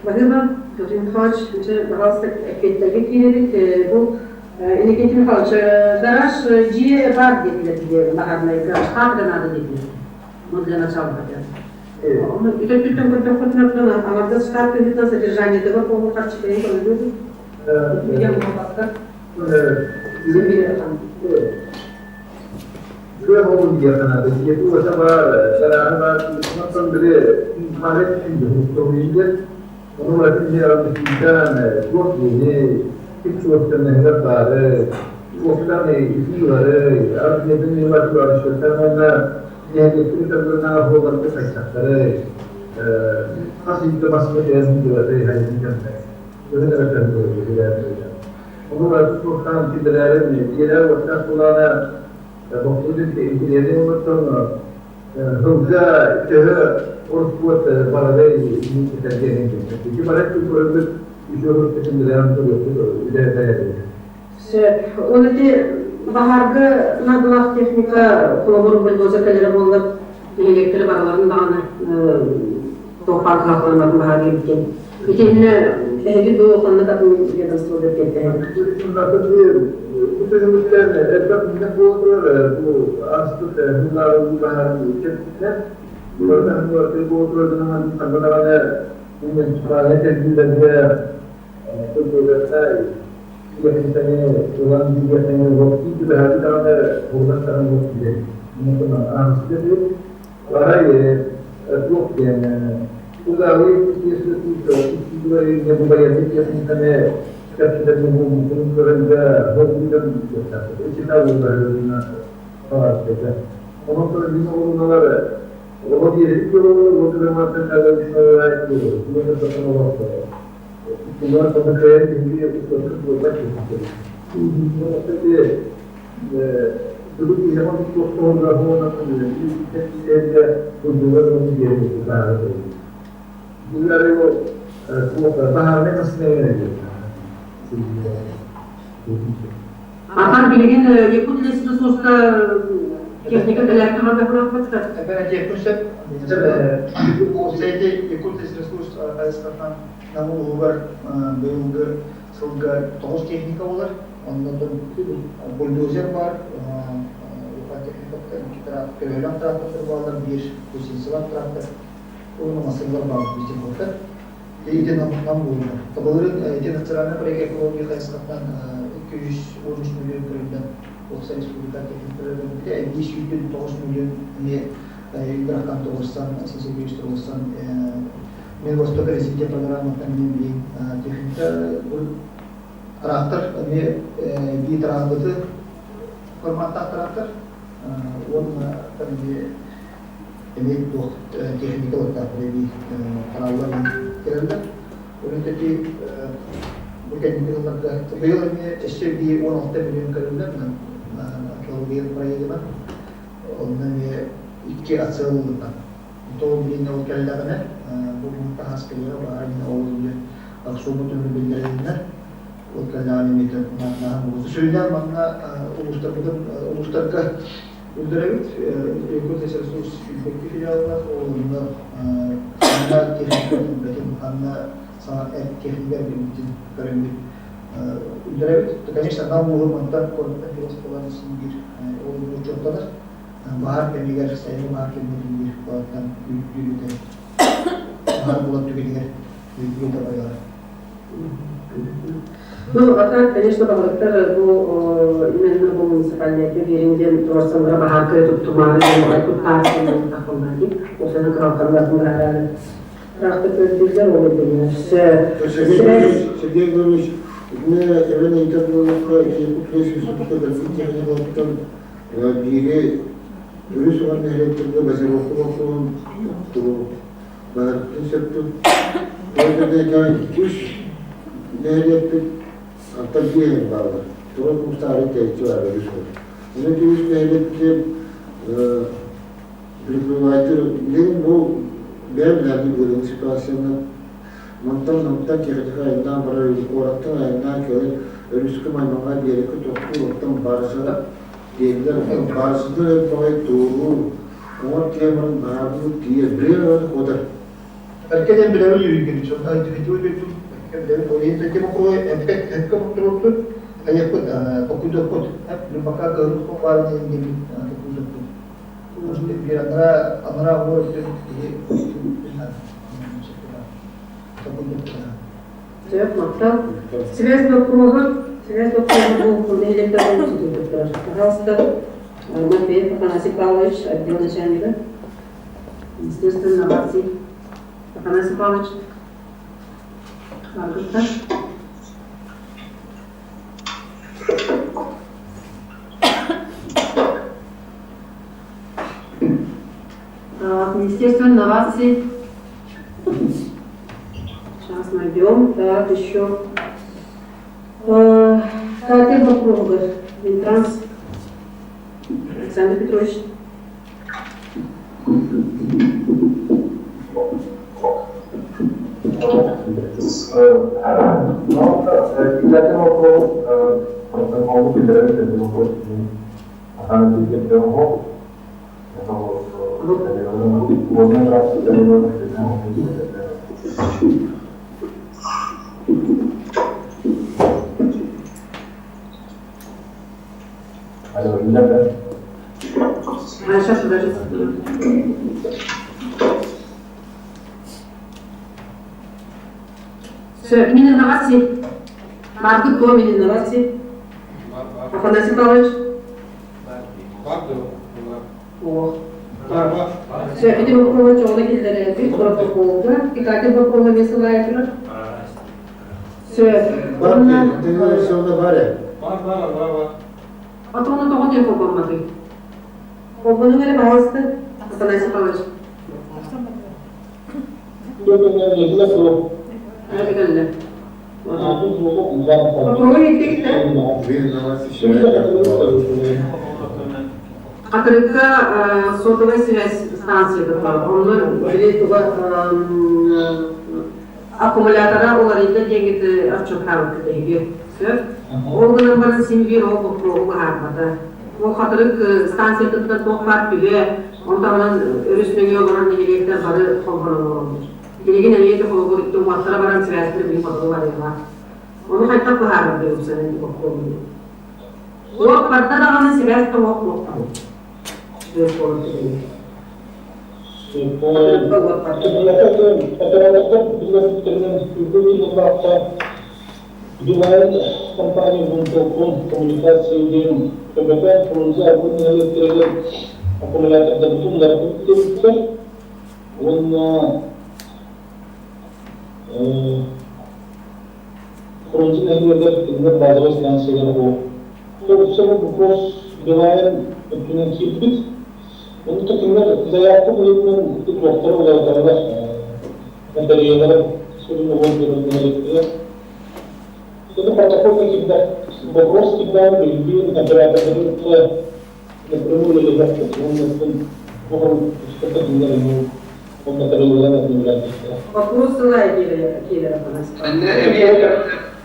Баһыыба, Петр Михайлович, дьэ, пожалуйста, эппиэттэргэ киирэбит. Бу Иннокентий Михайлович, гараж дьиэ баар диэтилэр били баһаарынайга, штаб надо диэтилэр. Ну, для начала хотя бы. Үтөттүттэн көрдөххүтүнэ, аҥардас штаб кыһыытынан содержаниетыгар буолбут харчы кэлин көрүлүөдү. Үйэ буолбакка. Үө хоһун диэххэ наада. Дьиэтин уота баар, гарааһа баар. Онтон били маны тохтоһуйдер. Ону барытын дьиэ аҕалбытыттан туох диэни, ким чугастан баары, туохтан итии ылары, ар дьиэтин ыла турааччыттан уонна нэһилиэктэрин тардырынааҕы буоларга хайсахтары, хас ыйга массыына кэлэн сылдьыбаты хайатын кэмнэ. Төһө эрэ кэлэн Ону барытын суохтаан киллэрээри дьиэлээх-уоттаах буолаана боппуруос интириэһинэй олортон сылга төһө ороскуот барарый этэргэ ити барар көрөммүт үчүгэй киллэрэн көрүөхпүт үлэ Сөп. Ол ити баһаарга наадалаах техника холобур бульдозер кэлэрэ буоллар нэһилиэктэри барыларын даҕаны туох баар кыһалҕаларын баһаар диэн. Итиннэ эһиги дуу ханнык атын ведомстволар тиэрдэһэр? Бу төһөмүттэн элбэх мунньах буола турар бу ааспыт сыллааҕы уу баһаарын кэпсэтинэн буола турар гынан ханна даҕаны муниципальнай тэриллиилэргэ көрдөрүөххэ тиэхиньикэни ылан биэриэхтэни уоттуу түбэһээри даҕаны буоллахтарын уот киирэр. Ааспыт Арай туох диэн угаалыы военный техниканы кэпсэтэр буолбутун көрөнгө болбуйдан Онон мин оҕолуналар оҕо биэрик Атар билигин Якутлесресурска техника кэлэр турарга буолбатта. Эбэрэ сөп. Якутлесресурс хайысхатынан Нам улууһугар быйылгы сылга тоҕус техника буолар. Онно бульдозер баар, улахан техника көһөрөн трактордар бааллар, биир гусеницалаах трактор, уонна массыыналар баар вездеходтар. Ити нам буолар. Табаларын ити национальный проект экология хайысхаттан 213 миллион көрүллэн уопсай республика техникалары бите 509 миллион эмиэ Ил тоҕурсан, Сергеевич тоҕурсан Мен Восток развития программаттан мен билин техника трактор эмиэ бии траабыты форматтаах трактор уонна эмиэ эмиэ туох техника лыктаах эбии харааллар кэлэллэр. Onun таки бу кэнники сылларга быйыл эмиэ өссө бии 16 миллион көрүллэр археология проегынан онно эмиэ икки ацел ылынна. Тоҕо билиҥҥэ ол кэллэҕинэ, бу таһаас кэлиэҕэ баара мин ол үлэ охсуобут түмүгү биллэрилиннэр. Ол кэллэҕинэ эмиэ наһаа буолуо. Сүрүннээн манна улуустарбытын улуустарга үллэрэбит. Якутлесресурс сүүрбэкки филиаллаах, ол онно ханна техника тиийбэтин, ханна саҥа техника эргиммитин көрөммүт үллэрэбит. Конечно, нам ууһу мантан куораттан чугас буолан син биир ол учуоттанар. Баһаар кэмигэр, сайыҥҥы баһаар кэмигэр биир куораттан үүрүүтэ баһаар буолар түгэнигэр үүрүүтэ барыаҕа. Ну, а так, конечно, баһылыктар бу именно бу муниципальнайга биэрин диэн туруорсаллара баһаарга туттумаары диэн куттаах тахаллар дии. Осана кыралканнарын быһаарары ыраахта көрдүүллэр ол өйдөнөр. Сергей Григорьевич, Итиннэ эбэн ыйытар буоллахха, ити Якутскай сүүс кэлбит техникалартан биири өрүс уҥар нэһилиэктэргэ базировка боппуруоһун баһарбытын сөптүк. Ол ити үс нэһилиэкпит антан биэһин бааллар. Тоҕо кумстаары тэйиччи баар өрүс уҥар. Онон ити үс нэһилиэкпитин прикрывайтыр билигин бу бэйэм билэрдим билигин ситуацияны Мантан намтан техника айаннаан барар куораттан айаннаан кэлэн өрүскэ маймаҥҥа биэрэккэ тохтуур оттон баржа диэннэр оттон баржаны элбэҕи туоруур оҥор тиийэн баран баһаарбыт тиийэр билигин аны куотар. Эркэ диэн билэбин юридически сонно ити өйдөтүм билэбин ол иһин тэтим окуой эппет эпкэ туруорбут айыппыт токуйдуохпут пока кыһын баар диэн диэбит токуйдуохпут биир анараа анараа уҥуор өттүн киһи Сөп, махтал. Связь боппуруоһа, связь боппуруоһа бу нэһилиэктэр булсутуттар. Пожалуйста, Матвеев Афанасий Павлович, отдел начальника Министерства инноваций. Афанасий Павлович, Аргытта. Министерство инноваций. Сейчас найдем. Так, еще. Катя Бакурова, Минтранс. Александр Петрович. Ну, кстати, вопрос протоколу федеральный вопрос. А, сейчас, подождите. Все, Мининновации. Маргут по Мининновации. Афанасий Павлович. О. Все, ити боппуруоһу чоҕуна киллэрээбит протоколга. Икати боппуруоһу эмиэ сылаайатылар. Все. Бар версияда бар. Бар, бар, бар, бар. Отону тоҕо диэн холбомматый? Холбонуҥ эрэ, пожалуйста, Афанасий Павлович. Это кэллэ. Попробуй иттик Хатырыкка сотовая связь станцията баар. Онно били туга аккумулятора уларыйда диэҥҥит отчеттаабыккыт эһиги. Сөп. Ол гынан баран син биир ол боппуруоһу быһаарбата. Ол Хатырык станциятыттан туох баар түһэ, ону таһынан өрүс нөҥүө олорор нэһилиэктэр бары холбонон олороллор. Билигин эмиэ да холобур уҥуохтара баран связьтары билин хотугу барыаҕа. Ону хайдах быһаарар үксэнэн боппуруоһу? Уот барда даҕаны сибээс тоҥуох буолбат. Билайн компания Винтелком коммуникация диэн Төбөкөөн Фрунзе Арбын нэһилиэктэригэр аккумулятордарбытын уларыппыт диэбиттэр уонна Фрунзе нэһилиэгэр кинилэр базовай станциялара суох. Ол вопрос Билайн өттүнэн киирбит. Онно кинилэр заявка быһыытынан туохтара уларыталлар. Батареялара сүрүн уһун көрөн нэһилиэктэрэ. Это протокол каких-то вопрос всегда билигин оператордары кытта напрямую үлэлэһиэхпит уонна что-то кинилэр ол батареяларын обновлять. Вопрос сылай киирэр Афанасий.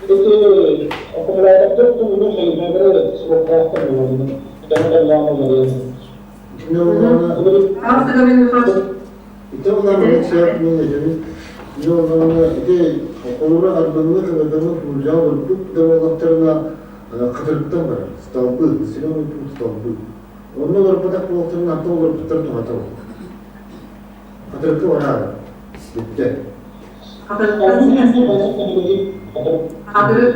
Это аккумулятор тугуну хайгары сроктаахтар буолуну. Пожалуйста, Гаврил Михайлович. Ити улахан сөп мен эжебин. Ити улахан ити холура арбыҥҥы көмөтөҥҥө фуржа олорбут да буоллахтарына хатырыктан барар. Столбы, населенный пункт столбы. Онно олорботох буоллахтарына антон олорбуттар туһата ол. Хатырыкка бараар. Бүттэ. Хатырыктан Хатырык.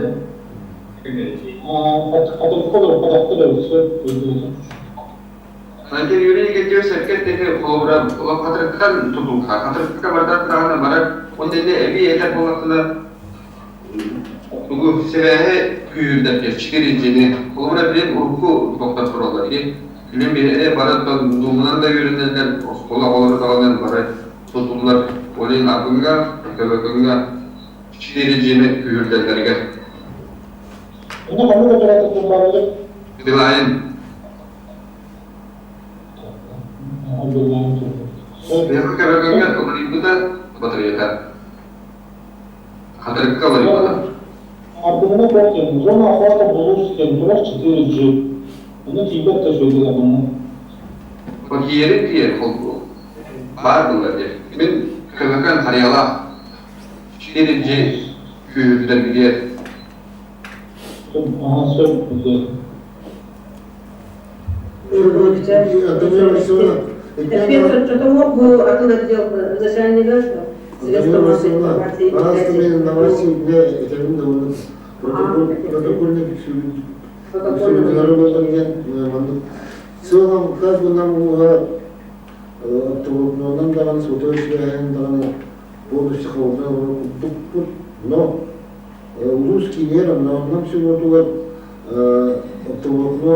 Антон Юрий Никитич сөпкө эттэ холобура хатырыктан тутулха. Хатырыкка бардар даҕаны барар. Он дэнэ эбии этэр буоллахтына Тугу сибээһи күүһүрдэр 4G-ни. Холобура билин урукку тохтор тураллар. Билин биһиги бары дуумунан да үөрэнэллэр, оскуола оҕолоро даҕаны бары тутуллар. Ол иһин Аргыҥҥа, Көбөкөҥҥө 4G-ни күүһүрдэллэригэр. Онно ханнык оператор турбаабыт? Билайн. Биһиги Көбөкөҥҥө уларыйбыта батареята. Хатырыкка уларыйбыта. Аргыһына туох диэн, зона охвата булуус диэн турар 4G. Ону тиийбэт да үчүгэйдик аргыҥҥа. Ол тиийэрин тиийэр холбуу. Баар буолар диэн. Мин Көбөкөн Харыйалаах 4G күүһүрдэрбитигэр Аха, сөп билэр. Эппиэт соччото бу атын отдел начальнига средства массовой информации. Сыалам как бы нам ууга оптоволокнонан даҕаны сотовой свяһын даҕаны полностью хабылдан олорор курдукпут, но улуус киинигэр оннооҕунан субуотугар оптоволокно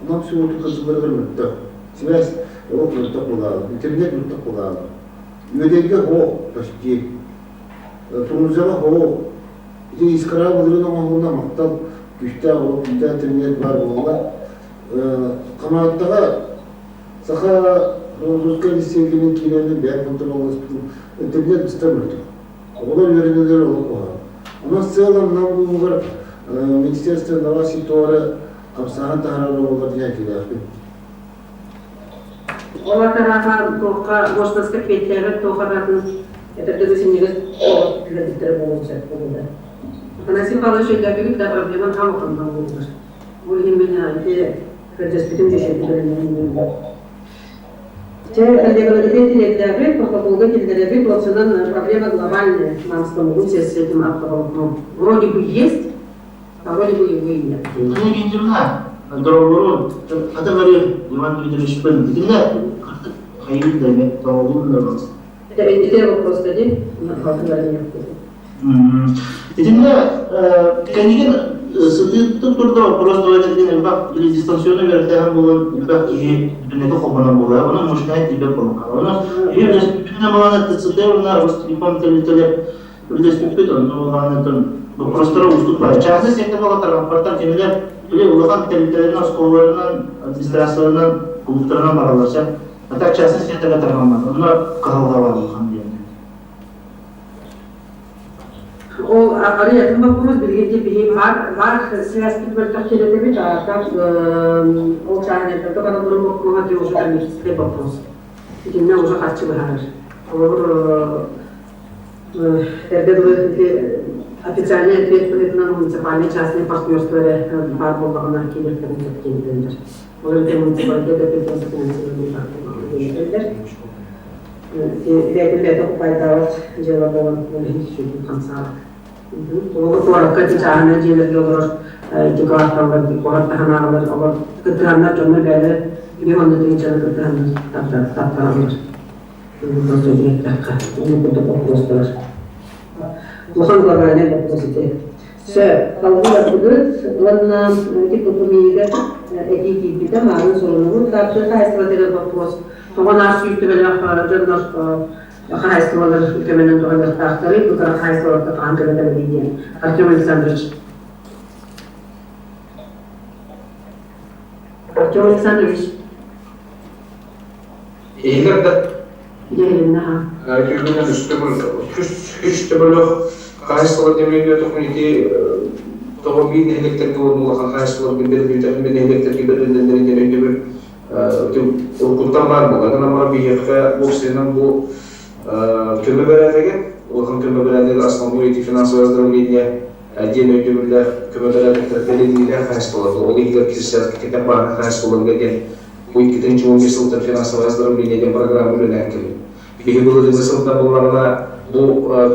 нам субуоту кырдыларыгар мөлтөх. Связь олох мөлтөх буолаалы, интернет мөлтөх буолаалы. Үөдэйгэ хоо почти, Фрунзеҕа хоо. Ити Искра былырыын оҥоһулунна махтал күүстээх олох күүстээх интернет баар буолла. Хамааттаҕа саха французскай лицейгинин киирэнин бэйэм хонтуруолласпытым интернет быстар мөлтөх. Оҕолор үөрэнэллэр олох куһаҕан. Онон сыалам Нам улууһугар Министерство инноваций туора хамсааһын таһаарар оҕолор диэн этиилээхпин. Ол атараха туохха государство эппиэттээбэт туох араатын этэргэ синньигэс түһэрбиттэрэ буолуон сөп буолуо. Афанасий Павлович өйдөөтүгүт да проблема хаам улахан буолугар. Ол иһин мин ити көрдөспүтүм дьэшэбит Чэ, коллегаларга тириэрдээбит, протоколга киллэрэбит, уопсанан проблема глобальная, нам с с этим оптоволокном. Вроде бы есть, а вроде бы его и нет. Дорогору, ата бары Иван Дмитриевич пын дигинне хайын да тоолун да. Это вопрос дадим, Итиннэ кэнигин сытыыттык турда вопрос тула элбэх или дистанционно үөрэхтээһин буолан элбэх киһи интернети холбонор буолар. Онон мощнай тиийбэт буолан хаалар. Онон үлэспиппитинэн балаана ТЦТ уонна Ростелеком тэрилтэлэр үлэлэспиппит. Онно балаанаттан вопростара уустук баар. Частный сектор буолан тарҕаппаттар кинилэр или улахан тэрилтэлэринэн, оскуолаларынан, администрацияларынан, кулууптарынан бараллар. А так частный секторга тарҕаммат. Онно кыһалҕа бар улахан диэн. Ол арый атын боппуруос билигин биһи бар бар связьпит мөлтөх кэлэтэбит, а так ол чааһынайдарга бара турар боппуруоһа уже коммерческий вопрос. Итиннэ уже харчы быһаарар. Холобур, эрдэ дылы официальный ответ быһыытынан муниципальный частный партнерство эрэ баар буоллаҕына киириэхтэрин сөп диэн Ол эбэтэр муниципалитет өттүттэн финансирование баар буоллаҕына диэн Бэйэтин бэйэтэ купайдаабат дьыала буолан ол иһин сүрүн хамсаабат. Олоҕу куоракка чааһынай дьиэлэргэ олорор ити кварталлар куорат таһынааҕылар олор кыттыһаннар дьоннор бэйэлэрэ биир онно тыһыынчаны кыттыһаннар таттараллар. Просто эттэххэ, оннук курдук боппуруостар. Улахан глобальнай боппуруос ити. Сөп, салгыы барбыгыт уонна ити докумиига этии киирбитэ, мааҕын сурунугут тыа хаһаайыстыбатыгар боппуруос тоҕо наар сүүртүбэлээх дьоннор хаһаайыстыбалар көмөнөн туһаныахтаахтарый, бу кыра хаһаайыстыбаларга хаһан көмө диэн. Артем Александрович. Артем Александрович. Иһигэр да Дьэһилиннэ үс төбөлөх хаһаайыстыбалар диэн ити тоҕо биир нэһилиэктэргэ уонна улахан хаһаайыстыбаларга бэриллибитэ нэһилиэктэргэ бэриллэллэрин диэн өйдөбүл уруккуттан баар буолла. Гынан баран биһиэхэ уопсайынан бу көмө бэрээдэгэ, улахан көмө бэрээдэгэ основной ити финансовое оздоровление диэн өйдөбүллээх көмө бэрээдэктэр бэриллиилээх хаһаайыстыбаларга, ол иһигэр кэтэх бааһынай хаһаайыстыбаларга диэн бу 2011 сылтан финансовое оздоровление диэн программа үлэлээн кэллим. Биһи былырыыҥҥы сылтан буллаҕына бу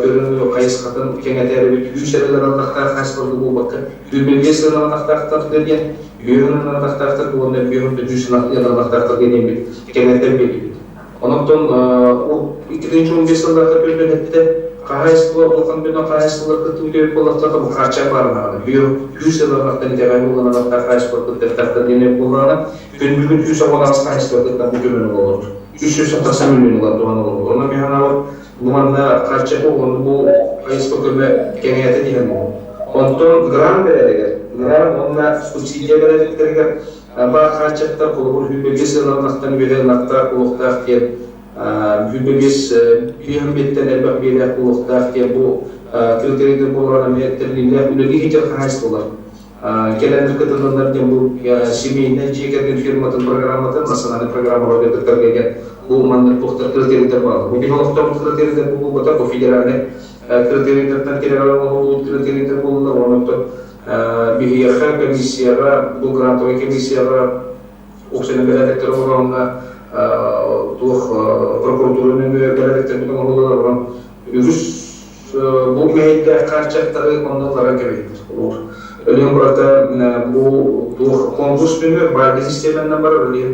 көрүҥү хайысхатын кэҥэтэрбит үс эрэлэр ардахтаах хайысхаларга буолбакка 25 сыаналанахтаахтар диэн, үөһүн ардахтаахтар уонна үөһүн төдүү ардахтаахтар диэн кэҥэтэн биэрдибит. Онон 2015 сылларга көрдөн эттэ. Хаһаайыстыба улахан бөдөҥ хаһаайыстыбалар кыттыбыт буоллахтарына бу хааччах баар наада. Күүс ыларнахтан итэҕэй буолланарахтар хаһаайыстыба кыттыахтаахтар диэн буоллаҕына, күн бүгүн 118 хаһаайыстыба кыттан бу көмөнү олорор. 300 тахса миллион ылан туһан олорор. Онон мин санаабар, бу манна хааччах уонна бу хайысха көмө кэҥээтэ диэн буолуо. Онтон грант бэрэригэр, грант уонна субсидия бэрэригэр баар хааччахтар холобур 25 сыаланнахтан үөһэ ынахтаах буолуохтаах диэн 25 биэһин элбэх биэлээх буолуохтаах диэн бу критерийдэр буолан эмиэ тэриллиилээх үлэлии сылдьар хаһаайыстыбалар кэлэннэр кытыннаннар диэн бу семейнай дьиэ кэргэн фирматын программатын национальный программаҕа кыттарга диэн бу маннык туохтар критерийдэр бааллар. Бу биһи олохтоох критерийдэр буолбатах, бу федеральный критерийдэртэн кэлэр оҥоһуллубут критерийдэр буоллулар. Онон биһиэхэ комиссияҕа, бу грантовай комиссияҕа уксаны бэрээдэктэр оҥороҥҥо туох прокуратура нөҥүө бэрээдэктэрбит оҥоһуллар онон үгүс бу мэһэйдээх хаарчахтары онно ылларан кэбиһэллэр. Өлүөн барыта бу туох конкурс нөҥүө баайга систиэмэннэн барар өлүөн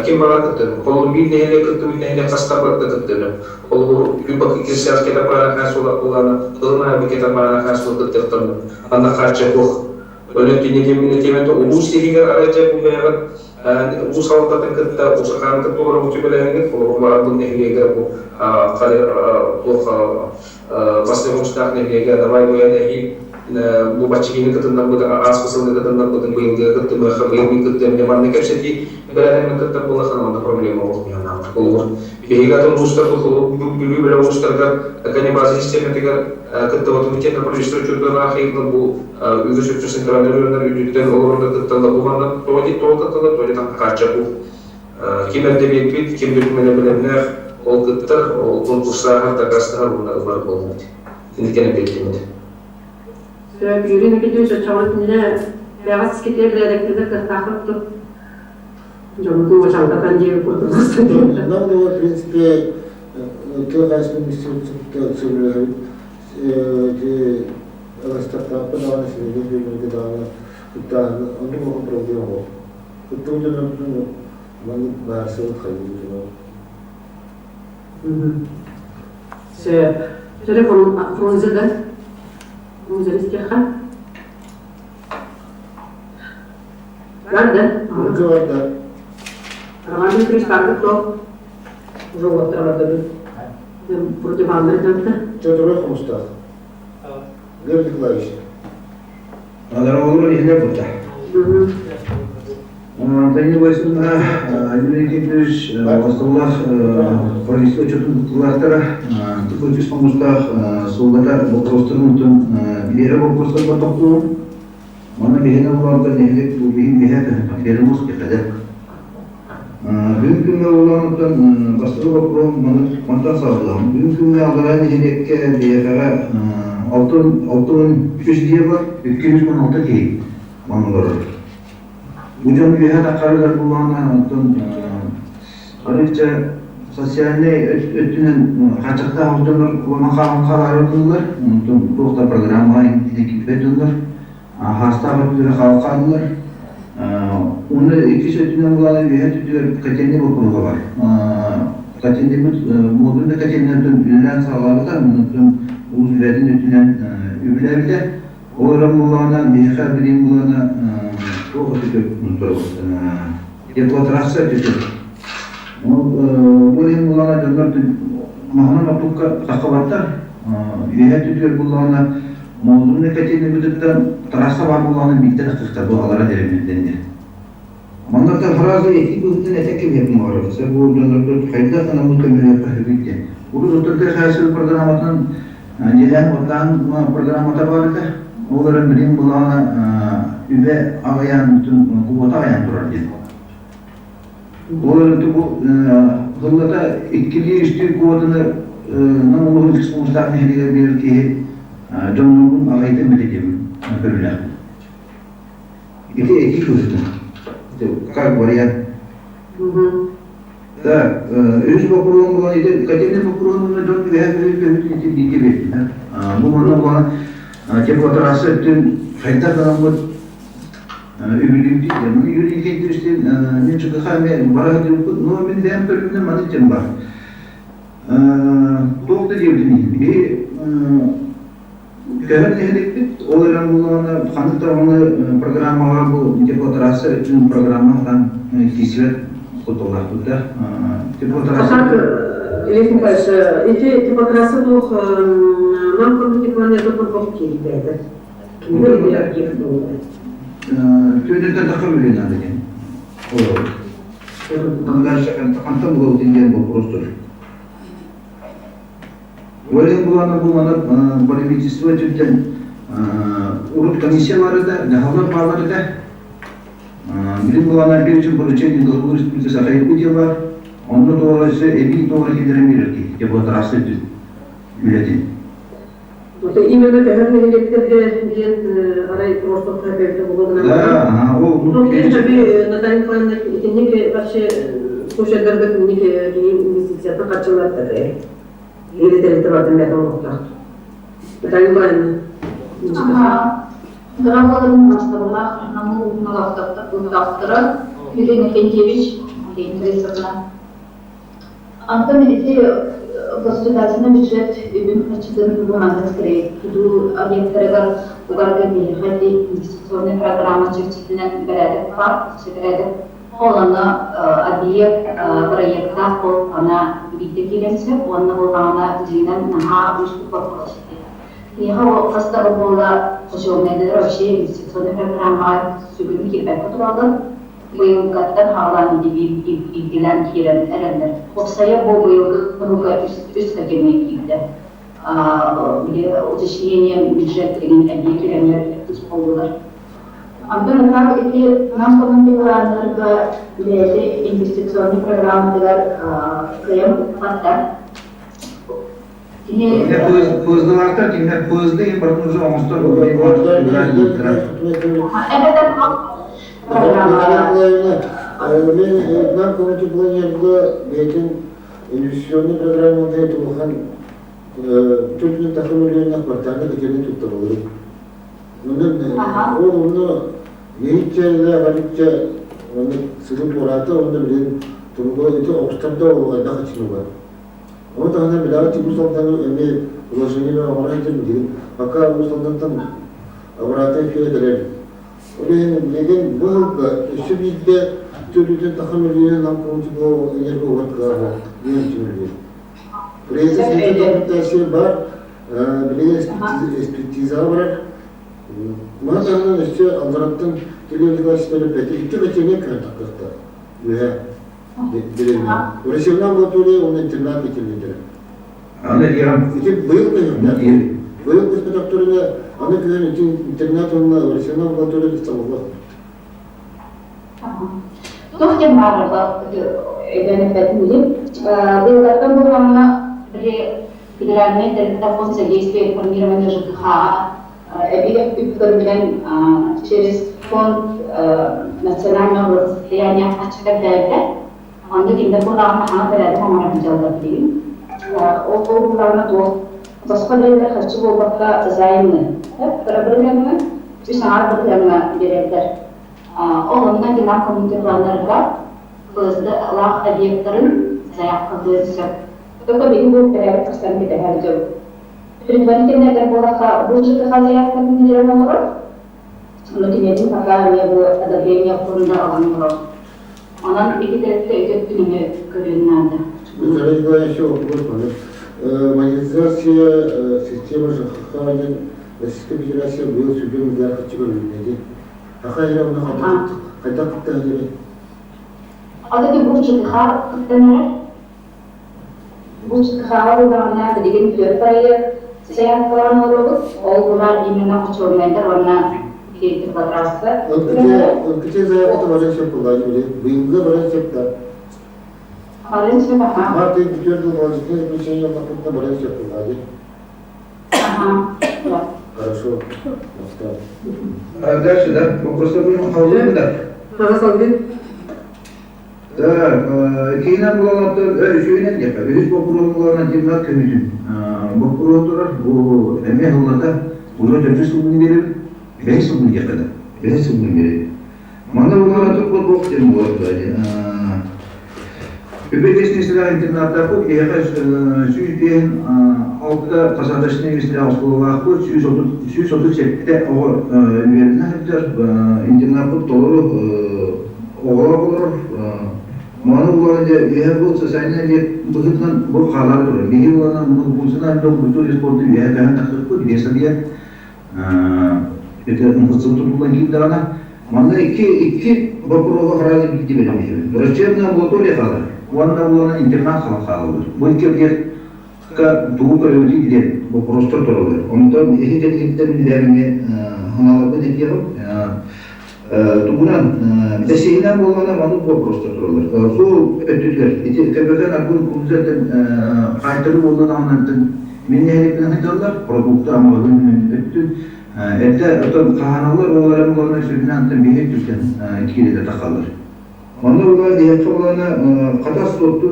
ким баҕар кыттыны. Холобур биир нэһилиэк кыттыбыт нэһилиэк хаста барыта кыттыны. Холобур Күбакы кирсээх кэтэ баран суола кулаана тылын аайы кэтэ баран суол кыттыахтарны. Анна хааччах Өлөн кинигэ тиэмэтэ улуус иһигэр арайдьа бу бэйэҕит улуус салалтатын кытта Усакааны кытта олорор үтүбэлэһэҥҥит, холобур Барбын нэһилиэгэр бу туох Бастыҥ хомустаах нэһилиэгэ давай буйан эһиил бу баччыгыны кытыннарбытын ааспыт сылга кытыннарбытын быйылгыга кыттымыахха быйыл мин кыттыам диэн манна кэпсэтии бэрээдэҥҥэ кыттар буоллаххына манна проблема олох миһанаабыт холобур биһиги атын улуустар Бүлүү бөлөх улуустарыгар Канибаза систиэмэтигэр кыттыбатыбыт диэн правительство учууталлара архивна бу үгүс өттө центральный районнар үрдүттэн олороннор кытталлар бу манна тоҕо тоҕо кытталлар тоҕо диэн хааччах бу ким эрдэ биэрбит ким докумена бэлэмнээх ол кыттар ол конкурсааһар дакаастаһар уонна ылар буолбут инникэн эппиэттиммит. Юрий Никитич оччоҕо итиннэ бэҕэс китиэ бэрээдэктэнэр кыахтаахпыт тут дьоммутун уочалдатан диэбит курдук. Нам в принципе тыа хаһаайыстыбатын институтуттан сөбүлэһэбит ыластахтаахпыт даҕаны сибилигин биэрбэккэ даҕаны кыттааһын оннук улахан проблема суох. Кыттыбыт дьоннорбутун маннык баарсыбыт хайыы дьоно. Сөп. Фрунзе да? Фрунзе истиэххэ? Бар да? Фрунзе бар да. Роман Дмитриевич бардык то? Уже уоттара бардыбыт. Вроде бааллар дапта. Чөтөрө хомустаах. Глеб Николаевич. Алар иһинэ бута. Антонина Борисовна, Юрий Никитич, Востоллах правительство учетун кылаахтара, тупучус хомустаах сыллата вопростарын утун биэрэ вопростарга тохтуум. Манна биһиги олордо нэһилик бу биһин биһэ фермус кэхэдэ. Бүгүн күҥҥэ олоонуттан бастакы боппуруом мантан саҕалыам. Бүгүн күҥҥэ аллараа нэһилиэккэ биһиэхэҕэ 63 дьиэ бар, 216 киһи манна олорор. Бу дьон үөһэ таххарыгар буллаҕына, онтон арыычча социальнай өттүнэн хааччахтаах дьоннор куланан хаалан хаалаары гыннылар. Онтон туох да программаҕа киирбэт дьоннор хаастаах өттүлэрэ хаалан хааллылар. Уонна иккис өттүнэн булаана үөһэ өттүгэр котельнай боппуруоһа бар. Котельнайбыт модульнай котельнайтан үлэлээн саҕалаабыта, онтон улуус бэйэтин өттүнэн үбүлээбитэ. Ол эрэн буоллаҕына, биһиэхэ билигин буоллаҕына туох өттүтүн турабыт? Теплотрасса өттүтүн. Ол бу иһин буоллаҕына дьоннор маһынан оттукка таххыбаттар. Үөһэ өттүтүгэр буоллаҕына модульнай котельнайбытыттан трасса баар буоллаҕына биирдэ тахсыахтар бу алара дэриэбинэтин. Манна фраза этии быһыытынан этэ кэбиһэрбин баҕарабын. Сэ бу дьоннорго хайдах гынан бу көмөлүөххэ сөбүй диэн. Урут Отторго хаайсыбыт программатынан дьиэлээн-уоттаан программата баар этэ. Ол эрэн билигин булаҕына үбэ аҕыйаан бүтүн кубуота аҕыйаан турар диэн. Ол эрэн бу сыллата иккилии-үстүү квотаны Нам улууһун Муустаах нэһилиэгэр биэрэр киһи дьоннорбун аҕыйатан билигин көрүүлээхпин. Ити этии кыһыта. Как вариант. Так, үс боппуруон буолан ити котельный боппуруон дьон үөһэ көһүт ити бииргэ биэрдилэр. Бу манна буолан теплотрасса өттүн хайдах гынаммыт үбүлүүбүт диэн. Маны Юрий Никитичтин мен ЧКХ бара сылдьыбыппыт, но мин бэйэм көрүүбүнэн маны диэн бар. Туох да диэбитин иһин, биһи көһөн нэһиликпит, ол эрэн буоллаҕына ханнык даҕаны программаҕа бу теплотрасса өттүн программа хатан киирсибэт кутталлаахпыт да. Теплотрасса... Лев Николаевич, ити теплотрасса туох нам курдук теплонерго курдук киирбээтэ. Түөтүттэн тахха мүлүн надо диэн. Дальше хантан булабытын диэн вопрос турар. Ол булана булана правительство өттүттэн урут комиссия бар этэ, дьаһаллар бааллар этэ. Билим булана биир үчүн поручение главы республики Саха Якутия бар. Онно туора өссө эбии туора киллэрэн биэрэр киһи, теплотрасса өттүн үлэтин. Это именно көһөр нэһилиэктэргэ диэн арай туруорсуохха эбэтэ буолуо гынан Да, ол Ну, принципе, Наталья Николаевна итинник вообще случайдарга итинник кини инвестициятын харчылар или тэрилтэ бардын бэйэтэ оҥоруохтаах. Наталья Николаевна. Дорогой бастабылаах Намыл Угналахтара Юрий Иннокентьевич Борисовна. Антон ити государственный бюджет үбүн харчытын бумагы тутуу объектарыгар угарга биһиэхэ ити инвестиционный программа чэрчитинэн бэрээдэк баар, бэрээдэк ол аны объект проектаах ол ана биирдэ киирэн сөп уонна буоллаҕына дьиҥинэн наһаа уустук боппуруос этэ. Киниэхэ ол хас да буола хочуолунайдар вообще инвестиционный программаҕа сүгүн киирбэккэ тураллар. Быйылгаттан хаалаан илгилээн киирэн эрэллэр. Уопсайа бу быйылгы кыһылга үс кэкэмэ киирдэ. Били уточнение бюджет деген эбии киирэннэр тус буоллулар. Антон Иванов ити нам коммуникацияларга бэйэтэ инвестиционный программатыгар кыайан укпаттар. Кини Поездалаахтар кинилэр поезды импортун уже оҥостор Эбэтэр Мен нам коммуникацияларга бэйэтин инвестиционный программата улахан төрдүнэн тахса миллионнаах квартальный котельный туттарыллар. Ол онно нейчэлэ барычча онно сылы туораата онно билин туруга ити оҕустарда олоҕайдах ичинуга. Ону таһынан билэҕэ Тимур Салдаҥы эмиэ уложение оҥоро сылдьар билигин пока Уус Алдантан обратно эфире кэлэр. Ол иһин билигин бу сылга өссө биирдэ төрүүтэн тахса мөлүйүөн нам коммутикло энерго угар кыаҕа диэн түмүллүө. Проекта документация бар, билигин экспертизаҕа барар. Маны таһынан өссө аллараттан телевизорчылары бэти икки бэтиэнэ көрөн тахтахтар. Үһэ. Врачебная амбулатория уонна интернат итилиннэрэ. Аны диэҕим. Ити быйыл көһүннэ. Быйыл көспөтөхтөрүнэ аны күһүн ити интернат уонна врачебная амбулатория сабыллар. Туох диэн баар өйдөөн эппэтим билим. Быйылгаттан буоллаҕына били федеральный тэрилтэ фонд содействия реформирования ЖКХ эбии үп көрүҥүнэн через фонд национального благосостояния аччыктар бэйэтэ. Онно кинилэр буоллаҕына хаҥа бэрээдэк оҥорон дьаллар билигин. Ол буоллаҕына туох босхо бэриллэр харчы буолбакка займы кыра бырыһыаҥҥа үс аҥаар бырыһыаҥҥа биэрэллэр. Ол онно динам коммуникацияларга ФСД-лаах объектарын заявкалыан сөп. Только билигин бу бэрээдэк тахсан кэтэһэр дьон. Предварительно этэр буоллахха, бу ЖКХ заявкатын биэрэн олорор. Ону киниэтин пока эмиэ бу одобрение фонда ылан олорор. Онон ити тэрилтэ үтө өттүн көрүөн наада. Николай Николаевич, вопрос маннык. Монетизация системы ЖКХ диэн Российская Федерация быйыл сүргэ миллиард харчы көрүлүннэ Аха эрэ онно хайдах кыттан эрэ? Ата бу ЖКХ кыттан эрэр. Бу ЖКХ буллаҕына билигин түөрт проект заявкалаан олоробут. Ол була именно хочуолунайдар уонна теплотрасса. Өлкүчэ заявката баран сөп буолла быйылгы баран сөп да. Баран сөп аха. Март ый бүтүөр дыл положительное заключение ыллахпытына баран сөп буолла Ага. Хорошо. Дальше, да? Вопросы будем холодным, да? Ага, салгын. Так, киинэ булалартан үчүгүнэн диэххэ, үһүс боппуруос булаларынан тимнат көмүтүн боппуруос турар, бу эмиэ сыллата уже төрдүс сылын биэрэбит, бэһис сылын диэххэ да, бэһис сылын биэрэбит. Манна булалара турбут туох диэн буолар. Үбэ миэстэлээх интернаттаахпыт, биһиэхэ 156 посадочнай миэстэлээх оскуолалаахпыт, 137 оҕо үөрэнэ сылдьар. Интернаппыт толору оҕолор олорор. Маны булан дьэ үөһэ бу социальнай объект быһыытынан бу хаалаары турар. Биһиги буланан муну дьон культура спорду үөһэ көһөн тахсыппыт, биэс объект. Это МФЦ тутуллан киирдэҕинэ, манна икки икки боппуруоһу сразу биирдэ бэлэмниибит. Врачебная амбулатория хаалар уонна уонна интернат хаалаллар. Бу икки объектка тугу көрөбүтүй диэн боппуруостар тураллар. Онтон эһи кэнниттэн билээриҥи ханааларбын этиэҕим. Тугунан бэсиһинэн буоллаҕына маннык боппуруостар тураллар. Суол өттүтүгэр ити КБК Наргун кулузеттан хаайтарыы буолла даҕаны мин нэһилиэкпинэн сылдьаллар, продукта амалын өттүн эрдэ оттон хаһааналлар ол эрэн буоллаҕына сүрүнэ антан биһи өттүттэн киирэтэ тахаллар. Онно буолан биһиэхэ буоллаҕына хатас суотту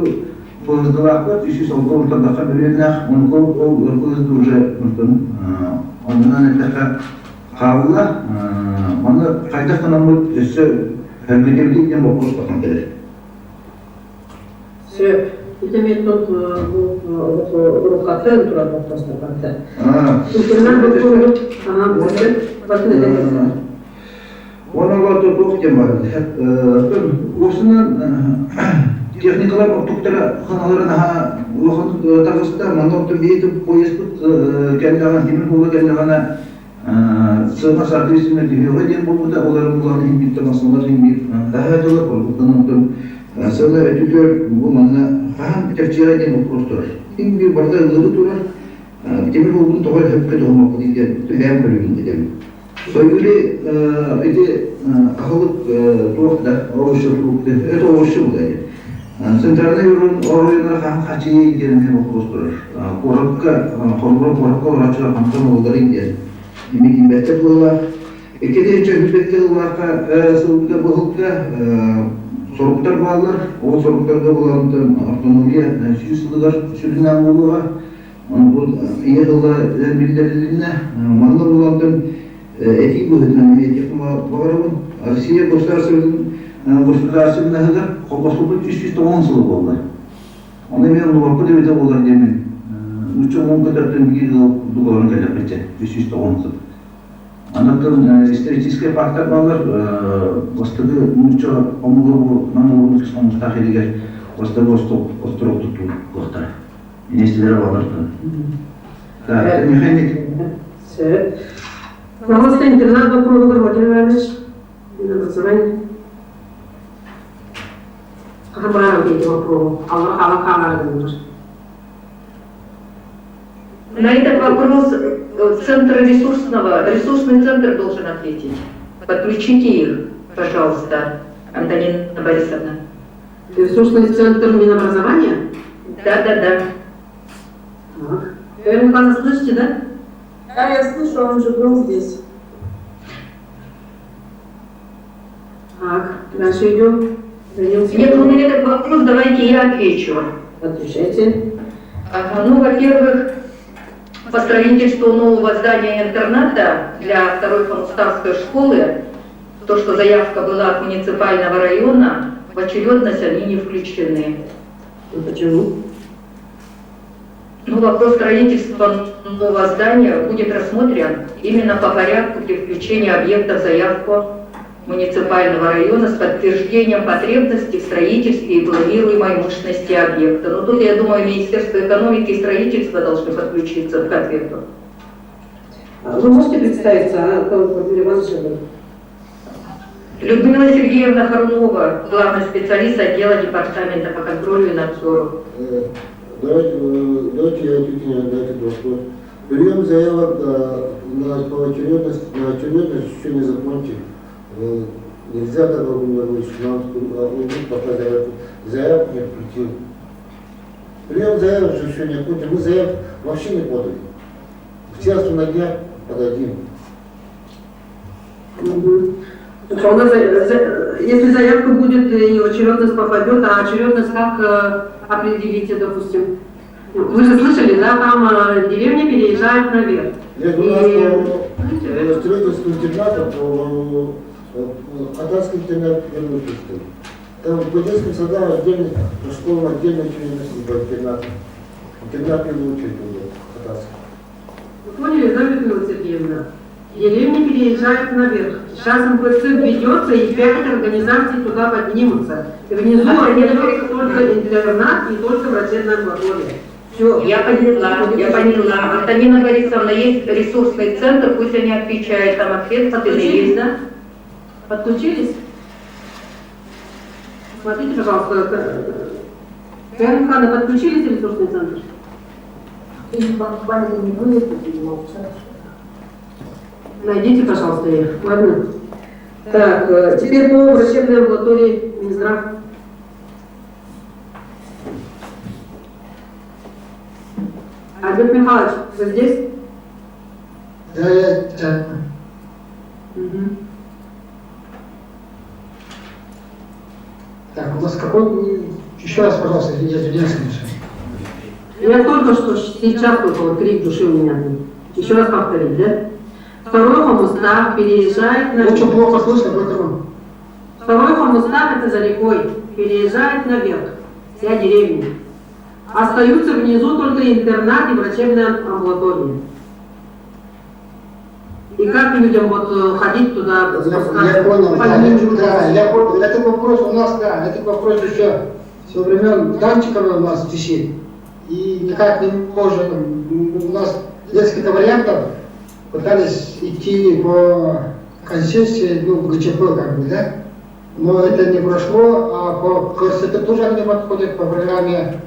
поездалаахпыт 306 уртардахха мөлүйүөннээх онука ол поезд уже онтон оннунан эттэххэ хаалла. Онно хайдах гынаммыт өссө хөргүтүбүтүй диэн боппуруос тахсан кэлэр. Сөп. Ити эмиэ тут бу уруккаттан турар боппуруостар барыта. Интернат боппуруоһу батын этэн кэпсэтэр. Уонна олорто туох диэн бар. Уопсунан техникалар оттуктара ханаларын аха улахан таҕыста. Манна оттон биһиги поездпыт кэллэҕинэ, тимир буола кэллэҕинэ сыана соответственно түһүөҕэ диэн буолбута. Ол эрэн булан иһин бииртэн массыыналар иһин биир таһаа дьылы корпуттан онтон сыана өтүтүөр бу манна хаһан чэпчиэҕэ диэн вопрос турар. Иһин биир барыта ыллыгы турар. Тимир буолбун тоҕо сөпкө туһаммаппытый диэн бэйэм көрүүбүн этэбин. Сойули ити аһылык туох да овощи фрукты это овощи булайы. Центральный оройуннара хаһан хачыйы диэн эмиэ вопрос турар. Куоракка холобура куоракка олорооччулар хантан ылалларын диэн ими тиийбэттэр буолла. Иккитинчи чөһүлбэккэ ыллаахха сылга быһылга соруктар бааллар. Ол соруктарга булан автономия 100 сылыгар сүрүннээн буолуоҕа. Бу ийэ тыла биллэрилиннэ. Манна булантан этии быһыытынан этиэх баҕарабын. Россия государственноһыгар холбоспуппут 390 сыл буолла. Оны эмиэ оннубаппыт эбитэ буолар диэмин. Нуучча омугун көтөртөн биир ыал курдук олорон кэллэхпитчэ 390 сыл. Анаттан историческай фактор бааллар. Бастакы нуучча омуга бу Нам улууһун хомустаах илигэр бастакы остуруок туттуохтара. Министрлер балартан. Так, механик. Сөп. Пожалуйста, интернат вопроһугар Владимир Иванович, образование. Хаһан баҕарар эти вопроһу алла хаала хаалаары гыннар. На этот вопрос Центр ресурсного, ресурсный центр должен ответить. Подключите их, пожалуйста, Антонина Борисовна. Ресурсный центр Минобразования? Да, да, да. Так. Вера Михайловна, слышите, да? Да, я слышу, он же был здесь. Так, дальше идем. Нет, у меня этот вопрос, давайте я отвечу. Отвечайте. Ага, ну, во-первых, по строительству нового здания интерната для второй Хомуставской школы, то, что заявка была от муниципального района, в очередность они не включены. Ну, почему? Ну, вопрос строительства нового здания будет рассмотрен именно по порядку при включении объекта в заявку муниципального района с подтверждением потребности в строительстве и планируемой мощности объекта. Но тут, я думаю, Министерство экономики и строительства должны подключиться к ответу. Вы можете представиться, а? То Владимир Иванович был. Людмила Сергеевна Харунова, главный специалист отдела департамента по контролю и надзору. Давайте, давайте я отвечу на этот вопрос. Прием заявок на поочередность, на очередность еще не закончен. Нельзя так говорить, что нам уйдут, пока заявку, заявку не включил. Прием заявок же еще не окончен. Мы заявок вообще не подали. Сейчас на днях подадим. Угу. У нас, если заявка будет и в очередность попадет, а очередность как определите, допустим? Вы же слышали, да, там деревня переезжает наверх. Нет, у нас по строительству интерната, по Хатасский интернат первый стоит. Там по детским садам отдельно, по школам отдельно через интернат. Интернат не лучше будет кататься. Вы поняли, да, Людмила Сергеевна? Деревни переезжают наверх. Сейчас МПЦ введется, и пять организаций туда поднимутся. И внизу остается только интернат и только врачебная амбулатория. Все. Я поняла, я поняла. Антонина Борисовна, есть ресурсный центр, пусть они отвечают, там ответ Подключились, есть. да? Подключились? Смотрите, пожалуйста, КНХ, подключились ресурсный центр? не будет, молчат. Найдите, пожалуйста, их. Ладно. Так, теперь по врачебной амбулатории Минздрав. Альберт Михайлович, вы здесь? Да, я да. Угу. Так, у нас какой... Еще раз, пожалуйста, я извиняюсь, конечно. Я только что, сейчас только вот крик души у меня был. Еще раз повторить, да? Второй Хомустав переезжает на... Очень плохо слышно, поэтому... Второй Хомустав это за рекой, переезжает наверх, вся деревня. Остаются внизу только интернат и врачебная амбулатория. И как людям вот ходить туда, Я, я понял, да, да, я понял. Этот вопрос у нас, да, этот вопрос еще со времен Данчикова у нас висит. И никак не можем, у нас несколько вариантов, пытались идти по концессии, ну, ГЧП как бы, да, но это не прошло, а по КСТ тоже не подходит по программе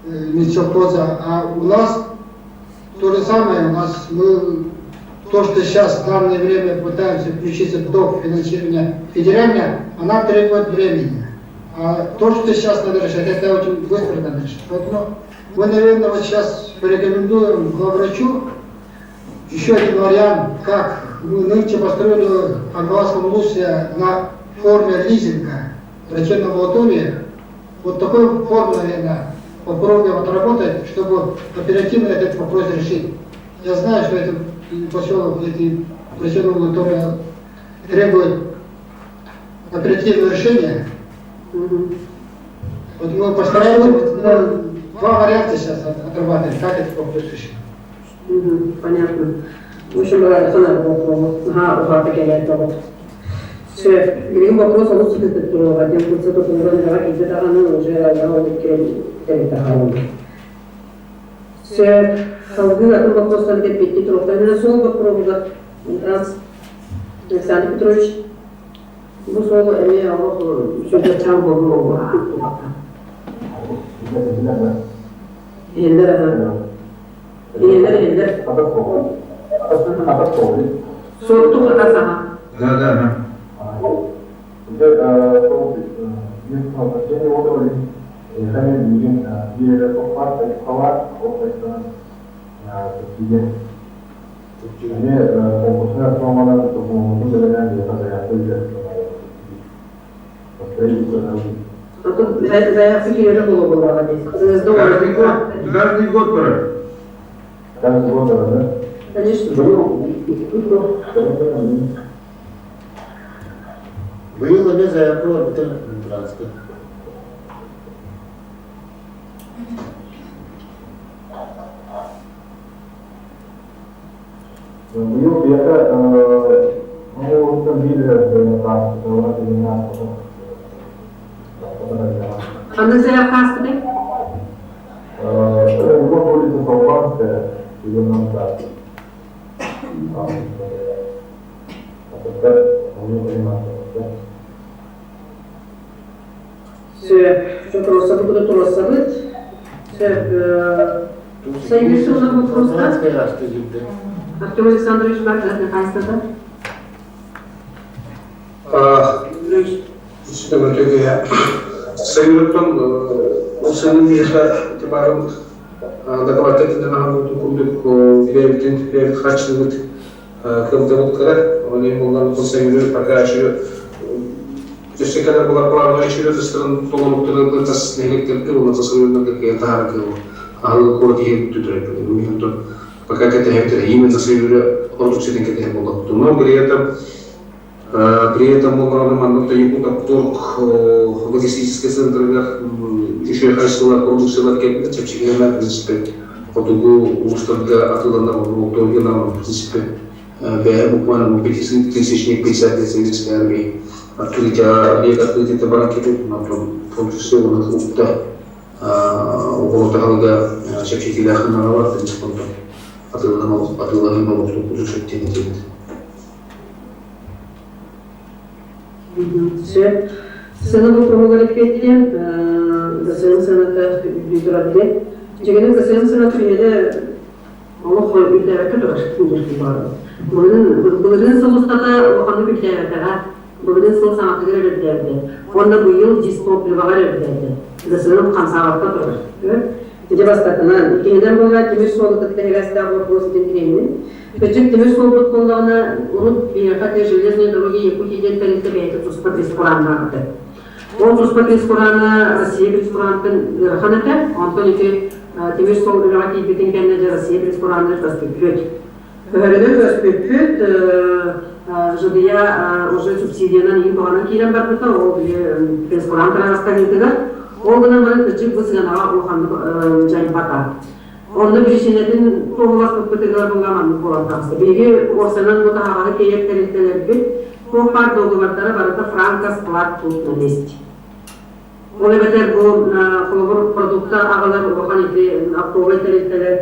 Минсельхоза, а у нас то же самое, у нас мы то, что сейчас в данное время пытаемся включиться до финансирования федерального, она требует времени. А то, что сейчас надо решать, это очень быстро надо решать. Поэтому мы, наверное, вот сейчас порекомендуем главврачу еще один вариант, как мы нынче построили Англасском Лусе на форме лизинга врачебной амбулатории. Вот такую форму, наверное, попробуем отработать, чтобы оперативно этот вопрос решить. Я знаю, что этот поселок, эти врачебная амбулатория требует оперативного решения. Вот мы постараемся, вот, два варианта сейчас отрабатывать, как этот вопрос решить. Угу, понятно. В общем, ага, уха, такая вот. Все, билигин вопрос олус сытыт туруга, диэн курса тутулган даға килде даҕаны уже ол Все, салгыы атын вопростар деп бетти туруктар. Сол вопросугар раз Александр Петрович бу сол эме олох сүрдэ чаң болу Эллер Эллер эллер. Сотту хатасаха. Да, да, да. А тут заявки киирэ боло болуға здесь. Каждый год, каждый год пора. Каждый год, да? Конечно. Быйыл эмэ заявка барбыта Минтранска. Быйыл биэхэ оҥоһуктан биир Аны заявка астыды? улица Солбанская, Все, что просто буду турассабыт. Все, Союзный вопрос, да? Артем Александрович Багдад, Хайстада. Сайырыттан осының миха тибарым доклад этинен ахамутун курдук бэбитин бэбит хачылыт кылдыбыт кыра оны булган сайыры пока еще Төсекәләр булар планы өчүрө тыстырын толоруктырын тас нехлектерге була тасырын кыя тахара кылы ахыл кура тиhe түтүрөп михантон пока кете хектер именно сайыры продукцияден кете болот. Но при этом При этом буоллаҕына маннык Якутопторг логистическай центрыгар үчүгэй качестволаах продукциялар кэлбит чэпчэкинэн, в принципе, хотугу улуустарга атыыланар оптуоргунан, в принципе, бэйэ буквально тысячник 50 советской армии открытие объект открытие баран кэлбит, в том числе уонна укта оҕуруот аһылыга чэпчэтиилээх гынаҕа бар, в принципе, онтон атыылаһыы олохтук сөптүн этибит. Сөп. Сыана боппуруоһугар эппиэттиэн, ГСМ сыаната үрдүү турар диэн. Дьиҥинэн ГСМ сыаната үйэлэ олох үрдээбэккэ турар диэхпин баҕарабын. Былырыын сыл устата улаханнык үрдээбэтэҕэ. Былырыын сыл саҥатыгар эрэ үрдээбитэ. Уонна быйыл дистопливоҕа эрэ үрдээтэ. ГСМ хамсаабакка турар. Ити бастакынан. Иккиһинэн буолла тимир суолу кытта сибээстээх боппуруос итин тириэннин. Кырдьык тимир суолбут буоллаҕына, урут биһиэхэ те железные дороги Якутии диэн тэрилтэ бэйэтэ туспа прейскураннаах этэ. Ол туспа прейскурана Россия прейскурантын ыарахан этэ. Онтон ити тимир суол үлэҕэ киирбитин кэннэ дьэ Россия прейскураныгар көспүппүт. Көһөрүнэн көспүппүт, ЖДЯ уже субсидиянан иһин туһанан киирэн барбыта, ол били прейскурант араастаһыытыгар. Ол гынан баран кырдьык бу сыанаҕа улаханнык дьайбата. Онно биричиинэтин туоһуласпыппытыгар була маннык буолан таҕыста. Биһиги уопсайынан бу таһаҕаһы тиэйэр тэрилтэлэрбит туох баар дуогабардара барыта франко склад тут на месте. Ол эбэтэр бу холобур продукта аҕалар улахан ити оптовай тэрилтэлэр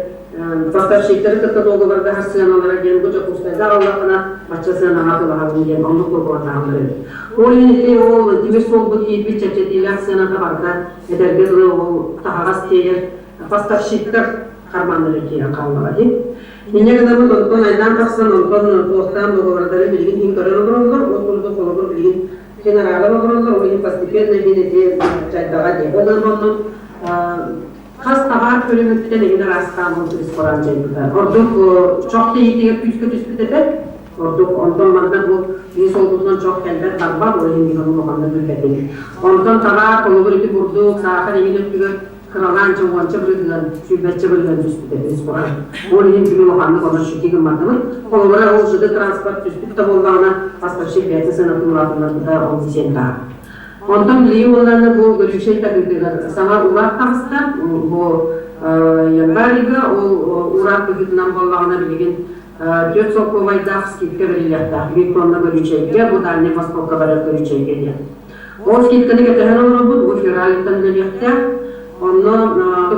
поставщиктары кытта дуогабардаһар сыаналара диэн бу Дьокуускайга аҕаллаххына бачча сыанаҕа атыылаһабын диэн оннук дуогабардаһаллар эбит. Ол иһин ити ол тимир суолбут киирбит чэпчэтиилээх сыаната барыта этэргэ дылы ол таһаҕас тиэйэр поставщиктар хармааннара киирэн хааллаҕа дии. Инньэ гынабыт онтон айдаан тахсан, онтон туохтаан договордары билигин иһин көрөн олороллор, ол курдук холобур билигин генералар олороллор, ол иһин постепенно иһин ити дьайдаҕа дии. Ол гынан хас табаар көрүҥүттэн эҥин араастаан ол ресторан дьайбыта. Ордук чох тиийиитигэр күүскэ түспүт этэ. Ордук онтон манна бу биир солбутунан чох кэлбэт барбат, ол иһин биһиги улаханнык билбэтибит. Онтон табаар холобур ити бурдук, саахар эҥин өттүгэр кыралаан дьэ уонча бырыһыан, сүүрбэччэ бырыһыан түспүтэ ресторан. Ол иһин бүгүн улаханнык онон шүти гымматыбыт. Холобура, ол ЖД транспорт түспүт да буоллаҕына, поставщик бэйэтэ сыанатын улаатыннарбыта ол сиэн таһар. Онтон билигин буоллаҕына бу горючай таһыытыгар саҥа ураах таҕыста. Бу январь ыйга ол ураах быһыытынан буоллаҕына билигин 4 солкуобайдаах скидка бэриллиэхтээх биир тонна горючайга, бу Дальнай Востокка барар горючайга диэн. Ол скидканы кэтэһэн олоробут, бу февральтан үлэлиэхтээх. Онно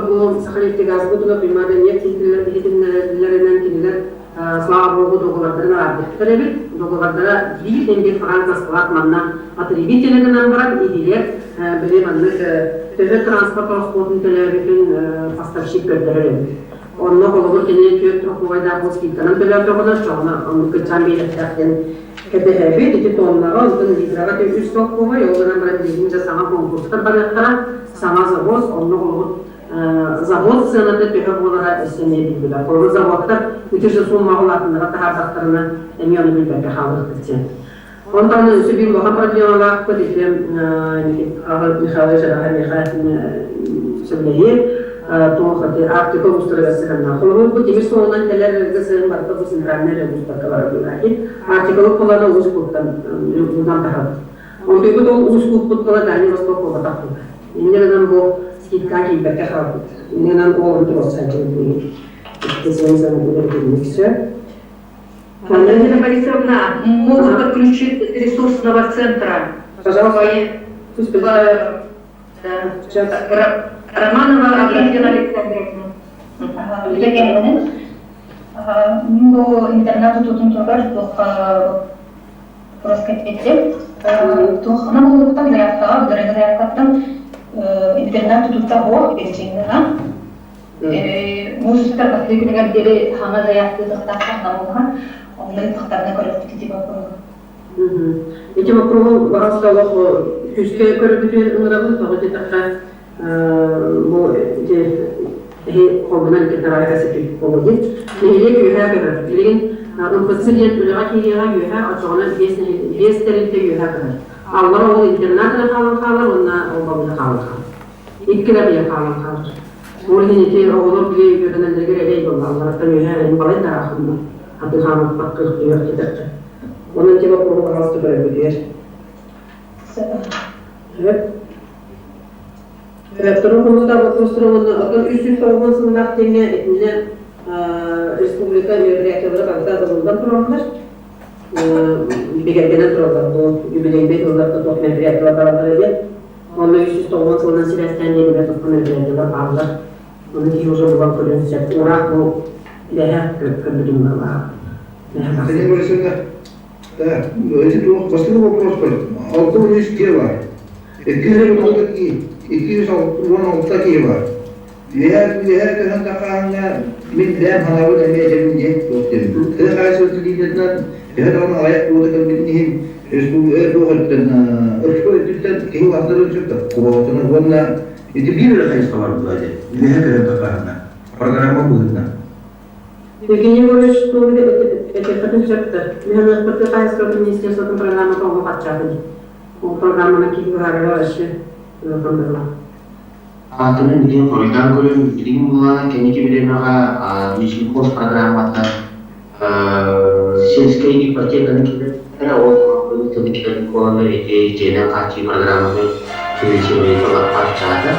бу Саханефтегазбытына Туймаада нефть иһитиннэрэллэринэн кинилэр слава богу договордарын араарбыттар эбит. Договордара биир тенге франк склад манна потребителя гынан баран иһигэр били маннык төһө транспорт ороскуотун төлөөбүтүн поставщик көрдөрөр эбит. Онно холобур кини түөрт троховайдаах бу скидканан төлөөтөҕүнэ, оччоҕуна оннук кыччаан биэриэхтээх диэн кэтэһэбит. Ити тоннаҕа, онтон литраҕа үс солкуобай, ол гынан баран билигин дьэ саҥа конкурстар барыахтара, саҥа завоз, онно холобур завод сыаната төһө буолара өссө эмиэ биллибэт. Холобур, заводтар ити же суммаҕа улаатыннара таһаардахтарына эмиэ ону билбэккэ хаалыахпыт диэн. Онтон өссө биир улахан проблемалаахпыт ити Михайлович араха миэхэ сөбүлэһиэ туох ити Арктика улуустарыгар сыһыаннаах. Холобур, бу тимир суолунан кэлэр сыһыан барыта бу центральнай эрэ улуустарга барар быһаки. Арктикалык буолана уус кууттан уунан таһабыт. Онтуйбут ол уус кууппут буола Дальний Восток буолбатах буолар. Инньэ гынан бу скидка киирбэккэ хаалбыт. Инньэ гынан ол туруорсааччыбыт билигин. Антонина Борисовна, могут подключить ресурсного центра. Пожалуйста. Да. Романова Аграфена Александровна. Бу интернат тутуутун туругар туох эппиэттим. Туоххана булуктан заявкаҕа, быдырыгы заявкаттан интернат тутуута суох переченнана. Муус устар бастакы күнүгэр диэри хаҥа заявка ыытыахтаахтар намуһа, онно ыытыахтарына көрүөхпүт ити боппуруоһу. Ити боппуруоһу баҕас олох күүскэ көрөргүтүгэр ыҥырабын, тоҕо диэтэххэ бу ити эһи холбунан ити тараайга ситик буолуо диэн. Нэһилиэк үөһээ көһөр. Билигин МПЦ диэн үлэҕэ киириэҕэ үөһээ, оччоҕуна биэс тэрилтэ үөһээ көһөр. Аллара ол интернат эрэ хаалан хаалар уонна ол балыыһа хаалан хаалар. Икки да быйа хаалан хаалар. Ол иһин ити оҕолор били үөрэнэллэригэр эрэй буолла. Аллараттан үөһээ эн балай да аахынна. Хаты хаамыппакка өйөх диэтэххэ. Онон те боппуруоһу пожалуйста көрөргүтүгэр. Второй хомустаах вопростара уонна оттон 390 сыллаах диэҥҥэ итиннэ республика мероприятиелара барыта ылыллан тураллар. Бигэргэнэн тураллар бу юбилейнай сылларга туох мероприятиелар бараллара диэн. Онно 390 сылынан сибээстээн диэн туспа мероприятиелар бааллар. Ону киһи уже булан көрүөн сөп. Ураах бу дэһэ көрбүтүм быһылаах. Сергей Борисовна, да, эти туох бастакы вопрос бар. 63 киһи бар. 216 киһи, 216 киһи бар. Үөһээ үөһээ көһөн тахааһыҥҥа мин бэйэм санаабын эмиэ этэбин диэн туох диэн. Тыа хаһаайыстыбатын линиятынан төһө даҕаны аҕыйах квота кэлбитин иһин республика туох өттүттэн ÖЧК өттүттэн киһи улааттарын сөп да квотаны уонна ити биир эрэ хайысха бар буолла дии. Үөһээ көһөн тахааһыҥҥа программа быһыытынан. Евгений Егорович туох этиэххитин сөп да. Мин тыа хаһаайыстыбатын министерствотын программата оҥо хаччаата дии. Ол программанан киһи быһаарара вообще ыарахан быһыылаах. Аатынан билигин хоруйдаан көрүм, билигин буллаҕына кэнники бириэмэҕэ Мичников программата сельскэй ипотеканы киллэрбиттэрэ, ол кэлин буоланнар ити дьиэнэн хааччыйыы программаны финансированиета лаппа аччаата.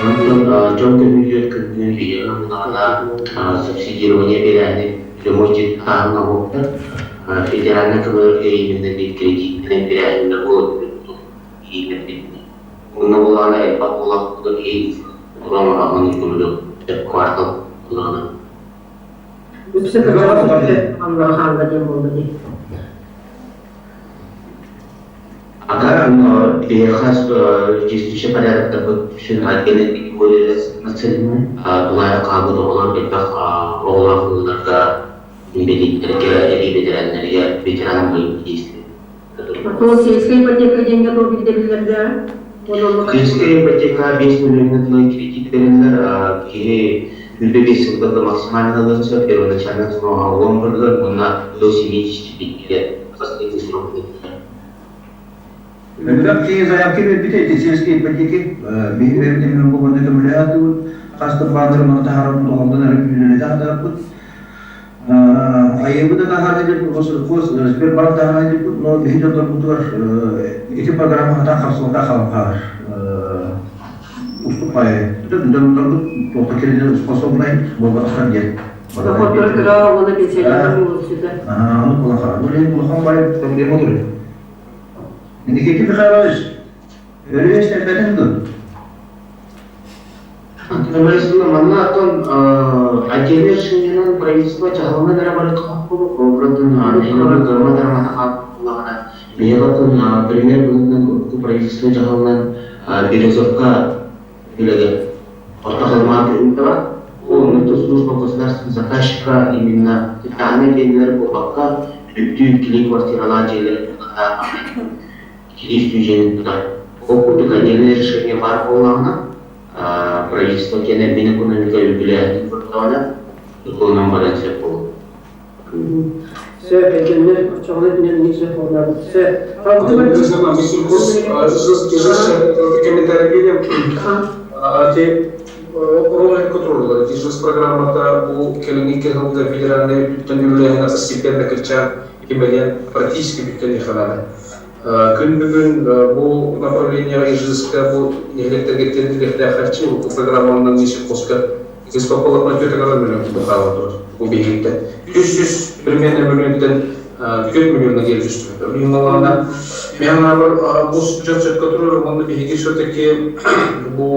Онтон дьон көмүлүөт күнүнэн биһиэхэ буллаҕына субсидирование биэрээһини прямой дьиэ тааһын оҥоһуктар федеральнай көмөлөргө именно биир кредитинэн биэрээһиннэр буолар Онно буолаҕына элбэх буоллахпытын иһин туран аҕын курдук квартал булаҕына. Үксэ кырдьаҕас хаалла диэн буолла дии. Ага, биһиэхэ действующий порядоктарбыт сүн отдельно более нацелены. Былаайа хаалбыт оҕолор элбэх оҕолоох ыалларга, инбэлииттэргэ, эрии бэтэрээннэргэ, ветеранам боевых действий. Ол сельская ипотека диэҥҥэ туох ирдэбиллэрдээх? Сельская ипотека 5 миллионнан тылын кредит бериллэр, киһи 25 сылга максимально ылыан сөп, первоначально срока уон бырыгар уонна до 75 последний срок Элбэх киһи заявка биэрбитэ ити сельские ипотеки биһиги бэйэбит эмиэ бу манна көмөлөһө сатыыбыт хас да бааннары маны таһааран тоҕолдон эрэ үлэлэтэ сатаабыт Айыбы да таһаарыы диэппит, Россельхоз, Сбербанк таһаарыы диэппит, но биһи дьоннорбутугар ити программа хатан хапсыбата хаалан хаалар. Уступай. Дьоннорбут туохха кирилин способнай буолбатахтар диэн. Доходтор кыра уонна пенсионер буолуохсута. Ага, ону улахан. Бу улахан бай проблема турар. Никита Михайлович, өрүс элбэтин дуо? Борисовна, манна оттон отдельное решениенан правительство дьаһалынан эрэ барыахха обратын нэһилиэк гырма дарамата хааллаҕына биһиги оттон пример быһыытынан урукку правительство дьаһалынан Березовка үлэгэ орто халымаан көрүҥ ол служба государственного заказчика именно социальнай биэнилэр буолбакка бүттүү кили квартиралаах дьиэлэр кириис дьиэни тутар. Ол курдук отдельное решение баар буоллаҕына, правительство киэнэ Минэкономика үбүлээһинин көрдөҕүнэ, тутулунан барыан сөп буолуо. Сөп, өйдөннөр, оччоҕуна итинэн сөп буоллаҕын. Сөп. Комментарий берем. Те роль контроллар, дижус программата бу кэлиҥҥи кыһылга федеральнай өттүттэн үлэлээһин постепенно кыччаан кимэлиэн практически бүттэн иһэлээнэ. Күн бүгүн бу направлениеҕа ИЖСК бу нэһилиэктэргэ тиэрдиллиэхтээх харчы урукку программанан Минсельхозка Христополовна тетя миллион кубахаала турар бу биһигиттэн. 300 примерно миллионтан 4 миллионна диэри түстүбүт. Мин мен бу дьон сөпкө турар уонна биһиги все-таки бу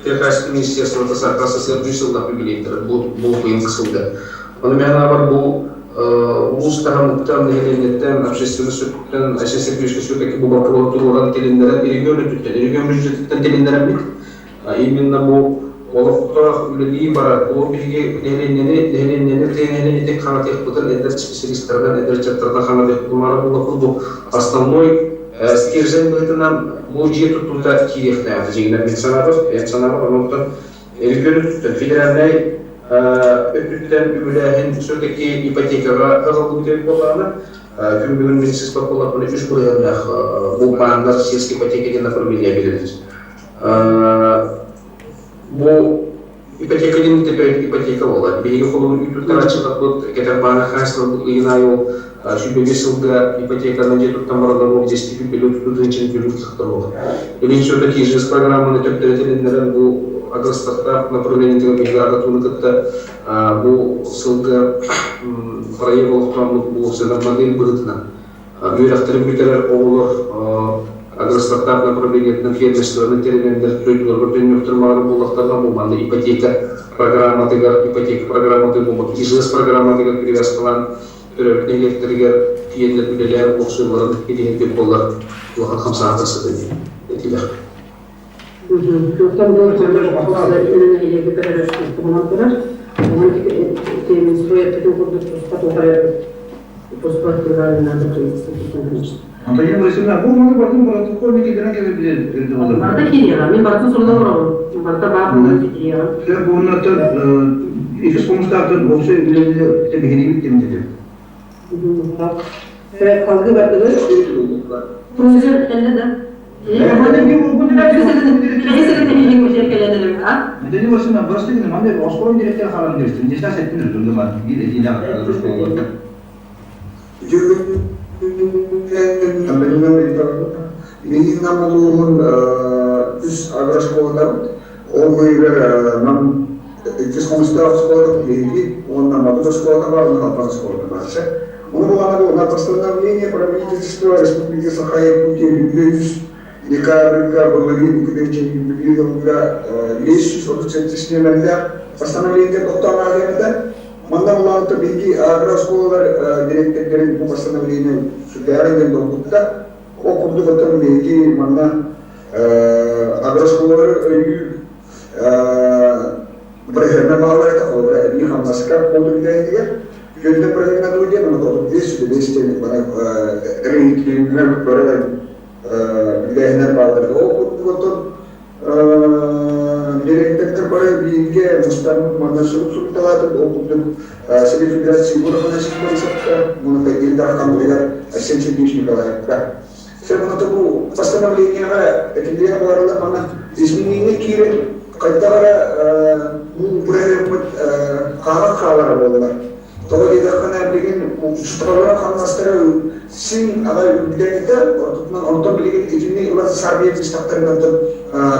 Техасский министерствота Саха СССР үс сыллаах юбилейдара бу бу быйылгы сылга. Ону мен бу улуус таһымыттан, нэһилиэнньэттэн, общественность өттүттэн, СССР күүскэ все-таки бу боппуруоһу туруоран тилиннэрэн, регион өттүттэн, регион бюджетиттэн тилиннэрэммит. Именно бу олохтоох үлэлии барар, ол биһиги нэһилиэнньэни, нэһилиэнньэни тыа нэһилиэнньэтин хаҥатыахпытын эдэр специалистарынан, эдэр ыччаттарынан хаҥатыахпытын баара буоллахпыт бу основной стержень быһыытынан бу дьиэ туттуута киириэхтээх дьиҥинэн мин санаабар, эн санаабар онон регион федеральнай өттүттэн үбүлээһин все-таки ипотекаҕа ыһыллыбыт эбит буоллаҕына, күн бүгүн министерство буоллахпына үс бырыһыаннаах бу бааннар сельская ипотека диэн направление билэллэр. Бу ипотека диэн ипотека буолар. Биһиги холобур үүт туттарааччыларбыт кэтэр бааны хаһаайыстыбаларбыт ыйын аайы ол 25 сылга ипотеканы дьиэ туттан бараллар буол дьэстибит били тутуутун төлүүр кыахтар буолар. Билин все-таки ИЖС программаны төптөрүтүннэрэн бу агростартап направлениетыгар биһиги АГАТУну кытта бу сылга проект олохтооммут бу модель быһыытынан үөрэхтэрин бүтэрэр оҕолор агростартап направлениетынан фермерствоны тэринэннэр дойдуларыгар төннүөхтэрин баҕарар буоллахтарына бу манна ипотека программатыгар ипотека программатыгар буолбат ИЖС программатыгар привязкалаан төрөөбүт нэһилиэктэригэр тиийэннэр үлэлээн олохсуйалларын итиһэрбит буоллар улахан хамсааһын тахсыта диэн этилэр. Оттон бу нэһилиэги көрөр туһунан турар. Онон Минстрой эппитин курдук туспа туһарар туспа надо правительство. Антонина Борисовна, бу маны бартын протокол некеден келе Барда кириэҕэ, мин бартын суруна олоробун. Барда баар буолан кириэҕэ. Бу оннотон иккис хомустаахтан общай үлэлэри тэбиһириибит диэн Салгыы бардыбыт. Фрунзе кэллэ да? Антонина Борисовна, просто манда осколон директор халан директор. Здесь сеттин үрдүндө бар. Бир этииле Билигин Нам улууһун үс агрошколата ол быыһыгар Нам иккис хомустаах оскуолата биһиги уонна Модут оскуолата баар, уонна Халбан оскуолата баар. Ону булаана бу на постановление правительства Республики Саха-Якутия үс декабрьга былырыын үкүбэччи жылга 537 нөмердээх постановление тоқтоон ааһыамыта. Манна булаанта биһиги агрооскуолалар директордарын бу постановление сүрдээҕин диэн долгутта. Ол курдук оттон биһиги манна агрооскуолалары өйүүр бырыһыана бааллар этэ, холобура эбии хамнаска буолду билээһинигэр. Күндэ бырыһыана дуу диэн, ону 35 диэн бары рейтингнэр бары билээһинэр бааллар. Ол курдук оттон директордар бары бииргэ мустан манна сурук суруйталаатым. Ол курдук Совет Федерации Егор Афанасьевич Борисовка, уонна Ил Дархан Арсен Сергеевич Николаевка. Все бу постановлениеҕа этиллиэн баҕарыллар манна изменение киирэн хайдах эрэ бу бырайыакпыт хаалан хаалара буоллар. Тоҕо диэтэххинэ билигин усталара хамнастара син аҕай үрдээбитэ, ортотунан онтон билигин итини ылан сарбыйа быстахтарын онтон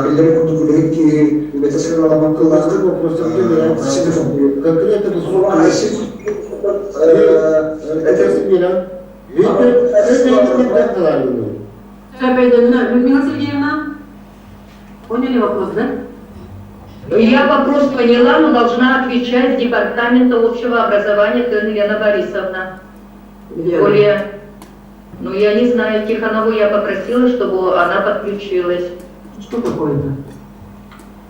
биллэрин курдук үлэһит киһи үлэтэ сыаналаммакка Конкретно Людмила Сергеевна, поняли вопрос, да? Я вопрос поняла, но должна отвечать Департамента общего образования Тен Елена Борисовна. Более, ну я не знаю, Тихонову я попросила, чтобы она подключилась. Что такое-то?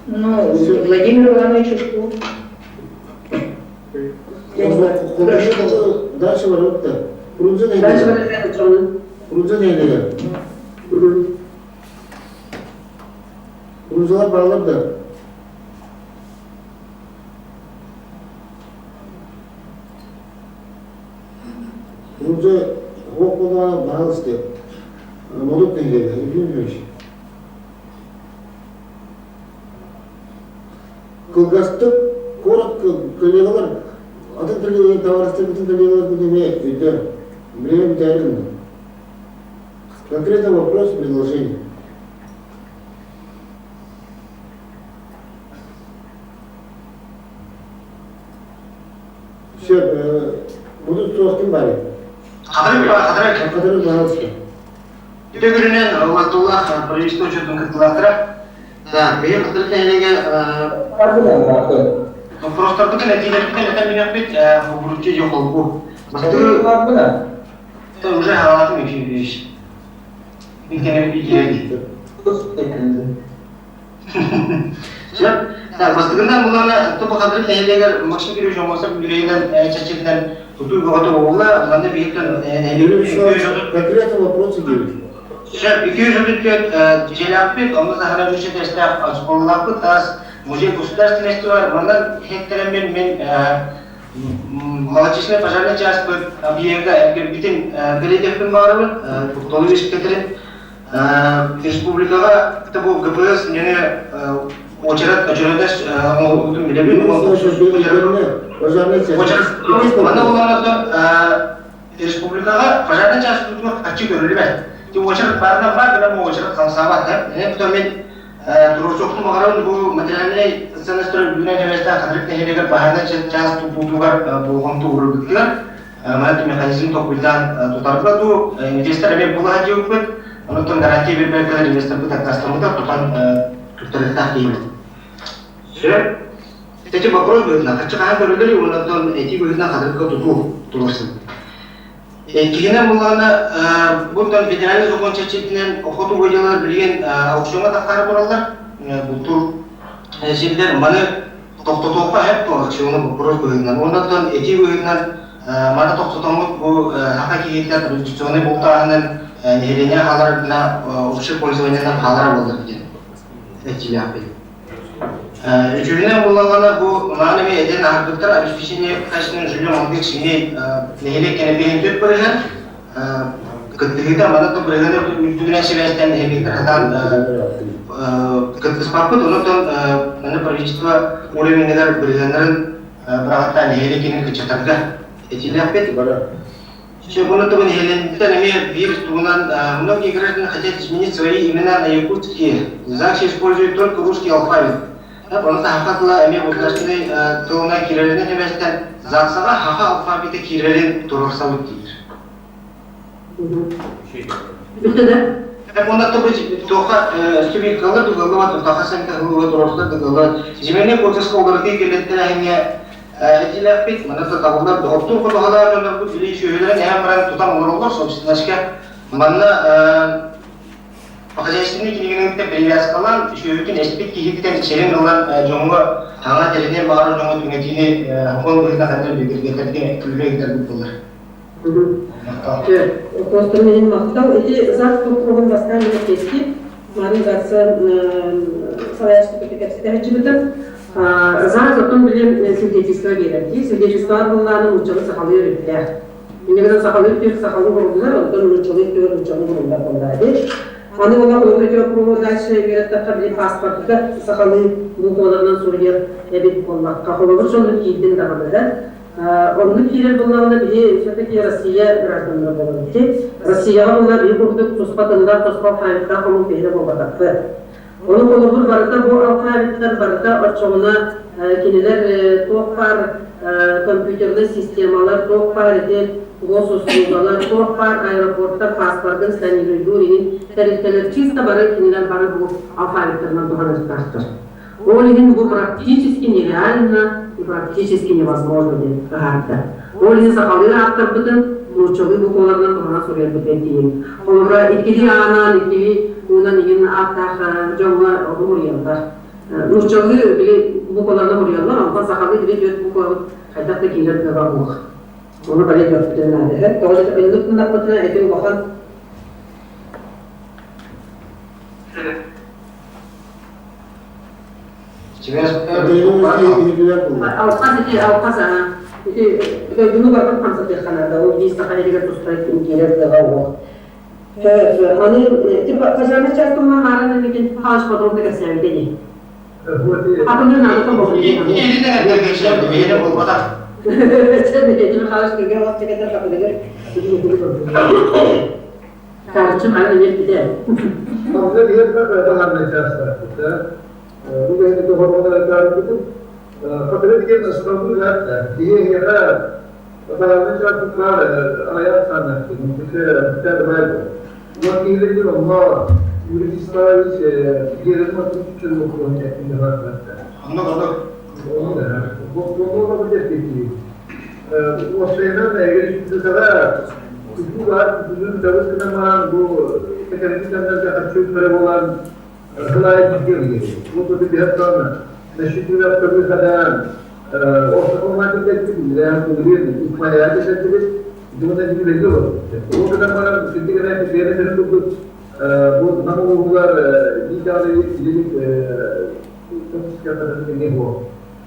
Ну, Владимир Иванович ушел. Дальше ворот-то. Фрунзе Дальше ворот. Фрунзе нелер. Фрунзелар балар да. Фрунзе хок болған бағалысты. Модут нелер. Евгений Кылгастык, коротко, коллегалар, атын коллегалар, товарищтар, бүтүн коллегалар күнеме өйдө. Время бүтәрин. Конкретно вопрос, предложение. Все, будут суохтын бары. Хатырык ба, хатырык. Хатырык багалысты. Төгүрүнэн Уластуллах правительство учетун кыттылаахтара. Да, бэйэм хатырык нэһилиэгэ вопростарбытын этиилэрбитин этэн билэхпит хобуруччу дьэ холбу. Бастакы уже халаатым Ефимович. Мин кэнэ билиэги. Все. Так, бастыгынан булана тупа хатырык нэһилиэгэр Максим Кириллович Омосов үбүлүөйүнэн чэрчитинэн тутуу бөҕөтө буолла. Манна биһиктэн Конкретно вопросы девять. 234 дьиэлээхпит, онно сахара үс этээстээх оскуолалаахпыт, таас музей государственности бар. Манан иһиттэриммин мин малочисленный пожарный чааспыт объекта эргэрбитин бэлиэтиэхпин баҕарабын. Толу үөскэтэрин республикаҕа бу ГПС нөҥүө уочарат очередность оҥоһуутун билэбин. Пожарный Манна улааннарда Республикаҕа пожарнай чаас тутууга харчы көрүллүбэт. Ти уочарат баарынан баар гынан уочарат хамсаабат. Эн мен туруорсуохпун баҕарабын бу материальнай ценностар үрдүнэн эбэстээх Хатырык нэһилиэгэр пожарнай чаас тутуутугар болҕомто ууруллубутугар маннык механизм толкуйдаан тутарга дуу, инвестор эмиэ була сылдьыбыппыт. Онтон гарантия биэрбэккэлэр инвесторбыт аккаастаммыта тутан туттарыахтаах киһибит. Сөп. Эти вопрос быһыытынан хаччы хаһан көрүллэр уонна оттон этии быһыытынан хатырыкка тутуу туруорсун. Иккиһинэн буллаҕына, бу федеральный закон чэрчитинэн охоту угодьялар билигин аукциоҥҥа тахсаары тураллар. Бултуур сирдэр маны тохтотуохха сөп дуо аукционы вопрос быһыытынан. Уонна оттон этии быһыытынан маны тохтотоммут бу саха киһитэ традиционный бултааһынын нэһилиэнньэ хаалар гына общее пользованиенан хаалара буоллар диэн этиилээхпин. Үчүгүнэн буллаҕына бу мааны эмиэ этэн аһарбыттар обеспечение качественным жильем молодых семей нэһилиэк кэнэпиэһин төрт бырыһыан кыттыһыыта манна то бырыһыаны үрдүгүнэн сибээстээн нэһилиэктэр хатаан кыттыспаппыт онон маны правительство уровенныгар бырыһыаннарын быраҕаттаан нэһилиэк кини кыччатарга этиилээхпит. Все, бұны тугун иһилинтэн эмиэ биир тугунан многие граждане хотят изменить свои имена на якутские. ЗАГС использует только русский алфавит. Оны саха тыла эмиэ государственный тылына киирэринэн эмэстэн ЗАГСаҕа хаха алфавита киирэрин туруорсабыт диир. Онно тобу туоха субъекталар дугаллыбат, тутаха сэмтэ хылыба туруорсар дугаллар. Земельный кодекска уларытыы кэллэттэрээһиҥҥэ Этилээхпит, манна табыллар доҕоттуур хотуһалаах дьоннорбут били сүөһүлэрин эһэн баран тутан олороллор, собственноска. Манна хозяйственный кинигинэн привязкалаан сүөһүтүн эспит киһиттэн сирин ылан дьоҥҥо хаҥа тэринэн баҕарар дьоҥҥо түҥэтиини сокуон быһыытынан ханна бигэргэтэргэ үлэ ыытарбыт буолар. Костон иһин махтал. Ити ЗАГС боппуруоһун бастаан кэпсэтии. Маны ЗАГСа салайааччы кэпсэтэ сылдьыбытым. ЗАГС оттон билим свидетельство биэрэр. Свидетельство буоллааны нууччалыы сахалыы өрүттээх. Иннигинэн сахалыы түөр сахалыы буруллар, онтон нууччалыы түөр нууччалыы буруллар буоллаа дии. Аны ола холобур ити боппуруоһу дальше үөрэттэххэ били паспортка сахалыы букваларынан суруйар эбит буоллахха холобур сонун киирдин даҕаны да Оннук киирэр буоллаҕына биһи все-таки Россия гражданнара буолабыт. Россияҕа буолла биһи курдук туспа тыллаах, туспа алфавиттаах омук биһиги буолбатахпыт. Ону холобур барыта бу алфавиттар барыта оччоҕуна кинилэр туох баар компьютернай системалар, туох баар ити госуслугалар, туох баар аэропорттар паспордын сканируйдуур иһин тэрилтэлэр чисто бары кинилэр бары бу алфавиттарынан туһаныахтаахтар. Ол иһин бу практически нереально и практически невозможно диэн быһаарда. Ол иһин сахалыы ааттарбытын нууччалыы букваларынан туһанан суруйарбытыгар тиийэбит. Холобура, иккилии аанан, иккилии уунан иһин ааттаах дьоҥҥо уруйаллар. Нууччалыы били букваларынан уруйаллар, онтон сахалыы били түөрт буквабыт хайдах да киирэр кыаҕа суох. Ону бары өйдүөхпүтүн наада. Тоҕо диэтэххэ, инник гыннахпытына ити улахан Алхас ити алхас аа ити дойдуну барбыт хамсатыахха наада ол биир саха сиригэр туспа киирэр кыаҕа суох. Аны пожарный часть туһунан ааран эмикин хааш подробно кэпсээбитэ ини. Атынын наада тобоҕун. Хааш кыргар вахтыкатар хапыныгар Тарчы маны эмиэ Манна биир баһаарынай чаастаахпыт. Бу бэйэни тоҕорбутун Хатыры диэн основной киһи эһиэхэ баһаарынай чааспыт баар аҕыйах сааннаахпыт. Уон киһилэригэр онно Юрий Вячеславович Герман Матвеевич Уопсайынан, республикаҕа тутуу баар, тутуунун дабыс гынан баран, бу кэтэрдии кэмнэргэ харчы үппэрэ буолан, сыл аайы бииргэ үлэлиир. Бу курдук биһиэттэн насчитывать выхода ортоко кэлбит, былырыын Упмайаҕа кэлбит, дьонно үлэлии олорбут. Ол гынан баран, сирдик эрэ бэйэ курдук бу Нам улууһугар биир даҕаны илик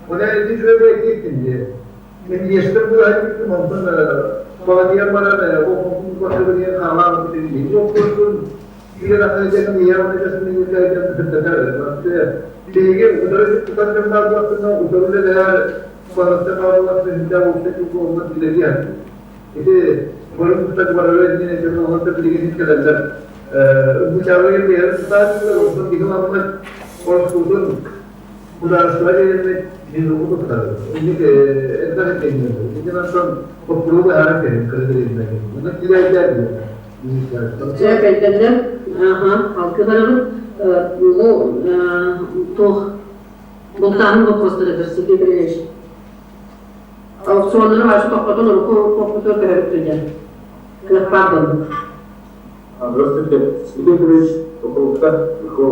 Оны ити үчүгэй этиэттин Инвестор буолан онтон баладыйан баран ол хаалаан Биһиги утары тутан дьоннаах утары үлэлэһэр балатта хааллар Ити Бары барары диэн этэн олордо билигин кэлэллэр. Бучаабы бэйэр сытааччылар, онтон биһи ламмыт ороспутун судаарыстыба диэннэр мин уку туттарым. Инник элбэх этиэннэр. Итинэн онтон боппуруоһу быһааран кэлин кыргырыйбын. Онон килээйдээр Сөп өйдөннө. Аха, алгы барабыт. Бу туох бултааһын боппуруостарыгар Сергей Петрович. Аукционнары вообще тохтотон урукку туохпутугар көһөрүп сылдьар. Кыах баар буолбут. Здравствуйте, Сергей Петрович, Токоловка, Михаил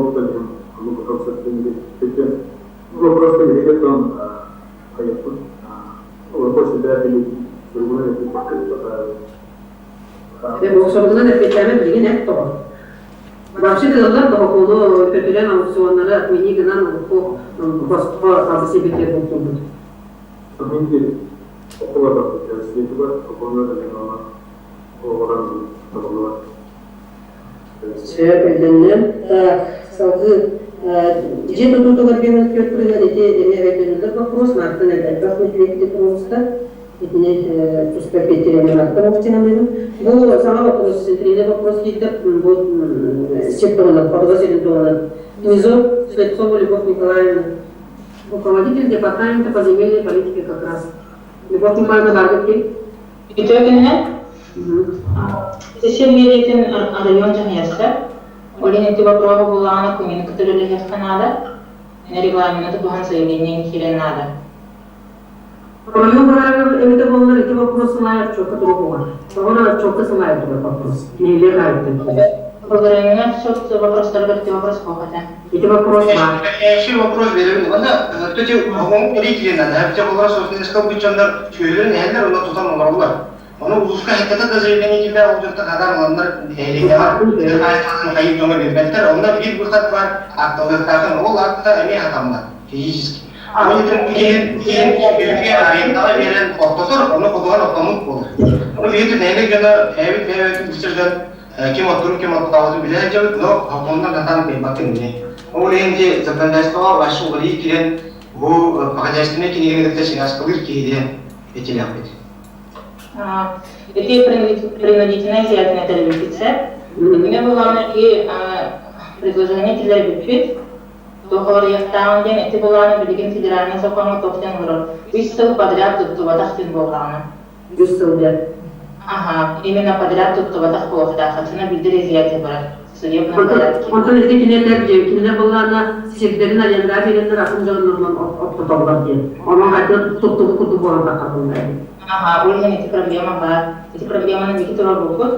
Вопрос переведет он поехал. Вопрос избирателей другой Боксоргунан эппиэттээмэ билигин эт тоҕо. Вообще тыаллар тоһокуону көтүрэн аукционнары отмени гынан урукку босхо албасы битиэр бултуубут. Сөп өйдөннө. Так, салгыы дьиэ тутуутугар биэрэн түөрт ити эмиэ өйдөнүллэр боппуруос Мартын элбэх нэһилиэкти туруоруста. Итини туспа эппиэттириэм Мартын Овтинаныгын. Бу саҥа боппуруос, центральный вопрос киирдэ. Бу сир туһунан, ходуга сирин туһунан. Внизу Слепцова Любовь Николаевна, руководитель департамента по земельной политике как раз. Любовь Николаевна бааргыт ким? Үтүө күнүнэн. Сир миэрэтин район дьаһайарса, Олин ити вопроһу буллаҕына күнүн кытары үлэлэһиэххэ наада. Регламены тутуһан заявление киирэн наада. Оройуон бырааба эбитэ буоллар ити вопрос сылайар отчуокка туругуга. Тоҕо отчуокка сылайар турар вопрос. Нэһилиэк аайыттан киирэр. Былырыыҥҥы отчет вопростарыгар ити вопрос суох этэ. Ити вопрос баар. Еще вопрос берем. Онда төте оҕоҥ рейкилен надо. Те вопрос осынесқа бычандар чөйлөрүн эһэллэр онно тутан олороллор. Ону улууска хеттата да заявление килбэ ол дьонтон хадан ыланнар нэһилиэккэ хаайытын хайып дьоҥо биэрбэттэр. Онно биир выход бар акталыахтаахын ол акта эмиэ хатаммат физически. Ол иһин киһин киһи арендаҕа биэрэн ортотор, ону хотугар оттоммут буолар. Ону биһиги нэһилиэк дьоно бэйэбит бэйэбитин билсэр дьон ким отторун ким оттообутун билэ сылдьабыт, но хокуоннар сатаан кыайбаккын ини. Ол иһин ити законодательствоҕа вообще уларыйыы киирэн бу хозяйственнай кинигэни кытта связкалыыр киһи диэн этилэхпит. Ити принудительная изъятие тэрилбитсэ. Итингэ булааны и предложение киллэрбиппит. Туох уларыйыахтааҕын диэн ити булааны билигин федеральнай сокуоҥҥа туох диэн олорор. Үс сыл подряд туттубатах диэн буоллаҕына. Үс сыл диэн. Ага, именно подряд туттубатах буолуохтаах. Оччоно биирдэ изъятие барар. Судебном порядке. Онтон ити кинилэр кинилэр былаана сирдэрин арендаҕа биэрэннэр атын дьоннорунан оттотоллор диэн. Онон хайдах туттубут курдук буолан таххарбыллар. Ага, ол иһин ити проблема баар. Ити проблеманы Никита туруорбуппут.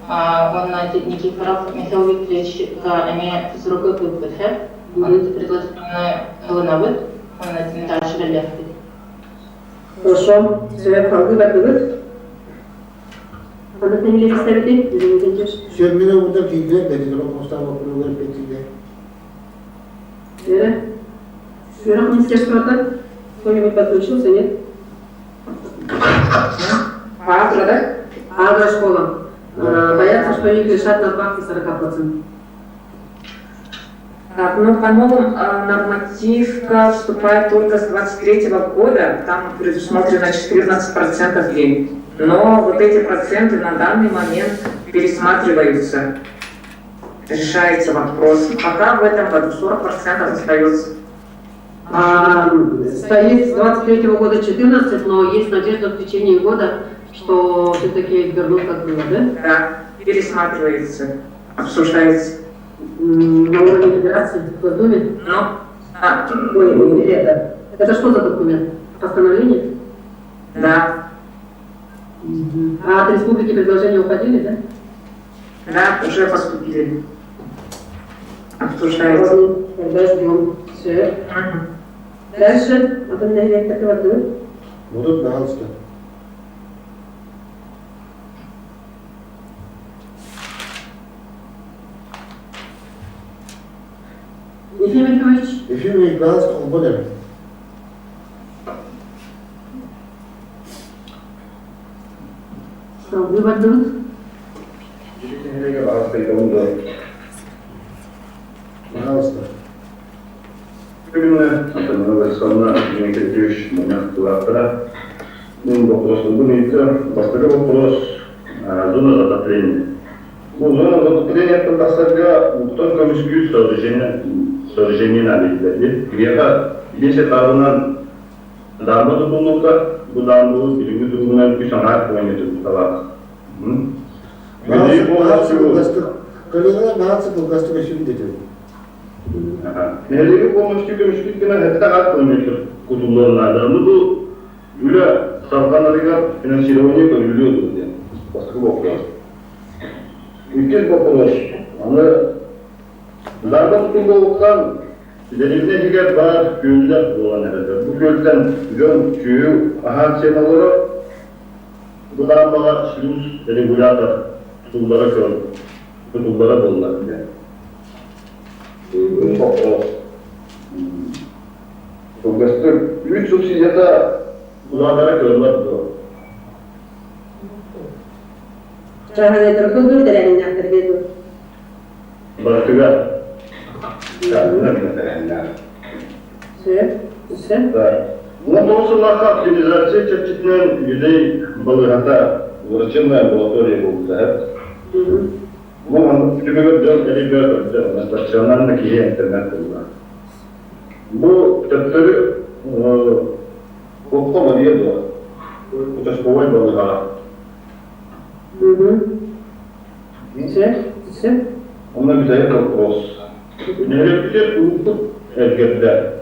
Уонна Никифоров Михаил Викторовичка эмиэ сурук ыыппыппыт һэ. Ону ити предложение ылынабыт. Уонна итини дальше үлэлиэхпит. Хорошо. Сөп салгыы бардыбыт. Ханна тэнилэбистэбити? Сөп мен обуда киирдилер, бэтилер опостар боппуругар бэтилер. Вера? Вера министерствота? Кто-нибудь подключился, нет? Агро, да? Агрошкола. Боятся, что их лишат надбавки 40%. Так, ну по новым нормативка вступает только с 23 года, там предусмотрено 14% в день. Но вот эти проценты на данный момент пересматриваются, решается вопрос. Пока в этом году 40% остается. А, стоит с 23 года 14, но есть надежда в течение года, что все-таки вернут как было, да? Да, пересматривается, обсуждается. На уровне федерации, в Госдуме? Ну, а, Ой, или это? Это что за документ? Постановление? Да. А от республики предложения уходили, да? Да, уже поступили. Обсуждается. Тогда ждем. Все. Дальше. Атын нэһилиэктэргэ бардыбыт. Будут, пожалуйста. Ефим Ефимович. Ефим Ефимович, пожалуйста, холбон Салгыы бардыбыт. Пожалуйста. Бүгүн Антонина Борисовна Дмитриевич мунньах тылаахтара. Мин боппуруоспун ыйытта. Бастакы боппуруос. Зона затопления. Бу зона затоплениеттан тахсарга уттан көмүскүүр сооружение сооружение наада. Биһиэхэ биэс этабынан даамба тутуллубута. Бу даамбы билиҥҥи туругунан үс аҥаар километр усталаах. Коллегалар наһаа кылгастык өссө бүтэтим. Нэһилиэги полностью көмүскүүр гына сэттэ аҥаар километр кутуллуон наада. Ну бу үлэ салҕанарыгар финансирование көрүллүө дуо диэн бастакы боппуруос. Иккис боппуруос. Аны Дарба тутуллуоҕуттан дэриэбинэ иһигэр баар күөллэр буолан эрэллэр. Бу күөлтэн дьон сүөһү аһаан сиэн олорор. Бу даамбаҕа шлюз регулятор тутуллара көр тутуллара буолла диэн. Бу боппуруос. Кылгастык үүт субсидията улаатара кыаллар дуо? Чааһынайдарга дуо, тэрээһиннээхтэргэ дуо? Барытыгар чааһынай тэрээһиннээх. Сөп, сөп. 19 сыллаахха оптимизация чэрчитинэн Юлей балыыһата врачебная амбулатория буолбута. Бу маннык түмүгэр дьон элбэх көрдө, стационарно киһи интернет булла. Бу төттөрү окко барыа дуо? Участковай балыыһаҕа. Онно бүтэһик вопрос. Нэһилиэкпитигэр ууппут эргэрдэ.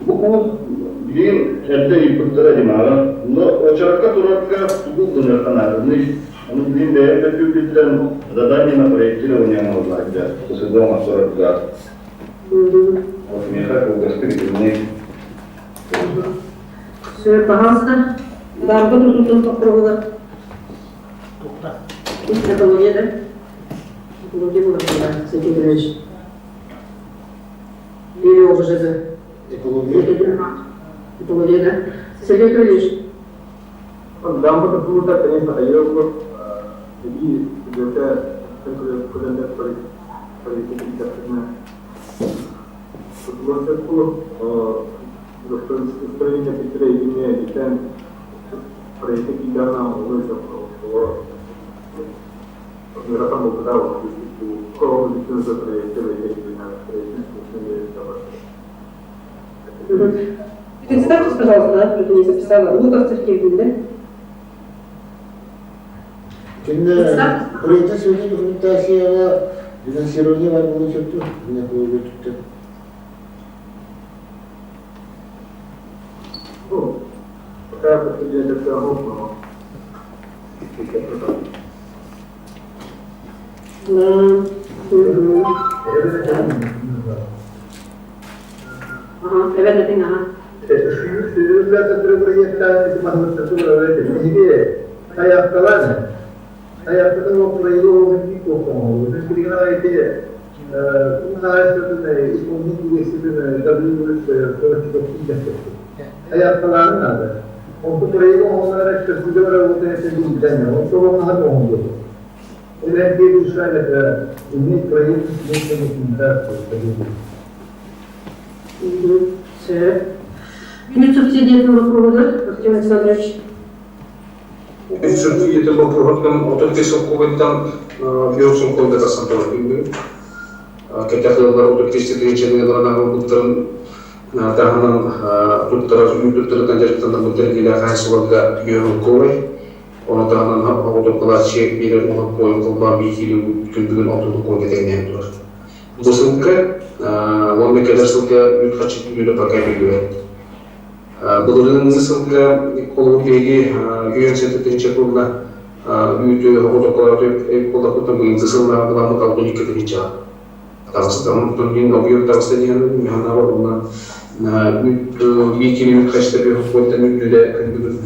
Бу куул билигин эрдэ ыйыппыттара димаҕа. Но очеракка турарга тугу гыныахха нааданы Ону билигин бэйэм өттүбүтүттэн задание на проектирование оҥороллор ССД оҥорторорго. Вот миэхэ кылгастык итинник. Все, пожалуйста. Дарга тутутун попробовала. Экология, да? Экология была, да, Сергей Петрович. Или ОБЖД? Экология. Экология, да? Сергей Петрович. Дамба тутуута, конечно, хайыа эбии бюджетэ көрүллэр политика тутулуон сөп устроение предприятия итен проекты киирдэҕинэ олус ыарахан буолбута Представьтесь, пожалуйста, да, что-то не записала. Луковцев Кирилл, да? Кине проекта сегодня документацияға финансирование бар болу сөптү, міне көбі Ну, пока подтверждение это Да. Ага, evet, evet, ага. Все. Үміт субсидиятын вопроһугар, Артем Александрович. Үміт субсидиятын вопроһуттан 35 солкуобайттан 4 солкуобайга тахсан турар күндү. Кэтэх ыаллар 35 тыһыынчаны ылбыттарын таһынан туттарар үүт туттарыттан дьарыктанар бу хаһаайыстыбаларга 1 солкуобай. Ону таһынан оҕотуопкалааччы биэрэр уһун холбоон биир киилэ күн бүгүн 6 солкуобайга тэҥнэһэн турар. Бу сылга уонна кэлэр сылга үүт харчы түлүүрэ пока биллибэт. Былырыыҥҥы сылга холобур биһиги 117 тыһыынча тонна үүтү оҕотуопкалааты буоллахпытына быйылгы сыллааҕы былааммыт 62 тыһыынчаҕа таҕыста. Онтон мин объем таҕыста диэн механабар уонна үүт биир киилэ үүт хачта биэс үрдүлэ күн бүгүн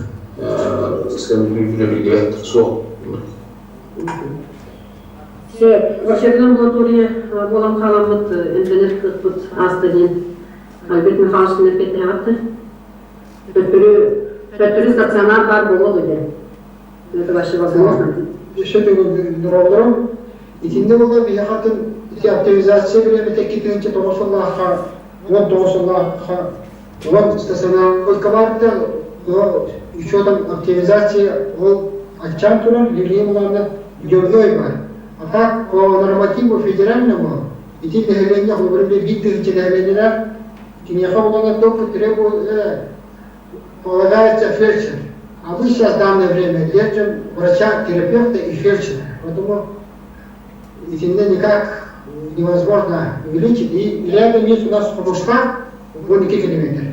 үрдүлэ биллибэт суох. Все, врачебная амбулатория буолан хааламмыт эмтэнэр кыахпыт ааста диэн Альберт Михайлович эппиэттэһэҕит Төттөрү төттөрү стационар баар буолуо дуо диэн. Это вообще возможно? Өссө төгүл Итиннэ буолла биһиэхэ атын ити оптимизация бириэмэтэ 2009 сыллаахха 19 сыллаахха улам стационар койкаларда учетом оптимизация ол Аччаан турар Лилия Ивановна дневной бар. А так по нормативу федеральному ити нэһилиэнньэ холобура биир тыһыынча нэһилиэнньэлээх киниэхэ булана только требует полагается фельдшер. А мы сейчас в данное время держим врача-терапевта и фельдшера. Поэтому итиннэ никак невозможно увеличить. И рядом есть у нас Хомушка, 12 километр.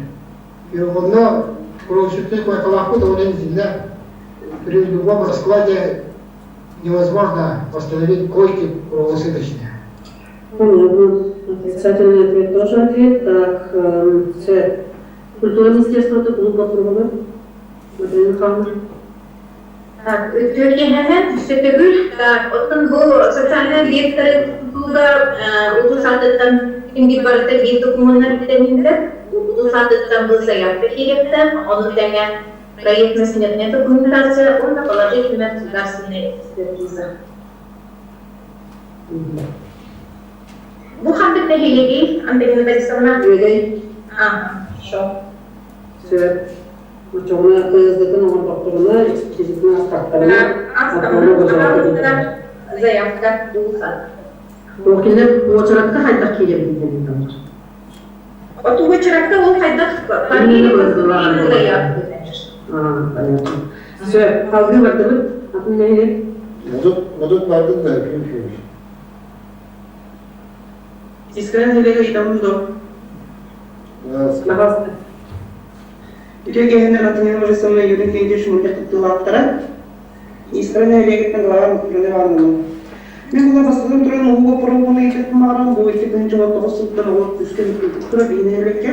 И онно круглосуточный койкалаахпыт, ол итиннэ при любом раскладе невозможно восстановить койки круглосуточные. Понятно. Отрицательный ответ тоже ответ. Так, С. Культура министерства клуб боппуруога. Матрена Михайловна. Так, үтүө сөтөгүл, так, оттон бу социальный объекттары тутууга улуус аатыттан кимгит барыта биир докумуоннар ирдэниллэр. Улуус аатыттан бу заявка киириэхтээх, ону тэҥэ проектно-сметная документация уонна положительная государственная экспертиза. Бу ханнык нэһилиэгий, Антонина Борисовна? Үөдэй. Ага, хорошо. Сөп. Оччоҕуна ПСД-тын оҥордохторуна, экспертизатын астахтарына, Астамына, заявка улуса. Ол кинилэр уочаракка хайдах киирэбит диэн ыыталлар. От уочаракка ол хайдах заявка. Понятно. Сөп, салгыы бардыбыт. Атын нэһилиэк? Модут бардын да, күн күн. Искра нэһилиэгэ ыйтабын дуо? Пожалуйста. Үтүө киэһэнэн Антонина Борисовна Юрий Федорович мунньах кыттыылаахтара. Искра нэһилиэгиттэн глава Матрена Ивановна. Мин була бастатан туран уу боппуруоһун ыйытык бу 2019 сылтан олох күүскэ тура биир нэһилиэккэ.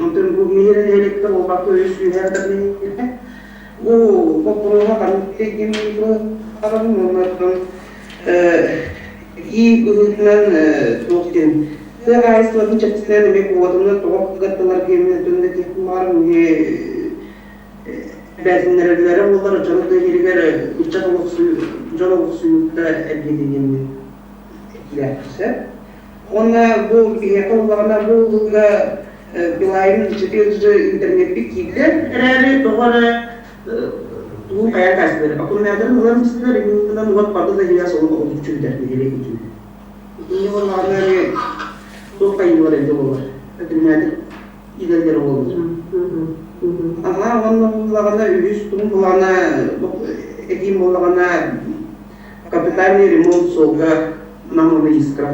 Онтон бу миир нэһилиэккэ буолбакка үс үөһээ нэһилиэккэ. Бу боппуруоһа ханнык диэн арабын уонна ии быһыытынан туох диэн тыа хаһаайыстыбатын чэрчитинэн эмиэ куотаны тоҕо кыгаттылар диэммин өтөн да диэхпин баҕарам бээтиннэрэллэрэ буоллар дьону тыа иһигэр ыччат олохсуйу дьон олохсуйуута элбиэтин этилээхсэ. Уонна бу биһиэхэ улаҕана бу ылыыга Билайн 4G интернеппит киирдэ эрээри тоҕо эрэ тугун хайаан таастылар. Аккумуляторын ылан истилэр, иннинэн уот барды да иһиэс ол олуччу бүтэр нэһилиэк үтүн. Итинни буоллаҕына эмиэ туох хайыылар эбитэ буоллар. Аккумулятор идэллэрэ буоллар. Аха, уонна буоллаҕына үһүс тугун буоллаҕына этиим буоллаҕына капитальный ремонт суолга нам уонна искра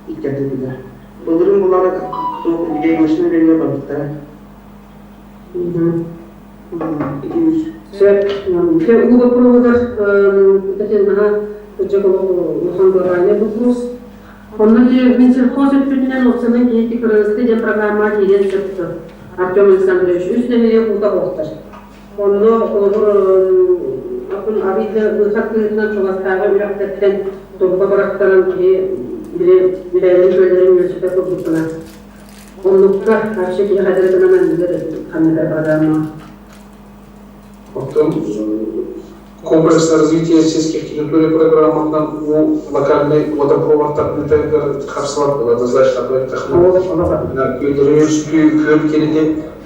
иккэрдэтигэр. Былырыын булара туох үчүгэй машина үлэлиир барбыттара. Сөп. Те уу боппуруоһугар Татьянаҕа кырдьык олох улахан глобальный вопрос. Онно те Минсельхоз өттүтүнэн опциональный киһи кыргызты диэн программа киириэн сөптө. Артем Александрович үс нэһилиэк уута охтар. Онно холобур акун арыйда быыхат кыһытынан чугастааҕы үрэхтэртэн турба бырахтаран киһи били бэйэлэрин күөллэрин үөскэтэ курдуккуна оннукка вообще киһи хадары гынан анныгар ханнык эрэ программа. Оттон комплекс развития сельских территорий программатынан уу локальный водопроводтарны хапсылап была однозначно күөл кенити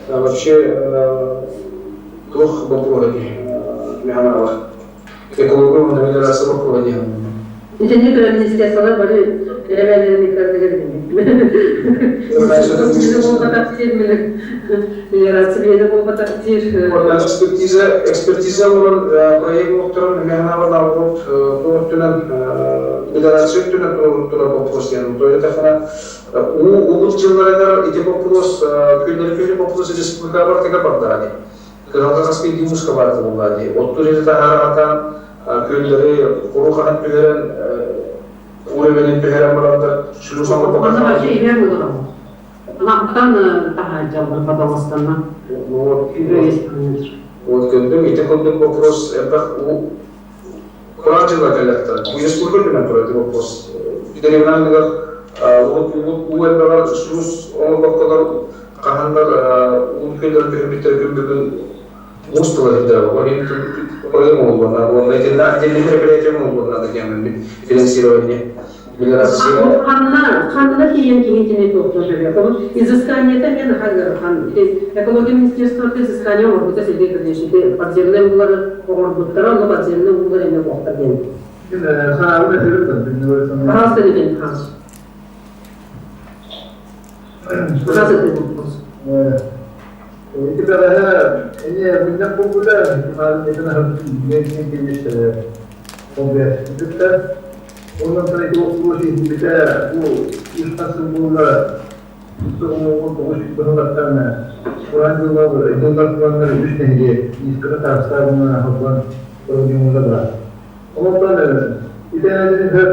вообще туох боппуруоһа дии механалар экология уонна мелиорация боппуруоһа дии Итини көрө министерстволар бары эрэбээлэрин иккардыгар мелиорация биэдэ буолбатах диир. Экспертиза экспертиза олорон проект оҥотторон механалар наоборот туох өттүнэн мелиорация өттүнэн турар вопрос диэн то это уу улус дьылларыгар ити вопрос күннэри күнү вопрос республика бартыгар бардаҕа дии кыһалҕа хас биирдии муска баарта буоллаа дии оттур или таһаарахатаан күөллэри куру хаһан түһэрэн уровенин түһэрэн барандар шлюз Онно вообще иһэр буолар. Намтан таһаадьаллар подолостанна. Вот вот көрдүм ити курдук вопрос элбэх кураан дьылла кэллэхтэр республика үрдүнэн турар ити вопрос деревнааныгар уу элбэҕэр шлюз оҥорбокколор хаһаннар уу күөллэр түһэрбиттэр күн бүгүн муус тыла сылдьар ол иһин проблема буолуон уонна итиннэ отдельный мероприятие буолуон наада диэн финансирование. Мелиорация. Ханна, ханна тиийэн киһитини туохтуон сөбүй? Ол изысканиета мен хан экология министерствота изыскание оҥорбута Сергей Кадешити подземный уулары оҥорбуттара, ону подземный уулар эмэ буохтар диэн. Санаабын этэрим. Пожалуйста, Евгений Михайлович. Пожалуйста, этот вопрос. Ити бэҕэһээ эмиэ мунньах буолбута, Бүттэ. Онон ити боппуруос иһиллибитэ бу үс хас сыл буолла 9 сыллартан кураан дьыллар дьыллар тураннар үс нэһилиэк Искра Таастаах уонна Халбан проблемалар баар. Онтон итээдини хөп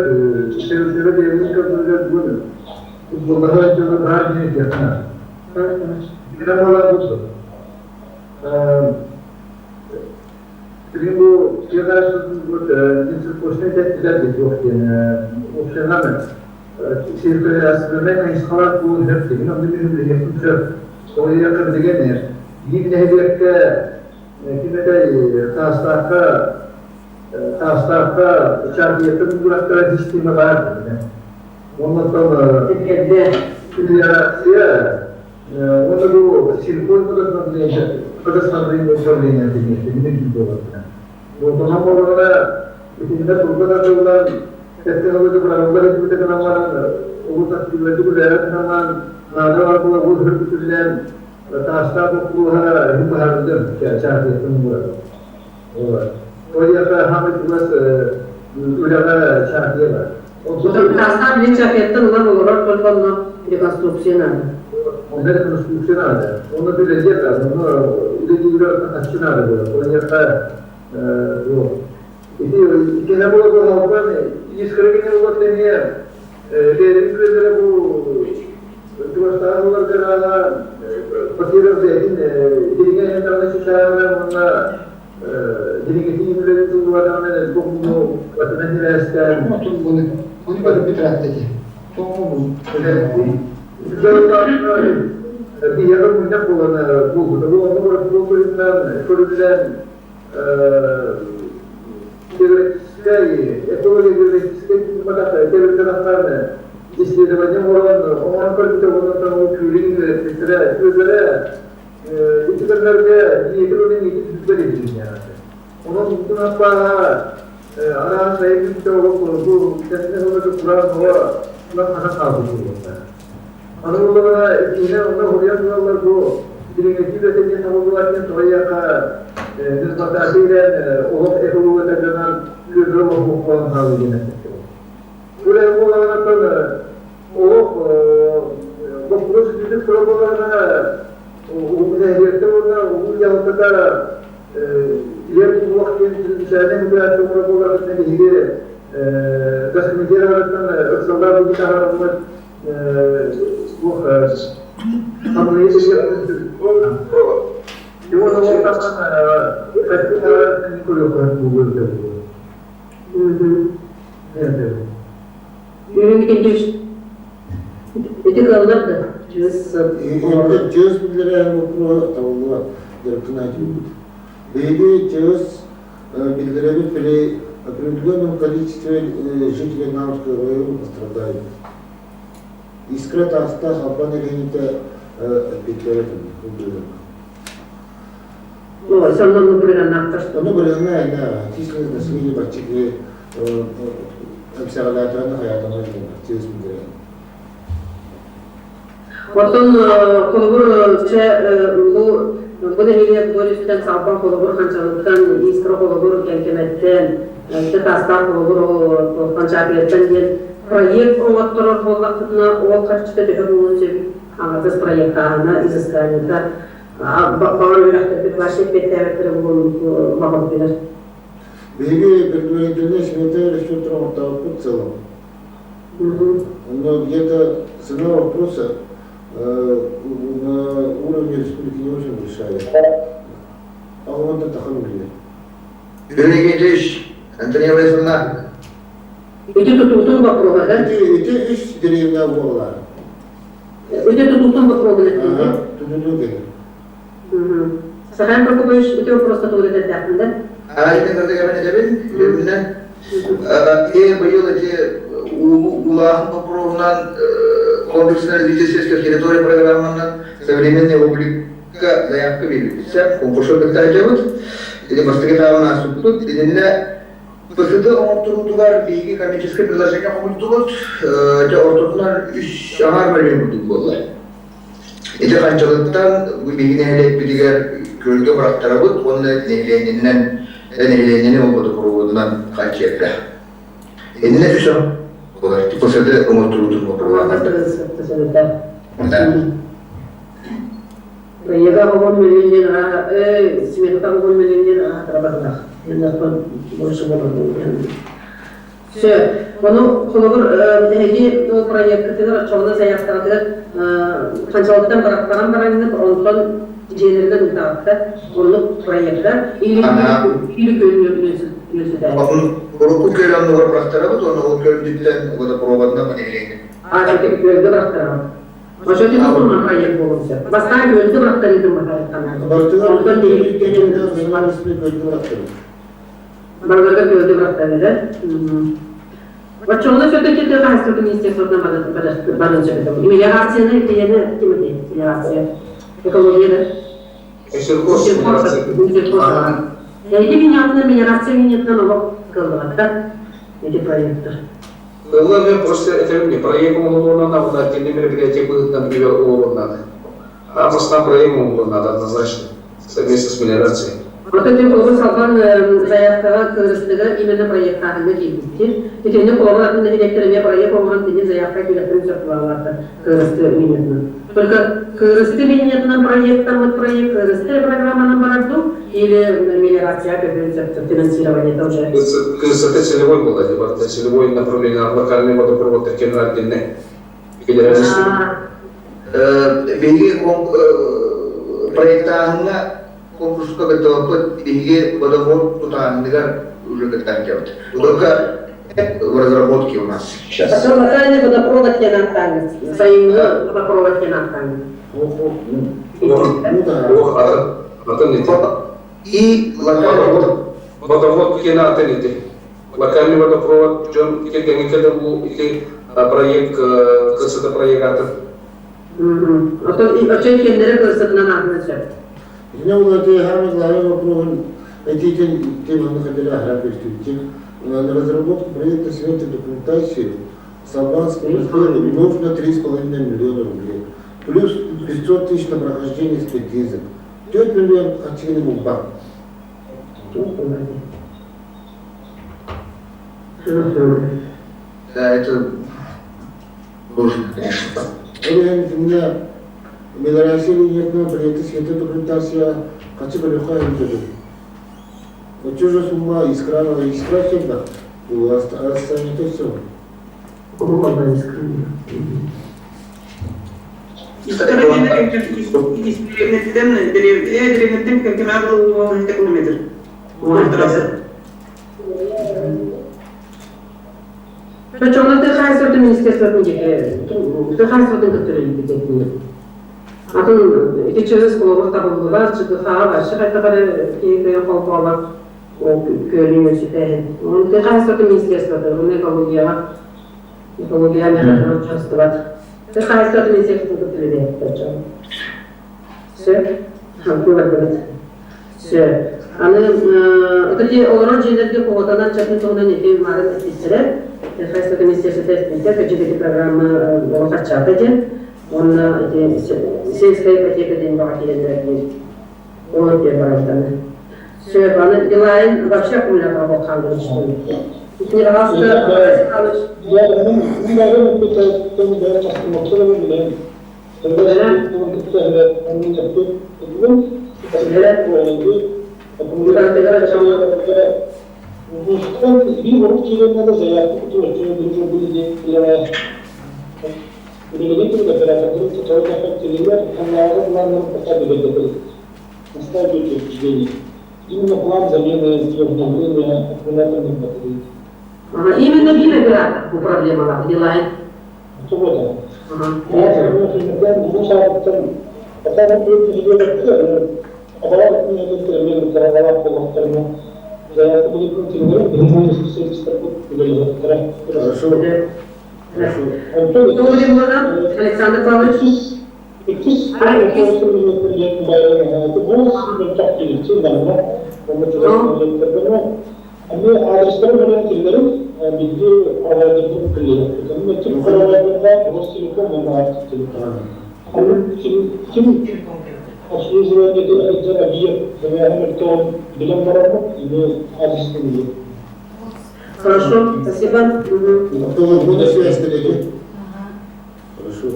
себептере бэйэбин көрдөрөр бүгүн футболлаһар дьоно баар диэн этиэххэ. Бирэ буолар бу. Бу тиэхэ теттилер диэн диэн общинан сиркөйәсбеме хайысхалар бу хөп деген онны мин билиэхпин сөп. Ол деген биир нэһилиэккэ кимэтэй Таастаахха Таастаахха чарбиеттен буураттара система баар. Оннотон федерация оны бу сельхоз водоснабжение управление деген болот. Онтон болғана итинде турбата тыллан теттен бұралар етмете канаман улута тиләтүләр канаман нада бар бу хөркүтүлән таста бу химбахарды чарбиеттен буурат. Ол яка хамы тугас үләгә чарбия бар. Таастаах билин чапияттан ылан олорор толбонно реконструкция надо. Онда реконструкция надо. Оны биледе оны үләгә ачы надо было. Ол яка вот. Ити кене боло бу алган искрегене болот эме берин күлелere бу тугастаалар гана потерял зетин дилиге энтарна чачаана онна дилиге тиимлери тулуадан бу батынан дирестен Bunu böyle bir tarafta Тому Биһиэхэ мунньах буолан буолбута. Бу онно көрүллэн көрүллэн географическай, экология географическай матах исследование оңорон оңорон көрбүтэ онон ол күрин тетре күзөрө итикеннерге ниетин ити сүзбер едилин Онон тунаппаа ара сайын олоп бу кенне олоп куран ова кулан хана калды бу. Аны улара икине онна хуян булалар бу дилиңети бетен табылган тояка нисбатасыйлен олоп экология жанан күррө болуп калды деген. Үле болгандан олоп вопрос жүзүп тура нehiyette онна уу ялтата yer вакыт шәнен бу чоңра болар неге гастрономия арасынан ыксалдар бу тагарымы бу Юрий Никитич, эти каллар да, чыз Чыз билдере вопрос табылуа директна түйбүт. Беги чыз билдереби при определенном количестве жителей Намского района пострадают. Искра таста халпан регенте петлерет. Ой, сонно бұрғаннақтыр. Оны бұрғанна айна численность населения бачыгы әмсәгалатаны хаятына чыз билдере. Отон холобур че бу бу нехиле бористен салпан холобур ханчалыктан искра холобур кенкеметтен те таста холобур ханчапияттан диэн проект оңотторор боллакытына ол карчыта төһө болун себеп аңатыс проекттарына изысканията баар үрәхтер башып беттәбеттер булун багып билер. Беги предварительно смета расчет в целом. Но где-то цена вопроса на уровне республики не очень большая. А он это хамили. Юрий Никитич, Антонина Борисовна. Эти тутун вопросы, да? Эти үч деревня была. Эти тутун вопросы. Ага, тутун Сахай Прокопович, эти вопросы тоже да? А это когда я не бил, и быйыл эти Улахан боппуруоһунан комплексное развитие сельских территорий программанан современный обликка заявка биэрбит. Конкурса кыттаачабыт. Или бастакы этабын ааспыппыт. Итиннэ ПСД оҥотторуутугар биһиги коммерческое предложение хомуйдубут. Дьэ ортотунан үс аҥаар мөлүйүөн курдук буолла. Ити ханчалыттан бу биһиги нэһилиэкпитигэр күөлгэ бырахтарабыт уонна нэһилиэнньэнэн нэһилиэнньэни ол водопроводунан хааччыйарга. Иннинэ үс буолар. ПСД оҥотторуутун боппуруоһа. Ыйыга оҕон мөлүйүөн смета оҕон мөлүйүөн аатыра барылах. Больше болор. Все. Ону холобур эһиги ол проекткытыгар оччоҕуна заявкаҕытыгар ханчалыттан барахтаран бараҥҥыт, онтон дьиэлэринэн ыытаҕыттар. Оннук проекта или или күөлү Урукку күөл оннугар бырахтарабыт, уонна ол күөлбүтүттэн водопроводынан нэһилиэнньэ. А, күөлгэ бырахтарабыт. Ошо тутулма проект болуп сөп. Бастаан күөлгэ бырахтарыытын бахайыттанар. Онтон Барыларга күөлгэ бырахтарыыда. Оччоҕуна все-таки тыа хаһаайыстыбатын министерствотынан баран сөп этэ. Мелиорацияны киһини ким этэй? Мелиорация. Экология да? Эһиги миниатынан мелиорация миниатынан олох кыаллыбатта эти проекттар. Ылла мен просто этэрим не проект оҥоһулуонан абына отдельный мероприятие быһыытынан үлэ оҥоруон Аан бастаан проект оҥоһулуон наада однозначно совместно с мелиорацией. Оттон тем холобур салбан заявкаҕа кырыстыга именно проекттааһыҥҥа киирбиттир. Итинник холобур атын нэһилиэктэр эмиэ проект оҥорон тинин заявка киирэхтэрин сөп буолаллар кырысты линиятынан. Только кырысты линиятынан проекттаммыт проект кырысты программанан барар дуу или мелиорация көһүөн сөп финансирование уже. Кырсата целевой была, типа целевой направление локальный водопровод такие отдельный федеральный. Биһиги проектааһыҥҥа конкурска кыттыбаппыт, биһиги водовод тутааһыныгар уже кыттан кэлбит. Только в разработке у нас сейчас. Потом локальный водопровод диэн ааттааҥҥыт. Сайыҥҥы водопровод диэн ааттааҥҥыт. Атын ити. И локальный водовод диэн атын ити. Локальный водопровод дьон кэргэҥҥэ кэлэр уу ити проект кырсата проект атын. Оттон оччо киэннэрэ кырсатынан аатынан сөп. Итинэ уларытыы самый главный вопроһун этиитин теманы хотели аһарар көстүүтүн. На разработку проекта сметы документации Салбанскому нужно 3,5 миллиона рублей. Плюс 500 тысяч на прохождение экспертизы. 4 миллион хотели булбат. Да, это нужно, конечно. Меня мелиорация линиятынан проекты сметы документация хочу көрөхө өндөрү. Оччо же сумма искра, искра всегда. Остальное все. Деревнеттен деревнеттен кемер километр. Причем тыа хаһаайыстыбатын министерствотын тыа хаһаайыстыбатын кытта үлэлиибит. Атын ити чыгыс холобур табыллыбат, ЧКХ-ҕа вообще хайдах эрэ киһи кыайан холбообот күөлүн үөсүтээһин. Онон тыа хаһаайыстыбатын министерствота, уонна экологияҕа экология механизм участвовать. Тыа хаһаайыстыбатын министерствотын кытта үлэлиэхтэр дьон. Сөп, хампыы бардыбыт. Сөп. Аны ити олорор дьиэлэргэ куотанар чатын туһунан ити марын эппиттэрэ. Хаһаайыстыба министерствота эппиттэр, кырдьык программа олох аччаата диэн. Уонна ити сельская ипотека диэн баҕа киирэллэр диэн. Ол диэн барантаны. Сөп, аны Билайн вообще аккумулятор хаалдырыш. Итини пожалуйста, Именно план замены и обновления аккумуляторных батарей. Ага, именно биир оператор бу проблемалар Билайн. Вот Хорошо. Александр Павлович. Иккис Ами адрестары менен киллерин биги провайдердин киллерин. Ким провайдерда Ростелеком уонна Арктик-Телеком. Ким обслуживание эдер объект завяхамыр билен бараммыт, ими адрестын билет. Хорошо, спасибо. Буду связь коллеги. Хорошо.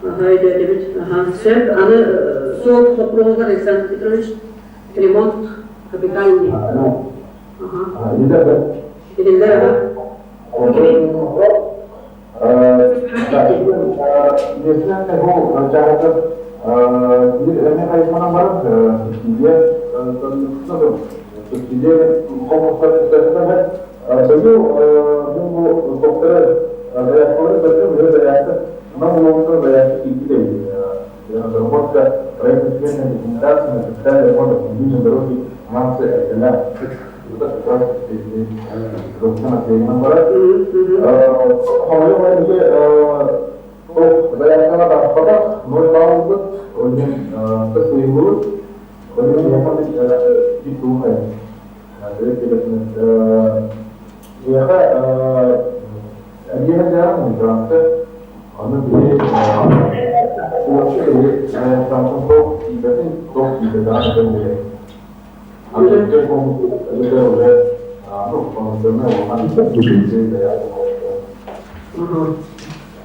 Ага, өйдөөтүбүт. Ага, сөп. Аны суол боппуруоһугар Александр Петрович ремонт капитальный. Ага. Иһиллэр, ага. Разработка проектно-сметной документации на капитальный ремонт автомобильной дороги Намцы-Эркеля. Это как раз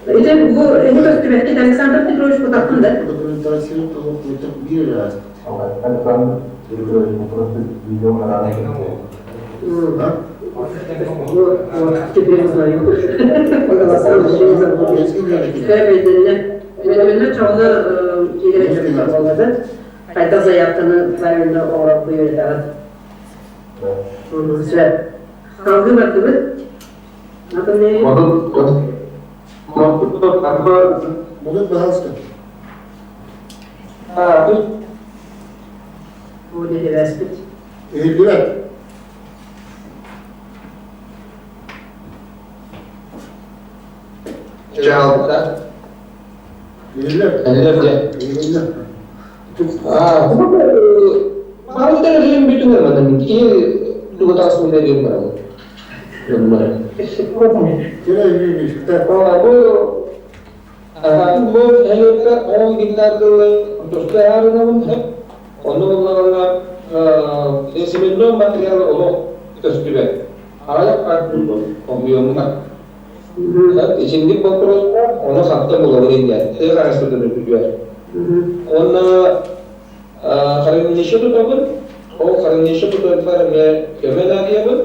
Ити бу эһи көстүбэккит Александр Петрович кутаккын да? Документация того бир раз. Александр Петрович, просто видео на Вот, теперь узнаю. По голосам еще не забуду. Өйдөннө. Өйдөннө чоҕуна киирэн боллады. Қайта заявканы правильно оҥорон буйуйдаҕын. Сөп. Салгыы бардыбыт. Атын не? Будут, пожалуйста. Бу дехилэспит. Иһиллибэт. Чаалта. Иһиллэр. Иһиллэр дьэ. Иһиллэр. Мамытар рим бүтүн манан ки дугутас милерин барам. Бу бу хелеппер он гиннардылы тустаарынабын ону уллаҕына ресименной материал олох көстүбэт. Араяк хомуйомуна. Ичинник вопрос ону хатта булабын инде. Тыга карастырды бүтүөр. Онна хранилище тутабын. Ол хранилище тутабын ме көмө надиябын.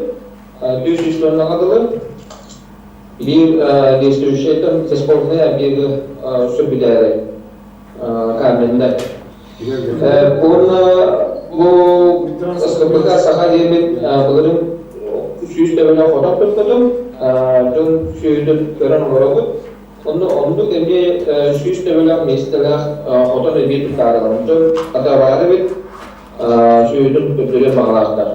200 тонна кадылы. Бир действующий там бесплатный объект сөбүләре каменный. Онна бу СКПК Саха диэмин былырын сүүс төбөнө хотон туттутум, дьон сүүтүн көрөн олоробут. Онну оннук эмиэ сүүс төбөлөөх миэстэлээх хотон эбии туттаарылар. Дьон атабаары бит сүүтүн көрдөрүөн баҕалаахтар.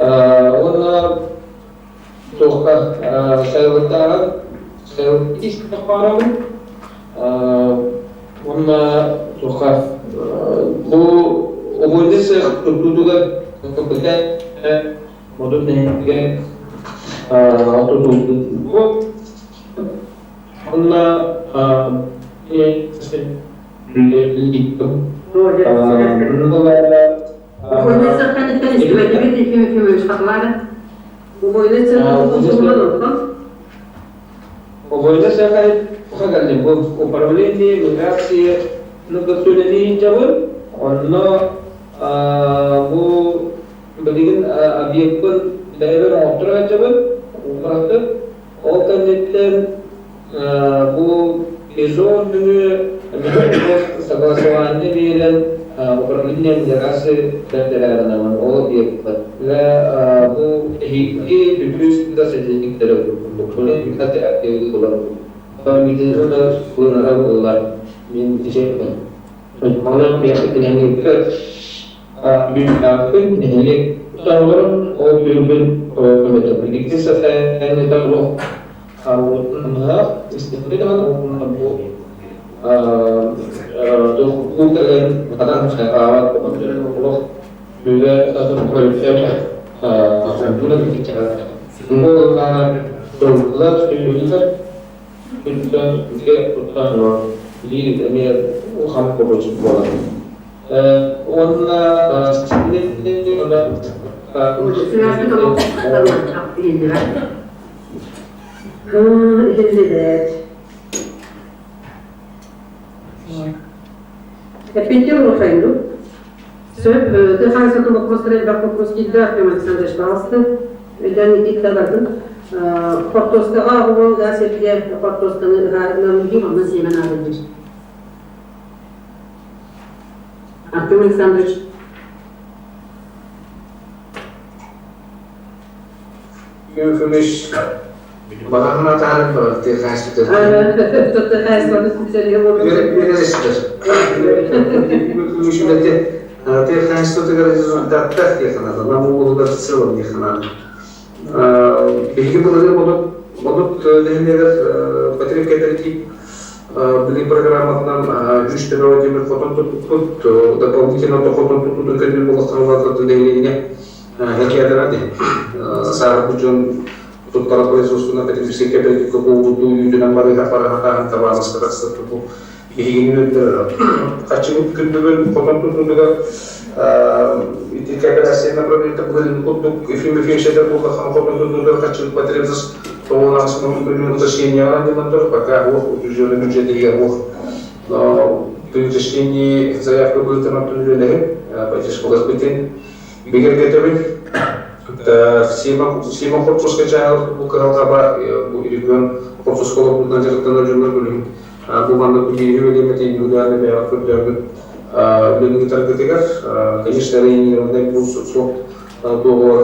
Уонна туохха сайылыктааҕар сайылык истэхпаарабын. Уонна туохха бу убойны сыах туттуутугар КПК модун нэһилиэгэ тутулбут. Онна Убойны сыахтан истибэтибит Ефим Ефимович хатылаары. Убойны сыах тутулуутунан оттон. Убойны сыахай хагалли бу управление миграции нугасулени жабын. Онно бу билигин объектпын бэйбер оҥотторо жабын. Умрахты. Ол кэнниттэн бу сезон күнү согласование биэрэн управление миграции бэрдэрээринаман ол объектпын. Бу эһиги бүтүс да сетинниктери курдук. Миграция активы булар. Миграция кулунара булар. Мен ишеппин. Онон миэхэ бүннәппин нэһилиэк тутаҕырым ол күрбүн көмөтө. Билигин состояние того Намыһах истэхпит уонна бу уу кэлэн хатан хайҕаабат олох үлэ Буоллаҕына сүүйүллэр күнтэн туттан биир эмиэ улахан курдук буолар. Уонна Связка олох иһиллибэт. Иһиллибэт. Эппиэттиир улахайын дуу? Сөп, тыа хаһаайыстыбатын боппуруостара элбэх боппуруос киирдэ, Артем Александрович баҕаласта. Өйдөөн итиитэ бардым. Хортуоскаҕа оҕуруо ыһаа сиргэ хортуосканы ыһаарынан диим, онно сиэмэн аадыр диир. Артем Александрович. Көмүс Балаһына таһарын барар тыа хаһаайыстыбата. Тыа хаһаайыстыбатын специалиһа буолбут. Көмүс тыа хаһаайыстыбатыгар результаттар диэханада, нам улууһугар в целом диэханада. Биһиги былырыын онут онут нэһилиэгэр потреб кооператив билим программатынан үс төбө Владимир хотон туппут, дополнительно хотон тутуутун көрдүүр буоллахтарына нэһилиэнньэ хакиятара саарбыт дьон туттара производственно потребительскай кооперативка буолбутуу үүтүнэн барыыта барыһатааһын табаарыска тахсар бу биһигини үөрдэр хаччыбыт күн бүгүн хотон тутуутугар ити кооперация направлениета былырыын курдук Ефим Ефимович буоллахха хотон тутуутугар хаччыбыт потребность тоҕунаҕас мөҥүн уточнениялар диэн пока уох утвержденный бюджетигэр уох но при уточнении заявка быһыытынан үлэлэһин поддержкаласпытын бигэргэтэбин. Сима корпуска чааһы бу кыһалҕа баар бу регион корпуска олохпутунан дьарыктанар дьоннор билигин бу манна биири бэлиэмэтин юлианы бэйэҕэ көрдөөгүт үлэни ыытаргытыгар конечно реанимированный бу суох договор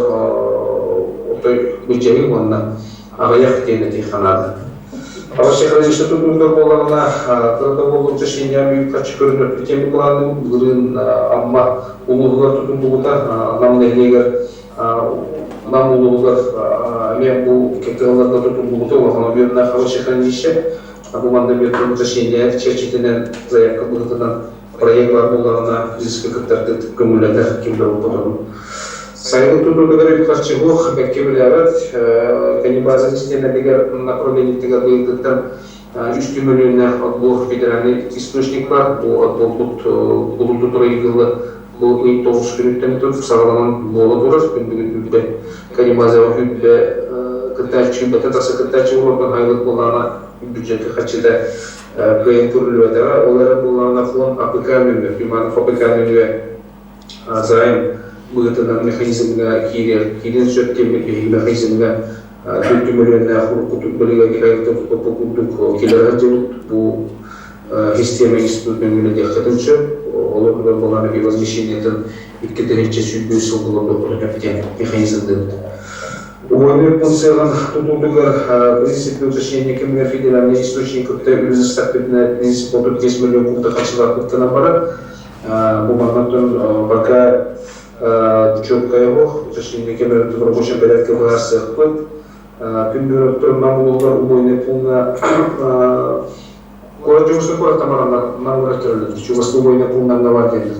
отой былдьаһыы уонна аҕыйах диэн этии ханаада. Вообще хранилище тутууга буоллаҕына кырата буоллучча шиньян үп харчы көрүнэр теми планы былырыын Амма улууһугар тутуллубута Нам нэһилиэгэр Нам улууһугар эмиэ бу кыһалларга тутуллубута улахан объемнаах овощи хранилище бу манна эмиэ уточнение чэрчитинэн заявка быһыытынан проект бар буоллаҕына физически кыттардык көҥүллэтэр ким да буолбатаҕын Сайылык тутуутугар үп-харчы суох, бэккэ билэҕит. Канибаза систиэмэтигэр направлениетыгар быйылгыттан үс мөлүйүөннээх отбор федеральный источник бар. Бу отборбут булунду турайгылы бу ый тоҕус күнүттэн тут саҕаланан буола турар. Күн бүгүн үбдэ Канибазаҕа үбдэ кыттааччы үбэтэ тахса кыттааччы буолан айылык буоллаҕына бюджетка харчыта кыайан көрүллүбэтэҕэ. Ол эрэ буоллаҕына фонд АПК нөҥүө, Пиманов АПК нөҥүө займ быһыытынан механизмҥа киириэр киириэн сөп диэммит биһиги механизмҥа төрт мөлүйүөннээх уруккутун бөлүгэ курдук курдук киллэрэ сылдьыбыт бу система институт нөҥүө диэххитин сөп ол оннугар буолан эби возмещениетын 2021 сыл булан диэн механизмдыыбыт. Убойный пункциялан тутуутугар принцип уточнения кэмигэр федеральный источник кытта үлэлэстэхпитинэ принцип 35 миллион кубта харчылаахпыттанан барар. Бу маннаттан пока четкая ох, уточнение кэмэр рабочем порядке быһаарсыахпыт. Күн бүгүн нам улуулар убойный пункта Куорат Дьокуускай куораттан бараннар нам көрөллөр. Чугас убойный пунктан бар диэннэр.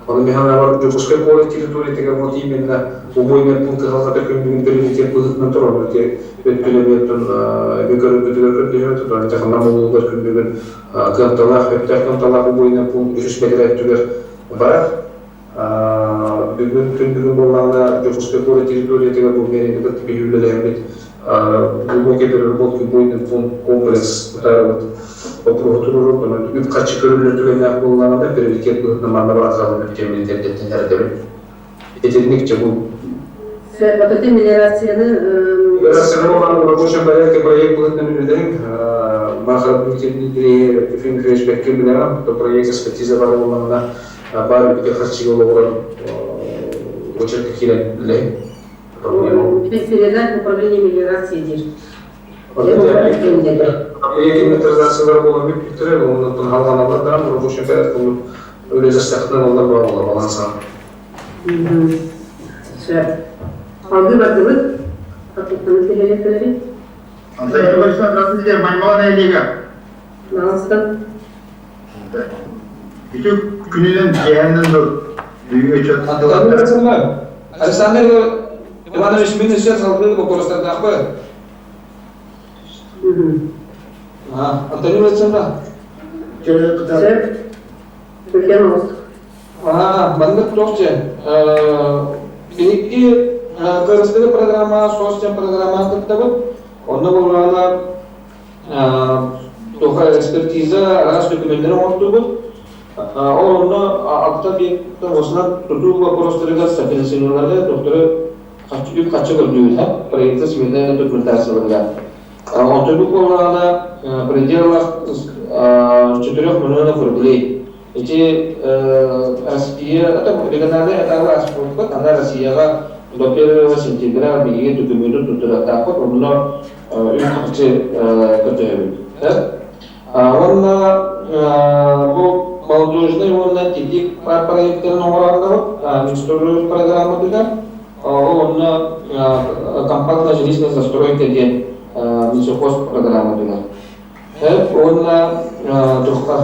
Ону миһалар Дьокуускай куорат территориятыгар вот именно убойный пункт кыһалҕата күн бүгүн приоритет быһыытынан турар. Ити өттүнэн эми көрөрбүтүгэр көрдөһөр, тутан нам улуулар күн бүгүн кыамталаах, өттөөх кыамталаах убойный пункт үһүс бэдэрээт өттүгэр барар. Бүгүн күн бүгүн буоллаҕына Дьокуускай куорат территориятыгар бу миэрэни кытта биһи үлэлэһэммит глубокий переработки убойный пункт комплекс утаарыбыт боппуруоһу туруору онон үп-харчы көрүллэр түгэннээх буоллаҕына приоритет быһыытынан манна баран хаалан тиэмэни эрдэттэн эрдэбин. Итинник чэ бу Вот эти мелиорацияны Мелиорацияны буолан рабочем порядке проект быһыытынан үлэлэһин Махараб Ефим Михайлович бэккэ билэҕин, то проект экспертиза бар буоллаҕына баар үпкэ харчыга олоҕуран очеркка киирэн үлэһин. Передать управление мелиорации диир. Проект инвентаризациялар буолан бүппүттэрэ, оннуттан халҕаналар даҕаны рабочий порядка үлэлэстэхтэн оллар баар буолла балансаҕа. Сөп. Алгыы бардыбыт. Хаттыктаны кэлэлэктэлэри. Антонина Борисовна, здравствуйте, Маймала нэһилиэгэ. Пожалуйста. Үтү күнүнэн киэһэннэн бүгүҥҥү отчет Александр Иванович, мин өссө салгыы боппуруостардаахпын. Антонина Александровна. Сөп. Үлкен оҕус. Маннык туох дьэ, биһиги кыргызстыгы программа, СОС диэн программаҕа кыттабыт. Онно буоллаҕына туха экспертиза араас докуменнары оҥортубут. Ол онно алта объекттан осынан тутуу вопростарыгар софинансирование докторы үп-харчы көрдүүбүт, проекта сметная документацияларыгар. Онтуйбут буоллаҕына пределах 4 миллионов рублей. Ити Россия, это региональный этабы ааспыппыт, ана Россияҕа до 1 сентября биһиги документы туттарыахтаахпыт, онно үп-харчы көрдөһөбүт. Уонна бу молодежный уонна титик проекттарын оҥороллор, Минстрой программатыгар. Ол онно компактная жилищная застройка диэн Минсельхоз программатыгар. Уонна туохха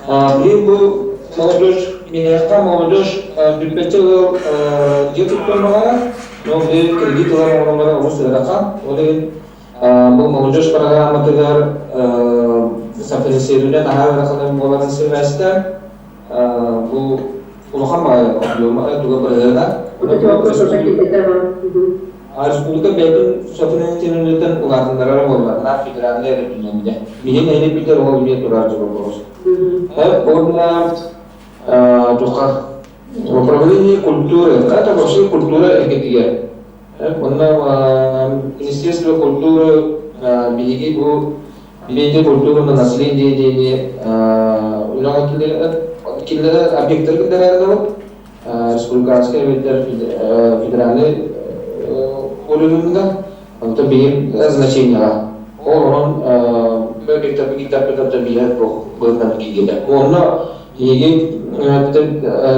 Билигин бу молодежь миниэхэ молодежь бүппэччэ ыал дьиэ туттуон баҕарар, но бу кредит ылар оҥороллоро олус ыарахан. Ол иһин бу молодежь программатыгар софинансирование наһаа ыараханын буоларын сибээстээн бу улахан баҕайы объема туга бырыһыана. Республика бэйэтин софинансированиетын улаатыннарара буоллар, на федеральный эрэ Биһин эһини бүтэр ол эмиэ турар вопрос. Уонна туха управление культуры, это вообще культура эйгэтигэр. Онно Министерство культуры биһиги бу медиа культура на наследие диэни үлэҕэ киллэрэр объекттары киллэрэр республиканскай эбэтэр федеральный уровеньга онто биһим значениеҕа ол онон объектар биһэр быһынан киирдэ онно биһиги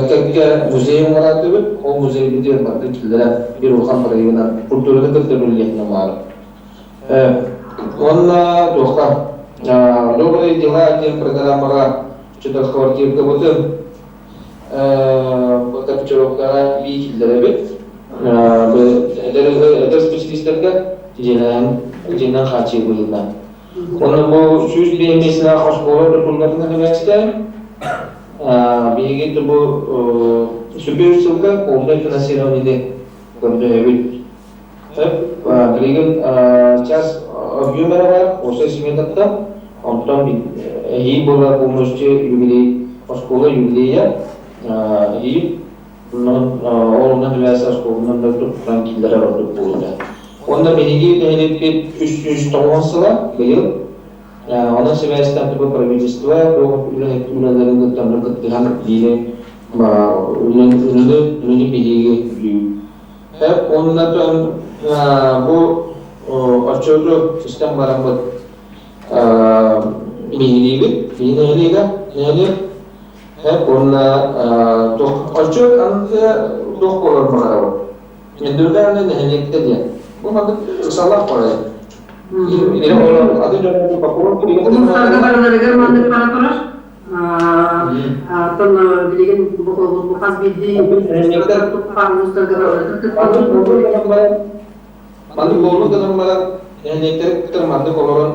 кэккэ музей оҥораатыбыт ол музейбытыгар барытын киллэрэн биир улахан проегынан культураны кытта үлэлиэхинэ баар уонна туохха добрые дела диэн программаҕа четырехквартиркабытын Копчеровкаҕа киллэрэбит. Эдэр специалистарга дьиэнэн хааччыйы быһыылаах. Онно бу 105 миэстэлээх оскуола тутулларынан эбээстээн, биһиги бу сүбүр сылга полное финансирование көрдөһөбүт. Билигин час объем эрэ баар, уопсай сметаттан, онтон эһиил буолар полностью юбилей, оскуола юбилейа, эһиил ол онон түбээс оскуоланан да туттан киллэрэр ордук буолуо. Уонна биһиги нэһилиэкпит 390 сыла быйыл. Онон сибээстээн тупа правительство туох үлэлэрин кыттан кыттыһан биири үлэни биһиги Уонна бу отчуоту систем бараммыт биһириибит, биһи нэһилиэгэ, нэһилиэк. Уонна отчуот анды туох буолар баҕарабыт. Индивидуальный нэһилиэктэ диэн. Бу маннык ыксаллаах баҕайы. Улуустарга барыларыгар маннык бара турар. Оттон билигин бу хас биирдии улуустарга барыларыгар Маннык буолуу гынан баран, нэһилиэктэри кытары маннык олорон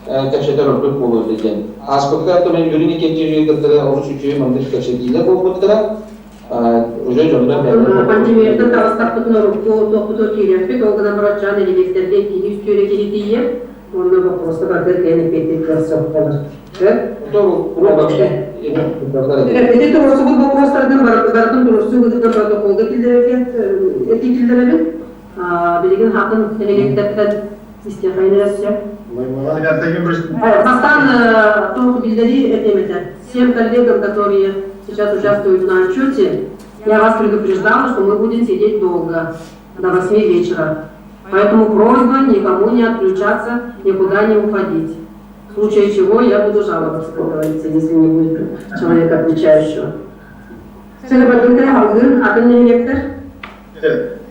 кэпсэтэр ордук буолуо диэн. Ааспыкка мен Юрий Никитичи кытары олус үчүгэй маннык кэпсэтиилэр буолбуттара. Уже дьоннор Пандемияттан таҕыстахпытын урукку туохпутугар киириэхпит, ол гынан баран чаан нэһилиэктэргэ иккини үстүөрэ киһи тиийэр, уонна боппуруоска барытыгар кэлэн эппиэттиир кыах суох буолар. Ити туруорсубут боппуруостаргын барытын туруорсуу быһыытынан протоколга киллэрэргэ этии киллэрэбин. Билигин хатын нэһилиэктэртэн истиэхэйин өссө. Бастаан туох биллэрии этиэм этэ. Всем коллегам, которые сейчас участвуют на отчете, я вас предупреждала, что мы будем сидеть долго, до 8 вечера. Поэтому просьба никому не отключаться, никуда не уходить. В случае чего я буду жаловаться, как говорится, если не будет человека отвечающего. Атын нэһилиэктэр?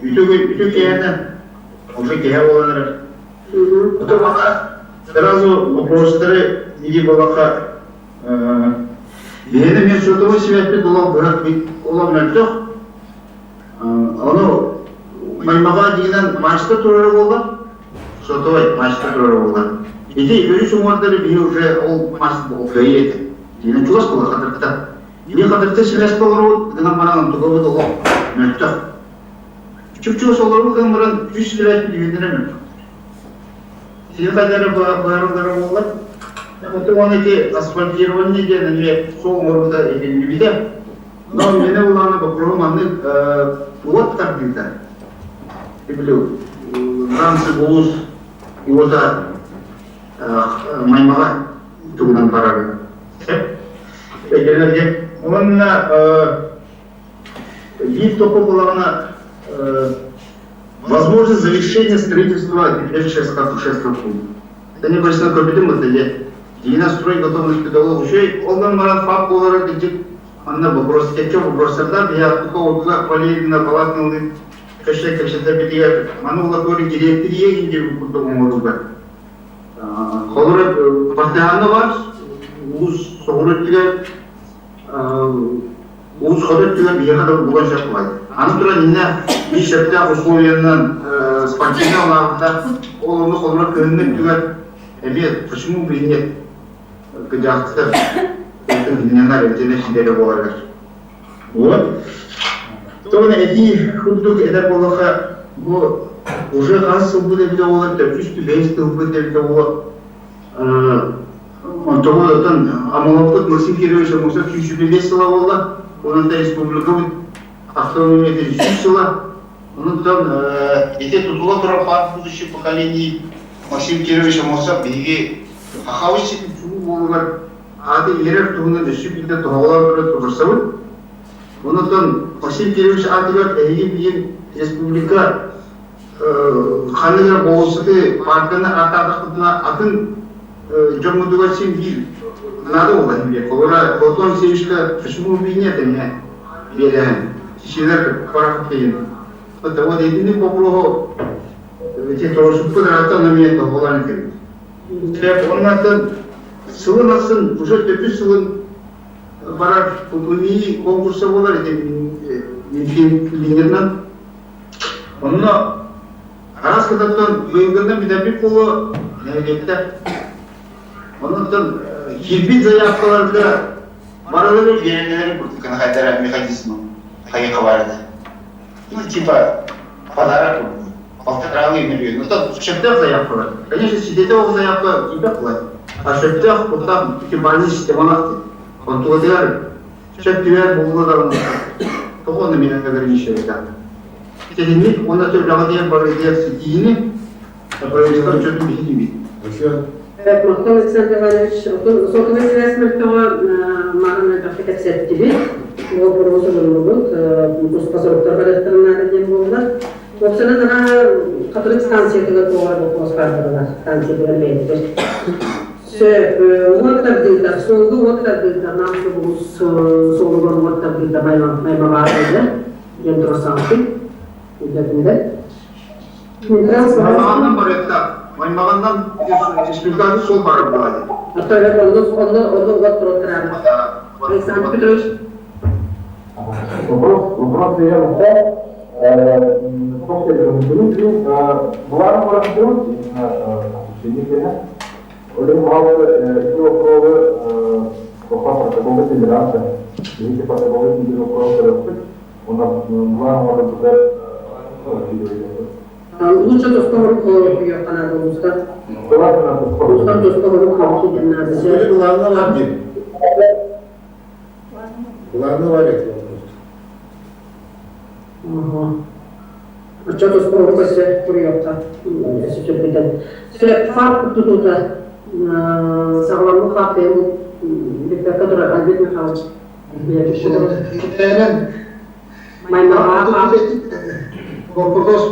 Үтү киһи уже киһи буолан эрэр. Потом сразу вопростары иди балаха Биһиги мен сотовой связьпит улам быһах улам мөлтөх. Ону Маймаҕа диинэн мачта турара буолла. Сотовой мачта турара буолла. Ити өрүс уҥуордары биһи уже ол мас кыайы этэ. Диинэн чугас буолла хатырта. Биһи хатырта связь болоробут, гынан баран онтугабыт олох мөлтөх. Чуп-чугас олорбут гынан баран үс связь дииннэрэ мөлтөх. Сини хайдары баарылара буолла. Отон ити асфальтирование диэн эмиэ суол оҥорбута этиллибитэ. Но мene улаана боппуруоһу маннык уот тардыыта. Билю, Франция улус уота маймаҕа тугунан барар. Уонна биир току булаҕына возможность завершения строительства фельдшерско-акушерского пункта. Это не больше көрбүтүм бу дьэ. Дина строй готовность педагог үчүгэй. Онон баран ФАП буолара кырдьык манна вопрос кэккэ вопростарда биһи Кука Валерьевна Балакиналыын кэпсэ кэпсэтэрбитигэр маны улакуорун директория индир курдук оҥорууга. Холобура Партыһаанна бар улуус соҕуруу өттүгэр Улуус хоту өттүгэр биһиэхэ да булан сөп буолай. Аны туран иннэ биир сөптөөх условиянан спортивнай улаабыта ол онно холобура кыһыҥҥы өттүгэр эмиэ почему бы и нет кыдьаахтар иннэнэр эрдэнэ сидэрэ буоларыгар. Вот. Тоҕо этии курдук этэр буоллахха бу уже хас сылбыт эбитэ буолар, төрдүс бэһис тылбыт эбитэ буолар Онтон оттон Амолоппут Максим Кирович Амосов 125 сыла буолла. Онон да республикабыт автономията 100 сыла. Онон ити тутула турар парк будущих поколений Максим Кирович Амосов биһиги Хахабыт сирин чулуу буолугар ааты иҥэрэр туһунан өссө биирдэ тоһоҕолоон туран туруорсабыт. Онон Максим Кирович аатыгар эһиги билигин республика ханнык эрэ болуоссаты парканы ааттаатахпытына атын дьоммутугар син биир наада буолла диэн холобура Платон Алексеевичка почему бы и нет эмиэ биэрэһэн силэр парахтыйын вот вот итинник боппуруоһу эти торосуппут ырааттан эмиэ тоһоҕолоон этэбит оннаттан сылын ахсын уже төрдүс сылын барар тутунии конкурса буолар ити Минфин лидерынан Онно араас кытаттан быйылгыннан бүтэрбит буолуо нэһилиэктэр. Оннуттан киирбит заявкаларга барылары биэрэллэрин курдук гына хайдара механизмы хайыха бар этэ. Ну, типа подарок курдук. Полторалы миллион. Ну, там сөптөөх заявкалар. Конечно, ситете ол заявка киирбэт буолар. А сөптөөх куртах пятибалльный системалаах Онтугатыгар сөп түбэр буолуо даҕаны тоҕо онно мин ограничивать Итинник уонна төбөлөҕө диэн барытыгар ситиини правительство отчетун биһиги Махтал Александр Иванович, сотовай связь мөлтөҕө маған элбэхтэ кэпсэттибит. Боппуруос ылынныбыт, туспа соруктар барыахтарын наада диэн буолла. Уопсанан ана Хатырык станциятыгар туоҕар боппуруос баар станциятыгар бэйэтигэр. Сөп, уот тардыыта, суолга уот тардыыта, нам улуус суолугар уот тардыыта маймабаатайда диэн турасаҕытый үлэтинде. Маймаҕаннан барыахта. Маймаҕаннан республиканский суол барар буолаайы. Онно онно онно уот туруттараары. Александр Петрович. Вопрос, вопрос я устал. Была Олег ити боппуруоһу Тоха протоколга киллэрэн биһиги протоколга киирбит боппуруос көрөппүт уонна былаан оҥорорбутугар Лучше тосторук уйуохха наада улуустан. Улуустан тосторук киирэн наада. Главное бар диэн. Главное бар эти вопрос. Оччо туспа урук өссө туруйуохха өссө түргэтэн. Сүрэх фарт тутуута саҕаламмыт фарт бүппэккэ турар Альберт Михайлович. Кэтээнэн Боппуруос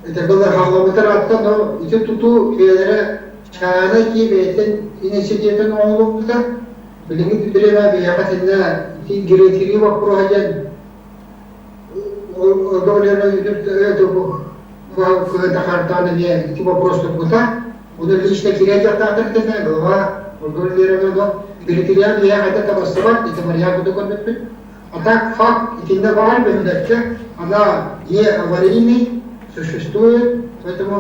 этэргэ хаалламмытар аттан ити тутуу бэйэлэрэ чаана кии бэйэтин инициативатын оҥоһуллубута. Билиҥҥи бириэмэ биһиэхэ итиннэ ити гериатрия боппуруоһа диэн Кыһыта хартаан эмиэ ити вопрос турбута. Оны лично киирэн дьахтаахтар итиннэ глава Ольга Валерьевна биритилээн иһэ хайда табассыбат ити Марья курдук көрбүппүт. А так факт итиннэ баар бөһүлэккэ она не аварийный, существует, поэтому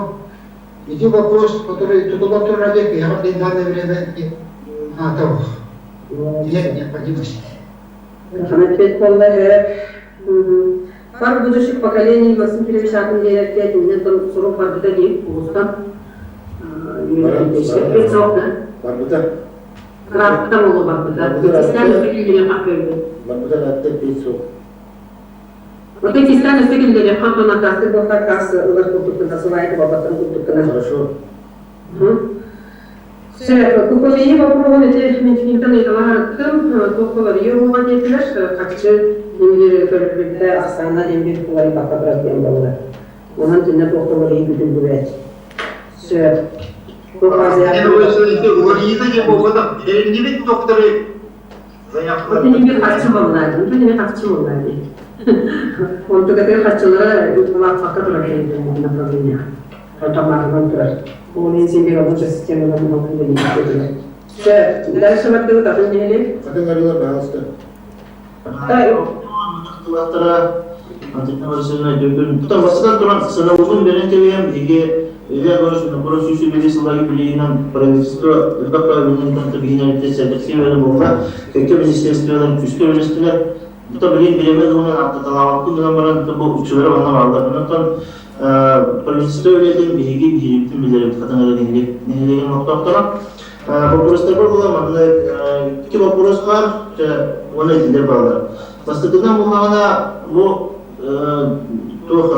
ити вопрос, который тутуллан турар объект, я в данное время того нет необходимости. Ответ буолла Фар будущих поколений Максим Кириллович атын диэрэргэ кининэн тон сурук барбыта дии улуустан Эппет суох да? Барбыта. Ырааппыта буолуо барбыта. Иккистээн өссө киллэриэххэ көрбүт. Барбыта ратта эппет суох. Вот иккистээн өссө киллэриэххэ онтон аккаастык буолта аккаас ылар курдук гына сылайты буолбаттарын курдук гына. Хорошо. Сөп, КПВИ боппуруоһун ити Минфинтэн ыйыталаһарыттым, туох уларыйыы уһуга диэтилэр, харчы нөҥүө көрүллүбүтэ ахсаана диэн биир уларыйбакка турар диэн буолла. Онон итиннэ туох да уларыйыы бүтүллүбэт. Сөп. Уларыйыыта диэн буолбатах, бэриллибит докторы заявкалар. Ити нөҥүө харчы буолла, ити нөҥүө харчы буолла дии. Онтукатыгар харчылара улааппакка турар диэн направление. Хотомаарынан турар. Ол син рабочая системадан муһалын билиитигэр. Дальше бардыбыт атын нэһилиэк. Атын арыылар баҕалыста. Тылаттара Антонина Васильевна Дүкүн. Тута бастатан туран сыналыбын берен кэбиһэм биһиги Илья Егорович Винокуров сүүс билии сыллаги билиинэн правительство элбэх правильнын биһинэритэ сэргэхсийэ буолла. Кэккэ министерстволар күүскэ үлэстилэр. Тута билин бириэмэ туһунан аттаталаабаккын гынан баран бу уччулары манна бааллар. Онтон Правительство үлэтин биһиги биһириибитин билэрбит хатыҥ эрэ нэһилиэгин олохтоохторо. Боппуруостарбар була манна икки боппуруос баар уонна итилэр бааллар. Бастакынан буоллаҕына бу туох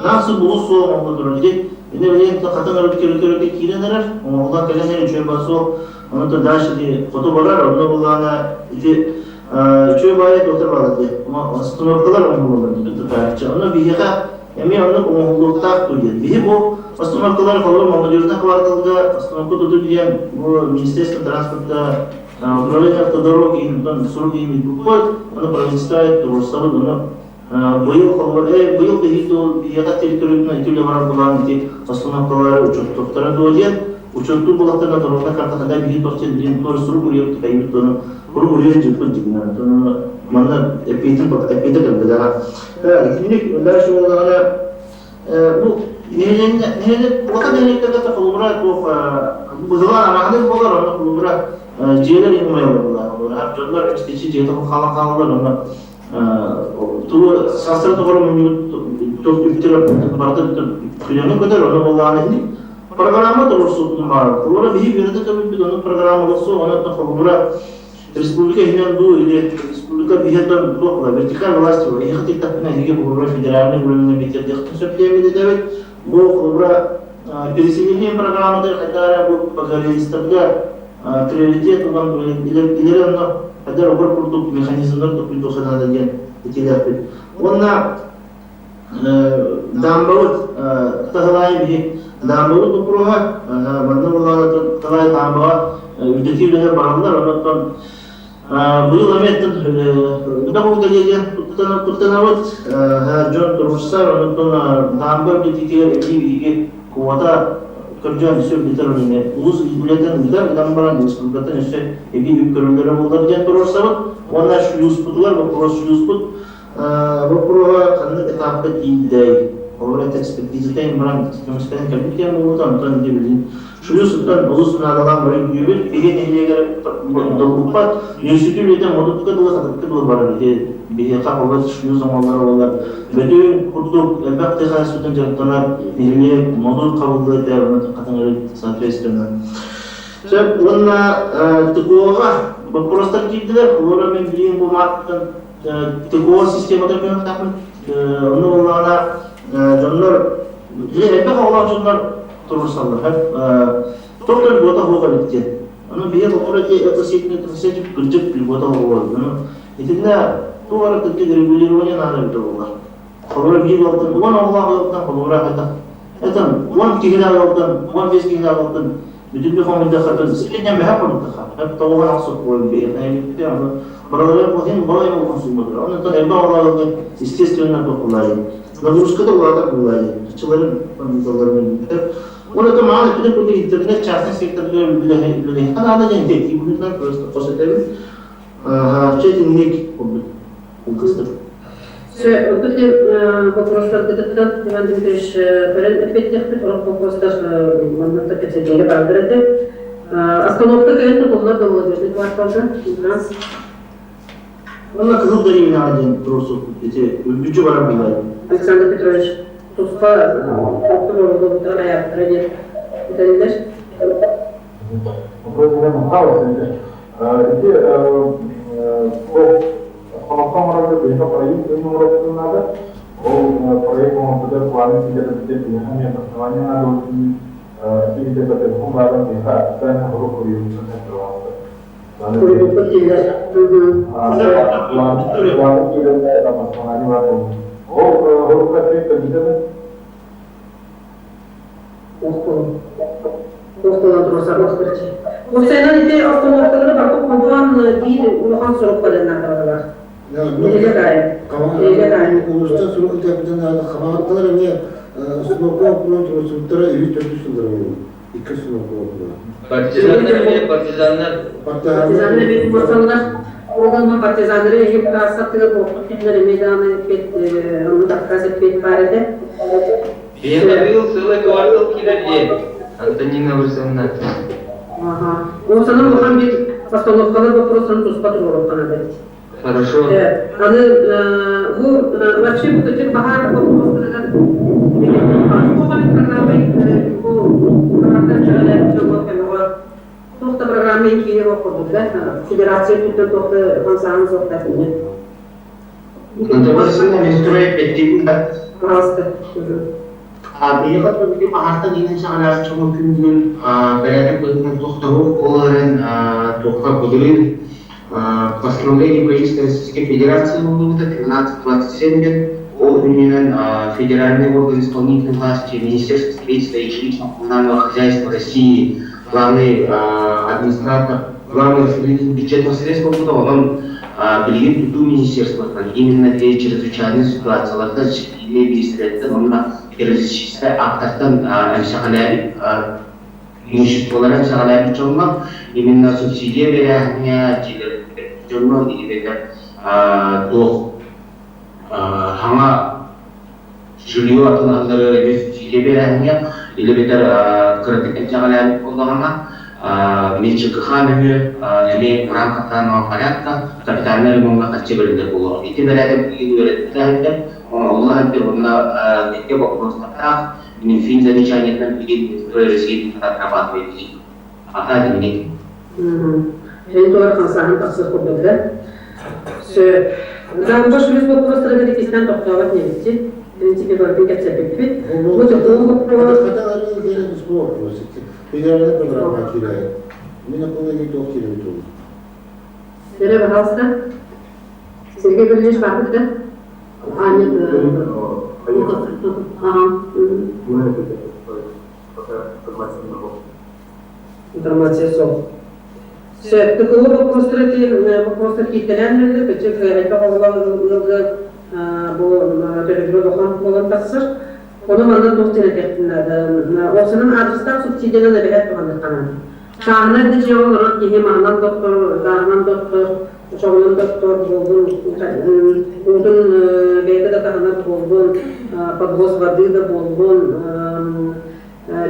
наасы булус суох оҥоһулла турар. Ити ини билигин хатыҥ өрүт көрү киирэн эрэр, оҥоһуллан кэлэн эрэр үчүгэй бар суох. Онон дальше ити хоту барар, онно буоллаҕына ити үчүгэй баайы туохтар бааллар дии. Остановкалар оҥоһуллаллар дии тутааччы. Онно биһиэхэ Эмиэ оннук оҥоһуллуохтаах дуу диэн. Биһи бу остановкалары холобур молодежный кварталга остановка тутуу диэн бу Министерство транспорта управление автодорог иһин сурук иһин ыыппыппыт, ону правительство туруорсабыт, ону быйыл холобур быйыл биһиги биһиэхэ территориятынан ити үлэ барар былаан ити остановкалары учуоттуохтара дуо диэн учуоттуур буоллахтарына дорожная карта когда биһиги тох диэн туора сурук уруйар кайбыт ону куру уруйар дьыппыт дьигинэн манна эппиэтин эппиэтэ кэлбэтэҕэ. Итинник дальше буоллаҕына бу нэһилиэк улахан нэһилиэктэргэ холобура туох быһылаан араҕанык буолар онно холобура дьиэлэр иҥ умайаллар буолар дьоннор экстечи дьиэтэ хаалан хаалаллар онно тугу састара тоҕоро мунньубут туох үптэр барыта күнэҥҥэ көтөр онно буоллаҕына ини программа туруорсуутун баар холобура биһи үөрэтэ көбүппүт онно программа олохсу онон холобура Республика иһинэн дуу или республика биһиэтэн туох була вертикаль власти була эһиэхэ тиктахпына эһиги холобура федеральный уровеньна битердиэхтин сөп диэммит этэбит бу холобура переселение программатыгар хайдара бу погорелистарга приоритет ылан илери онно хайдар обор курдук механизмнар тупуйдуха надо диэн этиилээхпит уонна Даамбабыт таһылаайы биһи даамбабыт боппуруоһа манна буоллаҕына талаай даамбаҕа үрдэтии үлэлэр бараллар онон быйыл эмиэ элбэх уу кэлиэ куттанабыт дьон туруорсар онон даамба үрдэтиитигэр эбии биһиги квота көрдөөн өссө үрдэтэр эмиэ улуус үлэтин ыытар гынан баран республикаттан өссө эбии үп көрүллэрэ буоллар диэн туруорсабыт уонна шлюзпутугар боппуруос шлюзпут Боппуруоһа ханнык этапка тиийдэй? Олор это экспертизата баран көмүскэнэн кэлбит диэн буолбута, онтон ити билигин шлюз оттон олус наадалаан бары өйдүүбүт, биһи нэһилиэгэр долгуппат, үөрсүтүү үлэтэ модутка дылы хатыкка дылы барар ити биһиэхэ олус шлюз оҥоллоро буолар. Бөтүн курдук элбэх тыа хаһаайыстыбатын дьарыктанар нэһилиэк модут хабыллыа этэ, онон хатыҥыры соответственно. Сөп уонна ТКО-ҕа боппуруостар киирдилэр, олору мен билигин бу мааттан ТКО системата көрүөхтээхпин. Онно буоллаҕына дьоннор элбэх оҕолоох дьоннор туруорсаллар. Туох да льгота суох эбит диэн. Ону биһиги холобура ити экосеть экосеть кырдьык льгота оҕолор. Итиннэ туох эрэ кырдьык регулирование наада эбитэ буоллар. Холобура биир ыалтан 10 оҕолоох ыалтан холобура это 10 киһилээх ыалтан 15 киһилээх ыалтан. Бүтүннүү хомуйдахха, силиннэн бэһэ хомуйдахха, тоҕуһан ахсып буолан биһиэхэ ону баралары бохин балай улахан сумматыр. Онтон элбэх оҕолорго естественно туохулай. Нагрузка да улаатар булай. Чыларын пандаларын Ол это маған эппитин курдук интернет частный секторга үлэлэһиэххэ наада диэн этии быһыытынан просто хос этэбин. Хааччы итинник курдук кылгастык. Все, вопростаргытыттан Иван Дмитриевич көрөн эппиэттиэхпит, орох вопростар маннык кэпсэтиигэ бааллар этэ. Остановка кэлэн тутуллар да молодежный кварталга нас. Онно кыһыл дэриэбинэҕэ диэн туруорсукпут ити үрдүчү барар буолай. Александр Петрович туспа оттон айаптара диэн этэллэр. Президент Михайлов ити остановка оҥорорго биһиэхэ проект оҥоруохпутун наада. Ол проект оҥорбута планы ситэрбитэ биһиэхэ эмиэ обоснование наада ол ити где-то телефон баарын биһиэхэ официально хорук суруйуохпутун Суруйбуппут дииллэр. Планы киирэннэр обоснование баар Ол хорукка кэлбитэ Охтолон туруорсар Осенан ити остановкалары барбыт холбоон биир улахан сурук барыаннаахтаралар. Нэһилиэк аайы. Нэһилиэк аайы. Улуустан сурук ыытыахпытын наада. Хамаҕатталар эмиэ остановка боппуруон туруорсубуттара үһү төрдүс сыллара буолуо. Икки остановка боппуруон. Партизаннар эмиэ партизаннар. Партизаннар эмиэ туруорсаллар. Оҕолорун партизаннары эһиги кассаттыгар буолбут кэмнэр эмиэ даҕаны эппит, оннук отказ эппит баар этэ. Быйыл сылы квартал киирэр диэн Антонина Борисовна. Ага. Уосанан улахан бир постановкалар вопростарын туспа туруоруохха наада эбит. Хорошо. Аны бу вообще бу көтөр баһаар вопростарыгар программай бу туох да программа киирэ курдук да федерация өттүттэн туох да хамсааһын суох да Антон Борисовна, мен да. Пожалуйста. Биһиэхэ бүгүн аһартан иинэн саҕалаах чоҥо күн бэрээдэк быһыытынан тохтору ол эрэн туохха былырыын постановление правительства Российской Федерации ылыллыбыта 1327 диэн ол иннинэн федеральный орган исполнительной власти Министерство строительства и жилищно-коммунального хозяйства России главный администратор главный распорядитель бюджетных средств буолбута онон билигин тутуу министерствотынан именно чрезвычайный ситуацияларда министрлэртэн уонна террористическай актартан эмсэҕэлээбит имуществолара эмсэҕэлээбит дьоҥҥо именно субсидия бэрээһиҥҥэ дьоҥҥо эбэтэр туох хаҥа жилье атыылаһалларыгар эмиэ субсидия бэрээһиҥҥэ или эбэтэр кыратык эмсэҕэлээбит буоллаҕына МЧКХ нөҥүө эмиэ в рамках данного порядка капитальнай ремоҥҥа харчы бэриллэр буолуоҕа. Ити бэрээдэк билигин үөрэттэ оҥоһулла сылдьар уонна кэккэ боппуруостардаах Минфин замечаниетынан билигин Россия отрабатывает Ата итинник. Эн туора хамсааһын тахсар курдук да. Сөп. Замбаш үс боппуруостарыгар иккисинэн тохтообот небитти. В принципе, барытын кэпсэппиппит. Бу такого вопрос. Федеральная программа киирэр. Мин акылга туох киирэн туолу. Эрэ, пожалуйста. Сергей Гаврилович баарбыт да? А, нет. Ага. Информация суох. Сөп. ТКУ боппуруостара боппуруостар кииртэлээн эрэллэр. Кычык элбэх оҕолоох ыалга бу төлөбүрэ улахан буолан тахсар. Ону манна туох диэн этиэхпин наада. Уопсанан аадырыстаах субсидиянан эбэһээт туһаныахха наада. Чааһынай да дьиэҕэ олорор киһи маһынан доттор, гааһынан доттор, чоҕунан доттор буоллун, уутун бэйэтэ да таһынар буоллун, подвоз воды да буоллун,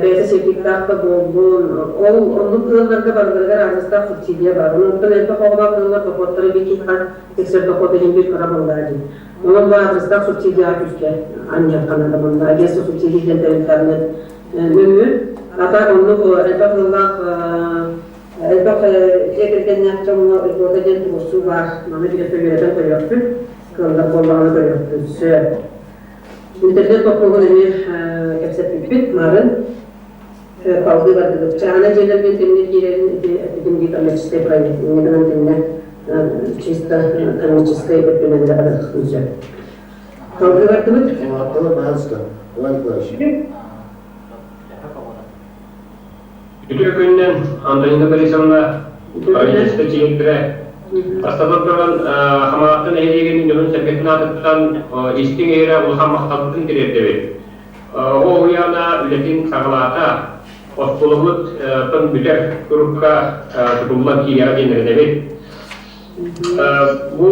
бэйэтэ сертификат да буоллун, ол оннук ыалларга барыларыгар аадырыстаах субсидия баар. Онон элбэх оҕолоох ыаллар дохуоттара биир киһиэхэ тиксэр дохуот иһин биир кыра буоллаа дии. Онон бу аадырыстаах субсидияҕа күүскэ анньыахха наада буолла. Агентство субсидий диэн тэрилтэринэн нөҥүө. Ата оннук элбэх ыаллаах элбэх дьиэ кэргэннээх дьоҥҥо льгота диэн туруорсуу баар. Маны биирдэ үөрэтэн көрүөхпүт, кыаллар буоллаҕына көрүөхпүт. Сөп. Интернет боппуруоһун эмиэ кэпсэппиппит, марын салгыы бардыбыт. Чааһынай дьиэлэргэ тимнэ киирэрин ити эппитим дии коммерческай проект. Инньэ гынан тимнэ чисто коммерческай өттүнэн эрэ барыахпын сөп. Салгыы бардыбыт. Пожалуйста, Иван Николаевич. Үтүө күнүнэн Антонина Борисовна, правительство чилиэттэрэ. Бастатан туран, Хамаҕатта нэһилиэгин дьонун-сэргэтин аатыттан истиҥ эйэрэ улахан махталбытын тириэрдэбит. Оҕо уһуйаана үлэтин саҕалаата, оскуолабыт бүтэр турукка тутуллан киириэҕэ диэн эрэнэбит. Бу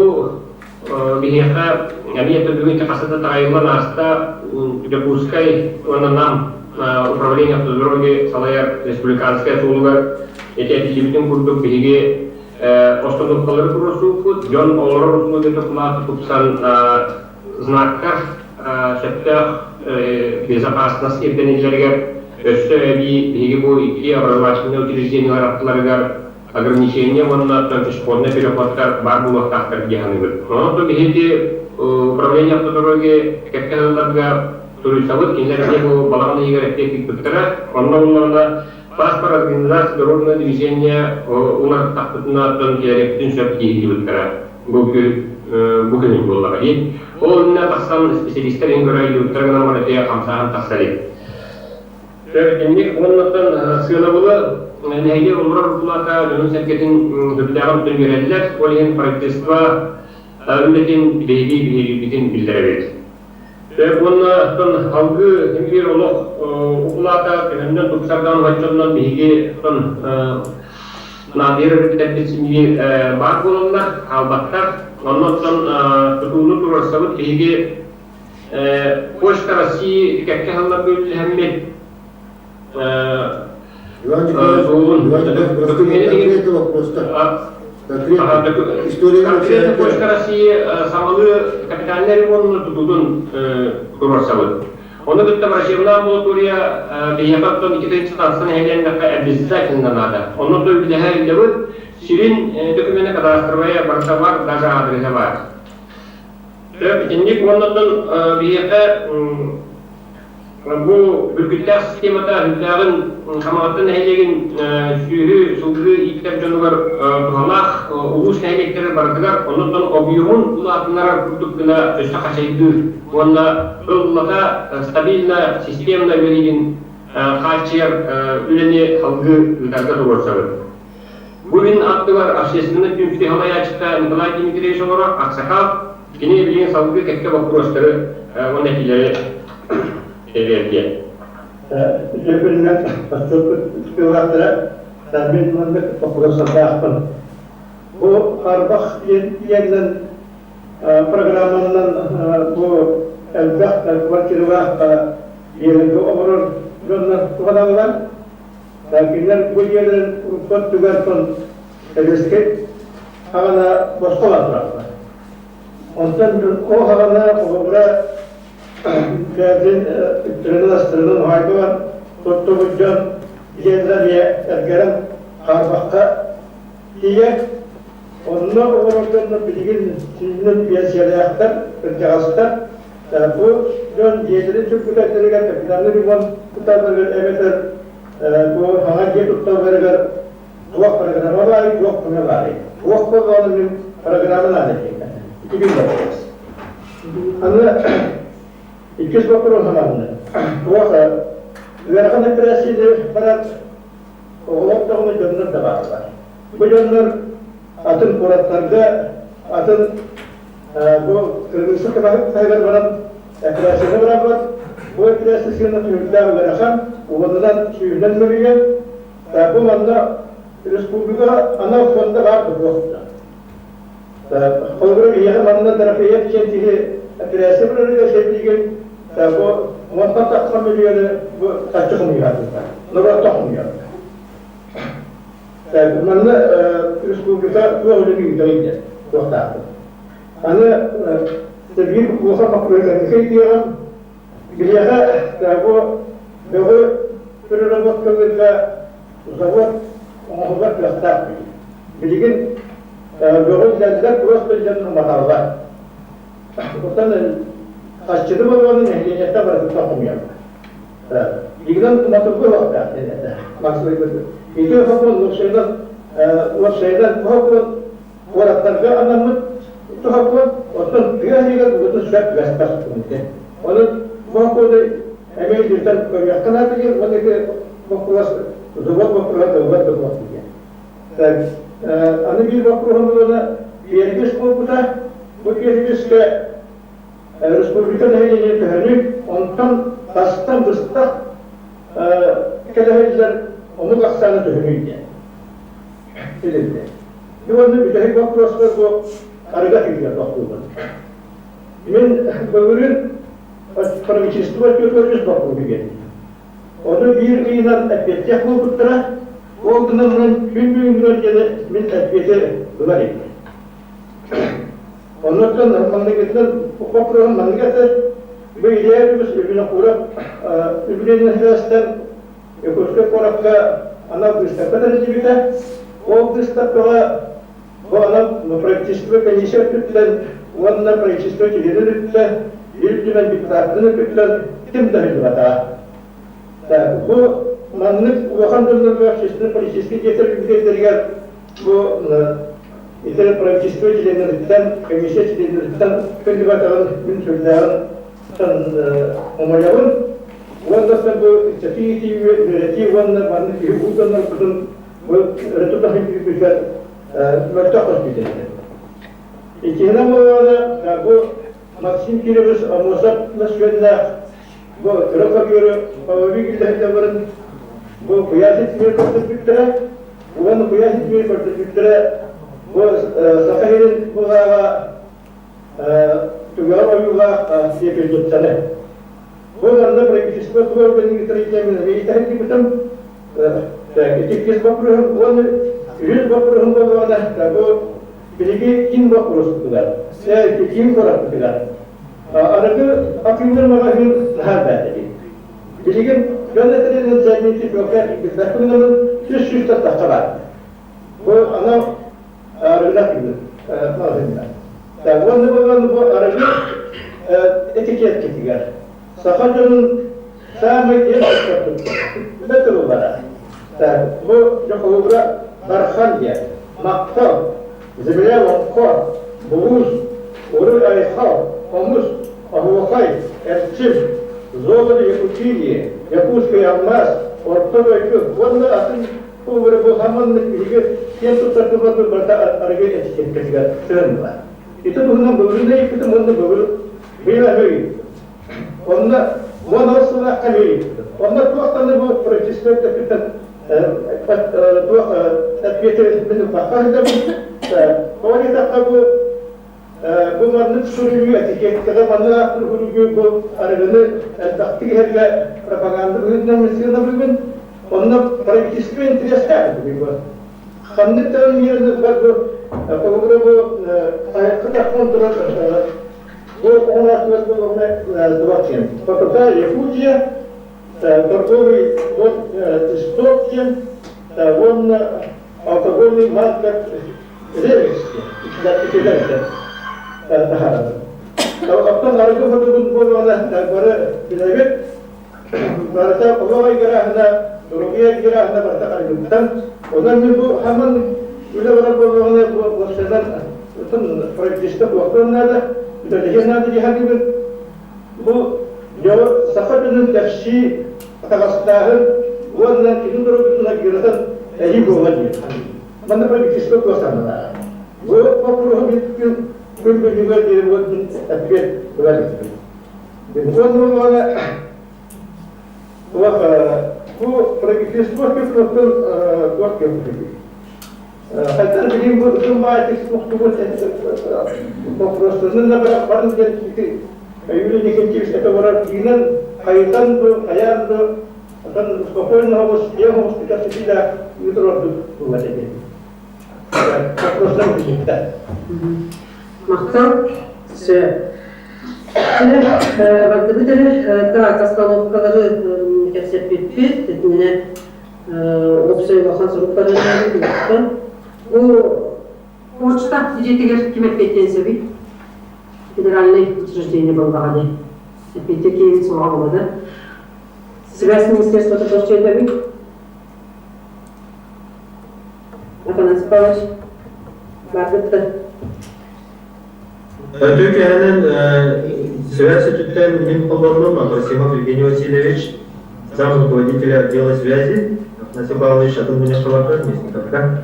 биһиэхэ эмиэ бүгүн хаста да таайыллан ааста Дьокуускай уонна Нам управление автодороги салайар республиканскай суолугар ити этиллибитин курдук биһиги остановкалары туруорсууппут, дьон олорор условията кулааты тупсан знактар сөптөөх безопасность ирдэниллэригэр өссө эбии биһиги бу икки образовательнай учреждениелар аттыларыгар ограничение уонна пешеходный переходтар баар буолуохтаахтар дии саныыбыт. Онон биһиги управление автодороги кэккэ сылларга суруйсабыт, кинилэр эмиэ бу балаҕан ыйыгар эппиэт ыыппыттара. Онно улларына паспорт организации дорожного движения уларыттахпытына оттон килэриэхпитин сөп дии сылдьыбыттара. Бу бу күнүн буоллаҕа дии. Ол иннинэ тахсан специалистар иһин көрө илдьибиттэрэ гынан баран ити хамсааһын тахсар эбит. Инник уоннаттан сыанабылы нэһилиэк олорор укулаата дьонун-сэргэтин сөбүлээҕин бүтэн үөрэллэр, ол иһин правительство үлэтин биһиги биһириирбитин биллэрэбит. Уонна оттон алгыы син биир олох укулаата төһөннөн тупсардаан оччоннон биһиги оттон наадыйар өрүттэрбит син биир баар буолаллар, хаалбаттар. Онно оттон тутууну туруорсабыт биһиги Почта России кэккэ сылларга үлэлэһэммит Иван Николаевич, конкретно вопростар. Конкретно Почта России саҥалыы капитальнай ремонтун тутуутун туруорсабыт. Ону кытта врачебная амбулатория биһиэхэ оттон 2 тахсан нэһилиэнньэххэ обязательно надо. Онно то үлэһэ илдьэбит. Сирин докумена кадастровая барыта бар, даже адреса бар. Итинник уоннаттан биһиэхэ бу бүргүттээх системата үрдээҕин Хамаҕатта нэһилиэгин сүөһү, сылгы ииттэр дьонугар туһалаах улуус нэһилиэктэрэ барытыгар оннуттан объемун улаатыннарар курдук гына өссө хачайдыыр уонна ыллата стабильно, системно үлэлиирин хааччыйар үлэни салгыы ыытарга туруорсабыт. Бу мин аттыбар общественнай түмсүү салайааччыта Николай Дмитриевич олорор, аксакал. Кини билигин салгыы кэккэ боппуруостары уонна этиилэри биэрдиэ. Үтүө күнүнэн отчуоппут кыттыылаахтара, мин маннык боппуруостардаахпын. Бу Харбах диэн программанан бу элбэх квартиралаах дьиэлэргэ олорор дьоннор туһаналлар. Кинилэр бу дьиэлэрин урукку өттүгэр сэбиэскэй хаҕана босхо барбыттар. Онтон ол хаҕана холобура бэйэтин үттэринэн-астарынан уһаайбалар туттубут дьон дьиэлэрэ эмиэ эргэрэн хаарбахха тиийэр. Онно олорор дьоннор билигин сүүннэн биэнсийэлээхтэр, кырдьаҕастар. Бу дьон дьиэлэрин сүргүтэллэригэр капитальный ремонт туталларыгар эбэтэр бу саҥа дьиэ тутталларыгар туох программа баарый, туох көмө баарый? Туох буоллаҕына мин программа наада диэххэ. Ити биир боппуруос. Аны иккис боппуруос ананна. Туох ыарахан эпэрээссийэни барар оҕолор даҕаны дьоннор да бааллар. Бу дьоннор атын куораттарга, атын бу кыргызстан таһыгар баран эпэрээссийэни бараммыт. Бу эпэрээссийэ сыана түһүллээх ыарахан, уонунан сүүһүнэн мөлүйүөн. Бу манна республикаҕа анал фонда баар буолуохтаах. Холобура, биһиэхэ манна Дорофеев диэн киһи эпэрээссийэ барарыгар сэрдиигин бу уонтан тахса мөлүйүөнү бу харчы хомуйаатылар. Норуоттан хомуйаатылар. Манна республика туох үлэни ыытарый диэн туохтаахпын. Аны биир улахан боппуруостарга диэҕим, биһиэхэ бу бөҕү переработкалыырга завод оҥоһуллар кыахтаах билигин бөҕү илдьэллэр, просто илдьэн уматаллар. Оттон харчыны болуону нэһилиэнньэттэн барытыттан хомуйаллар. Игнан уматыргы уохтаах диэн этэ. Максим Ити сокуон уопсайынан уопсайынан сокуон куораттарга анаммыт сокуон, оттон тыа сиригэр уутун сөп түбэспэт сокуон Онон бу сокуону эмиэ илдьиртэн көрүөххэ наада диэн уонна ити боппуруос. Завод боппуруоһа тыллар да суох диэн. Так, аны биир боппуруоһум буолуона перепись буолбута. Бу перепискэ республика нэһилиэнньэ төһөнүй, онтон тастан быстах кэлэһиллэр омук ахсаана төһөнүй диэн билиннэ. Уонна бүтэһик боппуруоска бу арыга тиийэр тохтуулар. Мин былырыын правительство отчетугар үс боппуруоһу биэрдим. Ону биир ыйынан эппиэттиэх буолбуттара. Ол гынан баран күн бүгүнгү диэри мин эппиэти ылар этим. Оннуттан манныгытынан боппуруоһум маннык этэ. Бу Илья Үгүс Винокуров үбүлүөйүнэн Якутскай куоракка анал быыстапка тэриллибитэ. Ол быыстапкаҕа бу анал правительство комиссия өттүттэн уонна правительство чилиэнин өттүттэн Ил Түмэн депутаттарын өттүттэн ким да сылдьыбатаҕа. Бу маннык улахан дьоннорго общественно-политическай деятель үбүлүөйдэригэр бу ити правительство чилиэннэриттэн, комиссия чилиэннэриттэн кэллибэтэҕин мин сүрдээҕин омойобун. Уонна бу иччэтии үөрэтии уонна маннык киһи уу дьоннорбутун бу өрө тута сылдьыытыгар мөлтөх көстүүтэ. Иккиһинэн буоллаҕына бу Максим Кирович Аммосов мөссүөннээх бу кыра көбүөрү половик үлэһиттэрин бу куйаас ситимигэр көрдөрбүттэрэ уонна куйаас ситимигэр көрдөрбүттэрэ бу Саха сирин былааҕа түгэҕэр ойуулаах сиэпилдьиттэрэ. Бу манна правительство туорганын ыытар Иккис боппуруоһум уонна үһүс боппуруоһум буоллаҕына бу биһиги киин боппуруоспутугар, киин куораппытыгар арыгы атыылыыр маҕаһыын наһаа элбээтэ. Билигин дьон этэринэн сэрминти чуолкай билбэт гынабын, үс сүүстэн тахса баар. Бу анал арыгы атыылыыр маҕаһыыннар. Уонна буолан бу арыгы этикеткэтигэр саха дьонун саамай киэн туттар тыллара. Бу дьохолугура Дархан диэн, Махтал, Земля Лоҥхо, Булуус, Уруй Айхал, Хомус, Оһуохай, Эрчим, Золото Якутии, Якутский алмаз, Орто дойду уонна атын куллары бу хаманнык биһиги киэн туттар тылларбыт барыта арыгы этикеткэтигэр сыһыннылар. Ити туһунан былырыын ыйыппытым уонна былыр быйыл ыйыппытым. Онно 10 сыллаахха ыйыппытым. Онно туох даҕаны бу правительство өттүттэн туох ответы мин ылбакка сылдьабын. Тоҕо диэтэххэ бу бу маннык суруйуу этикеткаҕа маннык ааттыыр суруйуу бу арыгыны элбэхтик иһэргэ пропаганда быһыытынан мин сыаналыыбын. Онно правительство интэриэстээх бу. Ханнык даҕаны миэрэни ылбат бу холобура бу айахха тахсан турар бу оҥоһуктар буолуоҕуна туох диэн. ППК Якутия торговый дом Исток диэн уонна алкогольный марка Ревекс диэн таһаарар. Оттон арыгы хотугун буолуоҕуна бары билэбит барыта олох айгырааһына, доруобуйа айгырааһына барыта арыгыттан. Онон мин бу хаман үлэ барар буолуоҕуна бу уопсайынан правительство туохтуон наада, үлэлэһиэн наада дии саныыбын. Бу дьоҕу саха дьонун кэпсии атаҕастааһын уонна кини доруобуйатын айгыратан эһии буола диир. Манна правительство туох санаалаах. Бу боппуруоһу мин күн күн бүгүнүгэр диэри бу ответ ылар иликпин. Уонна бу правительство көмөтүн туох көмөтүн Хайдах билигин бу ытым баайтык мухтубут боппуруостарынан да барын диэн ити Юрий Никитич это барар тыынан хайытан бу хайаан да отон спокойно оҕус киэҥ оҕус кэпсэтиилээх ыытар ордук буолар этэ. Вопростар билиттэр. Махтал. Все. Бардыбыт эрэ так остановкалары кэпсэппиппит. Итиннэ уопсай улахан сурук барыан Бу почта дьиэтигэр ким эппиэттиэн сөбүй? Федеральный учреждение буоллаҕа дии. Эппиэттиир киһи суоҕа буолла да. Связь министерствота туох дьиэтэбий? Афанасий Павлович, бардыт да? Өтүү кэһэнэн связь өтүттэн мин холбоннум Абросимов Евгений Васильевич, зам руководителя отдела связи. Афанасий Павлович атын мунньахталарга, местниковка.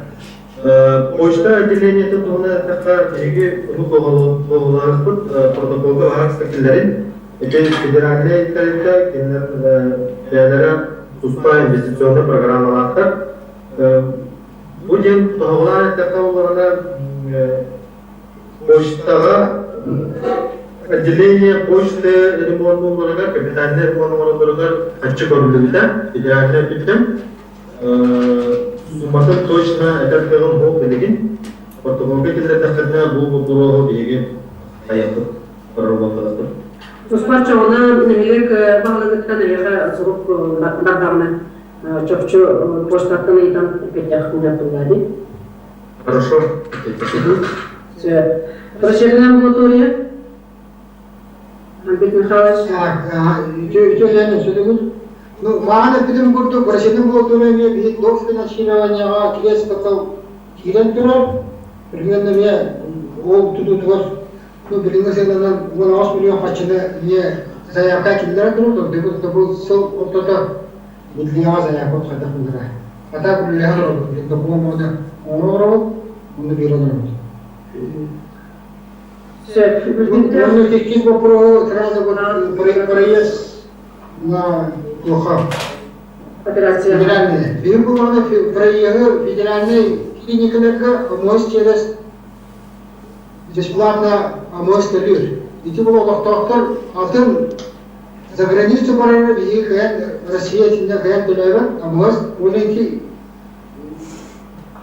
Почта отделениетын туһунан эттэххэ, биһиги ону туоһулаһыахпыт протоколга баһаар киллэрин. Ити федеральнай тэрилтэ кинилэр бэйэлэрэ туспа инвестиционнай программалаахтар. Бу диэн тоһоҕолоон эттэххэ буоллаҕына, почтаҕа отделение почты ремонтуулларыгар, капитальнай ремонт оҥороллоругар харчы көрүллүбүтэ, федеральнай өттүттэн. Сумматын точно этэр кыаҕым суох билигин. Протоколга киллэрдэххитинэ бу боппуруоһу биһиги хайыахпыт, проработкалыахпыт. Туспа чоҕуна нэһилиэк баһылыгыттан эйиэхэ сурук бардаҕына чопчу почтаттан ыйытан эппиэттээхпин дии. Хорошо. Все. Врачебная амбулатория? Альберт Михайлович? Үтүө сүдүгүн. Ну, маҕан эппитим курдук, врачебная амбулатория эмиэ биһик дофинансированияҕа кириэс катал киирэн турар. Примерно эмиэ ол тутуутугар ну, билиҥҥи сыананан 18 миллион харчыны эмиэ заявка киллэрэн турар. Бу сыл ортото Библияҕа заявка хайдах буллара. Ата үлэлэһэ олоробут, билин докумуон оҥоро олоробут, онно биэрэ олоробут. Сөп. Уонна иккис боппуруоһу сразу вот проезд на плохо. Операция. Федеральная. Биир буллаҕына проезды федеральной клиникаларга ОМОС через бесплатно ОМОС төлүүр. Ити бұл олохтоохтор атын За границу барары биһиги кыайан Россия итиннэ кыайан төлөөбөт, АМОС уонна ити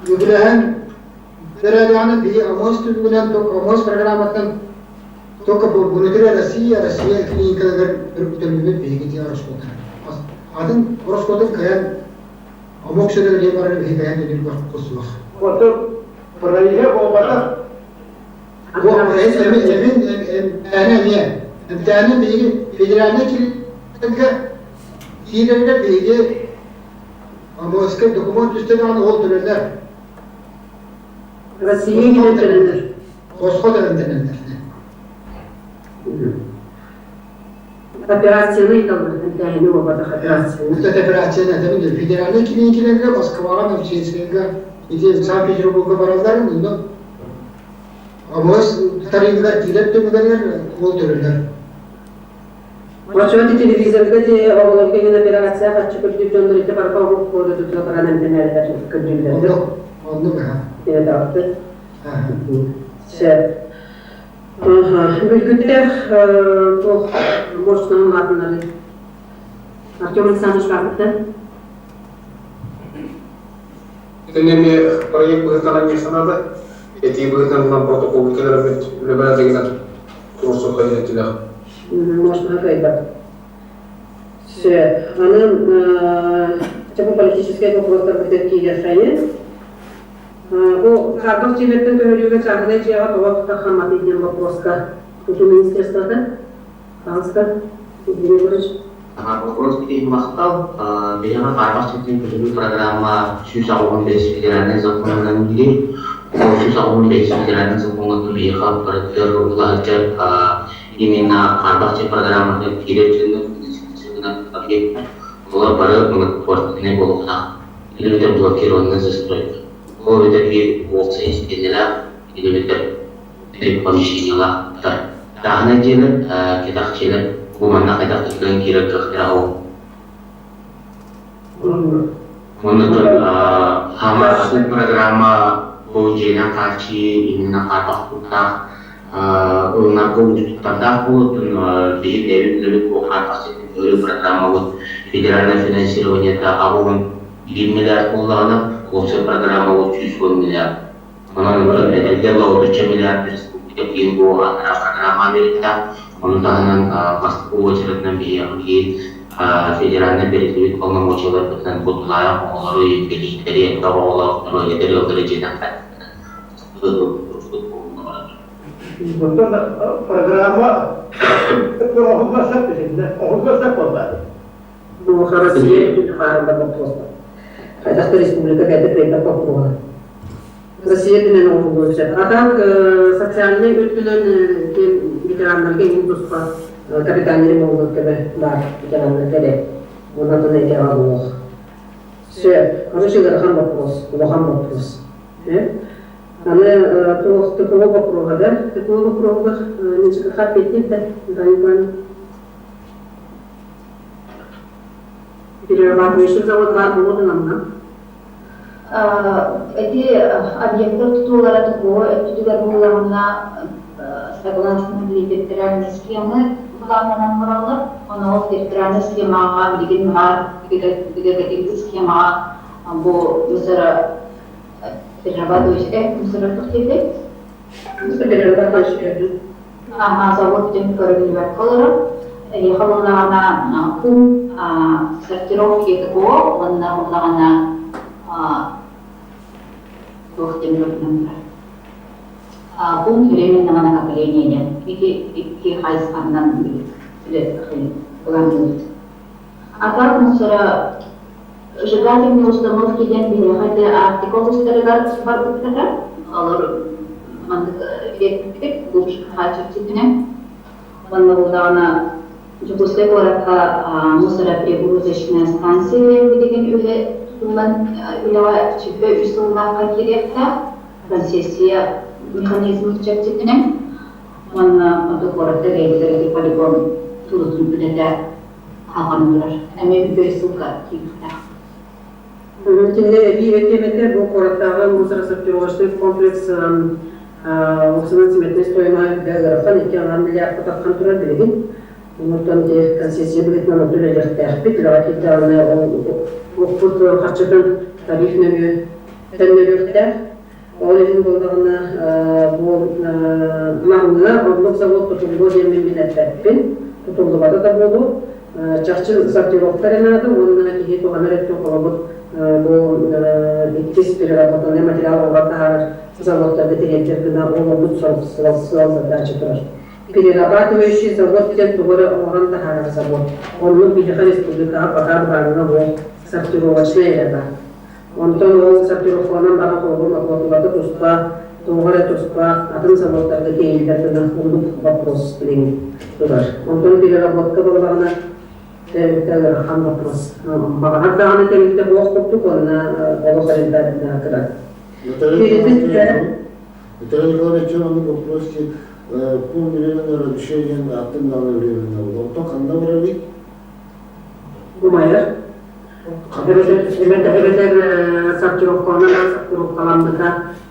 үбүлэһэн бэрээдэҕинэ биһи АМОС түбүгүнэн АМОС программаттан только внутри России, Россия клиникаларыгар төлүүбүт биһиги дии ороскуота. Атын ороскуотун кыайан омук сиригэр барары биһиги кыайан төлүүр кыах суох. Оттон проезд буолбатах. Эмтээни эмиэ. Эмтээни биһиги федеральнай киирэргэ киирэргэ биһиги ОМОСка документ түстэдэҕинэ ол төлөнөр. Россия киирэн төлөнөр. Босхо төлөннөр. Операцияны ыыталлар, эмтээһини буолбатах операцияны. Вот это операцияны это федеральный клиникаларга, Москваҕа, Новосибирскайга, ити Санкт-Петербурга бараллар, онно ОМОС тарыыбыгар киирэр түмүгэр ол төлөнөр. Оччоҕо телевизорга ти оҕолорго иһин операция харчы көрдүүр дьоннор ити барыта омук буола тута баран эмтэнэллэр көрдүүллэр. Оннук аха. Тиэтаахтыр. Сөп. Бүлгүттээх туох мощнан улаатыннары Артем Александрович баарбыттан. Итини эмиэ проект быһыытынан эмиэ санаата. Этии быһыытынан протоколу кэлэрбит үлэ бэрээдэгинэн туруорсуохха диэн этилэр. Можно кыайбат. Сөп. Аны чопу политическай вопростарбытыгар киириэххэйин. Бу хаарбах дьиэлэртэн көһөрүүгэ чааһынай дьиэҕэ тоҕо тахамматый диэн вопроска тутуу министерствота Пожалуйста, Евгений Егорович. Вопрос киһи махтал. Биһиэхэ хаарбах дьиэтин көһөрүү программа 185 федеральнай законунан бири. Ол 185 федеральнай законун биһиэхэ барытыгар улаһыдьар именно хаарбах дьиэ программатыгар киирэр дьоннор объекттар олор бары многоквартирный буолуохтаах. Или это блокированная застройка. Ол эбэтэр биир уопсай истиэнэлээх, или эбэтэр помещениелаахтар. Тааһына дьиэлэр, кэтэх дьиэлэр бу манна хайдах да киирэр кыахтара ол. Онно хама атын программа бу дьиэнэн хааччыйыы именно хаарбах туттаах ылынарга туттардаах буолуттун биһи бэйэбит үлэбит бу хаарбах ситим программа вот федеральное финансирование 81 миллиард буоллаҕына, уопсай программа вот 110 миллиард. Онон эдэргэ лоҕуручча миллиард республика киин бу программа биэрбитэ. Ону таһынан бастакы уочаратынан биһиэхэ киин федеральнай бэриллибит полномочияларбытынан бу тулаайах оҕолору, инбэлииттэри, элбэх оҕолоохтору, эдэр ыаллары дьиэнэн Оттон программа оҥоһулла сөп итиннэ, оҥоһулла сөп буолбаат. Ну, Россия хаарында боппуруостар. Хайдах да республика бэйэтэ кыайбат боппуруоһа. Россия түнэн оҥоһуллуон сөп. А так социальнай өттүнэн ким ветераннарга иһин туспа капитальный ремонт көмө баар ветераннарга эрэ. Онон эйгэҕэ буолуох. Сөп. Короче, ыарахан вопрос, улахан вопрос. Аны туох ТКО боппуруоһа да, ТКО боппуруоһугар ЖКХ эппиэттиир да, Михаил Иванович? Перерабатывающий завод баар буолуо намна? Эти объекттар тутуулара ТКО өттүтүгэр буоллаҕына согласно территориальной схемы былааннанан бараллар. Ону ол территориальнай схемаҕа билигин баар бигэргэтиллибит схемаҕа бу мусора перерабатывающий мусора диэбит. Перерабатывающий. Ага, завод диэн көрүллүбэккэ олорор. Эһиэхэ буоллаҕына кум сортировки ТКО уонна буоллаҕына туох диэн көрүнэн турар. Пункт временного накопления диэн ити икки хайысханнан былаанныыбыт. А так мусора сжигательные установки диэн биһиэхэ ити Арктика улуустарыгар барбыттара. Олор маннык биэрбиппит бу чэрчитинэн. Уонна буоллаҕына Дьокуускай куоракка мусоропригрузочная станция диэн билигин үлэ тутуллан үлэҕэ сүппэ үс сыллаахха киириэхтээх. Концессия механизмын чэрчитинэн уонна онто куоракка бэйэтигэр полигон тутуутун үлэтэ хаалан турар. Эмиэ үтүө ссылка киирбэтээх. Кинилэр эбии этиэм бу куораттааҕы мусоросортировочный комплекс уксунан цементнэй стоимоһа үрдэ ыарахан 2,5 миллиардка таххан турар билигин. Онтон ити концессия быһыытынан оту үлэлиэхтээхпит. Үлэҕэ киирдэҕинэ ол укпут харчытын тариф нөҥүө төннөрүөхтээх. Ол иһин буоллаҕына бу Намҥа оннук завод тутуллуо диэммин мин эппэппин. Тутуллубата да буолуо. Чахчы сортировка эрэ наада уонна киһи туһанар өттүн холобур бу иккис переработанный материал оҥорон таһаарар заводтарга тириэрдэр гына ол оннук сыал задача турар. Перерабатывающий завод диэн тугу эрэ оҥорон таһаарар завод. Оннук биһиэхэ республикаҕа пока баарына суох сортировочнай эрэ баар. Онтон ол сортировкаланан баран холобур макулатурата туспа, туоҕа эрэ туспа, атын заводтарга тиэйиллэр гына оннук вопрос билигин турар. Онтон переработка буоллаҕына тэрилтэ ыарахан вопрос. Баҕарар даҕаны тэрилтэ буох курдук уонна олох рентабельнаах кыра. Виталий Николаевич, оннук вопрос пункт временного разрешения атын даҕаны временно буолла. Онтон ханна барарый? Умайар. Эбэтэр сортировкаланан сортировкаламмыта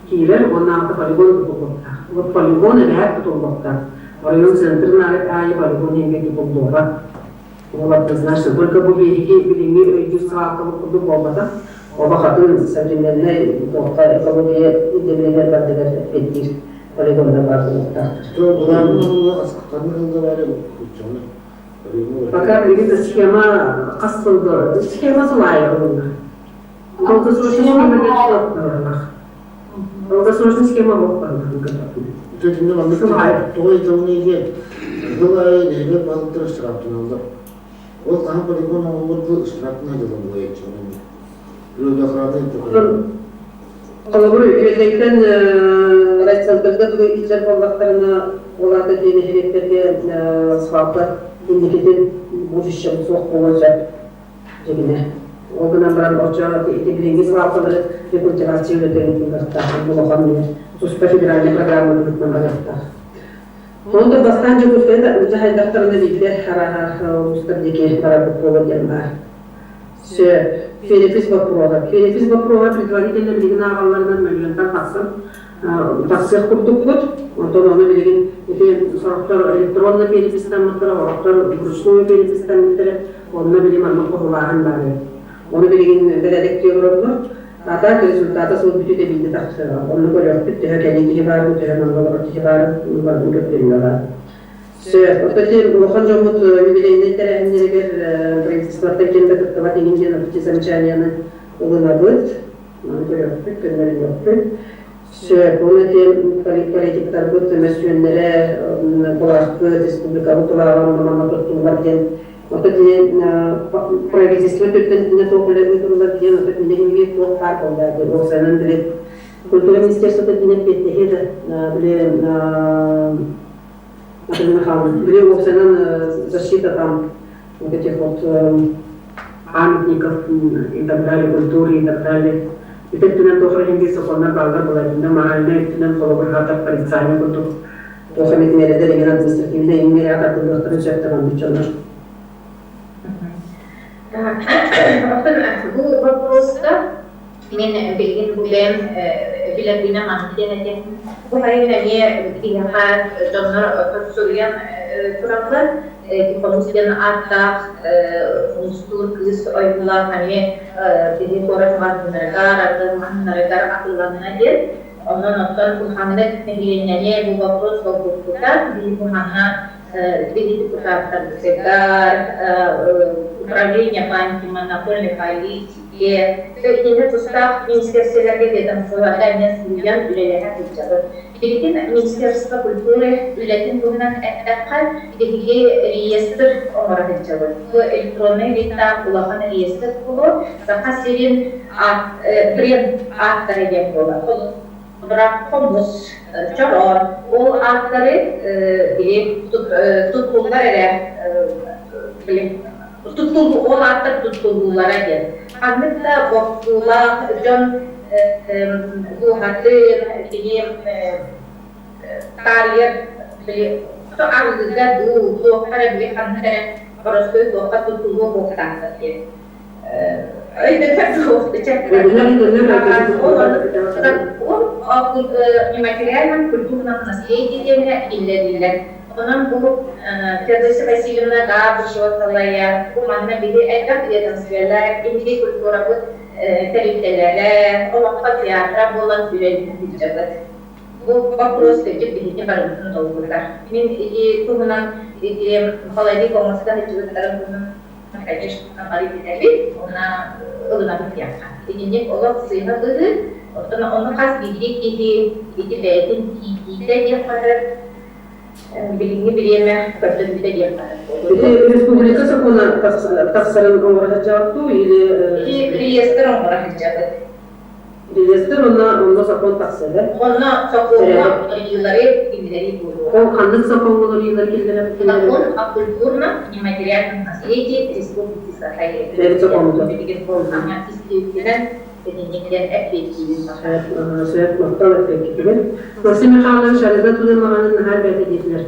киирэр уонна аата полигон тутуллуохтаах. Вот полигон эбээт тутуллуохтаах. Оройуон центрын аайы полигон диэнгэ тутуллуоҕа. Ол однозначно. Только бу биһиги билиҥҥи өйдүүр саҕалкабыт курдук буолбатах. Оба хатын современнай туохха экология ирдэбилигэр бардыгар эппиэттиир полигоннар баар буолуохтаахтар. Пока билигин схема хас сылга схема сыл аайы ылынна. Долгосрочный схема барылах. Долгосрочный схема буолуп барылах. Үтөтүннэ маннык тоҕо ыйталыный диэн сыл аайы нэһилиэк баһылыктара штрафтаналлар. Ол хаһан полигон оҥоһуллар штрафтана дьылы буолайчы. Природоохранный Холобур, Үөдэйтэн райцентрга дылы илдьэр буоллахтарына, ол аата дьиэ нэһилиэктэргэ свалка инникитин будущем суох буолуон сөп дьигинэ. Ол гынан баран оччо ити билиҥҥи свалкалары рекультивация үлэтин ыытыахтаах, улахан туспа федеральнай программа быһыытынан барыахтаах. Онон бастаан Дьокуускайга дьаһайдахтарына биирдэ арааһа улуустар диэки барарбыт буолуо диэн баар. Сөп. Перепись боппуруоһа. Перепись боппуруоһа предварительно билигин ааҕалларынан мөлүйүөнтэн тахсан тахсыах курдукпут. Онтон ону билигин ити сорохтор электронно переписьтаммыттара, сорохтор вручную переписьтаммыттара. Онно били маннык хоһулааһын баар эбит. Ону билигин бэрээдэктии олороллор. А так результата сыл бүтүүтэ биирдэ тахсыаҕа. Онно көрүөхпүт төһө кэлии киһи баарын, төһө манна олорор киһи баарын, барытын көрдөрүөҕэ. Сөп. Оттон ити улахан дьоммут юбилейнай тэрээһиннэригэр правительствоттан ким да кыттыбат иҥин диэн эти замечанияны ылынабыт. Маны көрүөхпүт, көннөрүнүөхпүт. Сөп. Оны ити политиктарбыт мөссүөннэрэ былааспыт, республикабыт былааҕын манна туттуллар диэн Оттон ити правительство өттүттэн итиннэ туох үлэ ыытыллар диэн оттон итиннэ иһин туох баар буолла диэн уопсайынан били культура министерствота итиннэ эппиэттэһиэ да били Наталья Михайловна, били уопсайынан защита там вот этих вот. памятников и так далее, культуры и так далее. Ити өттүнэн туох эрэ иһин сокуоннар бааллар буолар, моральнай өттүнэн холобур хаатар порицание курдук туох эмит миэрэлэр эҥин административнай эҥин миэрэҕэ тардыллыахтарын сөп даҕаны дьоннор. Оттон бу вопроска мен билигин бу бэйэм билэрбинэн маннык диэн этиэм. Бу сайын эмиэ биһиэхэ дьоннор суруйан тураллар. Хомус диэн ааттаах хомустуур кыыс ойуулаах эмиэ биһи куорат маҕаһыыннарыгар, ардыы маҕаһыыннарыгар атыыланна диэн. Онон оттон куханнык нэһилиэнньэни бу вопрос долгуппута. Биһи куханна биһи депутаттарбытыгар управление по антимонопольной политике итиннэ тустаах министерстволарга ведомстволарга эмиэ суруйан үлэлэһэ сылдьабыт. Билигин Министерство культуры үлэтин туһунан эттэххэ, биһиги реестр оҥоро сылдьабыт. Бу электроннай литтаах улахан реестр буолуо, Саха сирин бренд ааттара диэн буолар. Холобура, хомус, чороон, ол ааттары били туттуллар эрэ били ол ааттар туттуллуулара диэн. Ханнык да бопсуулаах дьон дууһатын кини таарыйар били арыгыга дуу, туохха эрэ били ханнык эрэ боростуой туохха туттуллуо буолтаахтар диэн. Нематериальном культурном наследии диэҥҥэ киллэриллэр. Онон бу Феодосия Васильевна Габышева салайар, бу манна биһи элбэх ведомстволар, биһиги культурабыт тэрилтэлэрэ, олоххо театра буолан үлэлии сылдьабыт. Бу вопрос кырдьык биһиги барыбытын долгутар. Мин ити туһунан ити холодильник оҥосто сылдьыбыттарын туһунан конечно, бары билэбит, уонна ылынабыт диэххэ. Итинник олох сыыһа быһыы, оттон ону хас биирдии киһи ити бэйэтин иитиитэ диэххэ сөп, билиҥҥи бириэмэ көрдөрүүтэ диэххэ сөп. Ити республика сокуона тахсарын оҥоро сылдьаҕыт дуу или Ити реестр оҥоро сылдьабыт. Реестр онно онно сокуон тахсар да? Онно сокуоҥҥа уларыйыылары киллэрии буолуо. Ол ханнык сокуоҥҥа уларыйыылары киллэрэр? Закон о культурном нематериальном наследии Республики Саха Бэйэбит сокуоммутун. Билигин аны истиэхтинэн итинник эппиэттиибин Сөп, махтал эппиэккитигэр. Максим Михайлович арыгы тутун маҕанын наһаа элбээтэ диэтилэр.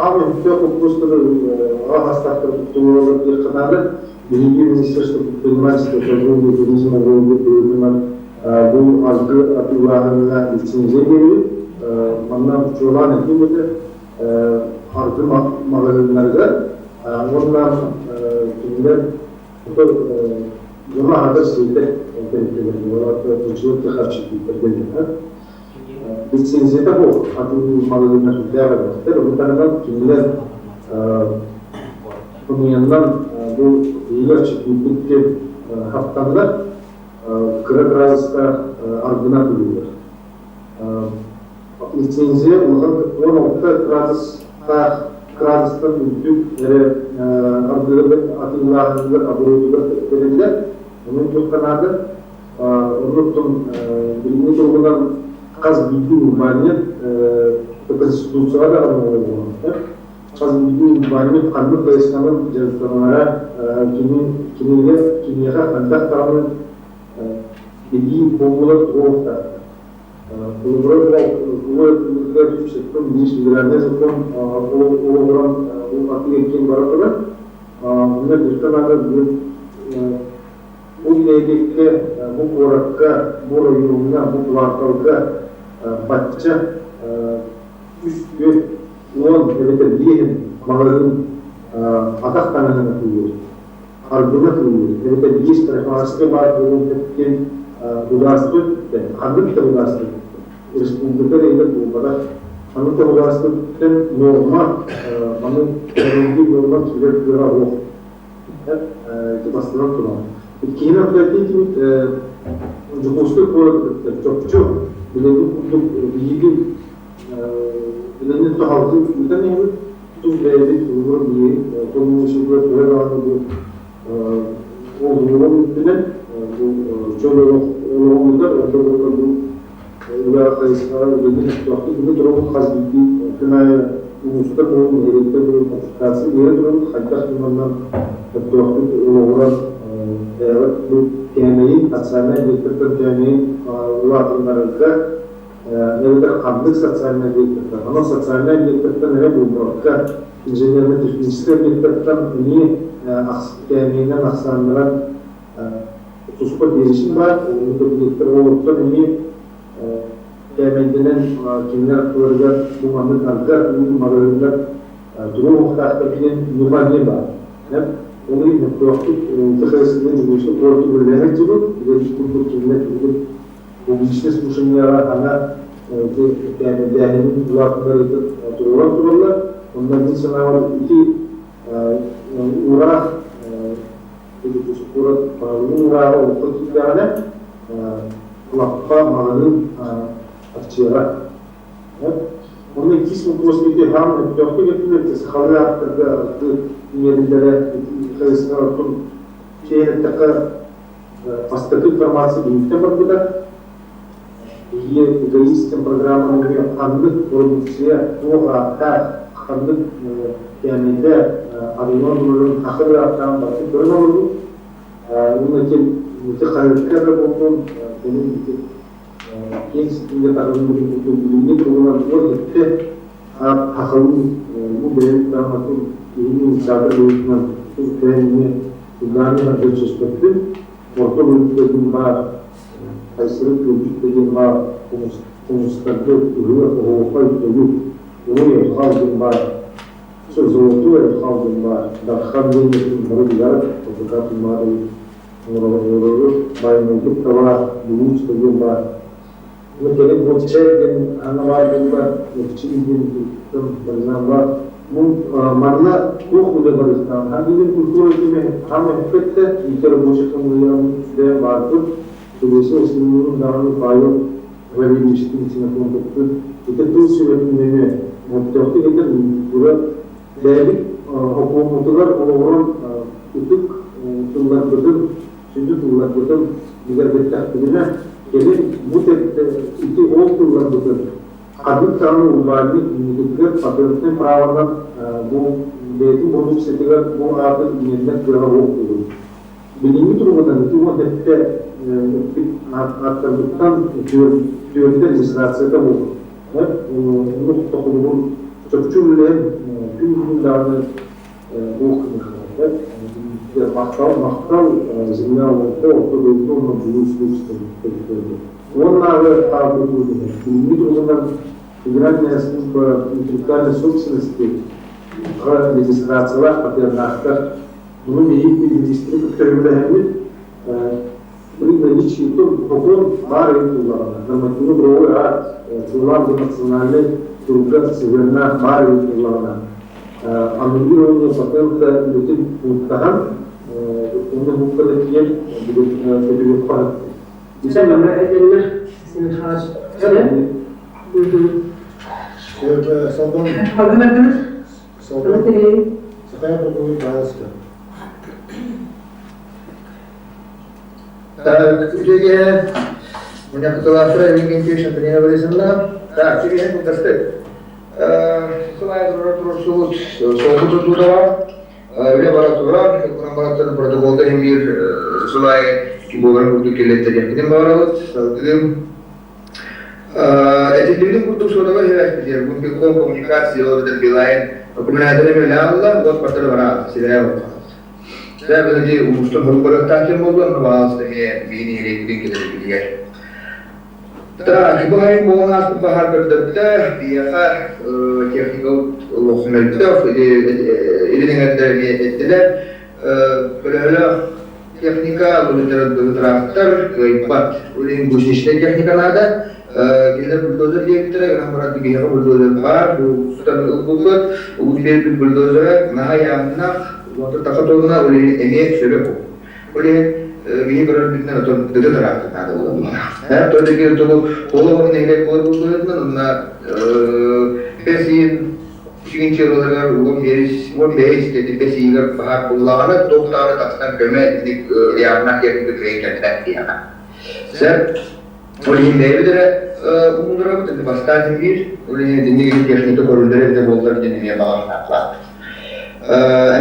Аҕа өттө куппустары аҕа хастаахтар туттуллаллар диэххэ наада. Биһиги Министерство предпринимательства, торговли и туризма быһыытынан бу аргы атыылааһыҥҥа лицензия биэрэбит. Манна чуолаан этиим этэ, аргы маҕаһыыннарыгар уонна кинилэр дьону аһатар сиэтэр тэрилтэлэргэ, олор харчы дииллэр. Лицензията суох атыылыыр маҕаһыыннар сүрдээх элбэхтэр. Ону таһынан кинилэр хомуйаннан бу иһигэр чиппиппит диэн хаптаннар кыра кыраадыстаах аргына атыылыыллар. Лицензия улахан 16 градустаах градустан үрдүк эрэ аргыга атыылааһыныгар оборудование бэриллэр. Онон туохха наада Оннуктун билиҥҥи туругунан хас биирдии урбаанньыт Конституцияҕа даҕаны оҥоһуллубаттар. Хас биирдии урбаанньыт ханнык хайысханан дьарыктанара кини кинигэ киниэхэ хайдах даҕаны билии буолуулар туруохтаахтар. Холобура, улуу сокуон, биир федеральнай сокуон олоҕуран бу атыы-эргиэн бара турар. Онно бииртэн наада Бу нэһилиэккэ, бу куоракка, бу оройуоҥҥа, бу кварталга бачча үс, түөрт, уон эбэтэр биэһин маҕаһыын атах таҥаһын атыылыыр, аргыны атыылыыр эбэтэр биэс парикмахерскай баар буолуон сөп диэн судаарыстыба өттүттэн, ханнык да судаарыстыба өттүттэн, республика да буолбатах, ханнык да судаарыстыба өттүттэн нуорма, маны нуорма киирэр кыаҕа суох. Ити бастатан туран. Иккиһинэн этиитибит Дьокуускай куораты кытта чопчу билиҥҥи курдук биһиги билиҥҥи туһалгы ыытан иһэбит. Тус бэйэбит улуур биһиги хомуньуусугар төһө даҕаны бу олугун үрдүнэн бу чөл олох олоҕун ордук бу үлэ хайысхаҕа үлэлии тохтоохтук бу туругу хас биирдии күн аайы. Улуустар буолун, нэһилиэктэр буолун консультация биэрэ турабыт, хайдах ньыманан сөптөөхтүк олоҕуран бэйэҕит бу кээмэйин, социальнай объектартан кээмэйин улаатыннарарга эбэтэр ханнык социальнай объектартан, онон социальнай объектартан эрэ буолбакка, инженерно-техническэй объектартан эмиэ кээмэйинэн ахсааннаран туспа перечень баар, ону кэбиниэттэр олортон эмиэ кээмэйдэнэн кинилэр аттыларыгар бу маннык арга уу маҕаһыыннар туруо уохтаахтар диэн ньыма эмиэ баар. Ол иһин мөхтөөхтүк ТХС-ны Дьокуускай куораты үлэлэһэ сылдьыбыт, үлэлиир курдук кинилэр билигин публичнай слушанияҕа ана кээмэйдээһинин улаатыннарыытын туруоран тураллар. Онно мин санаабар ити уураах Дьокуускай куорат баһылыгын уурааҕа олоххо киирдэҕинэ лаппа маҕаһыын аччыаҕа. Онно иккис вопрос ити хаан өттөөхтүк эттилэр сахалыы ааттарга аргы иҥэриллэрэ хайысха оттон чэйэн эттэххэ бастакы информация биһиктэн барбыта. Биһиги эгоист программаны ханнык продукция туох ааттаах, ханнык кээмэйдээх арыйан турарын хахыр ааттаан барытын көрөн олорбут. Уонна ити хаһыакка да буоллун, кэлин ити киэҥ ситимҥэ таһыллыбытын курдук билиҥҥи туругунан уон икки аат хахылын бу бэйэбит даҕаны киһини инициатор быһыытынан тус бэйэм эмиэ Угааны көрсүспэппин. Орто дойду баар Хайсыры күлдьүт диэн баар хомустарга ыһыах оһуохай тойук, уруй айхал диэн баар, золотой айхал диэн баар, Дархан диэн бары билэҕит, адвокат Умарович оҥорору, баайынайбыт да баар, Булуус да диэн баар. Ну, кэлин бу чэй диэн аны баар буолла, Эрчим диэн барзан баар. Ну, манна туох үлэ барыахтаах? Хан билин культура кими хам эппэттэ, ити рабочий хамыыйаҕын бэйэм баарбын, Федосия Васильевна даҕаны Павел Валерьевичтыын Ксенофонтовтыын ити тыл сүбэтин нөҥүө мөлтөөхтүк этэр культура бэйэбит хокуоммутугар олоҕуран ытык тылларбытын, сүдү тылларбытын бигэргэттэхпитинэ, кэлин бу ити ол тылларбытын ханнык даҕаны урбаанньык инникитигэр патентнай праванан бу бэйэтин продукциятыгар бу ааты иҥэринэр кыаҕа суох буолуо. Билиҥҥи туругунан ити уон сэттэ эппит ааттарбыттан түөртэ регистрацията буолбут. Ону тохолугун чопчу үлэлэһэн күн-күн даҕаны буох гыныахтаах. Махтал, махтал земля олоҥхо орто дойду уонна булуус Уоннааҕы хаалбыт билиҥҥи туругунан Федеральная служба интеллектуальной собственности регистрациялаах патеннаахтар. Ону биһиги министри кытта үлэлэһэммит, наличие сокуон баар ыйытыллаҕына, нормативно-правовой акт, чуолаан бу национальнай туруга сыһыаннаах баар ыйытыллаҕына, аннулирование патента үлэтин пунктаһан, онно пунктата тиийэн көтүрүөххэ Этэллэр, Михайлович. Салгын. Салгын. Сахая Бургуй, пожалуйста. Так, Меня Кутулафра Евгений Антонина Борисовна. Так, тебе кутасты. Сылай турсубут, солбуту тутава, үлэ бара турар, бараттан протоколда эмир сылай буоларын курдук келеттериэхпитин баҕарабыт. Салгыы Этиллибитин курдук суотабай сибээспитигэр Гумпикол коммуникация эбэтэр Билайн аккумуляторы эмэлээн ылла, уот бартары бараат, сибээ буолбатах. Сэ били уустук хорук барыахтаах кэм буолла, онно баҕаласта эмиэ биһини нэһилиэкпитин кэлэрбитигэр. Так, бу сайын буолан ааспыт баһаар көрдөрдө, биһиэхэ техника олох мөлтөх, илин эҥэрдэр эмиэ эттилэр. Көлөһөлөөх техника, быһыттар трактор кыайбат. Ол иһин гусеничнай техника наада. Кинилэр бульдозер диэбиттэрэ, гынан баран биһиэхэ бульдозер баар, бу сутан ылбыппыт. Угут биэрбит бульдозера наһаа яамнаах, уонна таха туонна, ол иһин эмиэ сөбө бу. Ол иһин биһи көрөрбүтүнэн отон дыды трактор наада буолар. То деги тугу олоҕун нэһилиэк буолар булбуһутунан, онна бэсиин Үчүгүн чыыраларыгар угун биэрис, уон бэһис кэтирбэс иһигэр баһаар буллаҕына, туох даҕаны тахсан көмө итинник ыйааһыннаах техника кыайан кэлбэт диэҕэ. Сөп. Ол иһин бэйэбит эрэ уһундурабыт, это бастаан биир, ол иһин техника көрүллэр эбитэ буоллар диэн эмиэ баҕарнаахлаахпыт.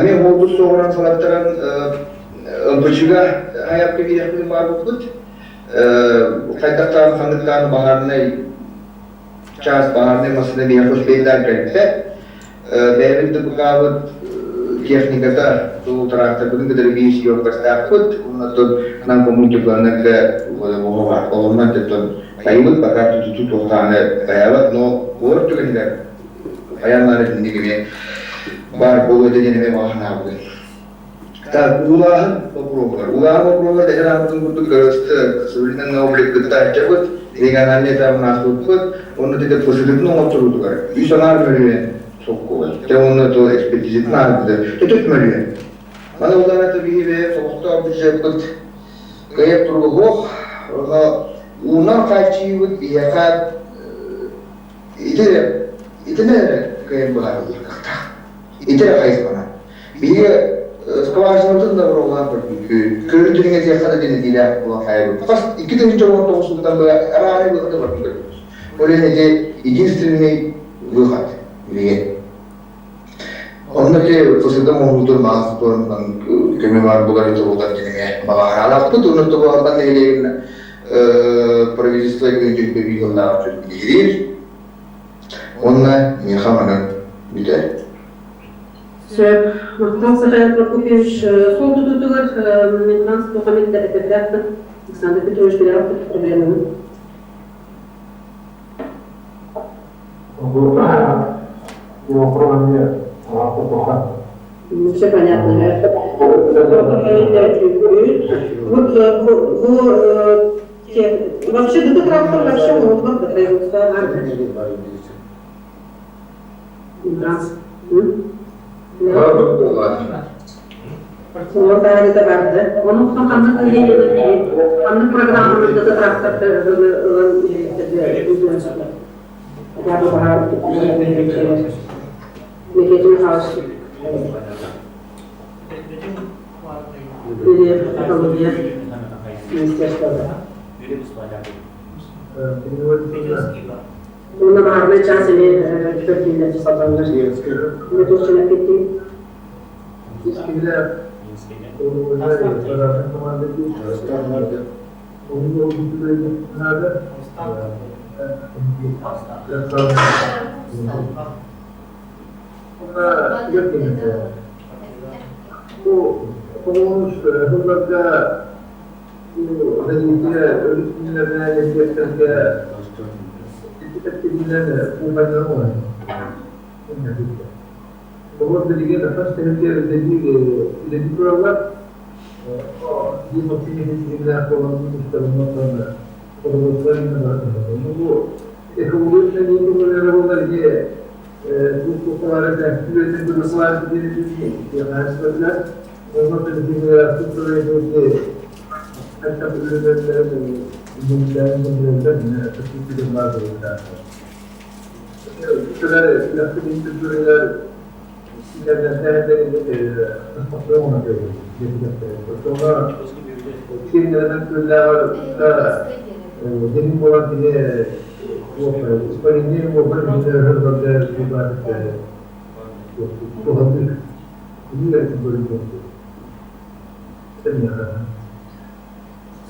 Эмиэ уолбут суоҕунан салаттаран МПЧ-га хайапка киириэхпитин баарбыппыт. Хайдахтаан ханныктаан баһаарынай чаас баһаарынай массыына биһиэхэ успейдаан кэлбэт. Бэйэбит ДПК-быт техниката туу тракторбытын кытары биир съемкастаахпыт. Оннуттан нам коммунтипланнарга олорунан теттон хайыбыт пока туту туохтааны хайаабат, но куорат түгэнигэр хайааннаары итинник эмиэ баар буолуо этэ диэн эмиэ баҕа санаабытым. Так, уулааһын боппуруоһугар. Уулааһын боппуруоһугар эһэр ааппытын курдук көрөстө, современный облик кыттааччыбыт, региональный этабын ааспыппыт, онно тете посылытын оҥотторуутугар үс аҥаар мөлүйүөн солкуобай. Те онно то экспертизатын аарбыта төтөт мөлүйүөн. Маны улаана биһи бэйэ тоҕустаах бюджеппыт кыайар туруга суох. Онно уунан хааччыйыбыт биһиэхэ ити итини эрэ кыайан быһаарыллар кыахтаах. Ити эрэ хайысханан. Биһиги скважинабытын да бороҕолоон көрбүппүт. Көрүн дириҥэтиэххэ да диэн этиилээх буолан хаайбыт. Хас 2019 сылтан араары выходы барбыт көрбүт. Ол иһин ити единственный выход билигин. Онно ити фасада оҥоһуутун маас туорунан көмө баар буолар ити буолар диэн эмиэ баҕараалаахпыт. Онно тобу Алдан нэһилиэгин правительство күнү сыллаах биһириир. Уонна миэхэ манан бүтэр. Сөп. Махтал Сахаят Прокопьевич. Сол тутуутугар Минтранс туох эмит этэрдээх Александр Петрович билэҕит проблеманы? Все понятно. Вот вообще ДТ трактор вообще вот производство. Суолтаһыта барды. Онуттан ханнык ханнык программаны да тракторда ылан Хотя бы баһаар Никита Михайлович или экология министерство. Уонна баһаарынай чаас эмиэ төрдүннэр салланнар. Мне тоже эппиттим.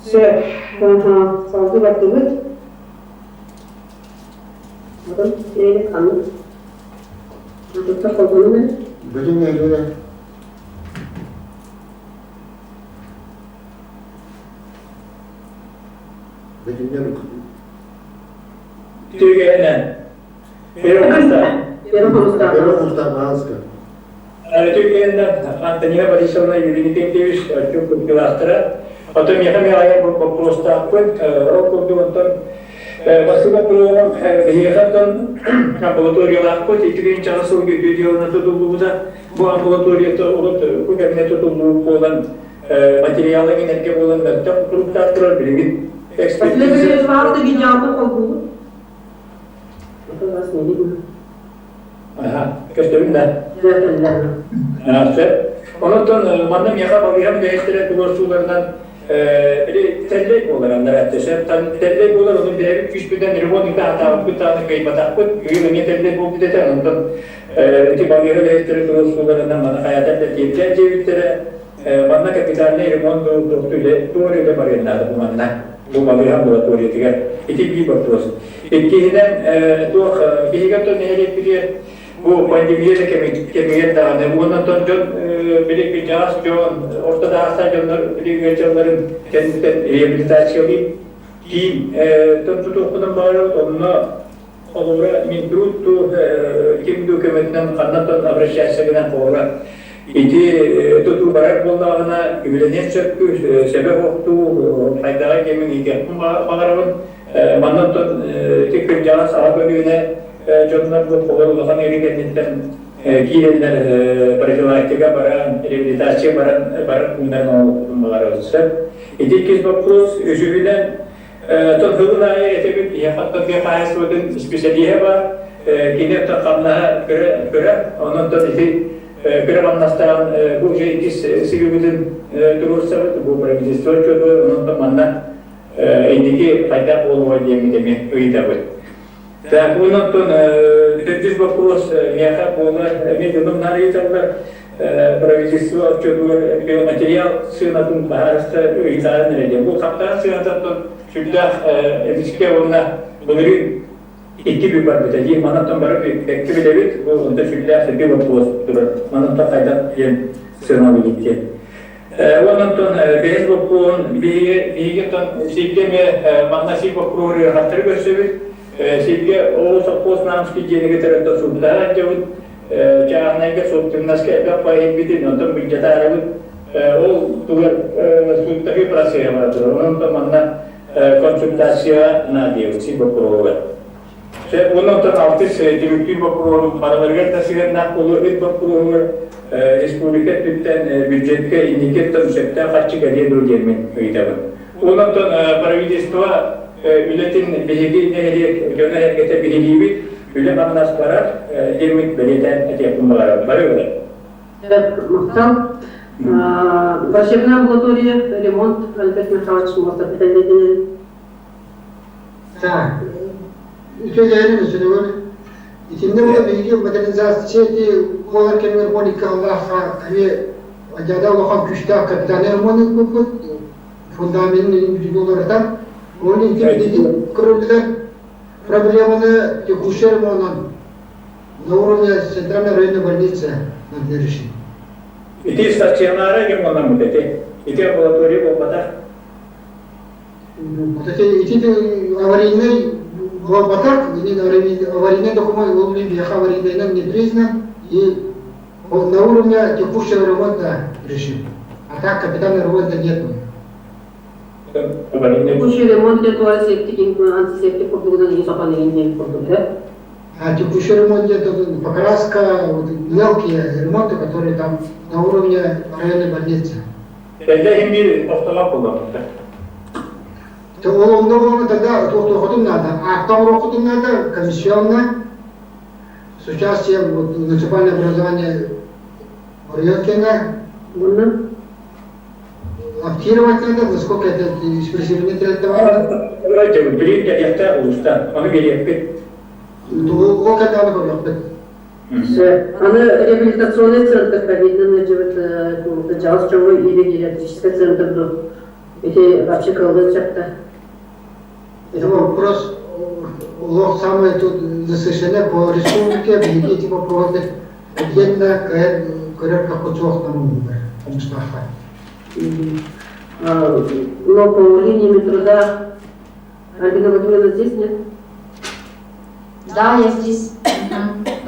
Сөп. Салгыы бардыбыт. Атын сирэйбит ханнык? Атыттар холбонун Бүтүн нэһилиэгэ Бүтүннэр Түгэнэн. Первый курста Баалска. Түгэнэн Антонина Борисовна Юрий Никитич отчук кыттыылаахтара. Оттон миэхэ миэхэ боппуруостаахпын. Ол курдук онтон бастакы боппуруоһум биһиэхэ оттон амбулаториялаахпыт. Икки чаҕа сыл видеоны тутуллубута. Бу амбулаторията урут бу кэмҥэ тутуллубут буолан материала иҥэргэ буолан мөлтөх туруктаах турар билигин экспертиза. Это у вас не видно. Ага, көстөбүн да. Сөп. Онон манна миэхэ балыыһам үлэһиттэрэ туруорсууларынан Били тэллэй буолар аннара сөп тэллэй буолар онон бэйэбит күүспүтүнэн ремонт ыыта сатаабыппыт даҕаны кыайбатахпыт быйыл эмиэ тэллэй буолбут этэ онтон ити балыыһа үлэһиттэрэ туруорсууларынан маны хайатар да тиэрдэн диэбиттэрэ манна капитальнай ремонт туох туох үлэ барыан наада бу манна бу балыыһа амбулаториятыгар ити биир боппуруос иккиһинэн туох биһиги оттон нэһилиэкпитигэр Бу пандемия да кэмигэр даҕаны уонна оттон дьон били кырдьаҕас дьон, орто даҕастаах дьоннор били ыалдьалларын кэнниттэн реабилитациялыы киин тутуохпунан баҕарабыт. Онно холобура Минтруд ту ким дуу көмөтүнэн ханнаттан обращаться гынан холобура ити тутуу барар буоллаҕына үбүлэниэн сөпкү сөбө суохтуу хайдаҕа кэмин иитиэхпин баҕарабын. Манна оттон ити кырдьаҕас аҕа көлүөнэ дьоннор бу холор улахан ыарыы кэнниттэн киирэннэр профилактика баран, реабилитация баран барар пууннарын оҥоруохпутун баҕарабыт сөп. Ити иккис боппуруос үсүһүнэн тон сылын аайы этэбит иһэ тыа хаһаайыстыбатын исписэлииһэ баар кини оттон хамнаһа көрө көрө онон ити көрө хамнастаан бу уже иккис сыгыбытын туруорсабыт бу правительство отчетугар онон манна инники хайдах буолуо диэммит эмиэ ыйытабыт. Так, онон төрдүс боппуруос миэхэ буолар, эмиэ дьонум наар ыйыталлар, правительство отчетугар биоматериал сыанатын баһаарыста ыйытаарын эрэ диэн. Бу хаптаан сыанатыттан сүрдээх эмискэ уонна былырыын икки бүк барбыта дии. Манан бары бэккэ билэбит, бу онто сүрдээх сытыы боппуруос турар. Манан хайдах диэн сыаналыыбыт диэн. Онон бэһис боппуруон биһиги оттон сиргэ эмиэ манна сир боппуруоһу ыарахаттары көрсөбүт. Сиргэ ол сопхуос Намский дьиэни кытары сууттаһа сылдьабыт. Чааһынайга собственноска элбэх байбитин, онтон былдьатаарыбыт. Ол тугар сууттаһыы процеһа бара турар. Онон манна консультация наадыйабыт сир боппуруоһугар. Онон алтыс түмүктүүр боппуруоһум барыларыгар да сыһыаннаах буолуо үт боппуруоһугар республика өттүттэн бюджетка инники өттөн сөптөөх харчы кэлиэ дуо диэммин ыйытабын. Онон правительство үлэтин биһиги нэһилиэк дьоно-сэргэтэ биһириибит, үлэ-хамнас барар диэммит бэлиэтээн этиэхпин баҕарабын. Бары ылар. Махтал. Врачебная амбулатория, ремонт Альберт Михайлович Мостов этэллэтинэн. Так, үтүөлэһин үсүнүгэр итиннэ була биһиги модернизация ити буолар кэмигэр 12 сыллаахха эмиэ адьада улахан күүстээх капитальнай ремонт ыыппыппыт фундаменын бүтүн уларытан ол ити билигин көрүллэр проблеманы текущий ремонтон на уровне центральной районной больницы надо решить. Ити стационара ремоннаммыт эти. Ити амбулатория буолбатах. Ити аварийный буолбатах, аварийный документ ол биһиэхэ аварийнайынан не признан и на уровне текущего ремонта решим. А так капитального ремонта нет. Текущий ремонт это антисептик, антисептик курдугунан иһи сопан иһин курдук, да? А текущий ремонт это покраска, вот, мелкие ремонты, которые там на уровне районной больницы. Эллэ иһин охтолоох буолуохтар. Ол онно буолла тогда туохтуохутун надо. Аактан оруохутун надо, комиссионно, с участием вот, муниципальное образование Орьонкина. Актировать надо, насколько это экспрессивный товар. Билин кэлиэхтээх улуустан, ону биэриэхпит. Ол кэллэҕинэ көрүөхпүт. Аны реабилитационный центр ковидынан ыдьыбыт дьаҕас дьоҥҥо или гериатрический центр ду ити вообще кылгын сөптө. Это вопрос олох самый тут насыщенный по республике, биһиги эти вопросы отдельно көрөр каххут суох намыллар, хомустаахха. Но по линии труда Альбина Владимировна здесь, нет? Да, я здесь.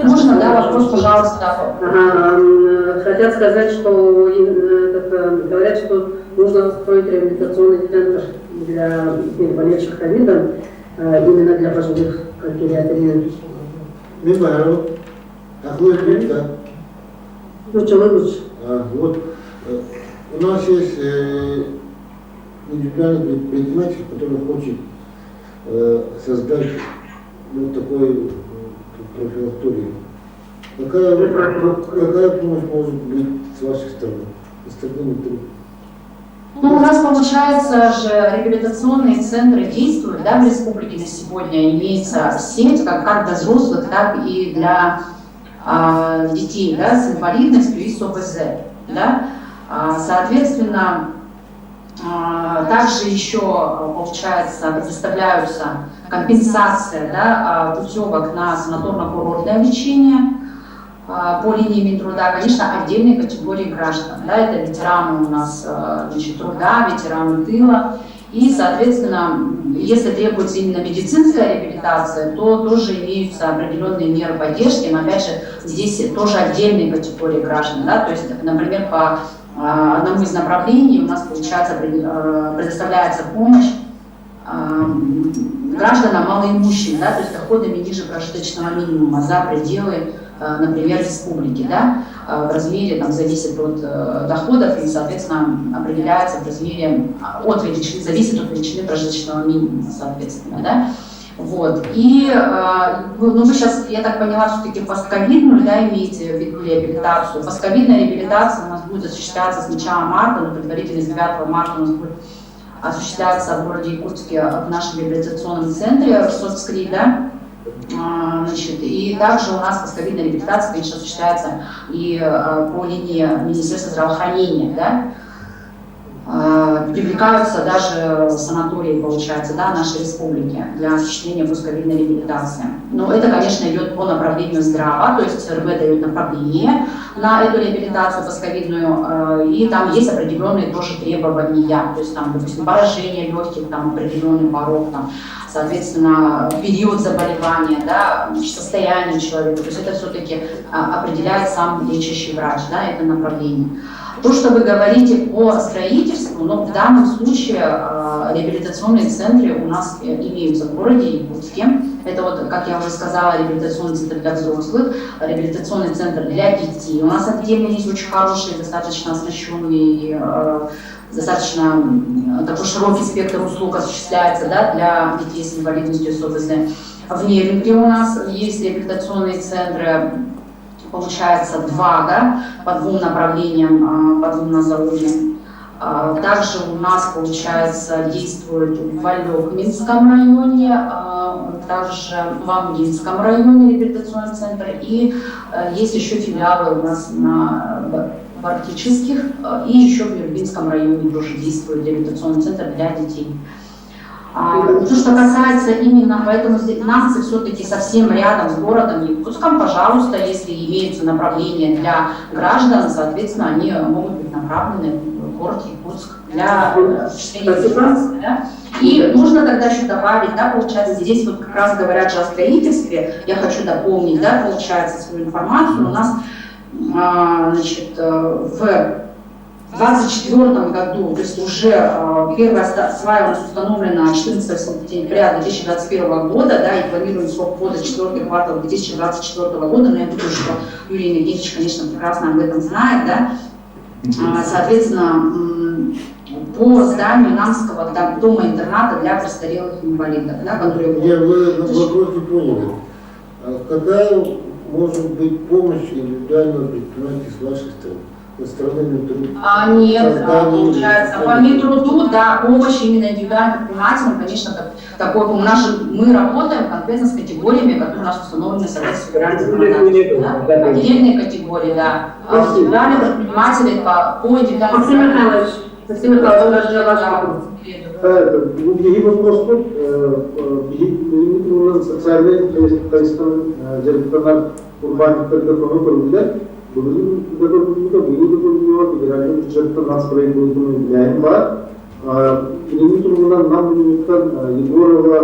Можно, да, вопрос, пожалуйста. Ага, хотят сказать, что этот, говорят, что нужно строить реабилитационный центр для переболевших ковидом, именно для пожилых, как гериатрия. Мен баарым. Такой да. Ну, лучше. А, вот у нас есть индивидуальный предприниматель, который хочет создать, ну, такой профилакторий. Какая помощь может быть с вашей стороны, со стороны Минтруда? Ну, у нас, получается же, реабилитационные центры действуют, да, в республике на сегодня имеется сеть, как, как для взрослых, так и для детей, да, с инвалидностью и с ОВЗ, да. Соответственно, также еще, получается, предоставляются компенсация, да, путевок на санаторно-курортное лечение по линии Минтруда, конечно, отдельные категории граждан. Да, это ветераны у нас, значит, труда, ветераны тыла. И, соответственно, если требуется именно медицинская реабилитация, то тоже имеются определенные меры поддержки, но, опять же, здесь тоже отдельные категории граждан. Да, то есть, например, по одному из направлений у нас, получается, предоставляется помощь гражданам малоимущим, да, то есть доходами ниже прожиточного минимума за пределы, например, республики, да, в размере, там, зависит от доходов и, соответственно, определяется в размере от величины, зависит от величины прожиточного минимума, соответственно, да. Вот. И, ну, вы сейчас, я так поняла, все-таки постковидную, да, имеете в виду реабилитацию. Постковидная реабилитация у нас будет осуществляться с начала марта, но предварительно с 9 марта у нас будет осуществляться в городе Якутске в нашем реабилитационном центре в Соцкри, да. Значит, и также у нас постковидная реабилитация, конечно, осуществляется и по линии Министерства здравоохранения, да. Привлекаются даже санатории, получается, да, нашей республики для осуществления постковидной реабилитации. Но это, конечно, идет по направлению здрава, то есть РБ дает направление на эту реабилитацию постковидную, и там есть определенные тоже требования, то есть там, допустим, поражение легких, там определенный порог, там, соответственно, период заболевания, да, состояние человека, то есть это все-таки определяет сам лечащий врач, да, это направление. То, что вы говорите по строительству, но в данном случае реабилитационные центры у нас имеются в городе Якутске. Это вот, как я уже сказала, реабилитационный центр для взрослых, реабилитационный центр для детей. У нас отдельно есть очень хороший, достаточно оснащенный, достаточно такой широкий спектр услуг осуществляется, да, для детей с инвалидностью, с ОВЗ. В Нерюнгри у нас есть реабилитационные центры, получается два, да, по двум направлениям, по двум нозологиям. Также у нас, получается, действует в Олекминском районе, также в Амгинском районе реабилитационный центр, и есть еще филиалы у нас на в Арктических, и еще в Нюрбинском районе тоже действует реабилитационный центр для детей. То, что касается именно, поэтому намцы все-таки совсем рядом с городом Якутском, пожалуйста, если имеются направления для граждан, соответственно, они могут быть направлены в город Якутск для осуществления реабилитации. Да? И нужно тогда еще добавить, да, получается, здесь вот как раз говорят же о строительстве, я хочу дополнить, да, получается, свою информацию. У нас, значит, в 2024 году, то есть уже первая свая у нас установлена 14 сентября 2021 года, да, и планируем срок ввода четвертый квартал 2024 года, но я думаю, что Юрий Евгеньевич, конечно, прекрасно об этом знает, да. Соответственно, по зданию Намского дома-интерната для престарелых инвалидов, да, который... Я вы вопрос не поняли. А какая может быть помощь индивидуального предпринимателя с вашей стороны? Со стороны Минтруда? Нет, получается, по Минтруду, да, помощь именно индивидуальным предпринимателям, конечно, такой, у нас же, мы работаем конкретно с категориями, которые у нас установлены в федеральном законодательстве, да? Отдельные категории, да. Индивидуальные предприниматели по индивидуальным... Максим Михайлович, Максим Михайлович, даже ваш вопрос. Биһиги вопроспут биһиги социальный хайысхан дьарыктанар урбаанньыктарга көмө көрүллэр. Бүгүн быйыл көрүлүөр федеральный бюджеттан нацпроект билээһин баар. Билиҥҥи туругунан Нам минуттан Егорова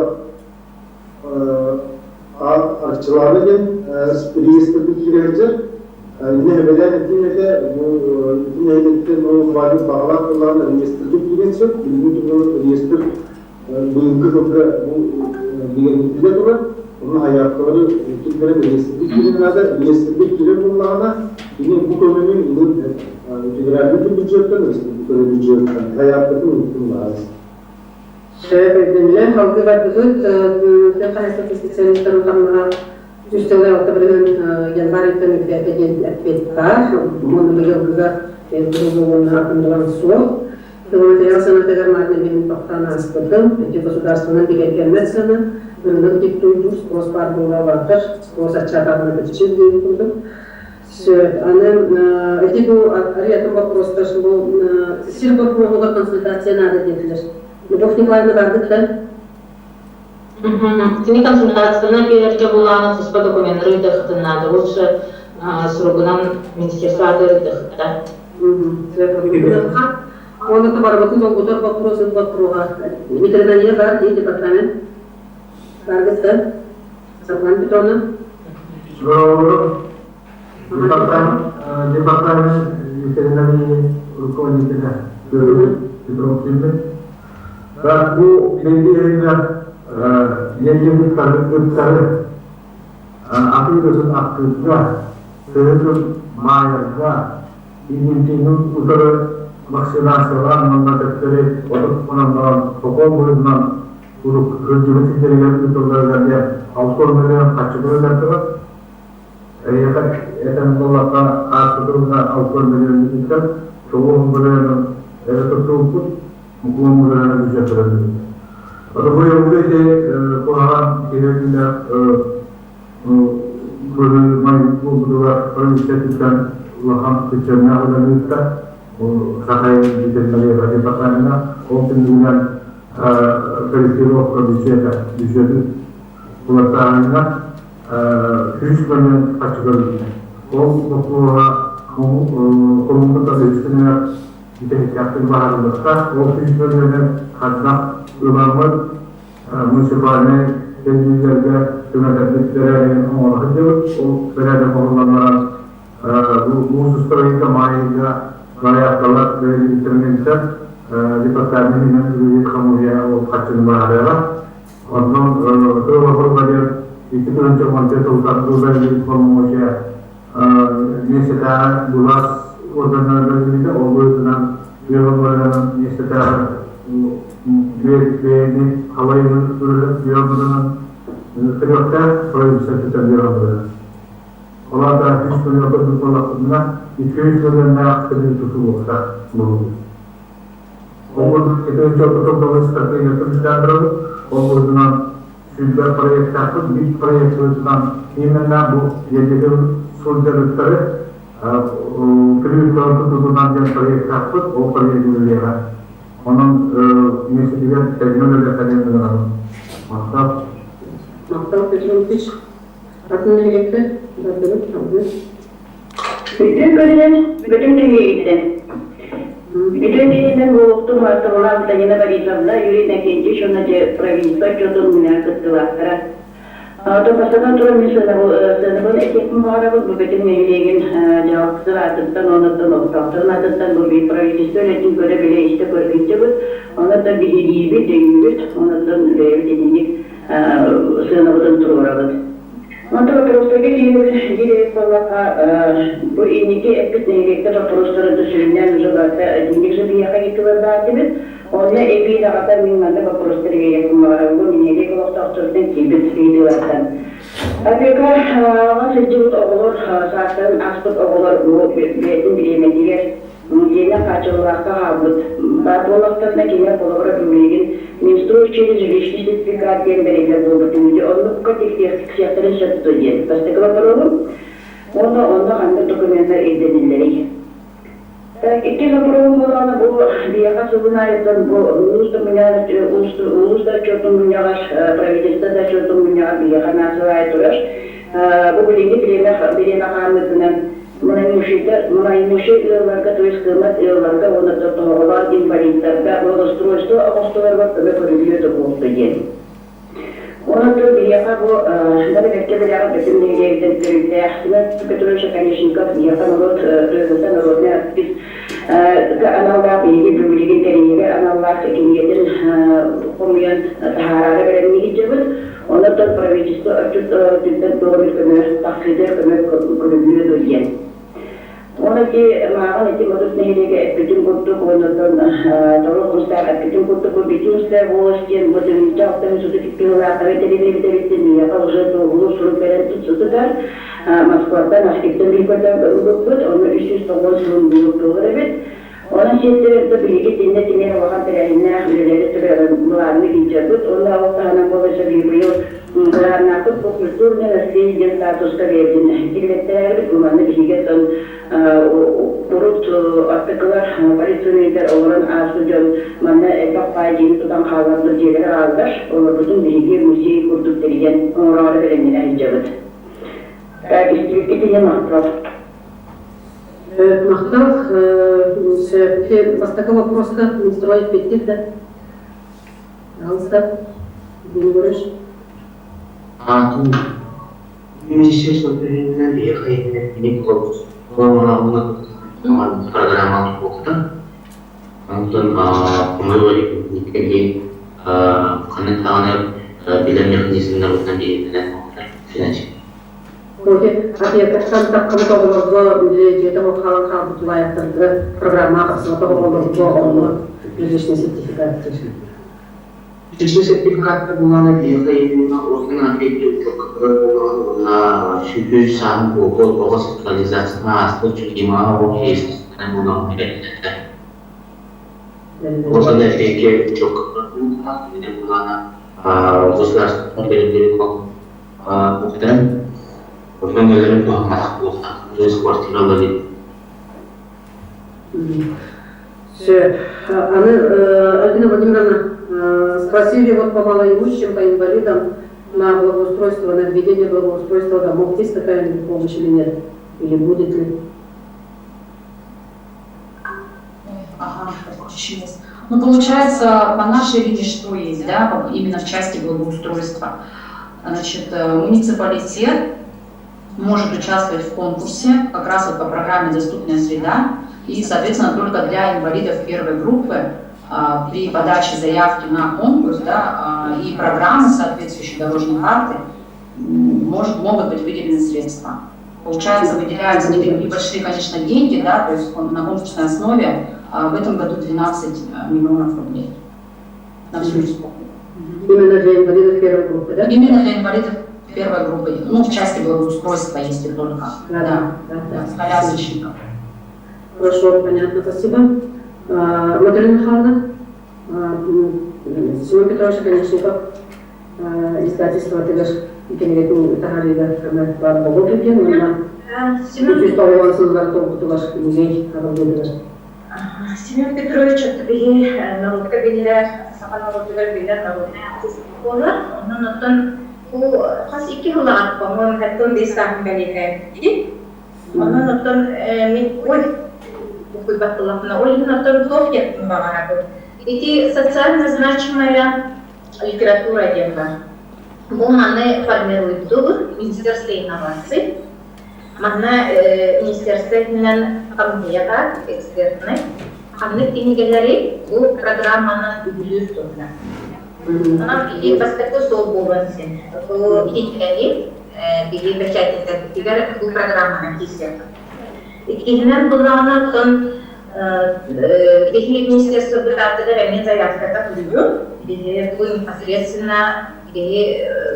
Арчылаана диэн реестрге киирээччи. Инне эбэлээн этиин этэ бу итин ол баҕалаах буоллаҕына реестрге киирэн сөп. Билиҥҥи туругунан реестр быйылгы сылга бу бигэргэтиллэ турар. Онно хайаатталары киллэрэн реестрге киирэн наада. Реестрге киирэр буоллаҕына кини бу көмөнү ылын федеральный бюджеттан, республика бюджеттан хайааттатын ылыттын баарыс. Билэн халгы барбытыт тыа хаһаайыстыбатын специалистарын хамнаһа үс тылы 6 бырыһыан январь ыйтан үрдээтэ диэн эппиэт баар. Уонна быйылгыга быйылгы уонна атын суох. Тылматериал сыанатыгар маатына билин тохтоон ааспытым. Ити государствонан бигэргэммэт сыана. Рынок диктуйдуур спрос баар буола улаатар, спрос аччаатаҕына көтүчү диэн курдук. Аны ити бу арыйатын боппуруостар бу сир боппуруоһугар консультация наада диэтилэр. Любовь Николаевна бардык да? Кини консультацияны биэрэргэ булаана туспа докуменнары ыытыаххытын наада. Лучше суругунан министерство аатыгар ыытыаххыта. Уонна барыбытын долгутар боппуруос боппуруоха ветеринария бар дии департамент баргыт да Саргылана Петровна. Департамент ветеринарии руководителя Петров Тиммин. Так бу бэлиэһиннэр иэдьибит ыттары атыырысын аттыырга, тыһытын маайарга, иннинтиҥин утары вакцинациялаан уонна төттөрү отут хонон баран сокуон быһыытынан кырдьыбыт сирдэригэр ыытылларыгар диэн 60 миллион харчы көрүллэр Эйиэхэ этэн буоллахха, ааспытылга 60 миллион 90 миллионун эрэ туттубуппут, 10 миллиона бюджет көрөллүбүт. Быйылгы ити куһаҕан киһи өттүнэ быһыы буолбутугар правительствоттан улахан күччэннээх үлэни ыытта. Саха ветеринария департамена ол түмүгүнэн корректировка бюджета, бюджеты кулаттааһыҥҥа 100 миллион харчы көрүлүннэ. Ол боппуруоһа хомуммут үстүнүгэр бүтэһиктээхтик баһаарыллыбыта. Ол 100 миллионы хардах ыламмыт муниципальнай тэриллиилэргэ түҥэтэрбит бэрээдэгин оҥоро сылдьабыт. Ол бэрээдэк оҥоһуллан баран муус устар ыйга, маай ыйга заявкалар бэриллибиттэринэн департамент иһинэн үлэлиир хамыыһыйа ол харчыны баһаарыаҕа. Онтон тыыл диэн 2017 сылтан бу бэриллибит боломуочуйа миэстэтээҕи былаас органнара бэриллибитэ. Ол быһыытынан үөһэ миэстэтээҕи бэйэни халайыны үөһэ көрүөхтээх правительство үөһэ Оларда 100 миллион көрдүк буоллахпытына, 200 миллионнаах көмүс тутулуохтаах буолуо. Ол курдук итинчэ отутун стратегия көмүстээн турабыт. Ол курдунан сүүрбэ проекттаахпыт, биир проект быһыытынан именно бу иэдьэгил сылдьарыттары приюттарын тутуутунан диэн проекттаахпыт, ол проект үлэлиэҕэ. Онон миэстэтигэр тэҥҥэ үлэлиэххэ диэн ыҥырабын. Махтал. Махтал, Петр Лукич. Атын нэһилиэктэр бардыбыт салгыы. Бүтүн көрүнэн, бүтүн нэһилиэгиттэн. Бүтүн диэнинэн буолуохтун Мартовала Антонина Борисовна, Юрий Иннокентьевич уонна дьэ правительство отчетун мунньаҕар кыттыылаахтара. Бастатан туран мин сыанабын этиэхпин баҕарабын, бу бүтүн нэһилиэгин дьаһалтатын аатыттан уонна олохтоохторун аатыттан бу биир правительство үлэтин көрө-билэ истэ көрбүт онон биһириибит, өйүүбүт, онон бэйэбит итинник сыанабытын туруорабыт. Онтон вопростарга киирэр буоллахха, бу инники эппит нэһилиэктэр вопростарын да сүрүннээн уже барыта итинник же биһиэхэ ыытыллар Онно эбии даҕата мин манна вопростары биэриэхпин баҕарабын, бу нэһилиэк олохтоохторуттан киирбит ыйытыылартан. Опека сылдьыбыт оҕолор, саастарын ааспыт оҕолор бу бэйэтин бириэмэтигэр дьиэнэн хааччыллаахха хаалбыт баар буоллахтарына, кинилэр холобура билигин Минстрой через жилищный сертификат диэн бэриллэр буолбут үһү. Оннукка тиксиэхтэрин сөп дуо диэн бастакы боппуруоһум. Уонна онно ханнык докуменнар ирдэниллэрий? Так, иккис боппуруоһум буоллаҕына, бу биһиэхэ сылын аайыттан бу улуус да мунньаҕар, улуус да отчуотун мунньаҕар, правительство да отчуотун мунньаҕар биһиэхэ наасыл аайы турар. Бу билиҥҥи бириэмэ хаамыытынан малоимущий ыалларга, то есть кыаммат ыалларга уонна тоһоҕолоон инвалидтарга благоустройство оҥостолоругар көмө көрүллүө да буолта диэн. Онон биһиэхэ бу бары бэркэ билэҕит бүтүн нэһилиэгиттэн төрүттээх Семен Петрович Оконешников биһиэхэ норуот тыйаатырыттан народный артист аналлаах биһиги билигин тэрийиигэ аналлаах кинигэтин хомуйан таһаараары бэлэмнии сылдьабыт. Онон правительство өттүттэн туох эмит көмө тахсыыта көмө көрүллүө дуо диэн. Уонна ити мааҕын ити Модут нэһилиэгэ эппитин курдук, уонна оттон Торук Хрустаах эппитин курдук, бу Бетюнская волость диэн бу тыһыынча алтан суту киһилаахтары тэриллибит эбит миэхэ уже туоһулуур сурук бэрэн сытытар. Москваттан Аскиттан быыбардан ылбыппыт, онно 390 сылын быыбар туолар эбит. Онон сиэттэрэн биһиги итиннэ тимир улахан тэрээһиннээх үлэлэри былааннык илдьэрбит. Уонна ол таһынан буолуоса быйыл былааннаахпыт бу культурное наследие диэн статуска бэйэтин киллэртэрээбит. Бу манна биһиги оттон урут аттыкылар полициялыйдар олорон ааспыт дьон манна элбэх паай дьиэни тутан хаалларбыт дьиэлэрэ бааллар. Олорбутун биһиги музей курдук тэрийэн оҥороору бэлэмнэнэ сылдьабыт. Истибиккит иһин махтал. Махтал. Бастакы вопроска Минстрой эппиэттиир да? Пожалуйста, Григорьевич. Министерство түһүнүнэн биһиэхэ иһинэн программа буолта. Онтон хомойуох ханнык даҕаны билэр механизмнарбытынан биһиэннэрэ финансирование. Опекаттан таххыбыт оҕолорго үлэ дьиэтэ хаалан хаалбыт тулаайахтарга программа тахсыбатах оҕолорго онно жилищный сертификат. Жилищный сертификат булаана биһиэхэ именно орган опеки уонна сүүс саан буолбут оҕо социализацияны ааспыт чутимаҕа оҕо кейстээн булан бэриллэр. Орган опеки булаана государство бэриллибит Уктан өҥөлөрүн туһамматах буолуохтаах. То есть квартиралары Все. Аны, Альбина Владимировна, спросили вот по малоимущим, по инвалидам на благоустройство, на введение благоустройства домов. Есть какая-нибудь помощь или нет? Или будет ли? Ага, подключилась. Ну, получается, по нашей линии что есть, да, именно в части благоустройства? Значит, муниципалитет может участвовать в конкурсе как раз вот по программе «Доступная среда», и, соответственно, только для инвалидов первой группы при подаче заявки на конкурс, да, и программы соответствующей дорожной карты могут быть выделены средства. Получается, выделяются небольшие, конечно, деньги, да, то есть на конкурсной основе в этом году 12 миллионов рублей на всю республику. Именно для инвалидов первой группы, да? Именно для инвалидов первой группы. Ну, в части благоустройства, если только. Да, с колясочников. Хорошо, понятно, спасибо. Матрена Михайловна, Семен Петрович Оконечников, издательство тыгар кинигэтин таһаарыыга бар болуок екен, уонна 390 сыллар толбутугар музей арыллыытыгар. Семен Петрович биһи норуотка биллэр, саха норуотугар биллэр народнай артист буолар. Онон оттон бу хас икки сыллаҕа, по-моему, 15 сааһын бэлиэтээбит. Онон оттон мин ой букуйбаттылахпына, ол иһин оттон туох диэхпин баҕарабын. Ити социально значимая литература диэн бар. Бу маны формируйдубут Министерство инноваций. Манна министерство иһинэн хамыыһыйа экспертнай. Ханнык кинигэлэри бу программанан үбүлүүр туһунан. Онон ити бастакы суол буолуон син. Бу итинникэни биһи бэчээттэтэрбитигэр бу программанан киирсиэхпит. Иккиһинэн буллаҕына оттон биһи министерствобыт аатыгар эмиэ заявката суруйуу. Биһи бу непосредственно биһи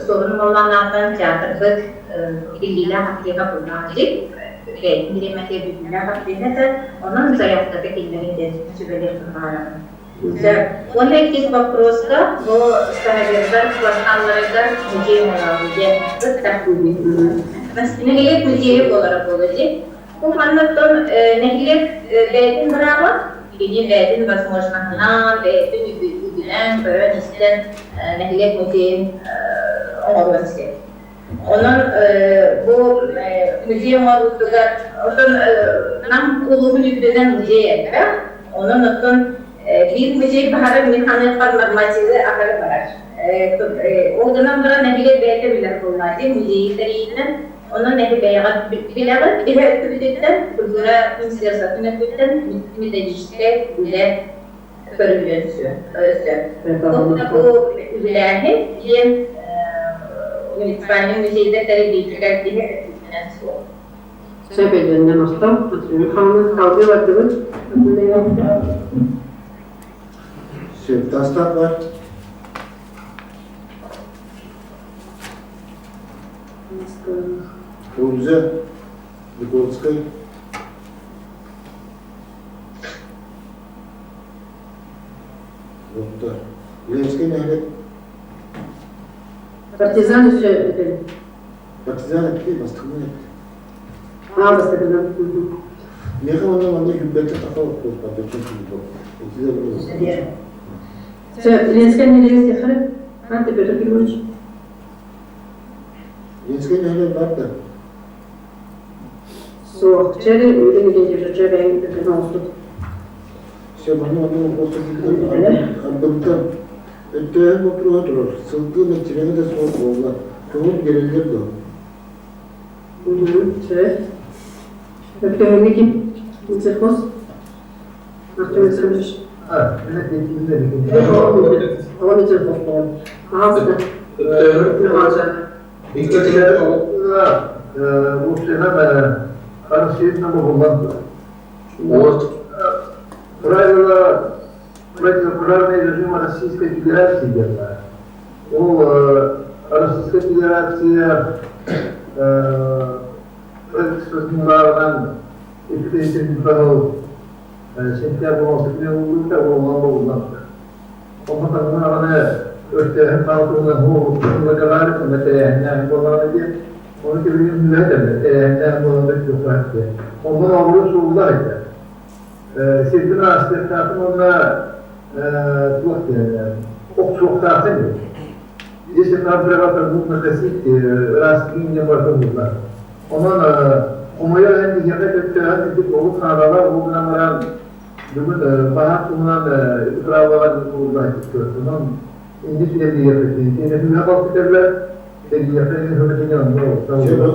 Суорун Омоллоон театрбыт биллиилээх аптека буллаах дии. Бэйэтин бириэмэтэ биллиилээх аптека этэ. Онон заявката киллэрин диэн сүбэлиэхпин баҕарабын. Уонна иккис вопроска бу старовердар кварталларыгар музей оҥороору диэн кытта. Нэһилиэк музейа буолара буолуо дии. Бу манна оттон нэһилиэк бэйэтин бырааба, кини бэйэтин возможноһынан, бэйэтин үбүнэн, көрөн-истэн нэһилиэк музейын оҥоруон сөп. Онон бу музей оҥоруутугар оттон Нам улууһун үрдүнэн музей элбэх. Онон оттон биир музей баһара мин ханыахпар нормативы аһары барар. Ол гынан баран нэһилиэк бэйэтэ билэр буоллаа дии музейи тэрийиинэн. Онон эһи бэйэҕит билэҕит, биһи өттүбүтүттэн, культура министерствотын өттүттэн методическай үлэ көрүллүөн сөп. Бу үбүлээһин диэн муниципальный музейдар тэриллиитигэр киһи өттүнэн суох. Сөп өйдөннө махтал. Матрена Михайловна, салгыы бардыбыт. Сөп, тастап бар. Фрунзе, Никольскай. Суохтар. Ленскэй нэһилиэк. Партизан өссө этэ. Партизан этти, бастакынан этти. Аа, бастакынан. Миэхэ онно манна хүлбэккэ таха вопрос бачча күүтү. Итилер Все, Ленскэй нэһилиэк сехары. Анте Петр Григорьевич. Ленскэй нэһилиэк бар да? Суох. Чэри Юрий Никитич бэйэҥ көмө оҥостут. Все, манна манна вопрос арбынтан өттөөһүн боппуруоһа турар. Сылгы мэччирэҥэ да суох буолла. Көҥүл биэрэллэр дуо? Сөп. Өттөөһүҥҥэ ким? Цехоз? Артем Александрович. Оҕо цехоз буолан. Аҕалса. Правила противопожарного режима Российской Федерации верно. Ол Российская Федерация правительствотын сентябрь өртөөһүн хаалтыгынан хууруккутун уонна тэрээһиннээх буоллаҕына диэн, ону кэбиһин үлэһитэллэр, тэрээһиннээх буолан өттүөхтээх диэн. Онон оҕолор суоллар этэ. Сирдин аастыахтаахтын уонна туох диэн охсуохтаахтын диэн. Если нам треба нужно косить, ыраастыгын диэн барыта булла. Онон хомойор эн биһиэхэ төттөһөн итик олус наадалар, ол гынан баран бүгүн баһаар туһунан ити правалар уурла Онон инди сүрэлиэхпитин, тиэнэтүнэ балпыталлар, тэрийиэхтэрин хөмөтүнэ онно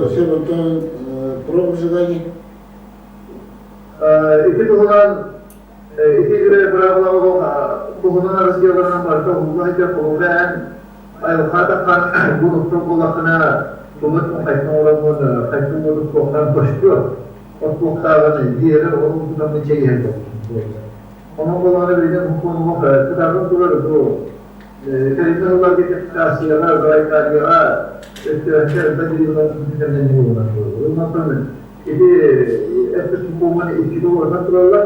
Все, потом про выжигание. Ити туһунан ити быраабылаҕа туһунан разделларынан барыта уһулла сылдьар холобура эн айылҕа таххан булуктур буоллаххына тумут хайтан оҥороммун хайтан уотун туохтан көстүө оттуохтааҕын биэрэр ол тутан чэй иһэр Онон буоллаҕына билигин хокуонугу кытаатан турар бу кэлиҥҥи сылларга Кавказияҕа, Забайкальеҕа өттөөһүннэр элбэх билигин буолан Онтон ити эппит сокуоммун иккитэ уларытан тураллар.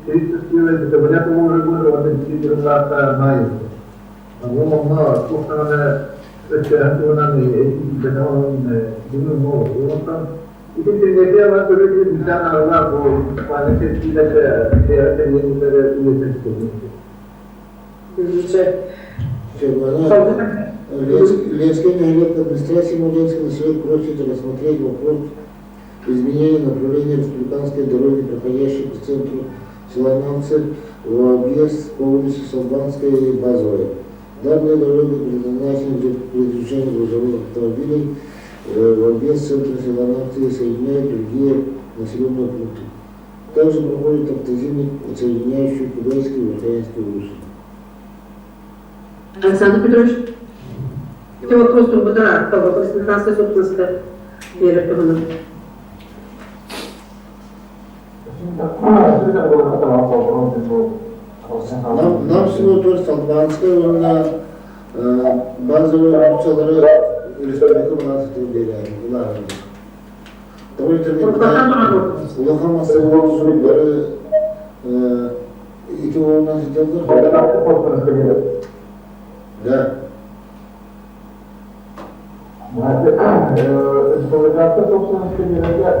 34 декабря толору уонна биир дьыллаахта маай Ол онно туох даҕаны өттөөһүн туһунан этиилэрэ онон бүгүн Онтон ити интернетте ылан көрүү бүтэн аралаах бу паана киртиилэрэ бэйэ тэрийэллэрэ үлэтин Ленский нэһилиэк администрации Мурзинский население просит рассмотреть вопрос изменения направления республиканской дороги, проходящей по центру села Намцы, в объезд по улице Салбанской и Базовой. Данные дороги предназначены для передвижения грузовых автомобилей в объезд центра села Намцы и соединяют другие населенные пункты. Также проходит автозимник, соединяющий Кубайский и Верхоянский улусы. Александр Петрович, это вопрос турбудара, вопрос республиканской собственности берер туһунан. Нам всего тоже Салбанская уонна базовый улицалары республика балансытын биэрэр. Улахан массыыналар бары ити уолунан сылдьаллар. Да. Республиканскай собственность биэрэргэ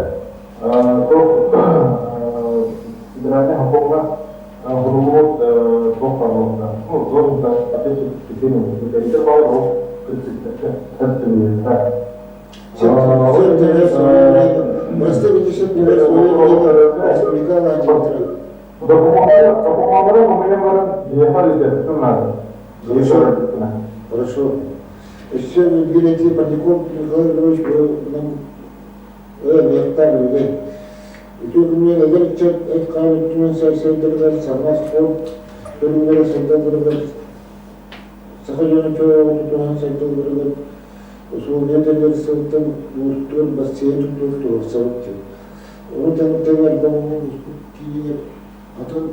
федеральный хокуҥҥа суруллубут туох баар ну, должен ответить критериям. баар ол Простые Хорошо. Хорошо. Еще билети Парников Михаил Григорьевич был нам мехтар үлэ. Үтүө күнүнэн эдэр ыччат эт-хаан өттүнэн сайдарыгар саҥа спорт көрүҥнэрэ сайдалларыгар саха дьоно чөл олоҕу тутуһан сайдалларыгар усулуобуйа тэрийэр сылтан улуустугар бассейн туттуур туруорсабыт диэн. Ону тэҥ элбэх улууспут киинигэр атын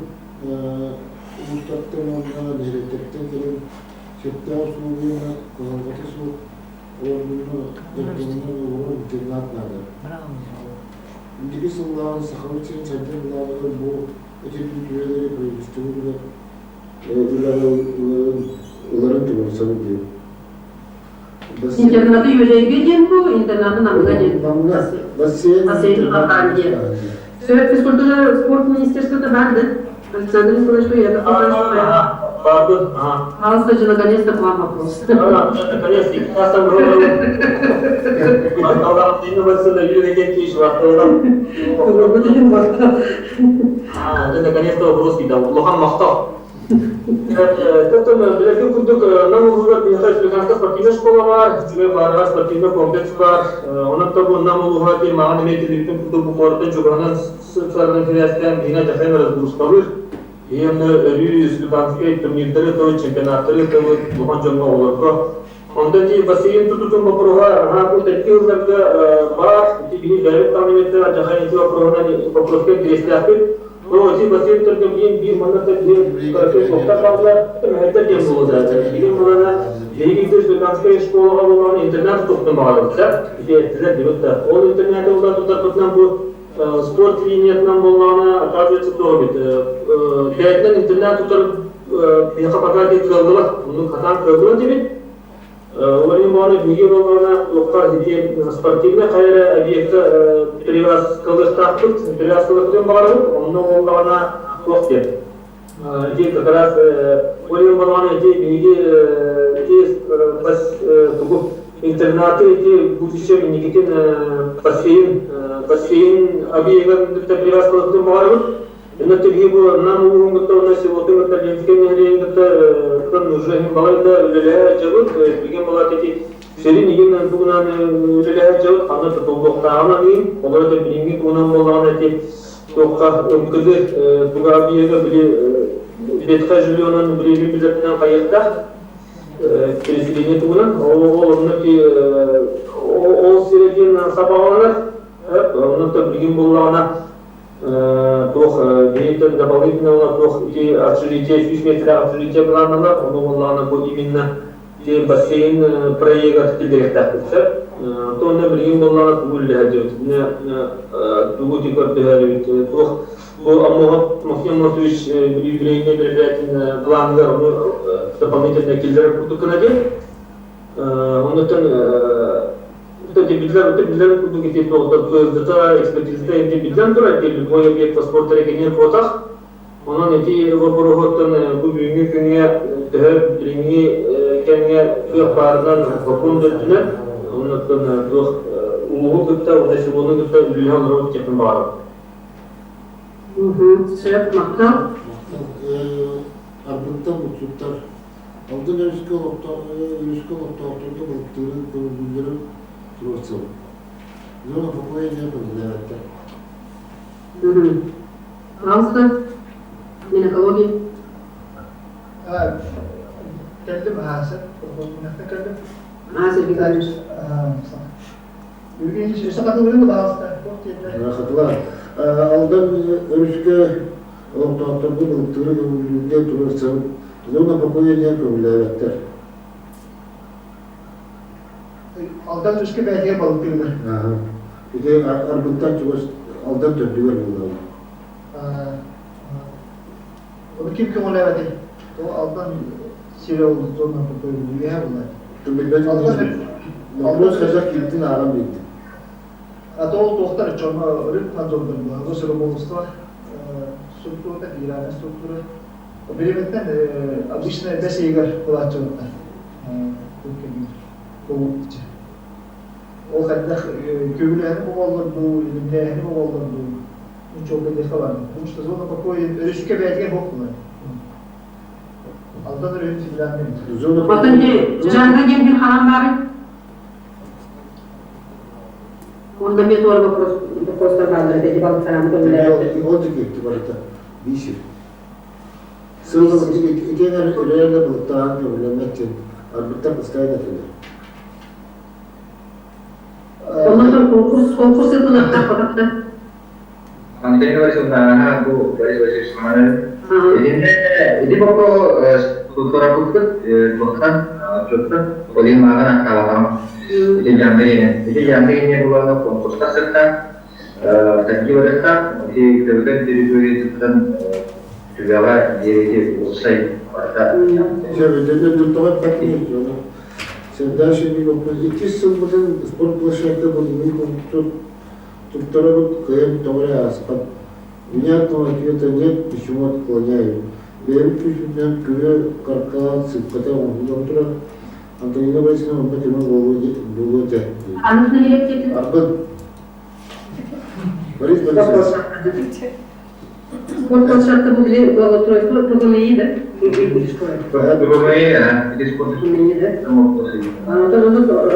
улуустартан уонна нэһилиэктэртэн кэлэн сөптөөх усулуобуйаны кыһалҕата суох олордууну дьарыктанан олорор интернат наада. Инники сыллааҕы Сахабыт сирин сайдар былааныгар бу этиллибит үлэлэри правительство үлэҕэ ыларын туруорсабыт диэн. Интернаты Южайга диэн бу, интернаты Намга диэн. Намга. Бассейн. Бассейн Хатан диэн. Совет физкультура спорт министерствота бар да? Александр Николаевич, я Барды. Ага. Пожалуйста, наконец-то к вам вопрос. Наконец-то, наконец-то вопрос кидал. Улахан махтал. Тотон билэргин курдук Нам улууһугар биһиэхэ республиканскай спортивнай школа баар, үчүгэй баарыгар спортивнай комплекс баар. Онон то бу Нам улууһа диэн мааҕын эмиэ этиллибитин курдук бу куораттан чугаһынан сыпсарынан сибээстээн биһиги дьахайын разгрузкалыыр. Иһиэннэ өрүү республиканскай турнирдары ыытабыт, чемпионаттары ыытабыт, улахан дьоҥҥо оҕолорго. Онтон ити бассейн тутуутун боппуруоһа аһаа бу тэкки ылларга баар. Ити биһи бэйэбит даҕаны дьахайын ити боппуруоһунан боппуруоска интэриэстээхпит. Бу ити бассейн төргө биир биир манна биир кыратык суохтар бааллар. Мэһэйдэр диэн буолуо Билим булана биһиги республиканскай школаҕа буолан интернат тутуохтун баҕарабыт. Ити эттилэр дебит да. Ол интернаты улар тутарбытынан бу спорт линиятынан буоллаҕына, оказывается, туох эбит. Бэйэтинэн интернат тутар биһиэхэ пока кыаллыбат. Оннук хатаан кыаллыбат эбит. Олорин буолана биһиги буоллаҕына туохха ити спортивнай хайа эрэ объекка привязкалыахтаахпыт, привязкалыахпытын баҕарабыт. Онно буоллаҕына туох диэн. Ити как раз Олин буоллаҕына ити биһиги ити тугу интернаты ити будущем инникитин бассейн бассейн объегын кытта привязкалыахпытын баҕарабыт. Инна тиги бу нам улууһун кытта уонна селотын кытта Ленскэй нэһилиэгин кытта тутан уже иһин балайда үлэлэһэ дьабыт. Билигин балаат ити сирин игин тугунан үлэлэһэ дьабыт ханна тутуллуохтааҕын аныйын. Олор это билиҥҥи тугунан буоллаҕына ити туохха МКД туга объега били ветхое жильенан билигин билэринэн хайыахтаах переселение тугунан ол онно ки ол сире диэн сабаҕаланар. Онно билигин буоллаҕына туох биһиттэн дополнительно туох ити общежитие 100 метрэх общежитие планнанар, ону буоллаҕына бу именно ити бассейн проегар киллэриэхтээхпит сөп. То онно билигин буоллаҕына тугу үллэһэ дьыбыт тугу ити көрдөһөрүбүт туох бу Аммоһов Максим Аммосович юбилейный мероприятие планыгар ону дополнительно киллэрэр курдук гына диэн. Оннуттан биллэр курдук ити ПСД экспертизата ити биллэн турар, ити любой объект паспорт эрэ куотах. Онон ити боппуруоһуттан бу бүгүҥҥү күҥҥэ төһө билиҥҥи кэмҥэ кыах баарынан сокуон да үрдүнэн, оннуттан туох улууһу кытта уонна селону кытта үлэлэһэ олоробут диэхпин баҕарабын. Сөп, махтал. Арбыттан бутсуттар Алдан өрүскэ олохтоохторго балыктыырын көҥүллэрин туруорсабыт. Зона покоя диэн көҥүллээбэттэр. Пожалуйста, Минэкология. Кэллим ааса, кэллим. А, Сергей Николаевич. Евгений, өссө хатылыгын баҕаста. Хатылар. Алдан өрүскэ олохтоохторго балыктыыры көҥүллүүргэ туруорсабыт. Зона покоя диэн көҥүллээбэттэр. Алдан өрүскэ бэйэтигэр балыктыыллар. Ити Арбыттан чугас Алдан төрдүгэр буоллаҕа. Оны ким көҥүллээбэтий? Ол Алдан сирэ ол зона покоя үөһэ буолар. Вопрос казах киирдин аарам биэрдим. А то ол туохтар чоҥо рыбнадзордар буолар, Росрыболовство структурата, федеральная структура. Биримиттэн обычно бэс ыйыгар кулааччыбыттар. Ол хайдах көбүлээһини буолаллар дуу, илимнээһини буолаллар дуу, ничего диэххэ бар. Потому что зона покоя өрүскэ бэйэтигэр буох буолар. Алдан өрүһүн федеральный. Оттон Дьааҥы диэн бир хаһан баарый? Онно эмиэ туора вопростар бааллар эти балыктарааны көмөлөөбүттэр. Ол дикки барыта биир. Сылла итиэнэр үлэлэрэ былыттаан көмөлөммөт диэн арбыттар постоянно этилэр. Оннуттан конкурс конкурс ыытылыахтаах хотохтон. Антонина Борисовна, бу Борис Васильевич Итиннэ ити боппо туттараппыппыт туохтан отчуттан олин мааҕын аттаабатаҕым. Ити дьаҥда диэн ити дьаҥда диэн булана конкурска сыттан статья барыахтаах ити Көбүкэн территориятыттан түгэҕэ диэри уопсай Дальше иккис сылбытын спорт площадка был туттарабыт кыайан тоҕо эрэ ааспат. Внятного ответа нет, почему отклоняют. Бэйэбит күүспүтүнэн күрүө каркаан сыппата оҥоһуллан турар. Антонина Борисовна онно көмө буолуо этэ. Арбын. Борис Борисович. Спорт площадка были благоустройство ПГМИ, да? ПГМИ, а, где спорт? ПГМИ, да? А,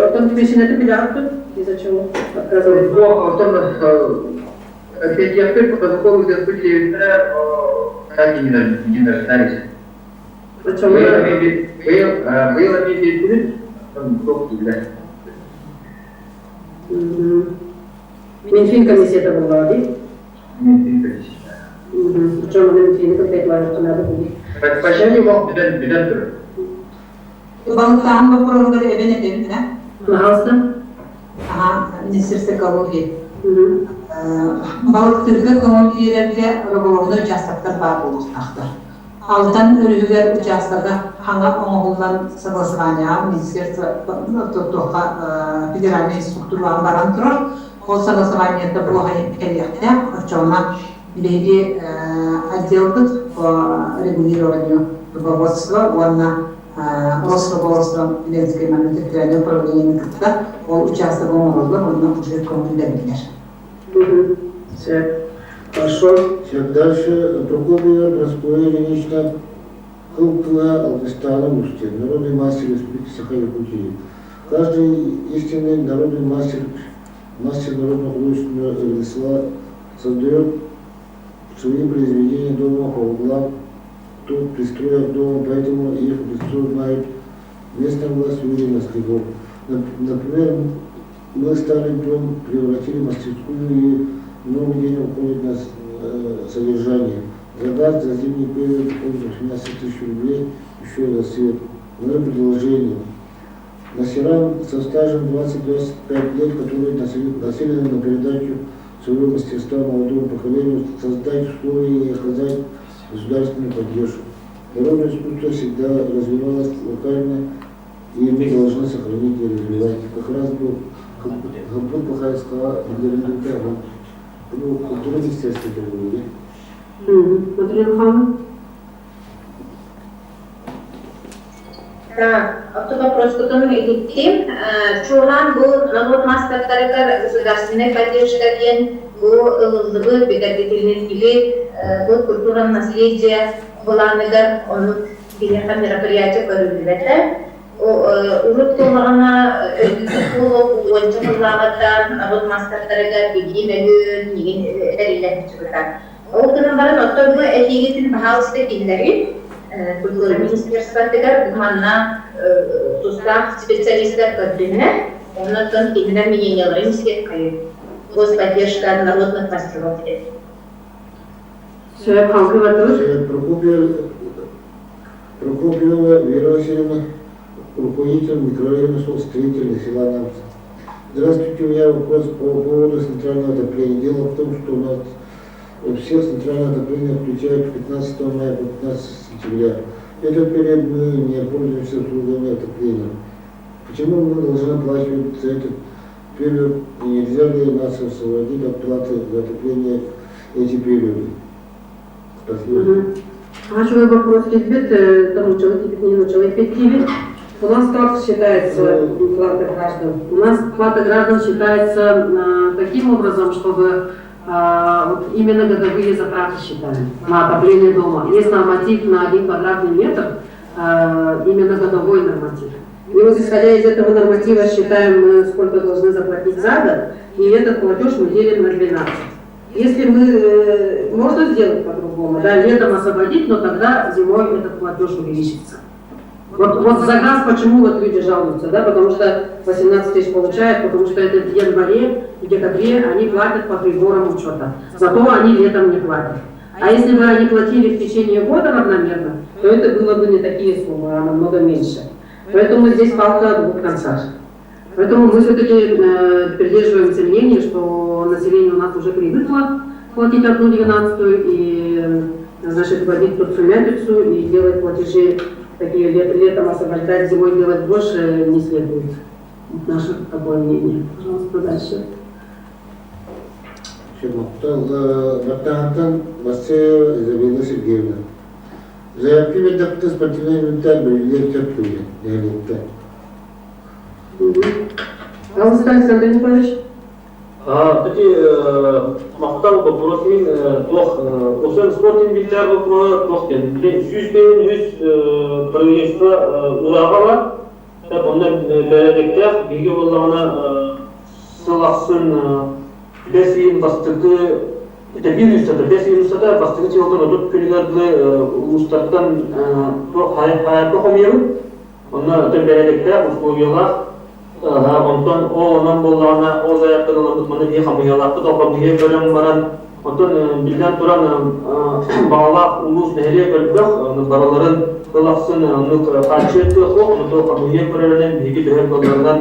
отон причина это из-за чего отказывают? Отон, я протокол где так и не дождались. Почему? Было мебель, Минфин комиссията буоллаҕа дии. Минфин комиссия. Причем аны Минфини кытта этиланыахха буолуй. Почти мог бүтэн турар. Балыктааһын боппуруоһугар эбэн этэбин да? Пожалуйста. Ага, Министерство экологии. Балыктыырга көҥүл биэрэргэ рыболовной участоктар баар буолуохтаахтар. Алдан өрүһүгэр участока хаҥа оҥоһуллан согласованиеҕа министерство туохха федеральнай структуралаан баран турар. Ол согласованиета буоһай кэлиэхтээх. Оччоҕуна биһиги отделбыт по регулированию рыбоводства уонна Росрыболовство Ленскэй манна территориальнай управлениены кытта ол участок оҥороллор уонна уже көҥүллэннилэр. Все. Хорошо. Все. Дальше Прокопьева Прасковья Ильинична Кыл-кыла Алгыстана Устья, народный мастер Республики Саха-Якутии. Каждый истинный народный мастер, мастер народного художественного ремесла создает свои произведения дома по углам, тут пристроях дома, поэтому их лицо знают местная власть люди наследов. Например, мы старый дом превратили в мастерскую и много денег уходит на содержание. За газ за зимний период уходит 18 тысяч рублей, еще за свет. Мое предложение. Мастерам со стажем 20-25 лет, которые нацелены на передачу своего мастерства молодому поколению, создать условия и оказать государственную поддержку. Народное искусство всегда развивалось локально, и мы должны сохранить и развивать. Как раз был Габбут Бахайского ну, культура министерства были. Матрена Михайловна? Да, авто вопрос потом иһиттим. Чуолаан бу норуот маастардарыгар государственнай поддержка диэн бу ылыллыбыт, бигэргэтиллибит бу культура наследия былааныгар оннук биһиэхэ мероприятие көрүллүбэтэ. Урут буоллаҕына өйдүүр буолуох уонча сыллааҕыттан норуот маастардарыгар билии мөһүн игин тэриллэн сылдьыбыта. Ол гынан баран оттон бу этиигитин баһаалыста киллэрин культура министерствотыгар манна тустаах специалистар көрдүннэр, оннуттан кинилэр мненияларын истиэххэйин. Господдержка народных мастеров диэн. Сөп, халгы бардыбыт. Прокопьева Вера Васильевна, руководитель микрорайона строителей села Намца. Здравствуйте, у меня вопрос по поводу центрального отопления. Дело в том, что у нас у всех центральное отопление включают 15 мая по 15 сентября. Этот период мы не пользуемся услугами отопления. Почему мы должны оплачивать за этот период и нельзя ли нас освободить от платы за отопление эти периоды? Спасибо. Ага, вопрос кэлбит, там человек не человек петтиви. У нас как считается плата граждан? У нас плата граждан считается таким образом, чтобы вот именно годовые затраты считаем на отопление дома. Есть норматив на 1 квадратный метр, именно годовой норматив. И вот исходя из этого норматива считаем мы, сколько должны заплатить за год, и этот платеж мы делим на 12. Если мы, можно сделать по-другому, да, летом освободить, но тогда зимой этот платеж увеличится. Вот за газ почему вот люди жалуются, да, потому что 18 тысяч получают, потому что это в январе, в декабре они платят по приборам учета. Зато они летом не платят. А если бы они платили в течение года равномерно, то это было бы не такие суммы, а намного меньше. Поэтому здесь палка о двух концах. Поэтому мы все-таки придерживаемся мнения, что население у нас уже привыкло платить 1,12, и Значит, вводить тут сумятицу и делать платежи такие летом освобождать, зимой делать больше не следует. Вот наше такое мнение. Пожалуйста, дальше. Баттаһантан Василия Изабелла Сергеевна. Заявки биэрдэхтэ спортивнай инвентарь бэриллиэн сөп дуо нэһилиэккэ? Пожалуйста, Александр Николаевич. Эти махтал вопрос мин туох усан спорт инвентарь вопроһа туох диэн 103 правительство улааҕа бар онно бэрээдэктээх биһиги буоллаҕына сыл ахсын бэс ыйын бастакы это биир устата бэс ыйын устата бастакы сылтан 30 күнүгэр дылы улуустартан туох хаайарга хомуйабыт онно бэрээдэктээх условиялаах онтон ол онон буоллаҕына ол заявканы ылабыт маны биһи хамыйалаахпыт ол хамыйа көрөн баран онтон биллэн туран баҕалаах улуус нэһилиэк элбэх барыларын сыл ахсын оннук хааччыйар кыах суох онно хамыйа көрөрүнэн биһиги төһө кыалларынан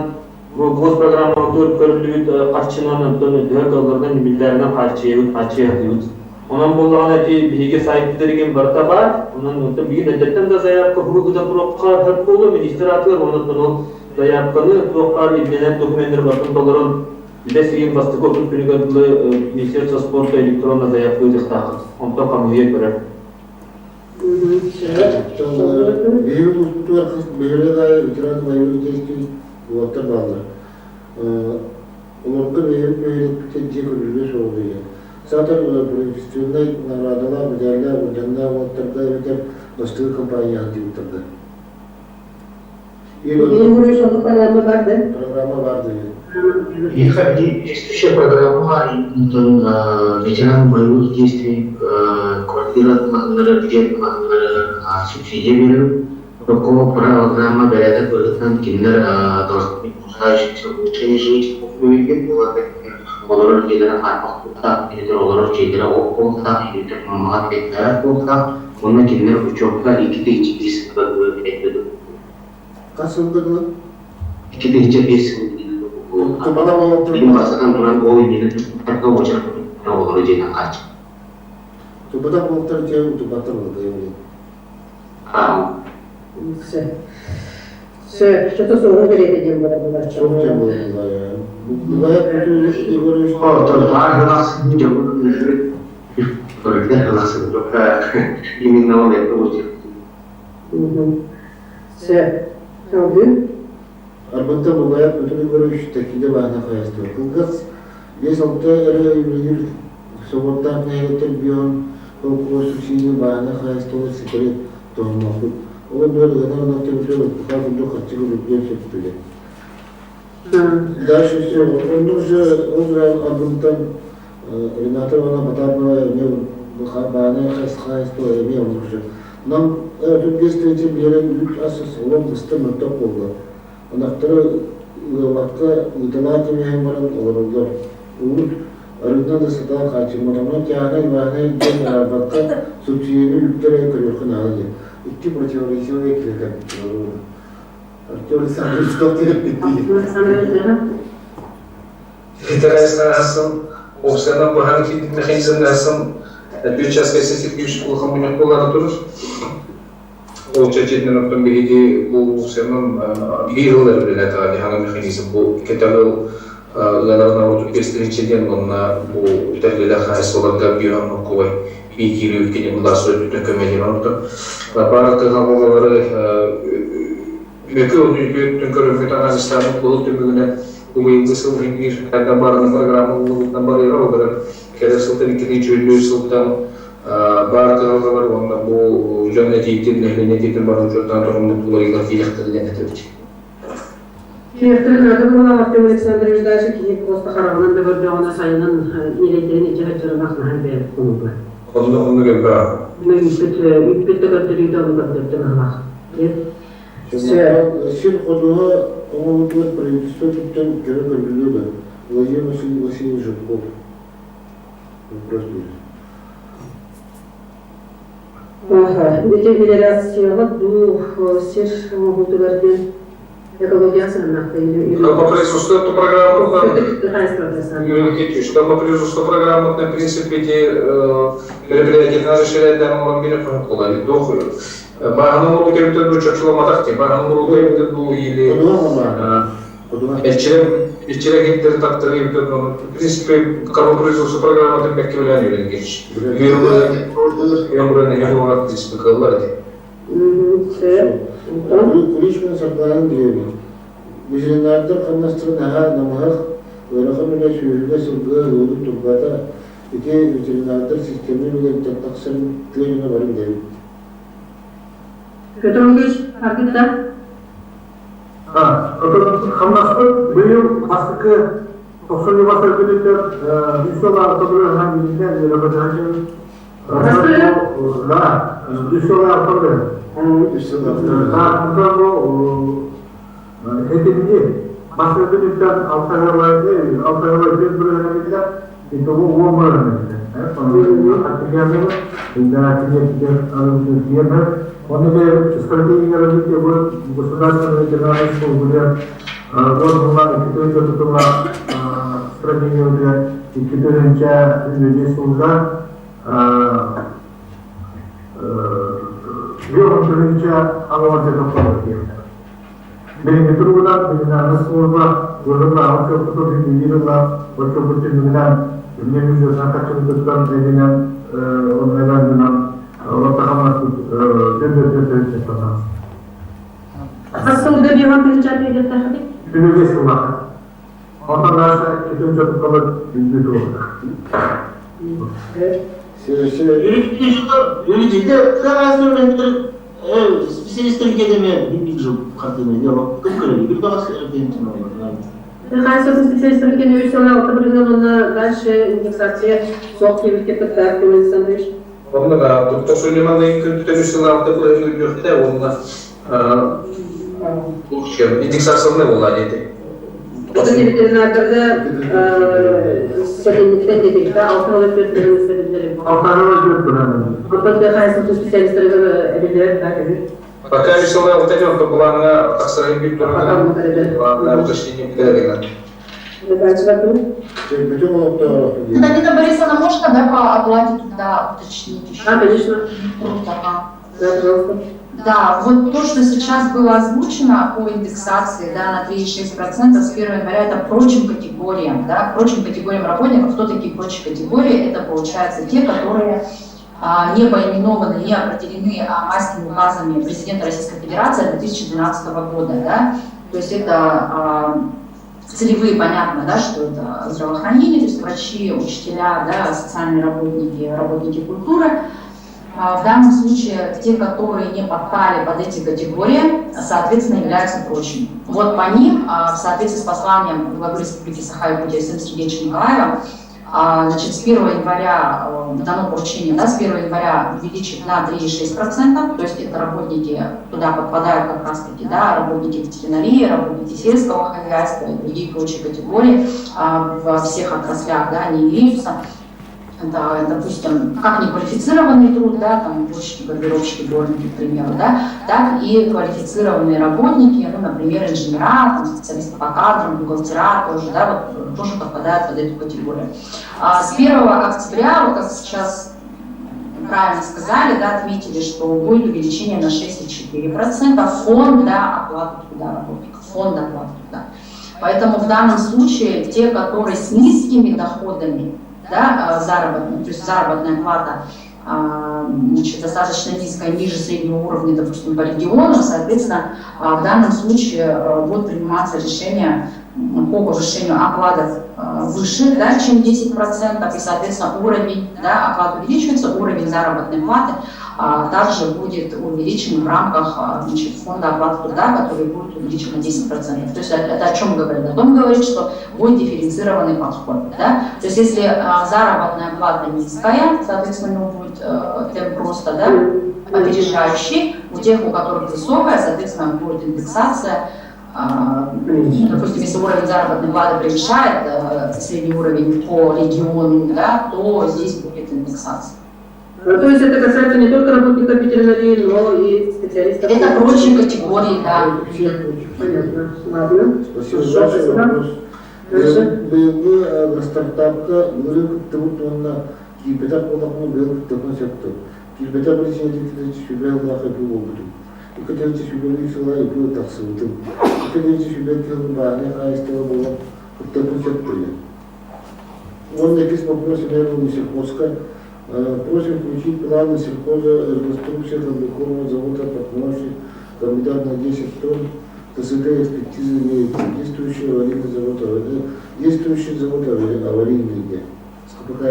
бу госпрограммабытыгар көрүллүбүт харчынан онтон төһө кыалларынан биллэринэн хааччыйабыт хааччыйардыбыт онон буоллаҕына ити биһиги сайтпытыгар барыта баар онон онтон биһиги эрдэттэн да заявка уһугута туруохха сөп буолуо министр аатыгар онон ол заявканы туох баар ирдэнэр докуменнары барытын толорон бэс ыйын бастакы 30 күнүгэр дылы Министерство спорта электронно заявка ыытыахтааххыт. Онтон хамыыһыйа көрөр. Биһиги улууспутугар бөһүөлэк аайы ветеран боевых действий уолаттар бааллар. Олорго бэйэбит бөһүөлэкпитин дьиэ көрүллүө суоҕа диэн. Саатар правительственнай наҕараадалаах, медаллаах, орденнаах уолаттарга эбэтэр бастакы компанияҕа диэбиттэргэ. Программа бар да? Программа бар да. Действующая программа ветеран боевых действий квартира диэн субсидия берүү. Такого программа бэрээдэк быһыытынан кинилэр должны быть нуждающимся в улучшении жилищных условий олорор дьиэлэрэ хаарбах туруктаах, кинилэр олорор дьиэлэрэ ох буолуохтаах, кинилэр мамаҕа тиэктэрэр буолуохтаах, уонна кинилэр учуокка 2005 сылга этбит. Хас сылга дылы? 2005 сыл. Билим бастатан туран ол иннинэ тутарга уочарат оҕолору дьиэнэн хааччы. Тупатах буолтар дьиэ утупаттар буолда. Сөп, что-то суоҕу кэриэтэ диэн буолар булар. Суох диэн буолар Именно он это учит. Сөп. Салгыы. Арбатта Бугаев Петр Егорович Такида баана хайастыр. Кылгас 5-6 эрэ үлэлиир собуоттаах нэһилиэктэр бион холкуос субсидия баана хаһаайыстыбалар ситэри туһаммаппыт. Ол оннугар ыанар ынах төбөтүгэр ылбыта курдук харчы көрүллүөн сөп этэ. Дальше все. Оннук же ол Арбынтан Рената Ивановна Потапова эмиэ баанай хаһаайыстыба эмиэ оннук же. Нам 35 биэрэн үүт ас олох быста мөлтөх буолла. Ынахтары ыабакка ыыталаан кэбиһэн баран олороллор. Уут арыытынан да сатаан хааччымматаҕына чааһынай бааһынай диэн араарбакка субсидияны үктэр эрэ көрүөххэ наада диэн. Икки противоречивые киһи Артем Александрович Артем Александрович Итарайсаасан, уопсайынан быһан киирбит механизмнаасан бир часка Сергеевич улахан мунньах буолаары турар. Ол чэрчитинэн оттон биһиги бу уопсайынан биир ыл үлэлэтэҕэ дьаһана механизм бу кэтэҕил ыаларынан 35 тыһыынча диэн уонна бу бүтэргэлээх хаһаайыстыбаларга биир оннуккубай биир киирүү кини былаас өттүттэн көмөлөһөр оттон баар кыһалҕалары мөкү өттүн көрөммүт анализтаабыт бұл түмүгүнэн бу быйылгы сыл биир барыны программа ылыллыбытынан барыара ол кэлэр сылтан 2003 сылтан баар кыһалҕалар уонна бу дьон этиитин, нэһилиэнньэ этиитин бары учуоттаан туруммут уларыйыылар киириэхтэрэ диэн этэбит. Киэптэрин наада буолан Артем Александрович дальше киһи просто хараҕынан да көрдөҕүнэ сайынын ньирэйдэрин иччэ сылдьарынах наһаа бэйэбит кумулла. Онно оннук элбэх. Үппүт үппүт да көрдөрүүтэ ону көрдөрдө быһылаах. Сир ходуһа оҥоһуллубут правительство өттүттэн көмө көрүллүө да Владимир Васильевич Жирков вопрос будет. Ити федерацияҕа дуу сир оҥоһуутугар диэн. Экология сыһыннаахтыы. По программа Юрий производство программы, в принципе, эти мероприятия расширять он берет кола дох. Баһаны уру кемтен ду чочуламатак те, баһаны уру кемтен ду или эчерек кемтен тактыр кемтен, в принципе, производство программа тем бекке билен геч. Юмрын юмрын принципе кыллар ди. Куличман сардаан диэби. Ветеринардар хамнастарын аха намыһах ыарахан үлэ сүөһүгэ сылгыга ыалын турбата ити ветеринардар системнай үлэлэриттэн тахсарын тыа дьоно бары билэбит. Петр Ильич, аргытта? Хамнаспыт быйыл бастакы тохсунньу бастакы үс сыл автобуһунан билиннэ Елабажанчы. Да, үс сыл автобус. Үс сыл автобус. Да, бу этинни бастакы күнүттэн алтаҕа биир бырыһына биллэр, итого уон бырыһына биллэр. Он или стратегия развития государственной ветеринарной службы год была икки тутула стратегия икки тыһыынча служба биир тыһыынча алуонча тохтолор диэхтэр. Билиҥҥи туругунан ветеринарная служба быһылла оччоппутун биир ылла оччоппут түмүгүнэн эмне бюджетынан хаччыбытыттан эбинэн оннайдан гынан олортахамнаспыт дүрдөрдөрдөрүнчэ Хас сылга биһан тыһынча тыйдаттахыты? Бүлүгэ сыллаха. Онтон наша итин чотуккалар бүлбүт уолта. Специалисттер кедеме бил хартына я кым көрөр бир багас Хайсы специалисттер кен үс сыл алты бирген онна дальше индексация соқ кебитке кытта Артем Александрович. Онна да тохсунньу күн үс сыл алты бырыһын үрдүөхтэ онна индексациялы буолла дети. Это ветеринардарда сәтенниктен дедик, алты алып төрт бирин себелери. Алтарыла төрт бирин. Оттон хайсы специалисттер эбилер так эбит. Пока үс сыл алты ден планга тахсырын бит турган. Планга уточнение билерген. Антонина Борисовна, можно, да, по оплате труда уточнить еще? А, конечно. Круто, ага. Да, пожалуйста. Да, вот то, что сейчас было озвучено по индексации, да, на 3,6% с 1 января, это прочим категориям, да, прочим категориям работников. Кто такие прочие категории? Это, получается, те, которые не поименованы, не определены майскими указами президента Российской Федерации 2012 года, да. То есть это целевые, понятно, да, что это здравоохранение, то есть врачи, учителя, да, социальные работники, работники культуры. В данном случае те, которые не подпали под эти категории, соответственно, являются прочими. Вот по ним, в соответствии с посланием главы Республики Саха-Якутия Александра Сергеевича Николаева, значит, с 1 января дано поручение, да, с 1 января увеличить на 3,6%, то есть это работники, туда подпадают как раз-таки, да, работники ветеринарии, работники сельского хозяйства и другие прочие категории во всех отраслях, да, они имеются. Это, допустим, как неквалифицированный труд, да, там, уборщики, гардеробщики, дворники, к примеру, да, так и квалифицированные работники, ну, например, инженера, там, специалисты по кадрам, бухгалтера тоже, да, вот, тоже подпадают под эту категорию. А с 1 октября, вот как сейчас правильно сказали, да, отметили, что будет увеличение на 6,4% фонда оплаты труда работников, фонда оплаты труда. Поэтому в данном случае те, которые с низкими доходами, да, заработная, то есть заработная плата, значит, достаточно низкая, ниже среднего уровня, допустим, по региону, соответственно, в данном случае будет приниматься решение по повышению окладов выше, да, чем 10%, и, соответственно, уровень, да, оклад увеличивается, уровень заработной платы также будет увеличен в рамках, значит, фонда оплаты труда, который будет увеличен на 10%. То есть это о чем говорит? О том говорит, что будет дифференцированный подход. Да? То есть если заработная плата низкая, соответственно, у него будет темп роста, да, опережающий, у тех, у которых высокая, соответственно, будет индексация. Допустим, если уровень заработной платы превышает средний уровень по региону, да, то здесь будет индексация. То есть это касается не только работников ветеринарии, но и специалистов. Это прочие категории, да. Понятно. Ладно. Спасибо. Хорошо, Дальше спасибо. вопрос. Дальше. Быйылгы стартапка быыры кыттыбыт уонна киирбэтэх буоллахпына быйыл кыттыахпын сөп дуо? Киирбэтэх биричиинэтин сүбэ ыллаах эпи буолбутум. Икки сүбэлии сыла эпи тахсыбытым. Икки сүбэ тыл бааһынай хаһаайыстыба буолан кыттыахпын сөп дуо? Уонна иккис вопрос имею сельхозка. Просим включить планы сельхоза реконструкция комбикормового завода под комбинат на 10 тонн ТСД экспертизы имеется. Действующий аварийный завод, действующий завод аварийный где? С КПК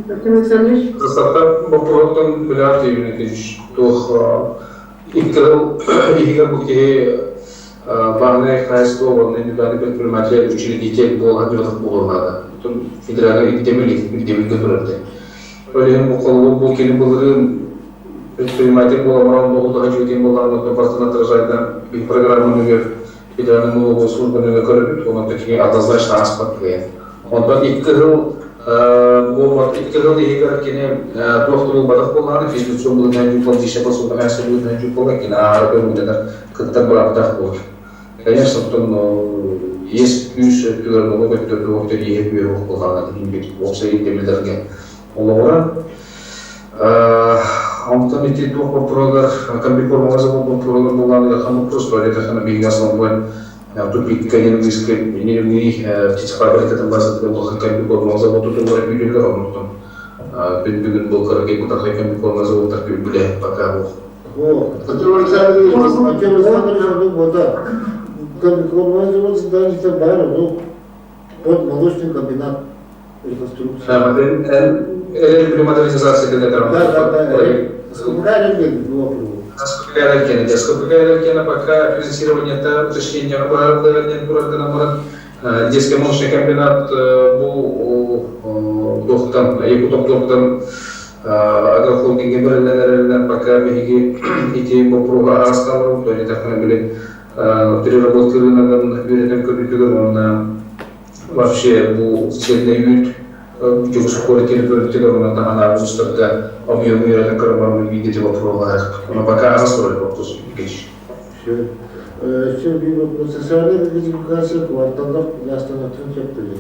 Артем Александрович? Стартап боппуруоттан билэр тиийбин туох икки сыл иһигэр бу киһи бааһынай хаһаайыстыба уонна индивидуальный предприниматель учредитель буолан дьонох буолуохтаах. Федеральный ирдэбил ирдэбилгэ турар этэ. Ол иһин бу холобур бу кини былырыын предприниматель буоламаран оҕолоро дьиэтин буоллаҕына бастан отражайдан биир программаныгар федеральный налоговая службаны көрөбүт, онон такие однозначно ааспат кыайан. Онтон икки сыл буолбат икки сыл иһигэр кини туох да буолбатах буоллаҕына физлицо быһыытынан дьууппал дьиэшэ суутаһааччы быһыытынан дьууппала кини ааһара көрүҥнэнэр кыттар бырааптаах буолар. Конечно, оттон есть күүс өттүгэр налог өттүгэр туох да иэһэ күүһэ буоллаҕына билбит уопсай ирдэбиллэргэ олоҕуран Онтон ити туох боппуруогар комбикормоҕа завод боппуруогар буоллаҕына улахан вопрос туалетахана биһиги основной тупикка нервическай нервный птицефабрикатын базатыгар улахан комбикормоҕа завод тутуллар күүтүллэр оннуктан күн бүгүн бұл кыракый бутархай комбикормоҕа заводтар күлбүлэ пока бу. Артем Александрович, Артем Александрович, вот комбикормовый завод здание бар, ну, под молочный комбинат реконструкция. Модернизация Да. СКПК пока финансирование это уточнение детский молочный комбинат бу туохтан Якуток туохтан агрохолдинге бэриллэн пока биһиги ити боппуруоһу ааскалар то не били переработка рыногын үөрэтэн көрүүтүгэр уонна вообще бу сиэрдэй үүт дьокуускай территориятыгар уонна таһынааҕы улуустарга объемы үөрэтэн көрөн видите боппуруоһу но пока аас турар вопрос Все. Все, вопрос. Социальная газификация кварталлар ястанатын сөптүлер.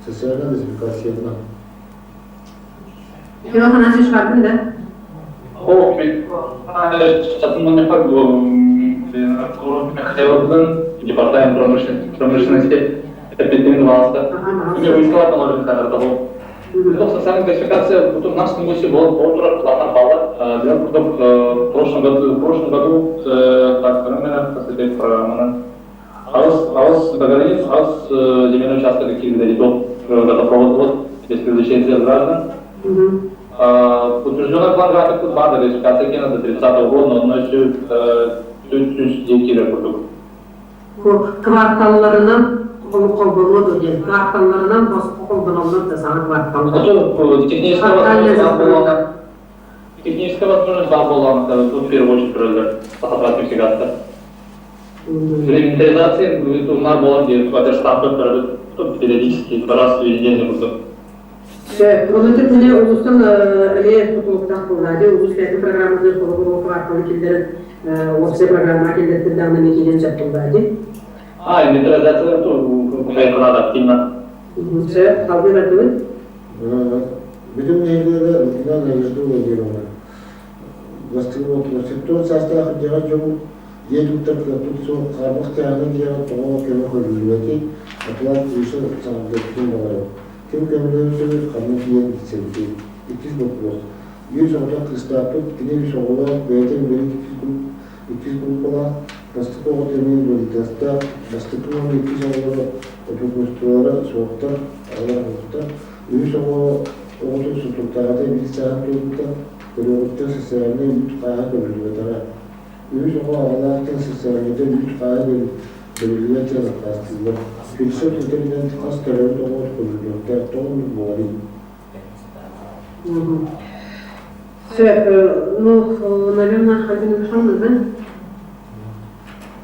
Социальная газификация. Иван Афанасьевич бардын да? О, департамент промышленности эпидемии власта. Мне выискала там того. Социальная газификация, у нас на был полтора платна балла. Дело в прошлом году, так, посмотреть программу. Аус границ, аус земельный участок какие то газопровод вот, без привлечения граждан. Утвержденный план график база газификация кена до 30 года, но еще чуть-чуть дети курдук. Кварталларынан холбонуоду диэн кварталларынан босхо холбоноллор да саҥа кварталлар. Техническая возможность бар буолан, тут в первую очередь көрөллөр, сахатра газификация. Инвентаризация у нас была, где ставка периодически, два раза в неделю курдук. Оны тепіне улустан эле тутулуктах буллады, улус бәйті программасы холбону кварталы килдерин опция программа килдерин дагы мекенен жаттылды. А, инвентаризация то надо активно. Все, алды бардыбыт. Бүтүн нэһилиэгэ Лукина Надежда Владимировна. Бастыгы вопрос. Сектор састаах дьаҕа дьоҥ дьиэ туттар кыаппыт суох хаарбах тааһына дьиэҕэ тоҕо көмө көрүллүбэтий, оклад выше саҥардыахпытын баҕарабыт. Ким көмөлөһөн сөбүй, ханна тиийэн билсэбитий? Иккис вопрос. Биир соҕотох кыыстаахпыт, кини үс оҕолоох, бэйэтэ инбэлиит иккис группалаах, бастакы оҕото эмиэ инвалидностаах, бастакы уонна иккис оҕолоро опекунстволара суохтар, аҕалар суохтар. Үһүс оҕо оҕотун соторутааҕыта биир сааһын туолбута, төрүөҕүттэн социальнай үүт хааһа көрүллүбэтэҕэ. Үһүс оҕо аҕалаахтан социальнайда үүт хааһа бэриллибэт диэн аккаастыыллар. Фельдшер этэринэн хас төрөөбүт оҕо көрүллүөхтээх, тоҕо оннук буоларый? Все, ну, наверное, Альбина Михайловна, да?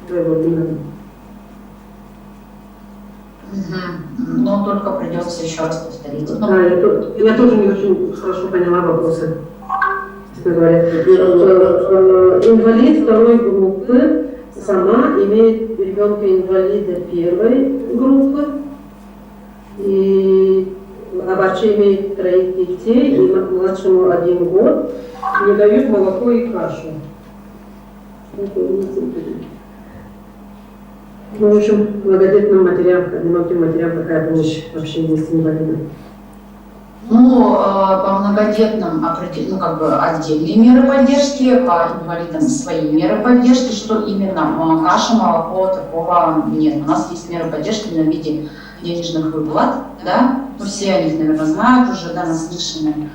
Давай, вот, Но только придется еще раз повторить. Ну, да, я тоже не очень хорошо поняла вопросы, честно говоря. Инвалид второй группы сама имеет ребенка-инвалида первой группы. И Абачи имеет троих детей, и младшему 1 год. Не дают молоко и кашу. Ну, в общем, многодетным матерям, одиноким матерям какая помощь вообще есть инвалидам? Ну, по многодетным, ну, как бы отдельные меры поддержки, по инвалидам свои меры поддержки, что именно каша, молоко, такого нет. У нас есть меры поддержки на виде денежных выплат, да, ну, все о них, наверное, знают уже, да, наслышаны.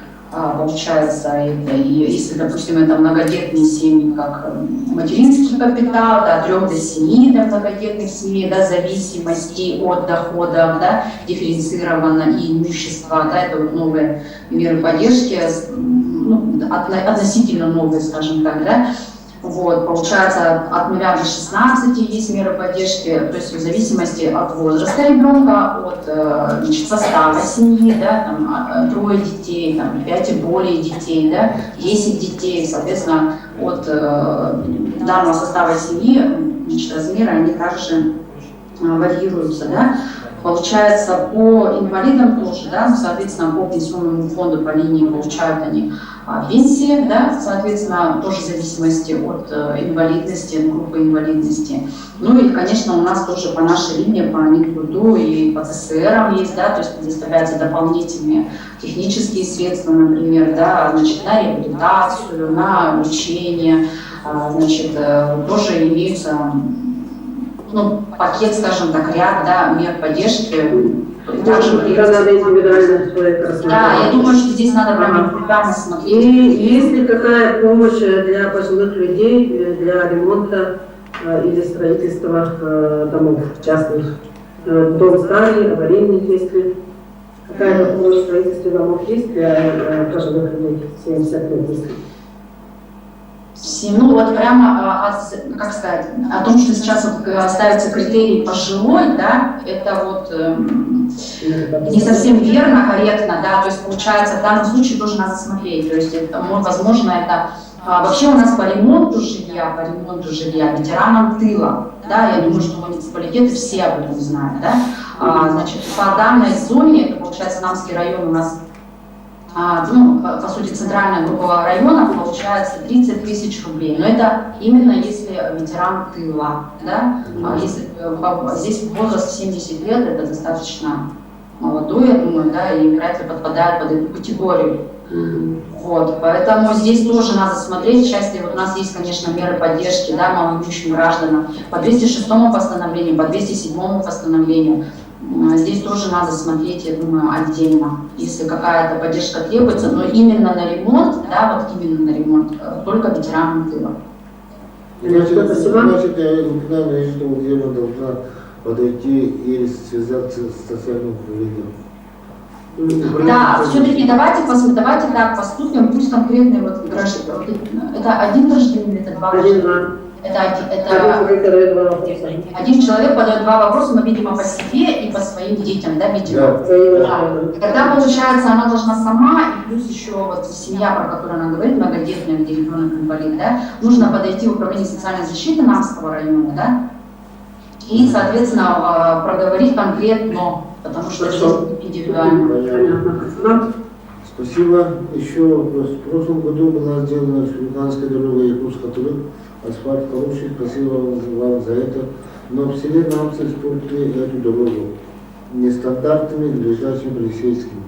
Получается, это, и если, допустим, это многодетные семьи, как материнский капитал, да, от 3 до 7 для многодетных семей, да, зависимости от доходов, да, дифференцированно и имущества, да, это вот новые меры поддержки, ну, относительно новые, скажем так, да. Вот, получается, от 0 до 16 есть меры поддержки, то есть в зависимости от возраста ребенка, от значит, состава семьи, да, там, трое детей, там, 5 и более детей, да, 10 детей, соответственно, от данного состава семьи, значит, размеры, они также варьируются, да. Получается, по инвалидам тоже, да, ну, соответственно, по пенсионному фонду по линии получают они пенсии, да, соответственно, тоже в зависимости от инвалидности, группы инвалидности. Ну и, конечно, у нас тоже по нашей линии, по Минтруду и по ЦСРам есть, да, то есть предоставляются дополнительные технические средства, например, да, значит, на реабилитацию, на лечение, значит, тоже имеются, ну, пакет, скажем так, ряд, да, мер поддержки. Также это надо индивидуально человека рассмотреть. Да, я думаю, что здесь надо прямо индивидуально смотреть. И есть ли какая помощь для пожилых людей, для ремонта или строительства домов частных? Дом старый, аварийный, есть ли? Какая помощь в строительстве домов есть для пожилых людей 70 лет, если? Ну вот прямо, как сказать, о том, что сейчас вот ставится критерий пожилой, да, это вот не совсем верно, корректно, да, то есть получается в данном случае тоже надо смотреть, то есть это, возможно, это вообще у нас по ремонту жилья ветеранам тыла, да, я думаю, что муниципалитеты все об этом знают, да, значит, по данной зоне, это получается Намский район у нас, ну, по сути, центральная группа районов, получается 30 тысяч рублей. Но это именно если ветеран тыла, да? Если здесь возраст 70 лет, это достаточно молодой, я думаю, да, и вряд ли подпадает под эту категорию. Вот, поэтому здесь тоже надо смотреть. В части, вот у нас есть, конечно, меры поддержки, да, малоимущим гражданам по 206 постановлению, по 207 постановлению. Здесь тоже надо смотреть, я думаю, отдельно, если какая-то поддержка требуется, но именно на ремонт, да, вот именно на ремонт, только ветеранам тыла. Значит, Лукина Надежда должна подойти или связаться с социальным управлением. Да, все-таки давайте так поступим, пусть конкретный вот граждан, это один гражданин, это два гражданина? Это один человек подает два вопроса, но, видимо, по себе и по своим детям, да, видимо? Да. Да. Тогда, получается, она должна сама, и плюс еще вот семья, про которую она говорит, многодетная, где ребенок инвалид, да, нужно подойти в управление социальной защиты Намского района, да, и, соответственно, проговорить конкретно, потому что здесь индивидуально. Понятно. Спасибо. Еще вопрос. В прошлом году была сделана республиканская дорога Якутск-Хатырык. Асфальт хороший, спасибо вам за это. Но в селе Намцы испортили эту дорогу нестандартными лежачими полицейскими,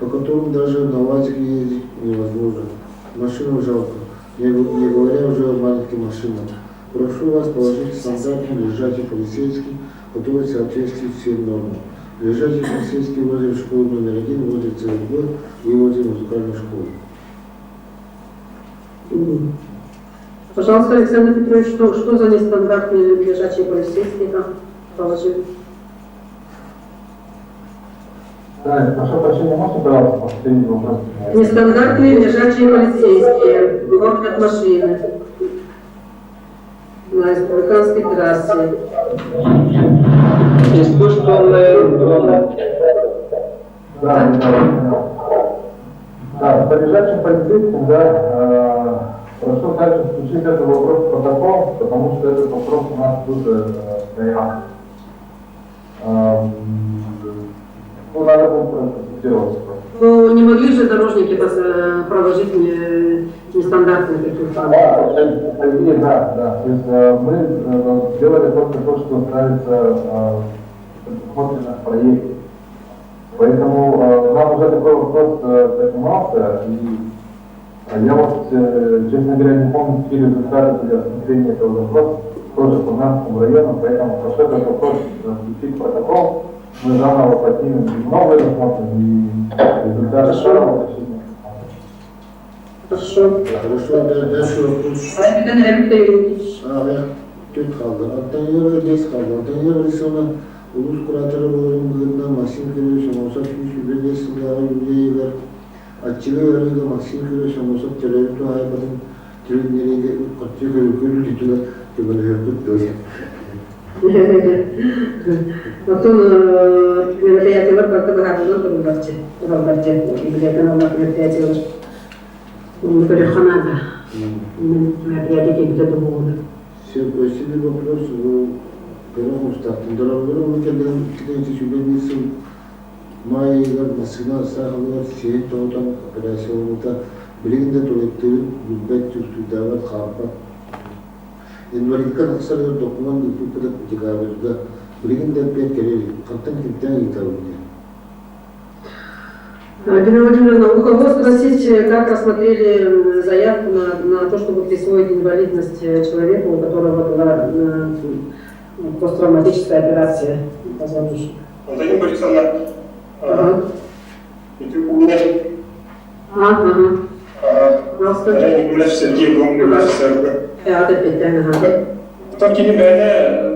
по которым даже на УАЗике ездить невозможно. Машину жалко, не говоря уже о маленьких машинах. Прошу вас положить стандартный лежачий полицейский, который соответствует всем нормам. Лежачий полицейский возле школы номер 1, возле ЦСБ и возле музыкальной школы. Пожалуйста, Александр Петрович, что за нестандартные лежачие полицейские там положили? Да, прошу прощения, можно, пожалуйста, повторить вопрос? Нестандартные лежачие полицейские блокят машины на республиканской трассе. Искусственный дом. Да, да. Да, по лежачим полицейским, да, прошу также включить этот вопрос в протокол, потому что этот вопрос у нас тоже стоял. Ну, надо будет проконсультироваться. Ну, не могли же дорожники проложить нестандартные такие Да, по идее, да, да. То есть мы сделали только то, что ставится предусмотрено в проекте. Поэтому нам уже такой вопрос поднимался, и я вот, честно говоря, не помню, какие результаты были рассмотрения этого вопроса, тоже по нашему району, поэтому прошу этот вопрос включить в протокол. Мы заново поднимем и новый рассмотрим, и результаты старого уточним. Хорошо. Хорошо, да, дальше вопрос. А, төрт қалды. Антонина бес қалды. Антонина Борисовна улуус кураторы буоларын быһыытынан Максим Кириллович Аммосов 125 сыллааҕы юбилейыгар Аччыгый Арыыга Максим Кириллович Аммосов төрөөбүт туһаайбатын тилиннэриигэ үп-харчы көрүллүүтүгэр көмөлөһүөхпүт дуо? Оттон мероприятиелар барыта быһаарыллан турулларчы, туралларчы, библиотека аллах мероприятиелар. Онну көрүөххэ наада. Мероприятие кэлбитэ да буолуо. Өссө вопрос көрө хомустаахтын. Дорогулар ол кэллээн 2021 сыл маай ыйыгар массыына саахалыгар сиһин тоһутан операцияламмыта. Билигин да туалеттыырын билбэт, чувствуйдаабат, хаампат. Инвалидка тахсарыгар докумуон ыыппыппыт декабрьга. Билигин да эппиэт кэлэ илик. Хантан кимтэн ыйытабын диэн. Альбина Владимировна, у кого спросить, как рассмотрели заявку на то, чтобы присвоить инвалидность человеку, у которого была посттравматическая операция позвоночника? Антонина Борисовна, Ага. Ага. Пожалуйста. Сергей Бломберг. Ага. Оттон кини бэйэтэ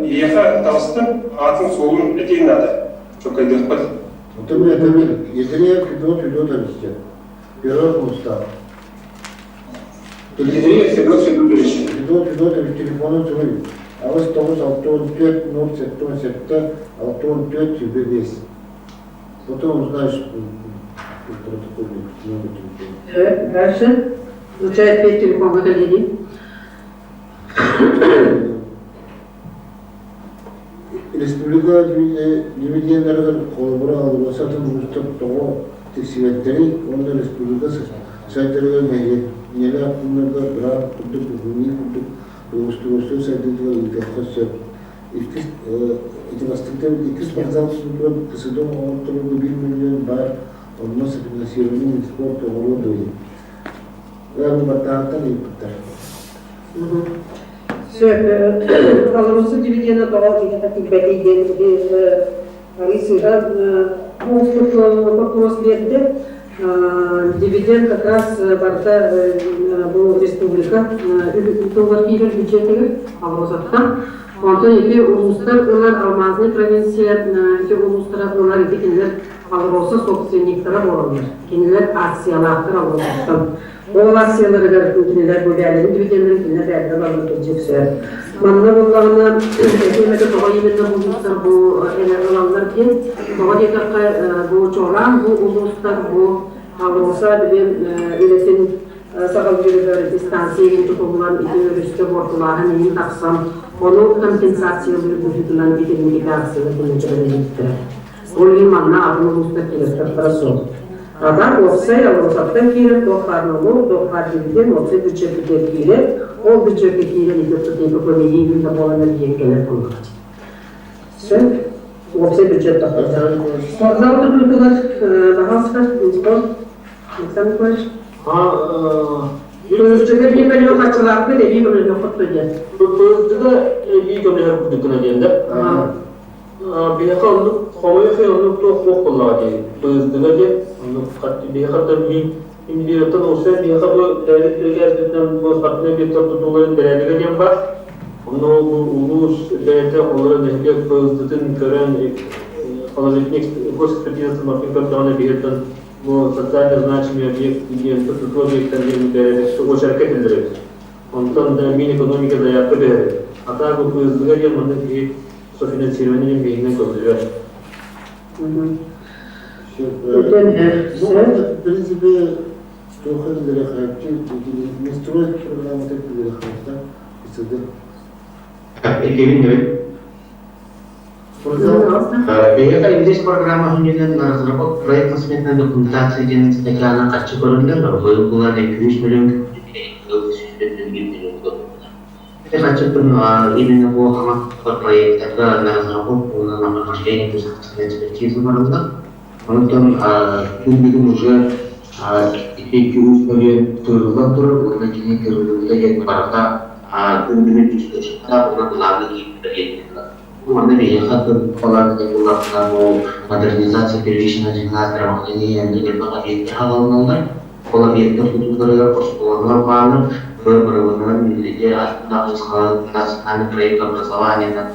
биһиэхэ таҕыста, аатын суолун этиэн наада. Чоккайдыахпыт. Это мы, Езреев Федот Федотович, Первый Хомустаах. Езреев Федот Федотович. Федот Федотович телефонун суруй. 89 64 077 64 25. Потом узнаешь в протоколе номер телефона. Дальше. Включает весь телефон в линии. Республика дивиденнэригэр холобура АЛРОСА атын улуустар тоҕо тиксибэттэрий уонна республика сайтарыгар нэһилиэнньэлээх пууннарга быраап курдук бүгүҥҥү курдук благоустройство сайдыытыгар ыытыахха сөп. Иккис ити бастакы иккис вокзал тутуутугар КСД оҥотторууга 1 миллион баар, онно софинансирование Минспорт оҥоруо дуо диэн. Баттааһыттан ыйыппыттар. Сөп. АЛРОСА дивиденэ тоҕо киһиэхэ тиийбэтий диэн ити арыйсыыга уустук вопрос биэрдэ. Дивиденд как раз барыта бу республика тыллар киирэр бюджетигэр АЛРОСАттан. Онтон ити улуустар ылар Алмазный провинция ити улуустара ылар ити кинилэр АЛРОСА собственниктара буолаллар. Кинилэр акциялаахтар АЛРОСаттан. Ол акцияларыгар кинилэр бу бээлэрин дивиденнэрин кинилэр бээлэрэ барбыт кырдьык. Манна буоллаҕына этиэмэтэ тоҕо именно улуустар бу ылаллар диэн, тоҕо диэтэххэ бу чуолаан бу улуустар бу АЛРОСА били үлэтин саҕалыырыгар дистанция иһин тутуллан ити өрүскэ буортулааһын иһин тахсан, ону компенсациялыыр быһыытынан итинник акциялар көннөтөрө. Ол иһин манна атын улуустар кэлэктэртэрэ суох. А так уопсай АЛРОСАттан киирэр туох баар налог, туох баар дивиденд, уопсай бюджетигэр киирэр, ол бюджекка киирэн ити көмөлүү да буолан эргийэн кэлэр буоллаҕа. Сөп. Уопсай бюджет тохтор. Спортзал тутуутугар пожалуйста, спорт. Александр Николаевич. ПСД-га биир мөлүйүөн харчылаахпыт, эбии көмөлөһүөххүт дуо диэн. ПСД-га эбии көмөлөһөр курдук гына диэн да. Биһиэхэ оннук хомойуох иһин оннук туох суох буоллаҕа дии. ПСД-га диэн оннук биһиэхэ да мин бииртэн олсуйан биһиэхэ бу бэйэбит бирикээспитинэн бу спортивнай объектар тутууларын бэрээдэгэ диэн баар. Онно бу улуус бэйэтэ олорор нэһилиэк ПСД-тын көрөн положительный госэкспертизатын барытын көрдөҕүнэ биһиэттэн бу социально значимый объект диэн тутуу объектар диэн бэрээдэкчи очеркка этиллэр эбит. Онтон да Минэкономика заявка түһэрэр. А так бу ПСД-га диэн маннык киһи Софинансирование биһинен көрүллэр. Ну, в принципе, туохха киллэри харчы, Минстрой программата киллэри харчы, исыды. Эккебин нөбүт. Бэйэҕэ инвест программа хүннүнэн разработка проектно-сметная документация диэн статьянан харчы көрүллэр, быйыл булан 200 миллион 200 миллион Харчытын именно бу хаҥас проектарга на разработку уонна на прохождение государственной экспертизы барыллар. Онтон күн бүгүн уже 200 миллион тыырыллан турар уонна кини тыырыллыбыта диэн барыта күн бүгүн источниктаах уонна былааҥҥа киирбитэ диэн. Манна биһиэхэ балаатата буоллаххына бу модернизация первичного звена здравоохранения элбэх объектар аҕалыналлар. Ол объектар тутууларыгар оскуолалар бааллар, бырабыланан билиги национальный проект образования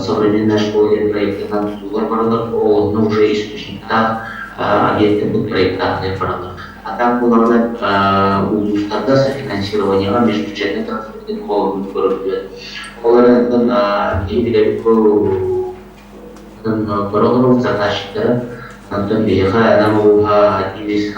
современная школа диэн проектынан тутуулар бараллар, онно уже источниктаах объектар бу проектаах диэн бараллар. А так буоллаҕына улуустарга софинансированиеҕа межбюджетный трансфертын холобурун көрөргө ол эрэн киһи бу көрө заказчиктара онтон биһиэхэ нам улууһа один из,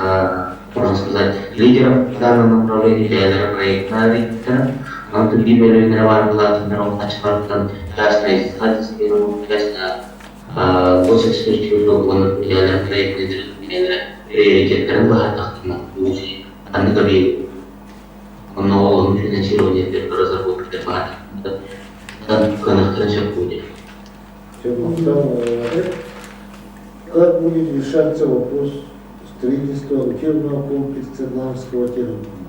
можно сказать, лидеров в данном направлении бэйэлэрэ проектная лидера. Онтон биир бөлүөннэрэ баар буолаатыннар ол хаччылартан частная изыскательская, частная госэкспертиза уонна бэйэлэрэ проект бэйэлэрэ приоритеттарын быһаардахтарына ханнык объект онно ол финансирование разработка кыанахтарын сөп будет. Как будет решаться вопрос строительства учебного комплекса Намского техникума?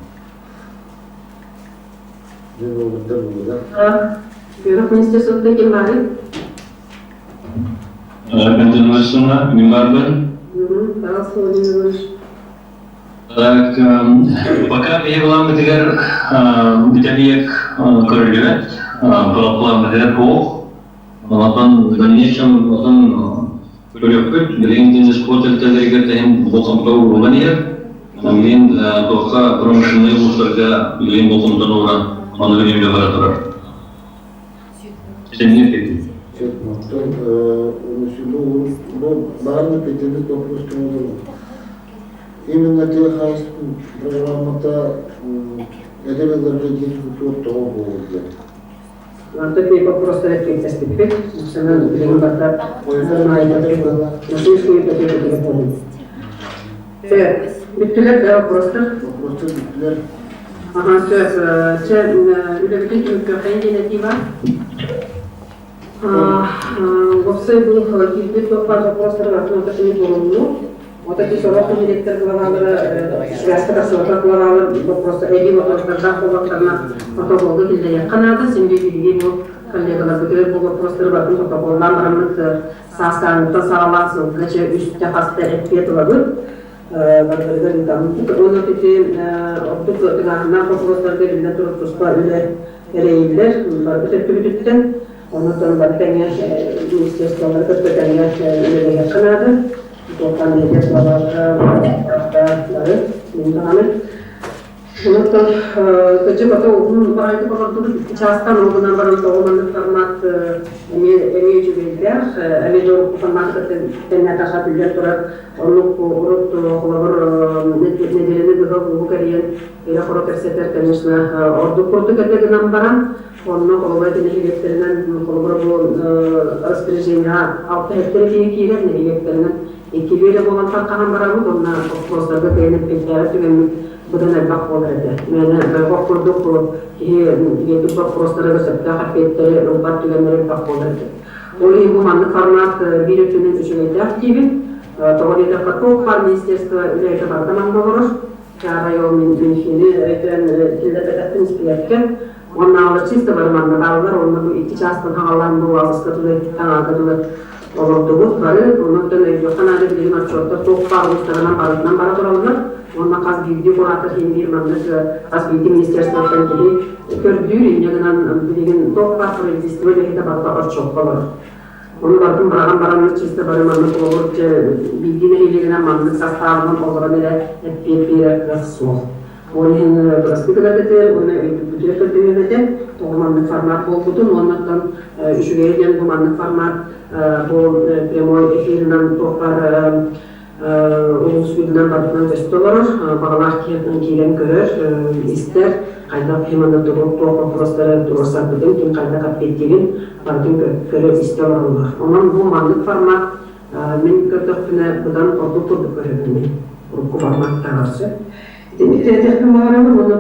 Да? Үөрэх министерствотыттан ким баарый? Антон Васильевна, мин баарбын. Пожалуйста, Владимир Иванович. Так, пока биһи былааммытыгар бүтэбиэк көрүллүбэт, былааммытыгар суох. Онтон в дальнейшем отон көрүөхпүт, билигин теннис-спорт тэрилтэлэригэр тэһин болҕомто ууруллан иһэр. Билигин туохха промышленнай улуустарга билигин болҕомтону ууран, ону билигин үлэ бара турар. Сэнниир кэлбит. Оттон бу баарын эппиттэрбит вопрос Именно тыа хаһаайыстыбатын программата эдэр ыалларга дьиэ тутуутугар тоҕо буолуо диэн. Онтон биир вопростар эппиэттэспиппит. Сана билигин барда Бүттүлэр да вопростар? Вопростар бүттүлэр. Аха, сөп. Чэ, үлэбитин түмүктүөххэйин диэн этии баар. Уопсай бу киирбит туох баар вопростары атын атын туруоруллуу. Вот эти сорох директор главалара, связка тахсыбатах главалар вопрос, эби вопростардаах буоллахтарына протоколга киллэриэххэ наада. Син биир бу коллегаларбытыгар бу вопростары барытын протоколлаан бараммыт саастааныттан саҕалаан сылга чэ үстэ хаста эппиэт ылабыт. Барыларыгар ыытаммыт. Уонна ити ордук тыҥааһыннаах вопростарга биллэн турар туспа үлэ эрэйиллэр. Барбыт өттүбүтүттэн. Онон бары тэҥҥэ министерстволары кытта тэҥҥэ үлэлэһиэххэ наада. Туохтан нэһилиэк бары мин даҕаны. Онон кырдьык ото уһун баҕайытык олордубут икки чаастан ол гынан баран тоҕо маннык формат эмиэ эмиэ үчүгэйдээх эмиэ да урукку форматы кытта тэҥнээтэххэ биллэн турар оннук урут холобур нэдиэлэни быһа улууһу кэрийэн ирэ-хоро кэпсэтэр конечно ордук курдук этэ гынан баран Онно холобура нэһилиэктэринэн холобура бу распоряжениеҕа алта хэттэрэ киһи киирэр нэһилиэктэринэн иккилии эрэ буолан тарҕаһан барабыт уонна вопростарга кэлэн эппиэттээбэт түгэммит быдан элбэх буолар этэ. Мээнэ бөлөх курдук киһи биэрбит вопростарыгар сөптөөх эппиэттэри ылбат түгэннэр элбэх буолар этэ. Ол иһин бу маннык формат биир өттүнэн үчүгэйдээх диибин. Тоҕо диэтэххэ, туох баар министерство үлэһитэ барыта манна олорор. Район Минфини өйдөөн киллэрбэтэхпин испиэккэ. Уонна чисто бары манна бааллар, уонна бу икки чаастан хаалан бу алыска дылы, таҥаага дылы олордубут бары. Онон өйдүөххэ наада билигин отчуоттар туох баар улуустарынан барытынан бара тураллар. Уонна хас биирдии куратор иһин биир маннык хас биирдии министерствоттан киһи көрдүүр, инньэ гынан билигин туох баар правительство үлэһитэ барыта отчуокка олорор. Ону барытын быраҕан бараммыт чисто бары маннык олорор дьэ биирдии нэһилиэгинэн маннык састаабынан олорон эрэ эппиэт биэрэр кыах суох. Ол иһин бырастыы гынар уонна өйдүүрбүтүгэр көрдөһүөм этэ. Тоҕо маннык формат буолбутун уоннаттан үчүгэйэ диэн бу маннык формат бу прямой эфирынан туохпар улуус үрдүнэн барытынан көстө олорор. Баҕалаах киһи киирэн көрөр, истэр, хайдах киһи манна тугу туох боппуруостары туруорсарбытын, ким хайдах эппиэттиирин барытын көрө истэ олороллор. Онон бу маннык формат мин көрдөхпүнэ быдан ордук курдук көрөбүн мин. Урукку форматтааҕар сөп. Итинник этиэхпин баҕарабын уонна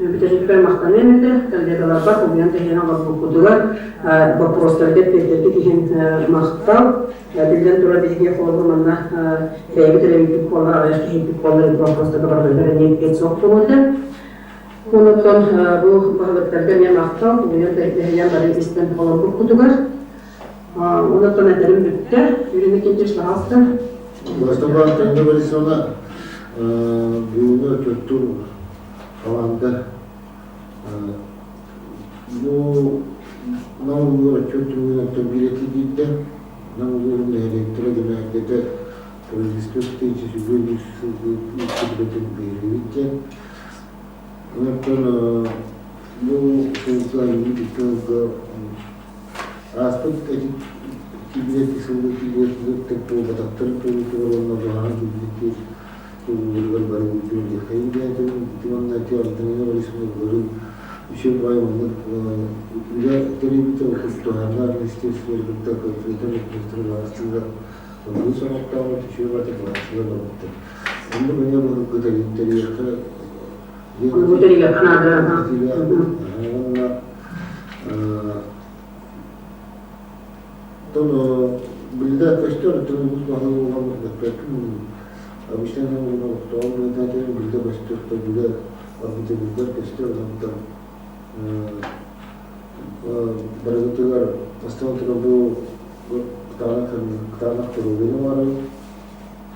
бүтэһикпэр махтаныам этэ, коллегаларбар улуйан тэһиэн оҥорбуккутугар боппуруостарга эппиэттэргит иһин махтал. Биллэн турар, биһиги холобур манна бэйэбит эрэ ыйыппыт буоллар, аҕыйах киһи ыйыппыт буоллар, боппуруостарга барыларыгар эмиэ эппиэт суох буолуо этэ. Онон бу баһылыктарга эмиэ махтал, улуйан тэһийэн бары истэн олорбуккутугар. Онон этэрим бүттэ. Юрий Никитич, пожалуйста. Бастакы Антонина Борисовна бүгүҥҥү отчуоттуур хамаанда бу Нам улууһугар отчуот түмүгүн оттон биир этии киирдэ. Нам улууһун нэһилиэктэрэ гимназията правительство тыһыынча сүбэ үс сылгы үлэтин биһириибит диэн. Онон бу сылга икки сылга Ааспыт киирбит сылга киирбит буолбатахтарын туолуутугар уонна баһаан киирбит туолууларыгар бары үрдүн диэххэйин диэтим. Ити уонна ити Антонина Борисовна былырыын үчүгэй баай маннык үлэ тэрийбитэ туһааннаах министерстволары кытта конкретно министр баҕастыыга оннук соҥоттообут үчүгэй баата баҕастыыга барбыттар. Оннук эмиэ быһылгы тэрийиэххэ Бу тэрийиэххэ наада. Уонна Оттон билдэ көстөр, оттон улуус баһылыга буолан эппэппин, обычно олохтооҕун быһыытынан билдэ көстөр, билэ барбыта билдэр көстөр, онтон барыбытыгар бастаан туран бу кытаанах кытаанах доруобуйаны баҕарабын,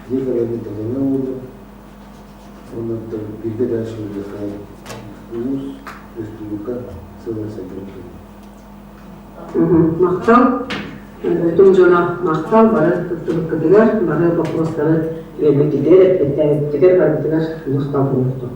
дьиэ кэргэммит этэҥҥэ буоллун, уонна бииргэ дальше улуус, республика сыала сайдарын туһугар. Махтал. Өтүҥ дьоно махтал бары кыттыбыккытыгар, бары боппуруостары биэрбиккитигэр, эппиэттээбиккитигэр барыбытыгар махтал буолуохтун.